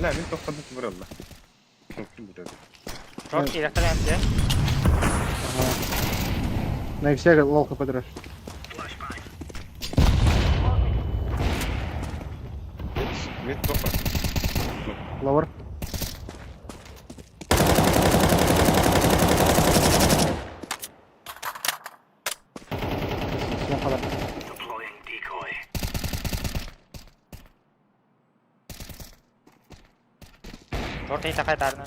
Ла, мен тоқтады бір алла. Снупке бір. Шорт керек әмде. На иксе лол хп дрожь. Мен тоқыр. Ловер. Шорт ей тақай тарны.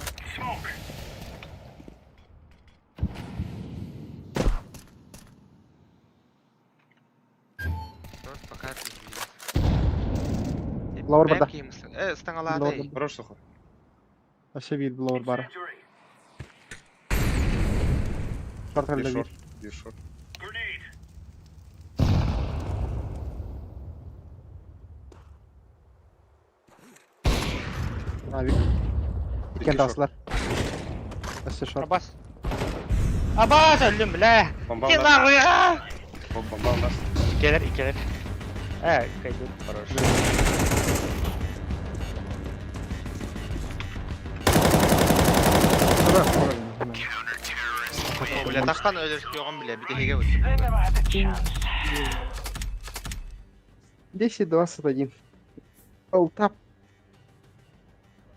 Шорт пока пиздец. Лаур Бэм барда. киһим э ыстаҥалаата Лаур эй. барда. Хорош сухой. Вообще биир лаур бара. Шорт Бир кэллэ биир. шорт. Бир шорт. Авик. Икки Иккен шорт. тахсылар. Өссө шорт. Абас. Абас өллүм бля. Бомба Ким у нас. нахуй а? Бомба у нас. Иккилэр, иккилэр. Э, кайдут, хорош. Бля, таххан өлөрсүөҕүм бля, бүтэһигэ бут. 10-21. Ол тап.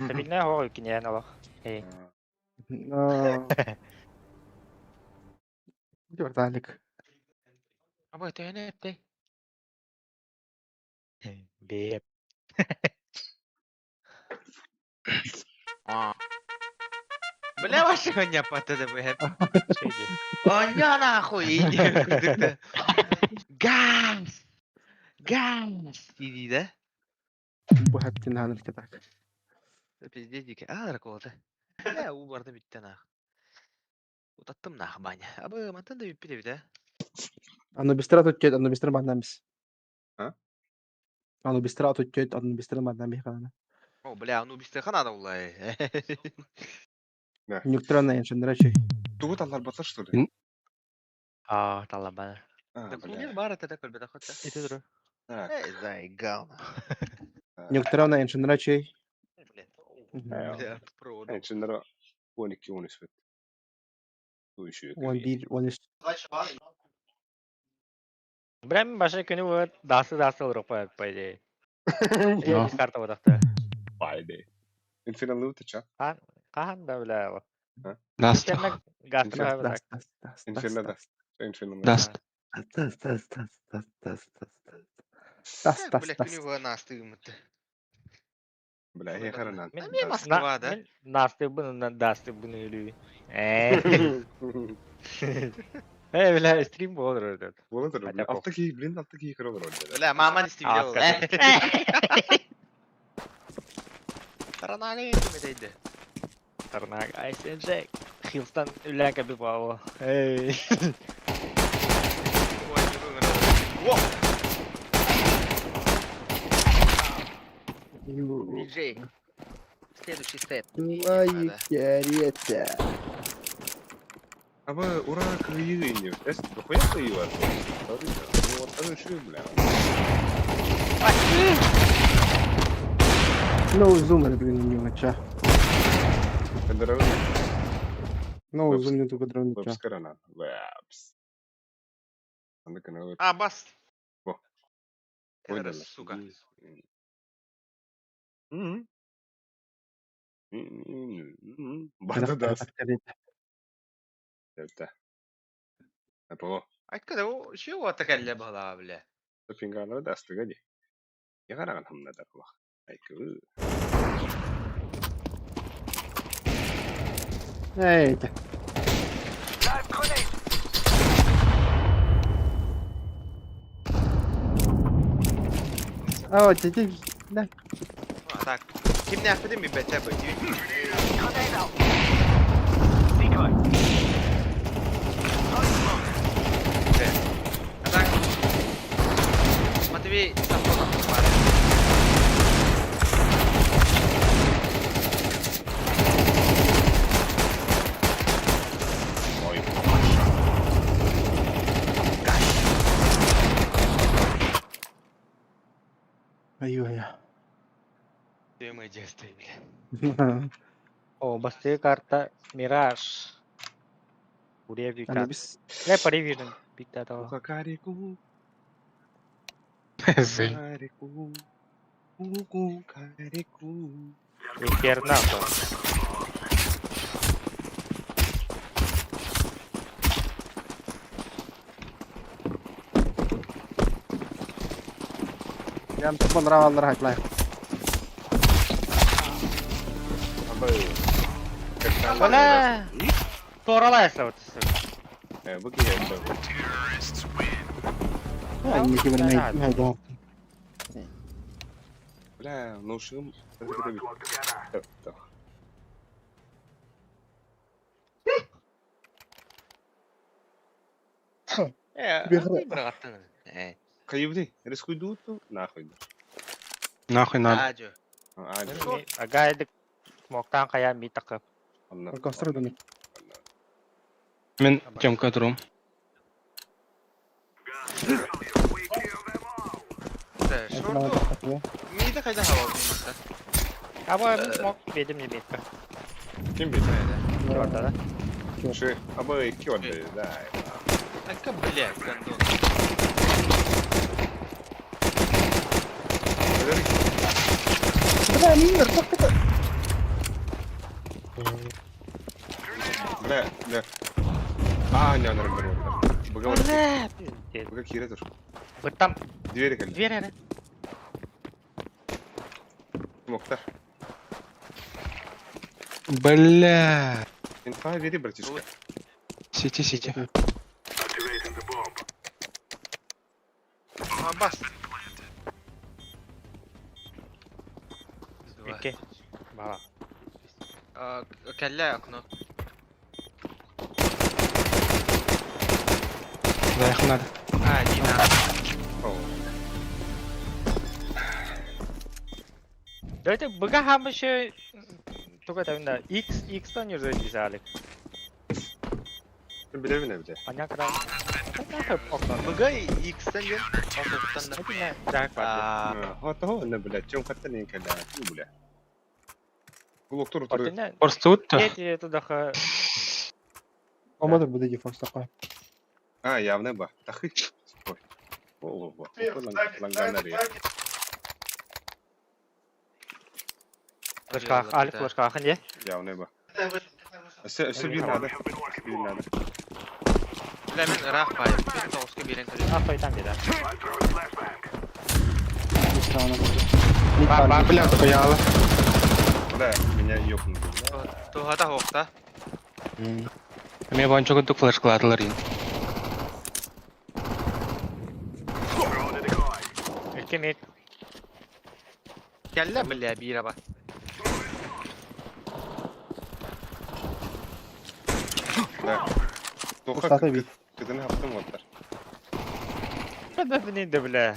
Стабильная хоҕой киниэн олох. Эй. Верталик. Абы төһөнө эптэй? Беп. Бля, вообще не патады б. Оня нахуй иди кудыкта. Газ! Газ! Иди, да? Бу хэптин ханыр кетак. Пиздец дики. А, раколата. Бля, у барда битте нах. Утаттым нах баня. Абы мантан да бүппүт эбит, а? Аны бистра тут аны бистра бандамис. А? Аны бистра тут аны бистра бандами хана. О, бля, ну бистре ханада улай. Нюктрана инженерачи. Тугу талларбатар, что ли? А, талабана. А, Да бля. кумир бар это такой беда хоть. Ити туру. Так. Эй, заигал. Нюктрана инженерачи. Бля, проводу. Инженера 12 13 бит. Туйшү. 11 13. Бля, баша күнү вот дасы дасы олорук по по идее. Но. Карта бодакта. По идее. Инферно ча. Кахан да бля. Даст. Инферно гастро Даст, даст, даст, Инферно даст, да. Инферно. Даст. даст, даст, даст, даст, даст, даст, даст, Бля, даст, даст. күнү настыгымыт. Бля, я харанан. Мен Ами Москва, да? Насты буну дасты буну үлүү. Э. Э, бля, стрим болор этот. Болот Хотя Алты кии, блин, алты кии көрө олорор. Бля, мама не А, стимдел. Таранага енді. Тарнак, Айсен Джек. Хилстан үлән кәбі бауы. Эй. Диджей. Следующий сет. Твою карета. Абы ура кыйы не. Эс, дохуя кыйы бар. Ну, вот это еще, бля. Ну, зумер, блин, у него, ча. Здорово. Ну, зум не только дрон, ча. Вебс карана. Вебс. Аны каналы. А, бас. Во. Это сука. Бата даст. Это. Апо. Айткада о, шеу атакалля бала, бля. Пингалары дастыга ди. Ягараган хамнадар бах. Айкы. Эй, это. А, теперь, да. А, так. Ким не ахпедим би бете бу. А так. Матвей, Самсонов бар. Ой, папаша. Ай-ой. Ты мой детство, бля. О, басты карта Мираж. Урия Аны карта. бис. Бля, пари Бикта того. Кукакарику. Зы. Карику. Кукукарику. Инферно. Я понравился лайк. Абы. Бля. Торалайся вот. Э, бу кие. А, не кибер, не, не, да. Бля, наушнигым Быраҕаттан. Хайыбыты, рискуйдууту, нахуй. Нахуй надо. Агайдык смоктаан хайаан мии таххып. Костер даны. Мен Тёмка турум. Миди қайда хабар мында? Аба мин смок бедим не бетка. Ким бит? Киорда да? Ши, аба киорда, да. Ака, бля, гандон. Бля, минер, как это? Бля, бля. А, не, нормально. Бля. Бля, кире тур. Вот там. Двери кэлли. Двери, да. Смоктар. Бля. Инфа бери, братишка. Сити, сити. Бас. Икки. Бала. Кэллэ окно. Да, их надо. А, не надо. Давайте быга хамышы туга тавында X X-тан юрзы дизалик. Билебин эбите. Аня кра. Окно. Быга X-тан ден, окноттан да. Так, бар. Хото, не бля, чем хатта не кэллэ, бля. Кулоктор тур. Форс тут. Эти туда Омадыр буде дефолт такой. А, явно ба. Тахы. Ой. О, о, о. Ланганария. Флешка, аль флешка, ханде. Явно ба. Өссө бир надо. Бир надо. Бля, мен рах бай. Мен тоғызға берен кірем. А, там беда. Бля, хуяла. Да, меня ёбнули. Туғата хоқта. Мен бойынша күндік флешкаладылар енді. Икки мид. Кэллэ, бля, биир аба. Да. Тоха Устата бит. кытыны хаптым оттар. Да блин, да бля.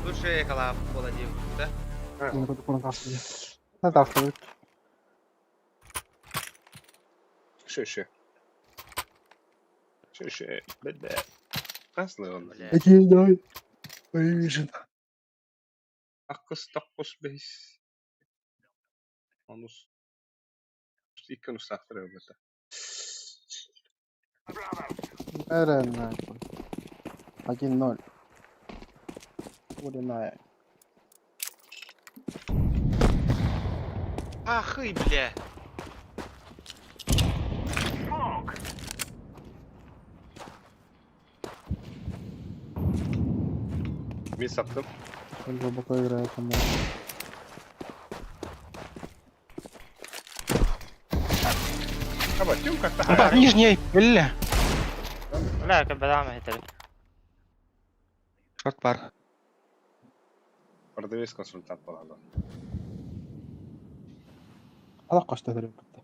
Лучше калап бола дейм, да? На тавты. Ши, ши. Ши, ши. Бля. Хаслы он. Один ноль. Вижен. Аккыс токкус бейс. Онус. Икки онус тахтыр өбөтө. Эрен, нахуй. 1-0. Улиная. Ахы, бля. Мен саптым. Он глубоко играет, по-моему. Аба, Тёмка, Ба, нижний, бля. Бля, как бедама хитер. Шорт бар. Продавец консультант болады. Алақ қашты дәрі бітті.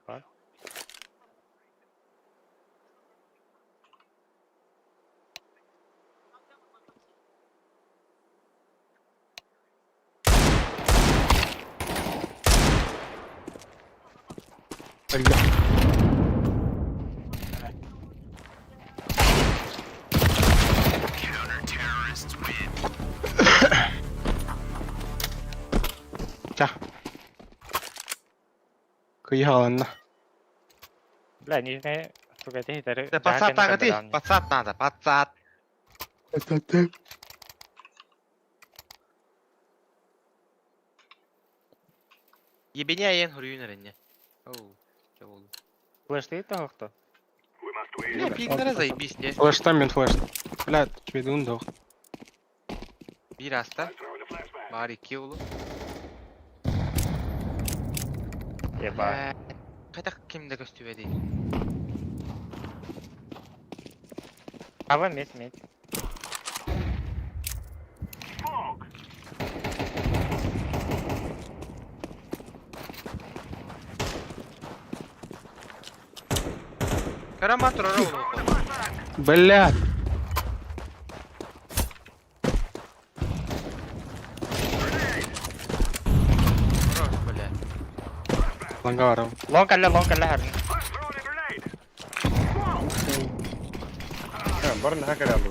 Бар. Бля. Ча. Кыйгаланна. Бля, нижняя. Сука, ты хитер. Да подсад ты, подсад надо, подсад. Ебене айен хуруйун эренне. Оу, че болду? Флеш ты того кто? Не, пиктера заебись, не. Флеш там, мен флеш. Бля, тебе дун дох. Бир аста. Бар икки улу. Еба. Кайда кимде көстүбө дейт. Ава мид, мид. Карама турара улу. Бля. Хорош, бля. Лангаров. Лонг алла, лонг алла харны. Барна хакер алды.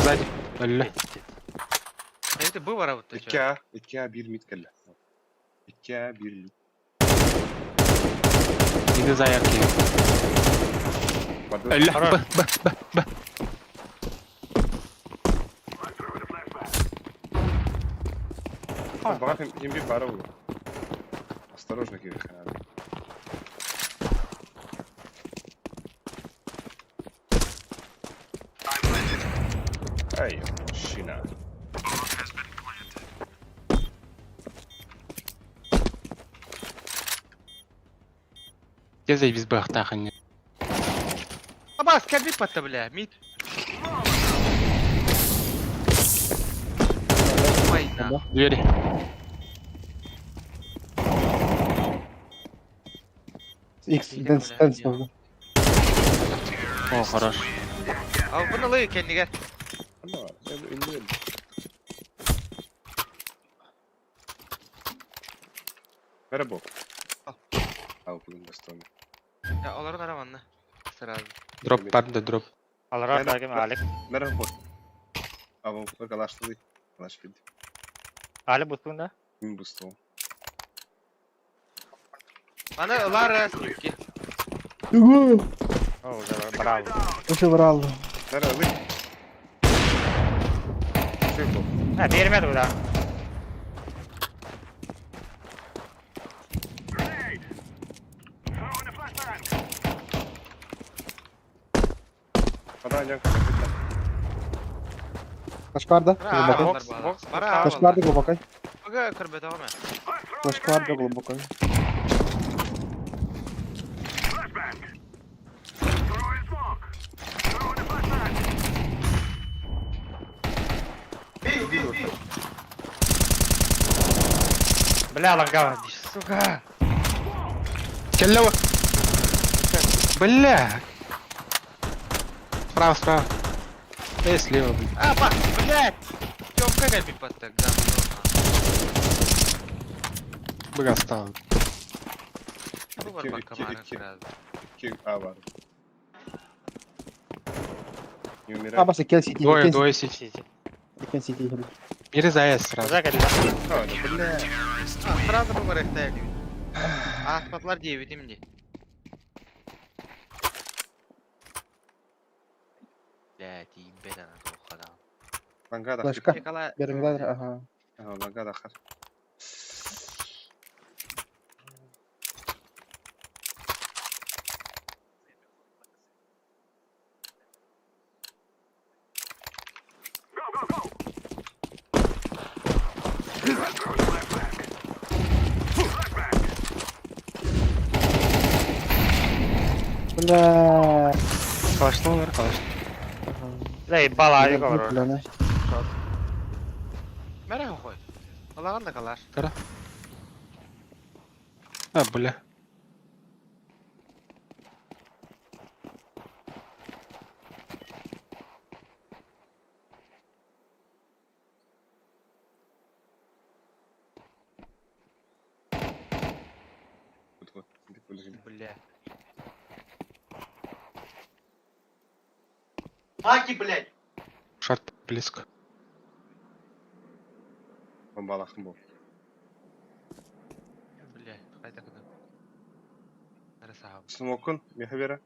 Сзади. Бля. Это был работа. 2 2 1 мид кэллэ. 2 1 мид. Иди за яркие. Бля, Б, Б, Б, Б. Бага им bir бара oldu. Осторожно, Кирилл. Ай, машина. Где заебись бахтаха не? Абас, кәби патта, бля, мид. Ой, на. Двери. X, дэнс, дэнс нужно. О, хорош. А бұны лы кендиге. Merhaba. Ал бүгін бастауын. Я оларын араманны. Сразу. Дроп бар да дроп. Алара дагым Алик. Merhaba. Абы калаштылы. Калаш бит. Али бустун да? Мин бустум. Аны ылар ки. О, уже браво. Уже брал. Merhaba. Şey bu. Ha, бермedi да. Адан ян Флешкарда. Бара Глубокой. авалар бала. Бара авалар. Флешкарда глубокой. Ага, көрбөт ама. Флешкарда глубокой. Бля, лагала, сука. Келлево. Бля. Справа, справа. Эй, слева, блин. А, ба, блядь. Тёмка кәби патта, говно. Быга стал. Бу бар бакка бары сразу. 2 А бар. Не умирай. А, баса, кен сити. Двое, двое сити. Кен сити. Бери за С сразу. Жака, А, да, бля. А, сразу бу бар эхтая дейт. А, спатлар дейбит имди. Блядь, ебет ана тоққадан. Ланга да. Флешка. Николай. Бериңдер, ага. Ланга да хар. Бля. Калашны олар, калашны. Бля, ебала, Алик бар. Бля, Мәрә қой. Алаған да калаш. Кара. А, бля. Бля. Маки, блядь! Шарт близко. Бомбалахым был. Бля, қайда кіді. Смокун, меха бера.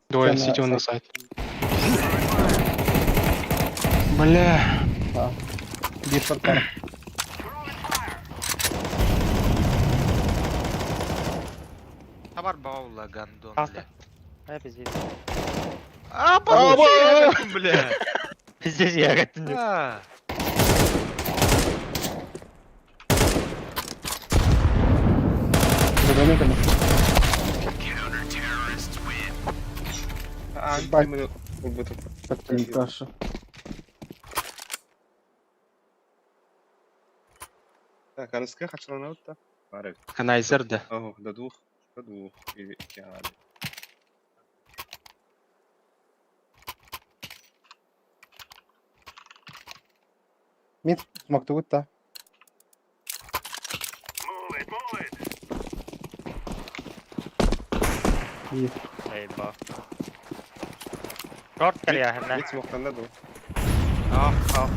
Двое сити на сайт. Бля. Биир портар. Хабар баула гандон, Аста. бля. Э, пиздец. А, похуй, бля. Пиздец, я гаттым. А. А, Бать. мы убыток. Таша. Так, арыска хачылана да? Бар. Канайзер да. Ох, до двух, до двух или iki hali. Мид смоктугут да. И Эй, ба. Шорт кэлиэхинэ. Мид смоктанда ду. Ах, ах.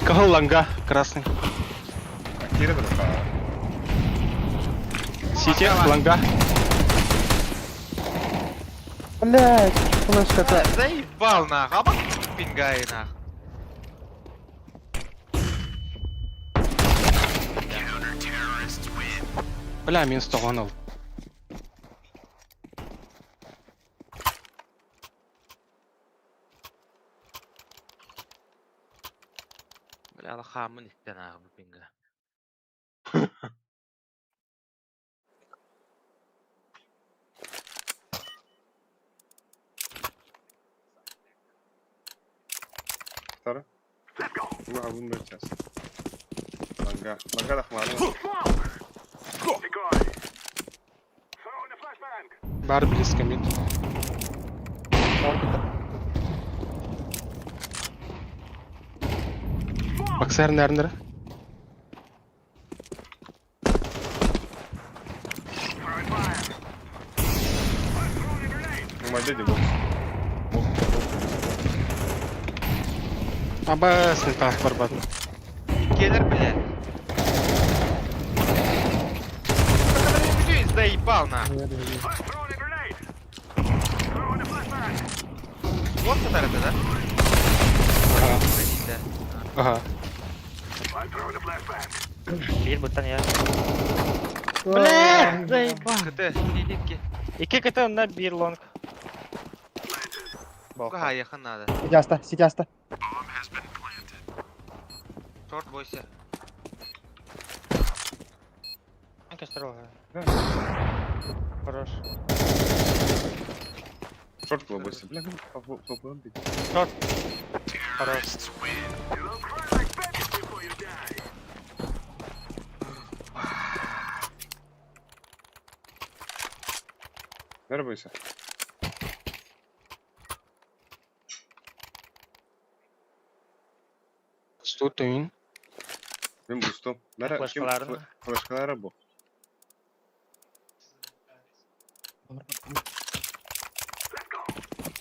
Кахал ланга, красный. Кире да. Сити, ланга. Блять, флешка-то. Заебал нах, а бак пингай нах. Бля, минус тоғаныл. Бля, ала хамын истен нах бу пинга. Второй. Ну, а вон сейчас. Ланга. Ланга дахманы. Бар близко мид. Боксер нернер. Ну, мой дядя бокс. Бокс, бокс. Абас не так барбат. Келер, бля. Заебал нах. Вот это, да? Ага. Ага. Биир буттан я. Бля, заебал. КТ, сидитки. Икки КТ на биир лонг. Ага, ехать надо. Сидяста, сидяста. Шорт бойся. Хорош. Шорт бойся. Бля, ну, побомбить. Шорт. Хорош. Не бойся. Стутын. Мен бустум. Нара ким Флешкаларын. флешкалары бу.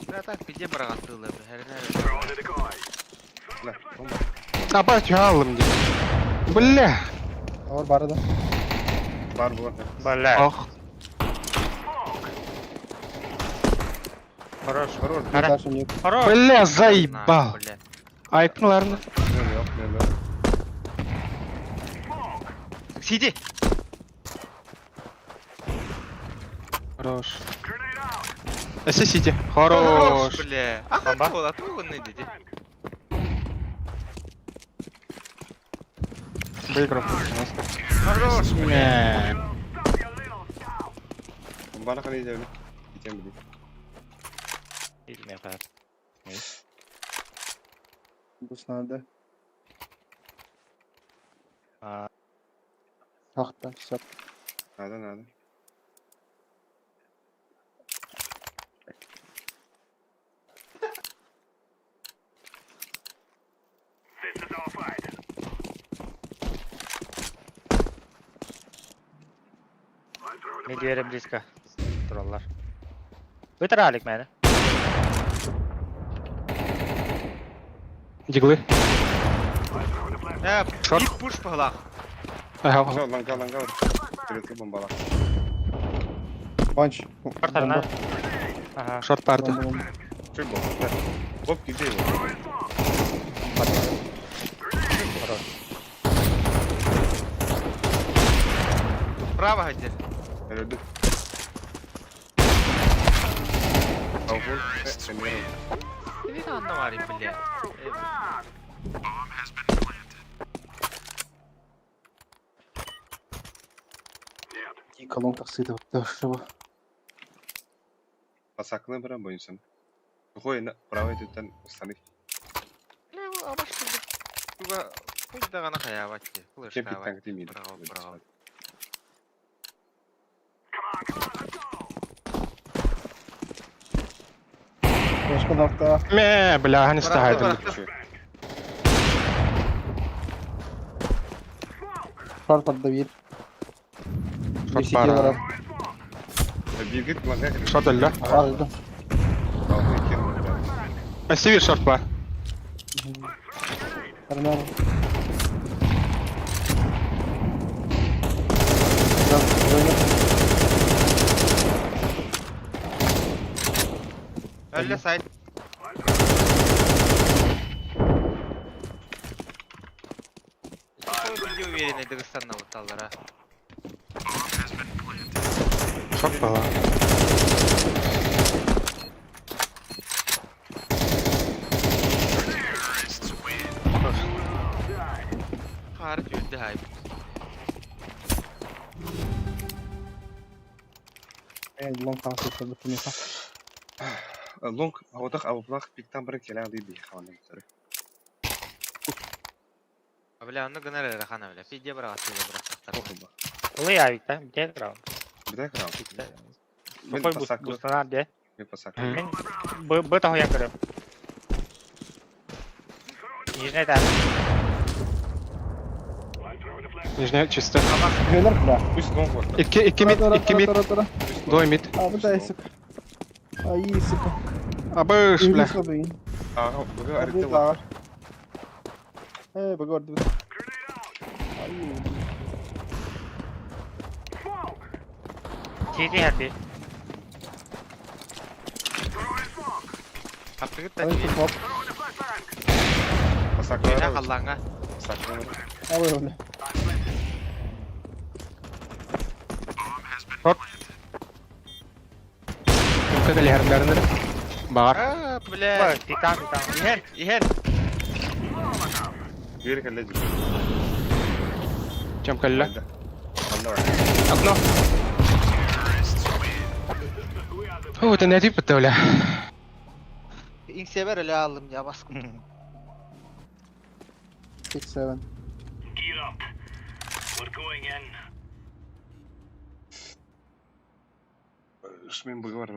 Бля, так, пиде барагаттылы, бля. Бля, бомба. Аба чалым деп. Бля. Ор бары да. Бар була. Бля. Ох. Хорош. Хорош. Дальше нет. Хорош. Бля, заебал. Айкнларны. Yok, yok, yok. Сиди! Хорош. Эссе сити. Хорош. Бля. Ах, а то он иди. Выиграл. Хорош, бля. Бана хани дебили. Итем били. Билмей кар. Бус надо. А. Ахта, все. Надо, надо. Медиаре близко. Троллар. Вытиралик мени. Диглы. Э, Шорт. пуш пыһылаах. Ага. Все, ланга, ланга. Перед бомбала. Панч. Шорт Ага. Шорт барды. Чуть бомба. Боб, где его? Хорош. Право где? Өлөдү. Алгун. Сэмерин. Ты анна вари, бля. Колон тахсыта тахшыба. Басакны бара бойынсын. Сухой на правый түттен ұстаны. Бля, абаш туга хуй дагана хаябат. Кем питтан тимейді. Браво, браво. Башка нақта. Ме, бля, они стахайдым. Шорт барды бир. Шорт бар. Бигит ланга. Шорт өллө. Алды. Алгун кем. Сивир шорт бар. Армян. Өллө сайт. Где уверенный Дагестанна вот аллара. Шорт была. Хар жүрдү хай. Лонг тахсыта бутунуха. Лонг аудах ауплах пиктан бір келе алды би хаваны. Бля, онно гынар эрэ хана бля. Пиде бара аттыга бара. Улы авик, да? Где раунд? Битек раунд. Мен Сухой пасаклы. бустанар, де? Мен пасаклы. Мен б б того я көрөм. Нижний этаж. Нижняя чисто. Гөлөр бля. Пусть лонг вот. Икки, икки мид, икки мид. Двое мид. А, бля, сука. Ай, сука. Абыш, бля. Ага, бага арите. Э, бага арите. Ай. Чити хәпи. Аптыгыт Ай, сука. Пасаклы. Халлаңа. Пасаклы. Абы, бля. Шорт. Кемке лердернер. Бар. А, бля. Титан, титан. Ихер, ихер. Бери келе жүр. Чем калля? Анда бар. Окно. О, это не тип бля. Инсебер эле алдым я баскым. 6 7. Gear up. We're going in. Шмин бага бар.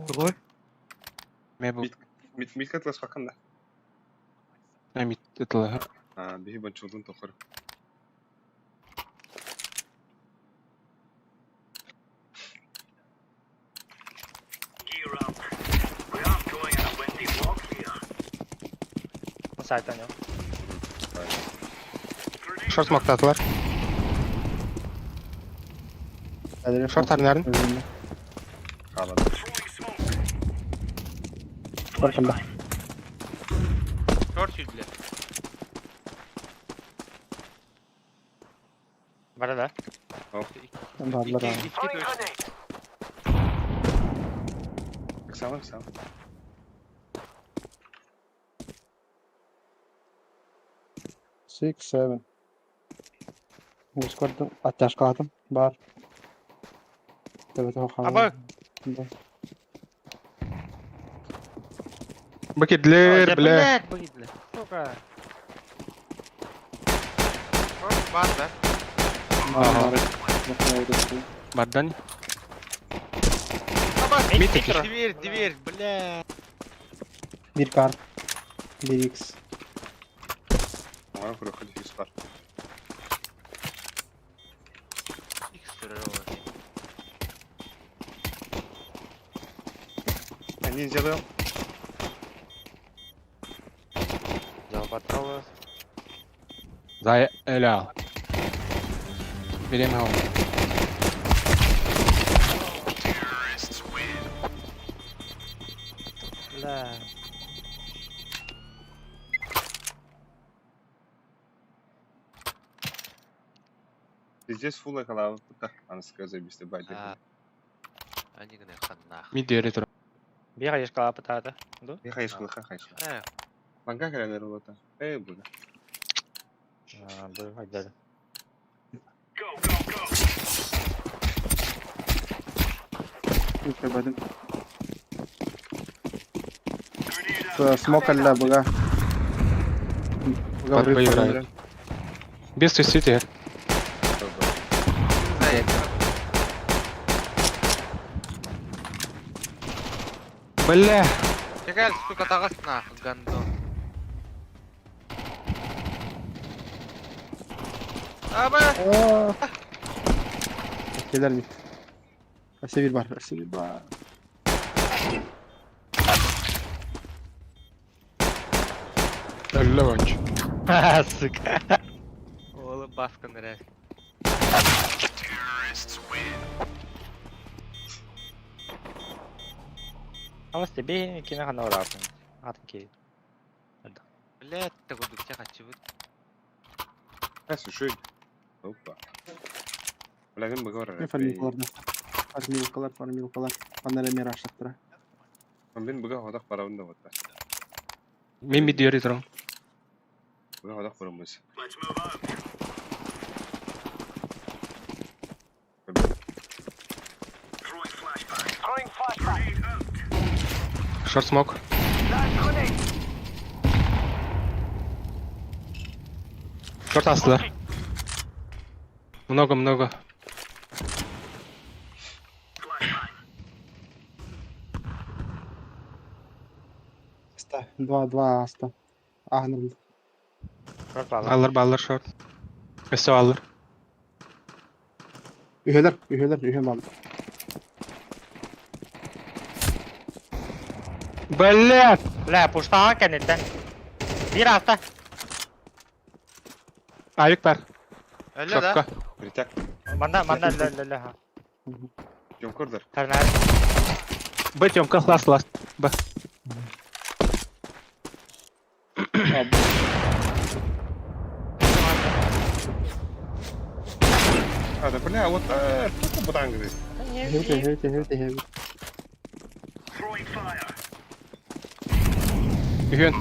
Другой? Ме бу. Мид мид катлас хаканда. Мид это А, биһи бончулдун тохор. Gear up. We aren't going on a windy walk here. Сайт анё. Шорт мактатылар. Шорт арнарын. Халады. Баркалла. Шорт жүрдүлөр. Бар да. Барлар. Икки, икки точно. Сам, сам. 6 7. Скордum. Оттяжка Бар. Абы. Бакетлер, бля. Блядь, бакетлер. Сука. Шорт бар да. Ага. Бардан. Мид Дверь, дверь, бля. Bir kar. Bir X. Ага, көрө диффьюз бар. Икс түрі ол. Ниндзя да. Патролы. Зая эля. Берем его. Бля. Здесь фулла калаабыппыта. Аныска забисте байды. Они гына ханнах. Ми диэри турар. Биир хайышкалаа пытаата. Ду? Би хайышкалыха хайышка. Э. Манга кэлэнэр болота. Эй буда. Бу хайдады. Көрбөтүм. Смок алла быга. Быга Под врыв играет. Без сити. Бля. Чекай, сука, тагас нахуй, гандон. Аба! Келер мит. Өссө бир бар, өссө бир бар. Өллө вонч. Сука. Олы баскын рә. Алыс тебе кине хана орапын. Атын ки. Блядь, такой дукча хачыбыт. Слушай. Опа. Бля, мин быга Не фармилкалар да. Фармилкалар, фармилкалар. Панеле мера аштыра. Мин быга ходах барабын да вот. Мин ми диэри турар. Быга ходах барабын. Шорт смок. Шорт астылар. Много-много. Аста, 2-2 аста. Агныр. Аллар баллар шорт. Өссө аллар. Үһелер, үһелер, үһел бар. Блядь! Бля, пуштаға кәнеттен. Бир аста. Авик бар. Әллә да? Шортка. Притяг. Манда, манда, лә, лә, лә. Тёмкордор. Тарнар. Б, Тёмка, ласт, ласт. Б. А, да бля, вот только бутан говорит. Хевте, хевте, хевте, хевте. Үһүн.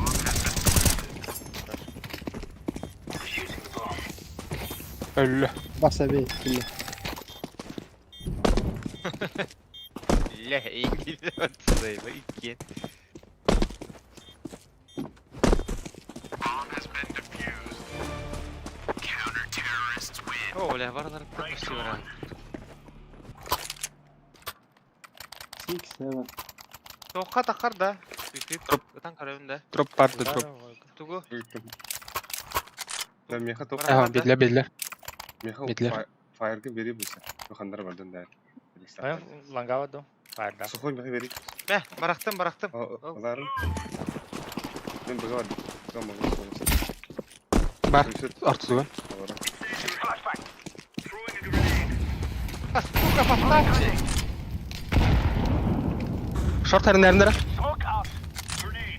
Өллө. Баса бей, бля. Бля, иди иккен. О, бля, барлар почти враг. 6, 7. Тоққа тақар да. Троп. Ытан карайын да. Троп барды, троп. Тугу. Да, меха топ. Ага, бедлер, бедлер. Меха Бедлер. фаерга бери буса. Хандар бардан да. Лангава ду. Фаерда. Сухой меха бери. Бә, барақтым, барақтым. Аларын. Мен быга бардым. Бар. Артызган. Сука, поставьте. Шорт әрін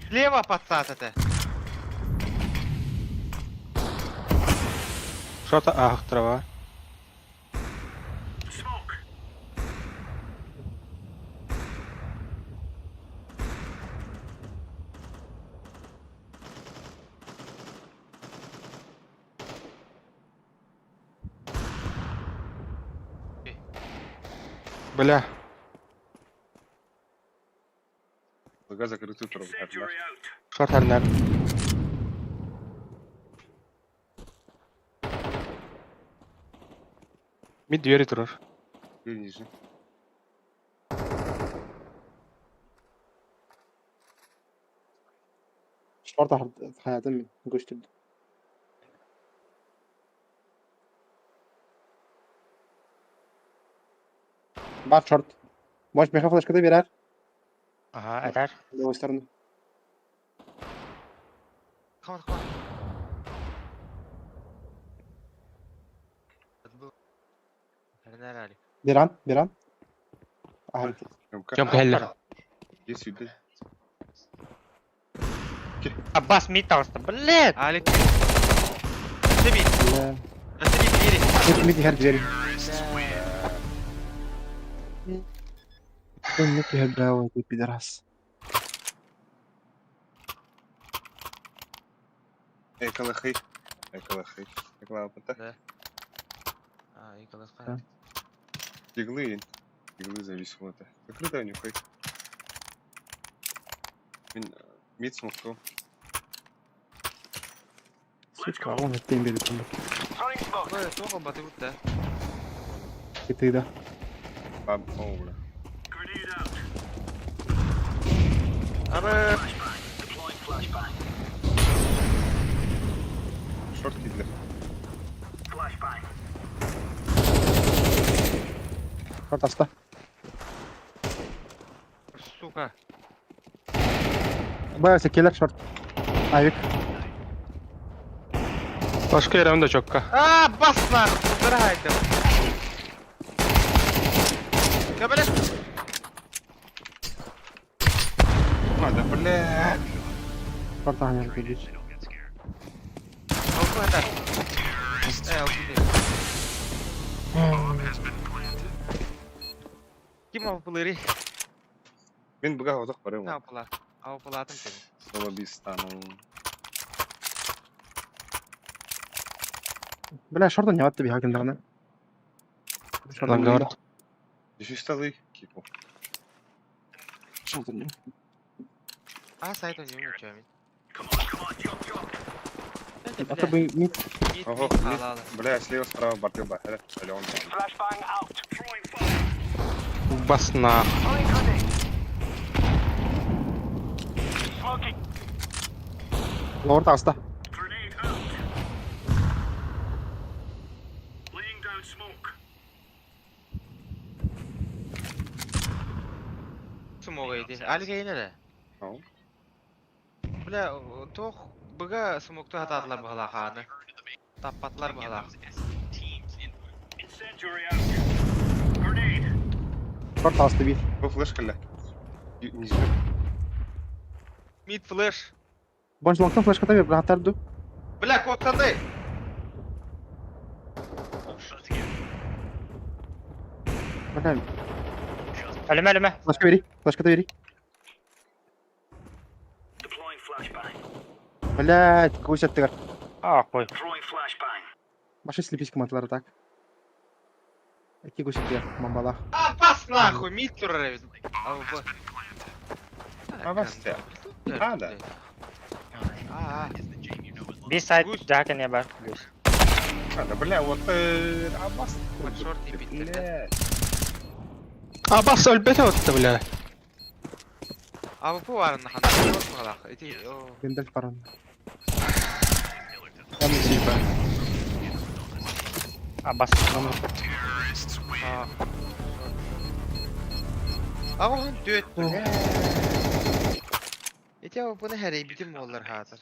Слева подсад это. Шорт ах, трава. Бля. Быга закрытый троп. Шорт әрін Ми двери турар. Ниже. Шорт хаятым мин. Көштүрдү. Бар шорт. Можешь меха флешкада берер. Ага, әтәр. Левой стороны. Камат, камат. Бэлэмнэнэр Алик. Биран, Биран. Аһан. Тёмка кэллэ. Иди сюда. Аббас мид таҕыста, блядь! Алик. Себит. Бля. Себит двери. Мид, мид иһэр двери. Мид иһэр бля, ой, ты пидорас. Эколохи. Эколохи. Эколапата. Да. А, эколохи. Иглы. Иглы зависимы это. Закрытая нюхай. Мин мид смогту. Сука, он это берет. Ой, тоҕо батыбыт да. И ты, да. Бам, о, бля. Абы. Шорт кидлер. Шорт аста. Сука. Баясы келер шорт. Авик. Башка ерем да чокка. А, бас нахуй, убирайте. Көбелес. А, да, бля. Шорт аһан берет. Алку это. Э, алку Ким алпылыры? Мин буга отох барым. Алпыла. Алпылатым сeni. Соло бистану. Бля, шорт не атты бихакин даганы. Лангар. Дефисталы кипу. Шорт не. А, сайт не умею Это бы мид. Ого, бля, слева, справа, барты, бахера. Алён. Бас на. Лорд аста. Смога иди. Алик эйне де. Бля, тох быга смокту хататлар быгала ханы. Таппатлар быгала. Шорт асты бир. Бу флешка ля. Не знаю. Мид флеш. Бонч лонгтан флешка табер, бля, атарду. Бля, коттанды. Бля, Әлеме, әлеме. флешка бери, флешка бери. Блядь, гусь аттыгар. А, қой. Башы слепись командалары так. Эки гусь аттыгар, мамбалах. А, бас нахуй, мид турар А вас те. А, да. А, Бис сайт жака не бар. Гүс. А, да, бля, вот а бас. Бля. А бас өлбете отты, бля. А бу бар на хана. Эти. Гендаль паран. Аббас. А он дүт. Эти буны хәрей битим боллар хазыр.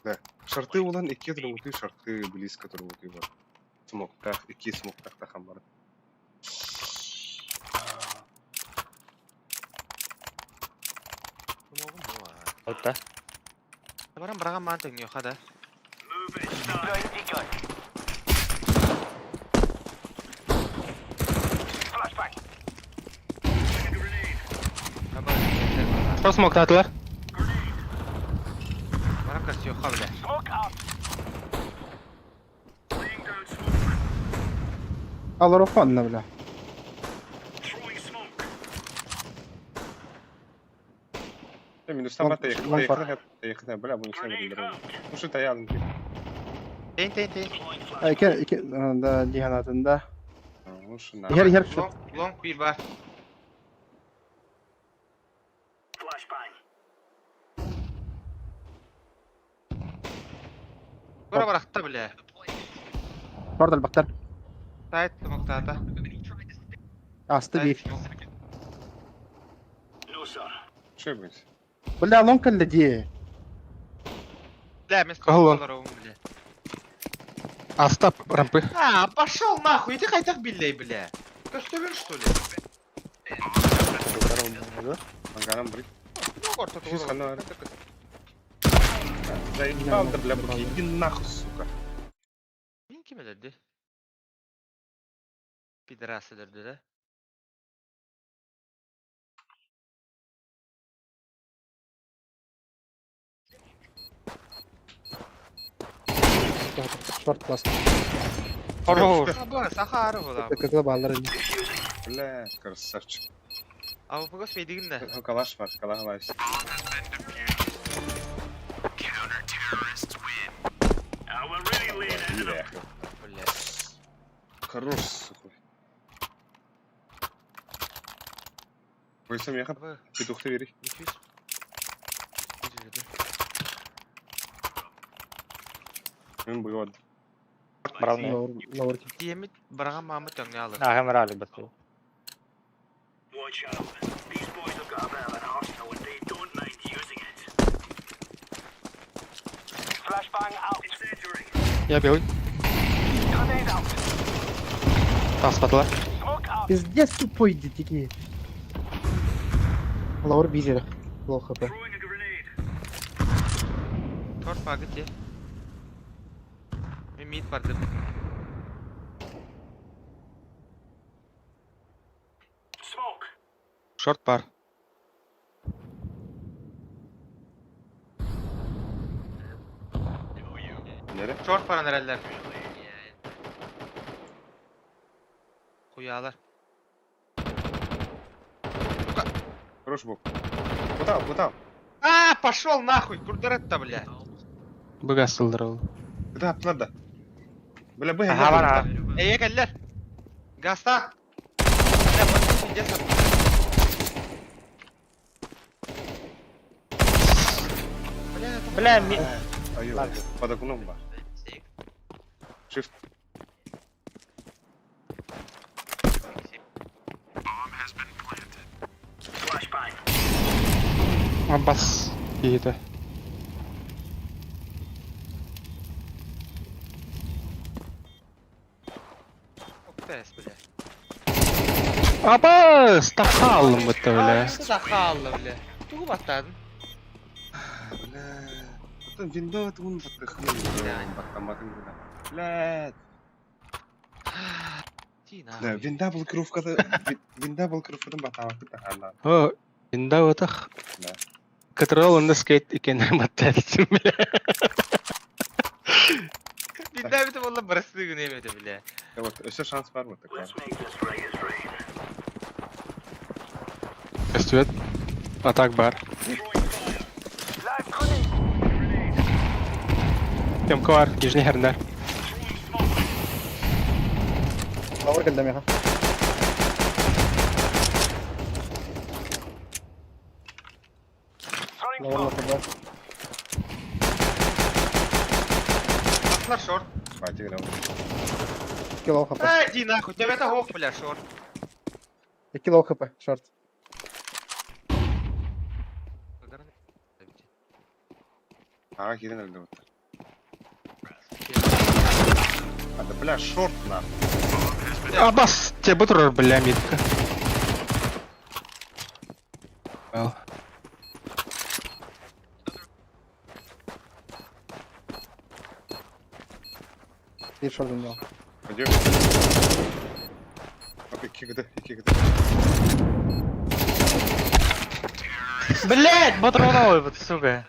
Да. Шарты улан икки другуты шарты близко другуты бар. Смоктах, икки смоктах тахам бар. Отта. Барам бараган ман теңне хада. Что смог татлар? Барам кас yok бля. Алар офанна, бля. Минус там бата Лонг бар. ехать, бля, бу не билдер. Ну что таялын ки. Тен тен тен. Эки, эки, да, диганатында. Ну что на. Иһэр, иһэр. Лонг, лонг бир бар. Бара барахта бля. Шорт албактар. Сайт смоктата. Асты бир. Что будет? Бля, лонг кэллэ дии. Бля, мен Кого? бля. Остап рампы. А, пошел нахуй, иди хайдах биллей, бля. Көстөбүн, что ли? Ангарам брик. Ну, орто Физ хана. Заебал да, бля, буки. Иди нахуй, сука. Мин ким өлөрдү? Пидорас өлөрдү да. Шорт класс. Хорош. А, Сахара была. Когда баллар или? Бля, красавчик. А вы погос мейдигин да? Калаш бар, калаш бар. Бля. Хорош, сука. Қойсам яқып, петухты берей. Мен бұйвады. Лаур. Тиемит бараган мамы төңне алыр. А, камера алып бат. Watch out. These boys have got a bit of an arsenal and they don't mind using it. Flashbang out. Incendiary. Я белый. Grenade out. Таспатыла. Smoke out. Пиздец тупой дикий. Лаур бизер. Лоу хп. Throwing a grenade. Торт багы те. Мен мид бардым. Smoke. Шорт бар. Нере? Шорт баран эрелер. Куялар. Хорош бок. Куда, куда? А, пошел нахуй, курдаретта, бля. Быга сылдыр ол. Куда, надо. Бля, бля, Ага, бара. Эйе келлер. Гаста. Бля, вот пиздец. Бля, это Бля, ми... Айо, под окном бар. Shift. Flashbang. Абас. Ейді. Октес, бля. Абас! Тахалым это, бля. Сахалла, бля. Тугу баттадын. Бля. Потом винда тугун баттахны. Баттаматын бля. Бля. Ти Да, нахуй. винда блокировкада, винда блокировкадан баттаматын тахана. О, инда отах. Да. Контрол онда скейт икен баттадым, бля. Бинда бит болла барысы күн эмеди, бля. Вот, еще шанс бар вот такой. Let's make this right as rain. Өстүбет. Атак бар. Live grenade. Темка бар, нижний хернер. Лаур келді меха. Throwing Лаур smoke. хп. Атлар шорт. Хватит, да. Кило хп. Эй, ди нахуй, тебе это хох, бля, шорт. Кило хп. Шорт. Ага, кирин әлде вот. А, да, бля, шорт нахуй. Абас! Те бутырыр, бля, митка. Well. Bir шорт дал. Пойдем. Окей, кигді, кигді. Блять, патронов, сука.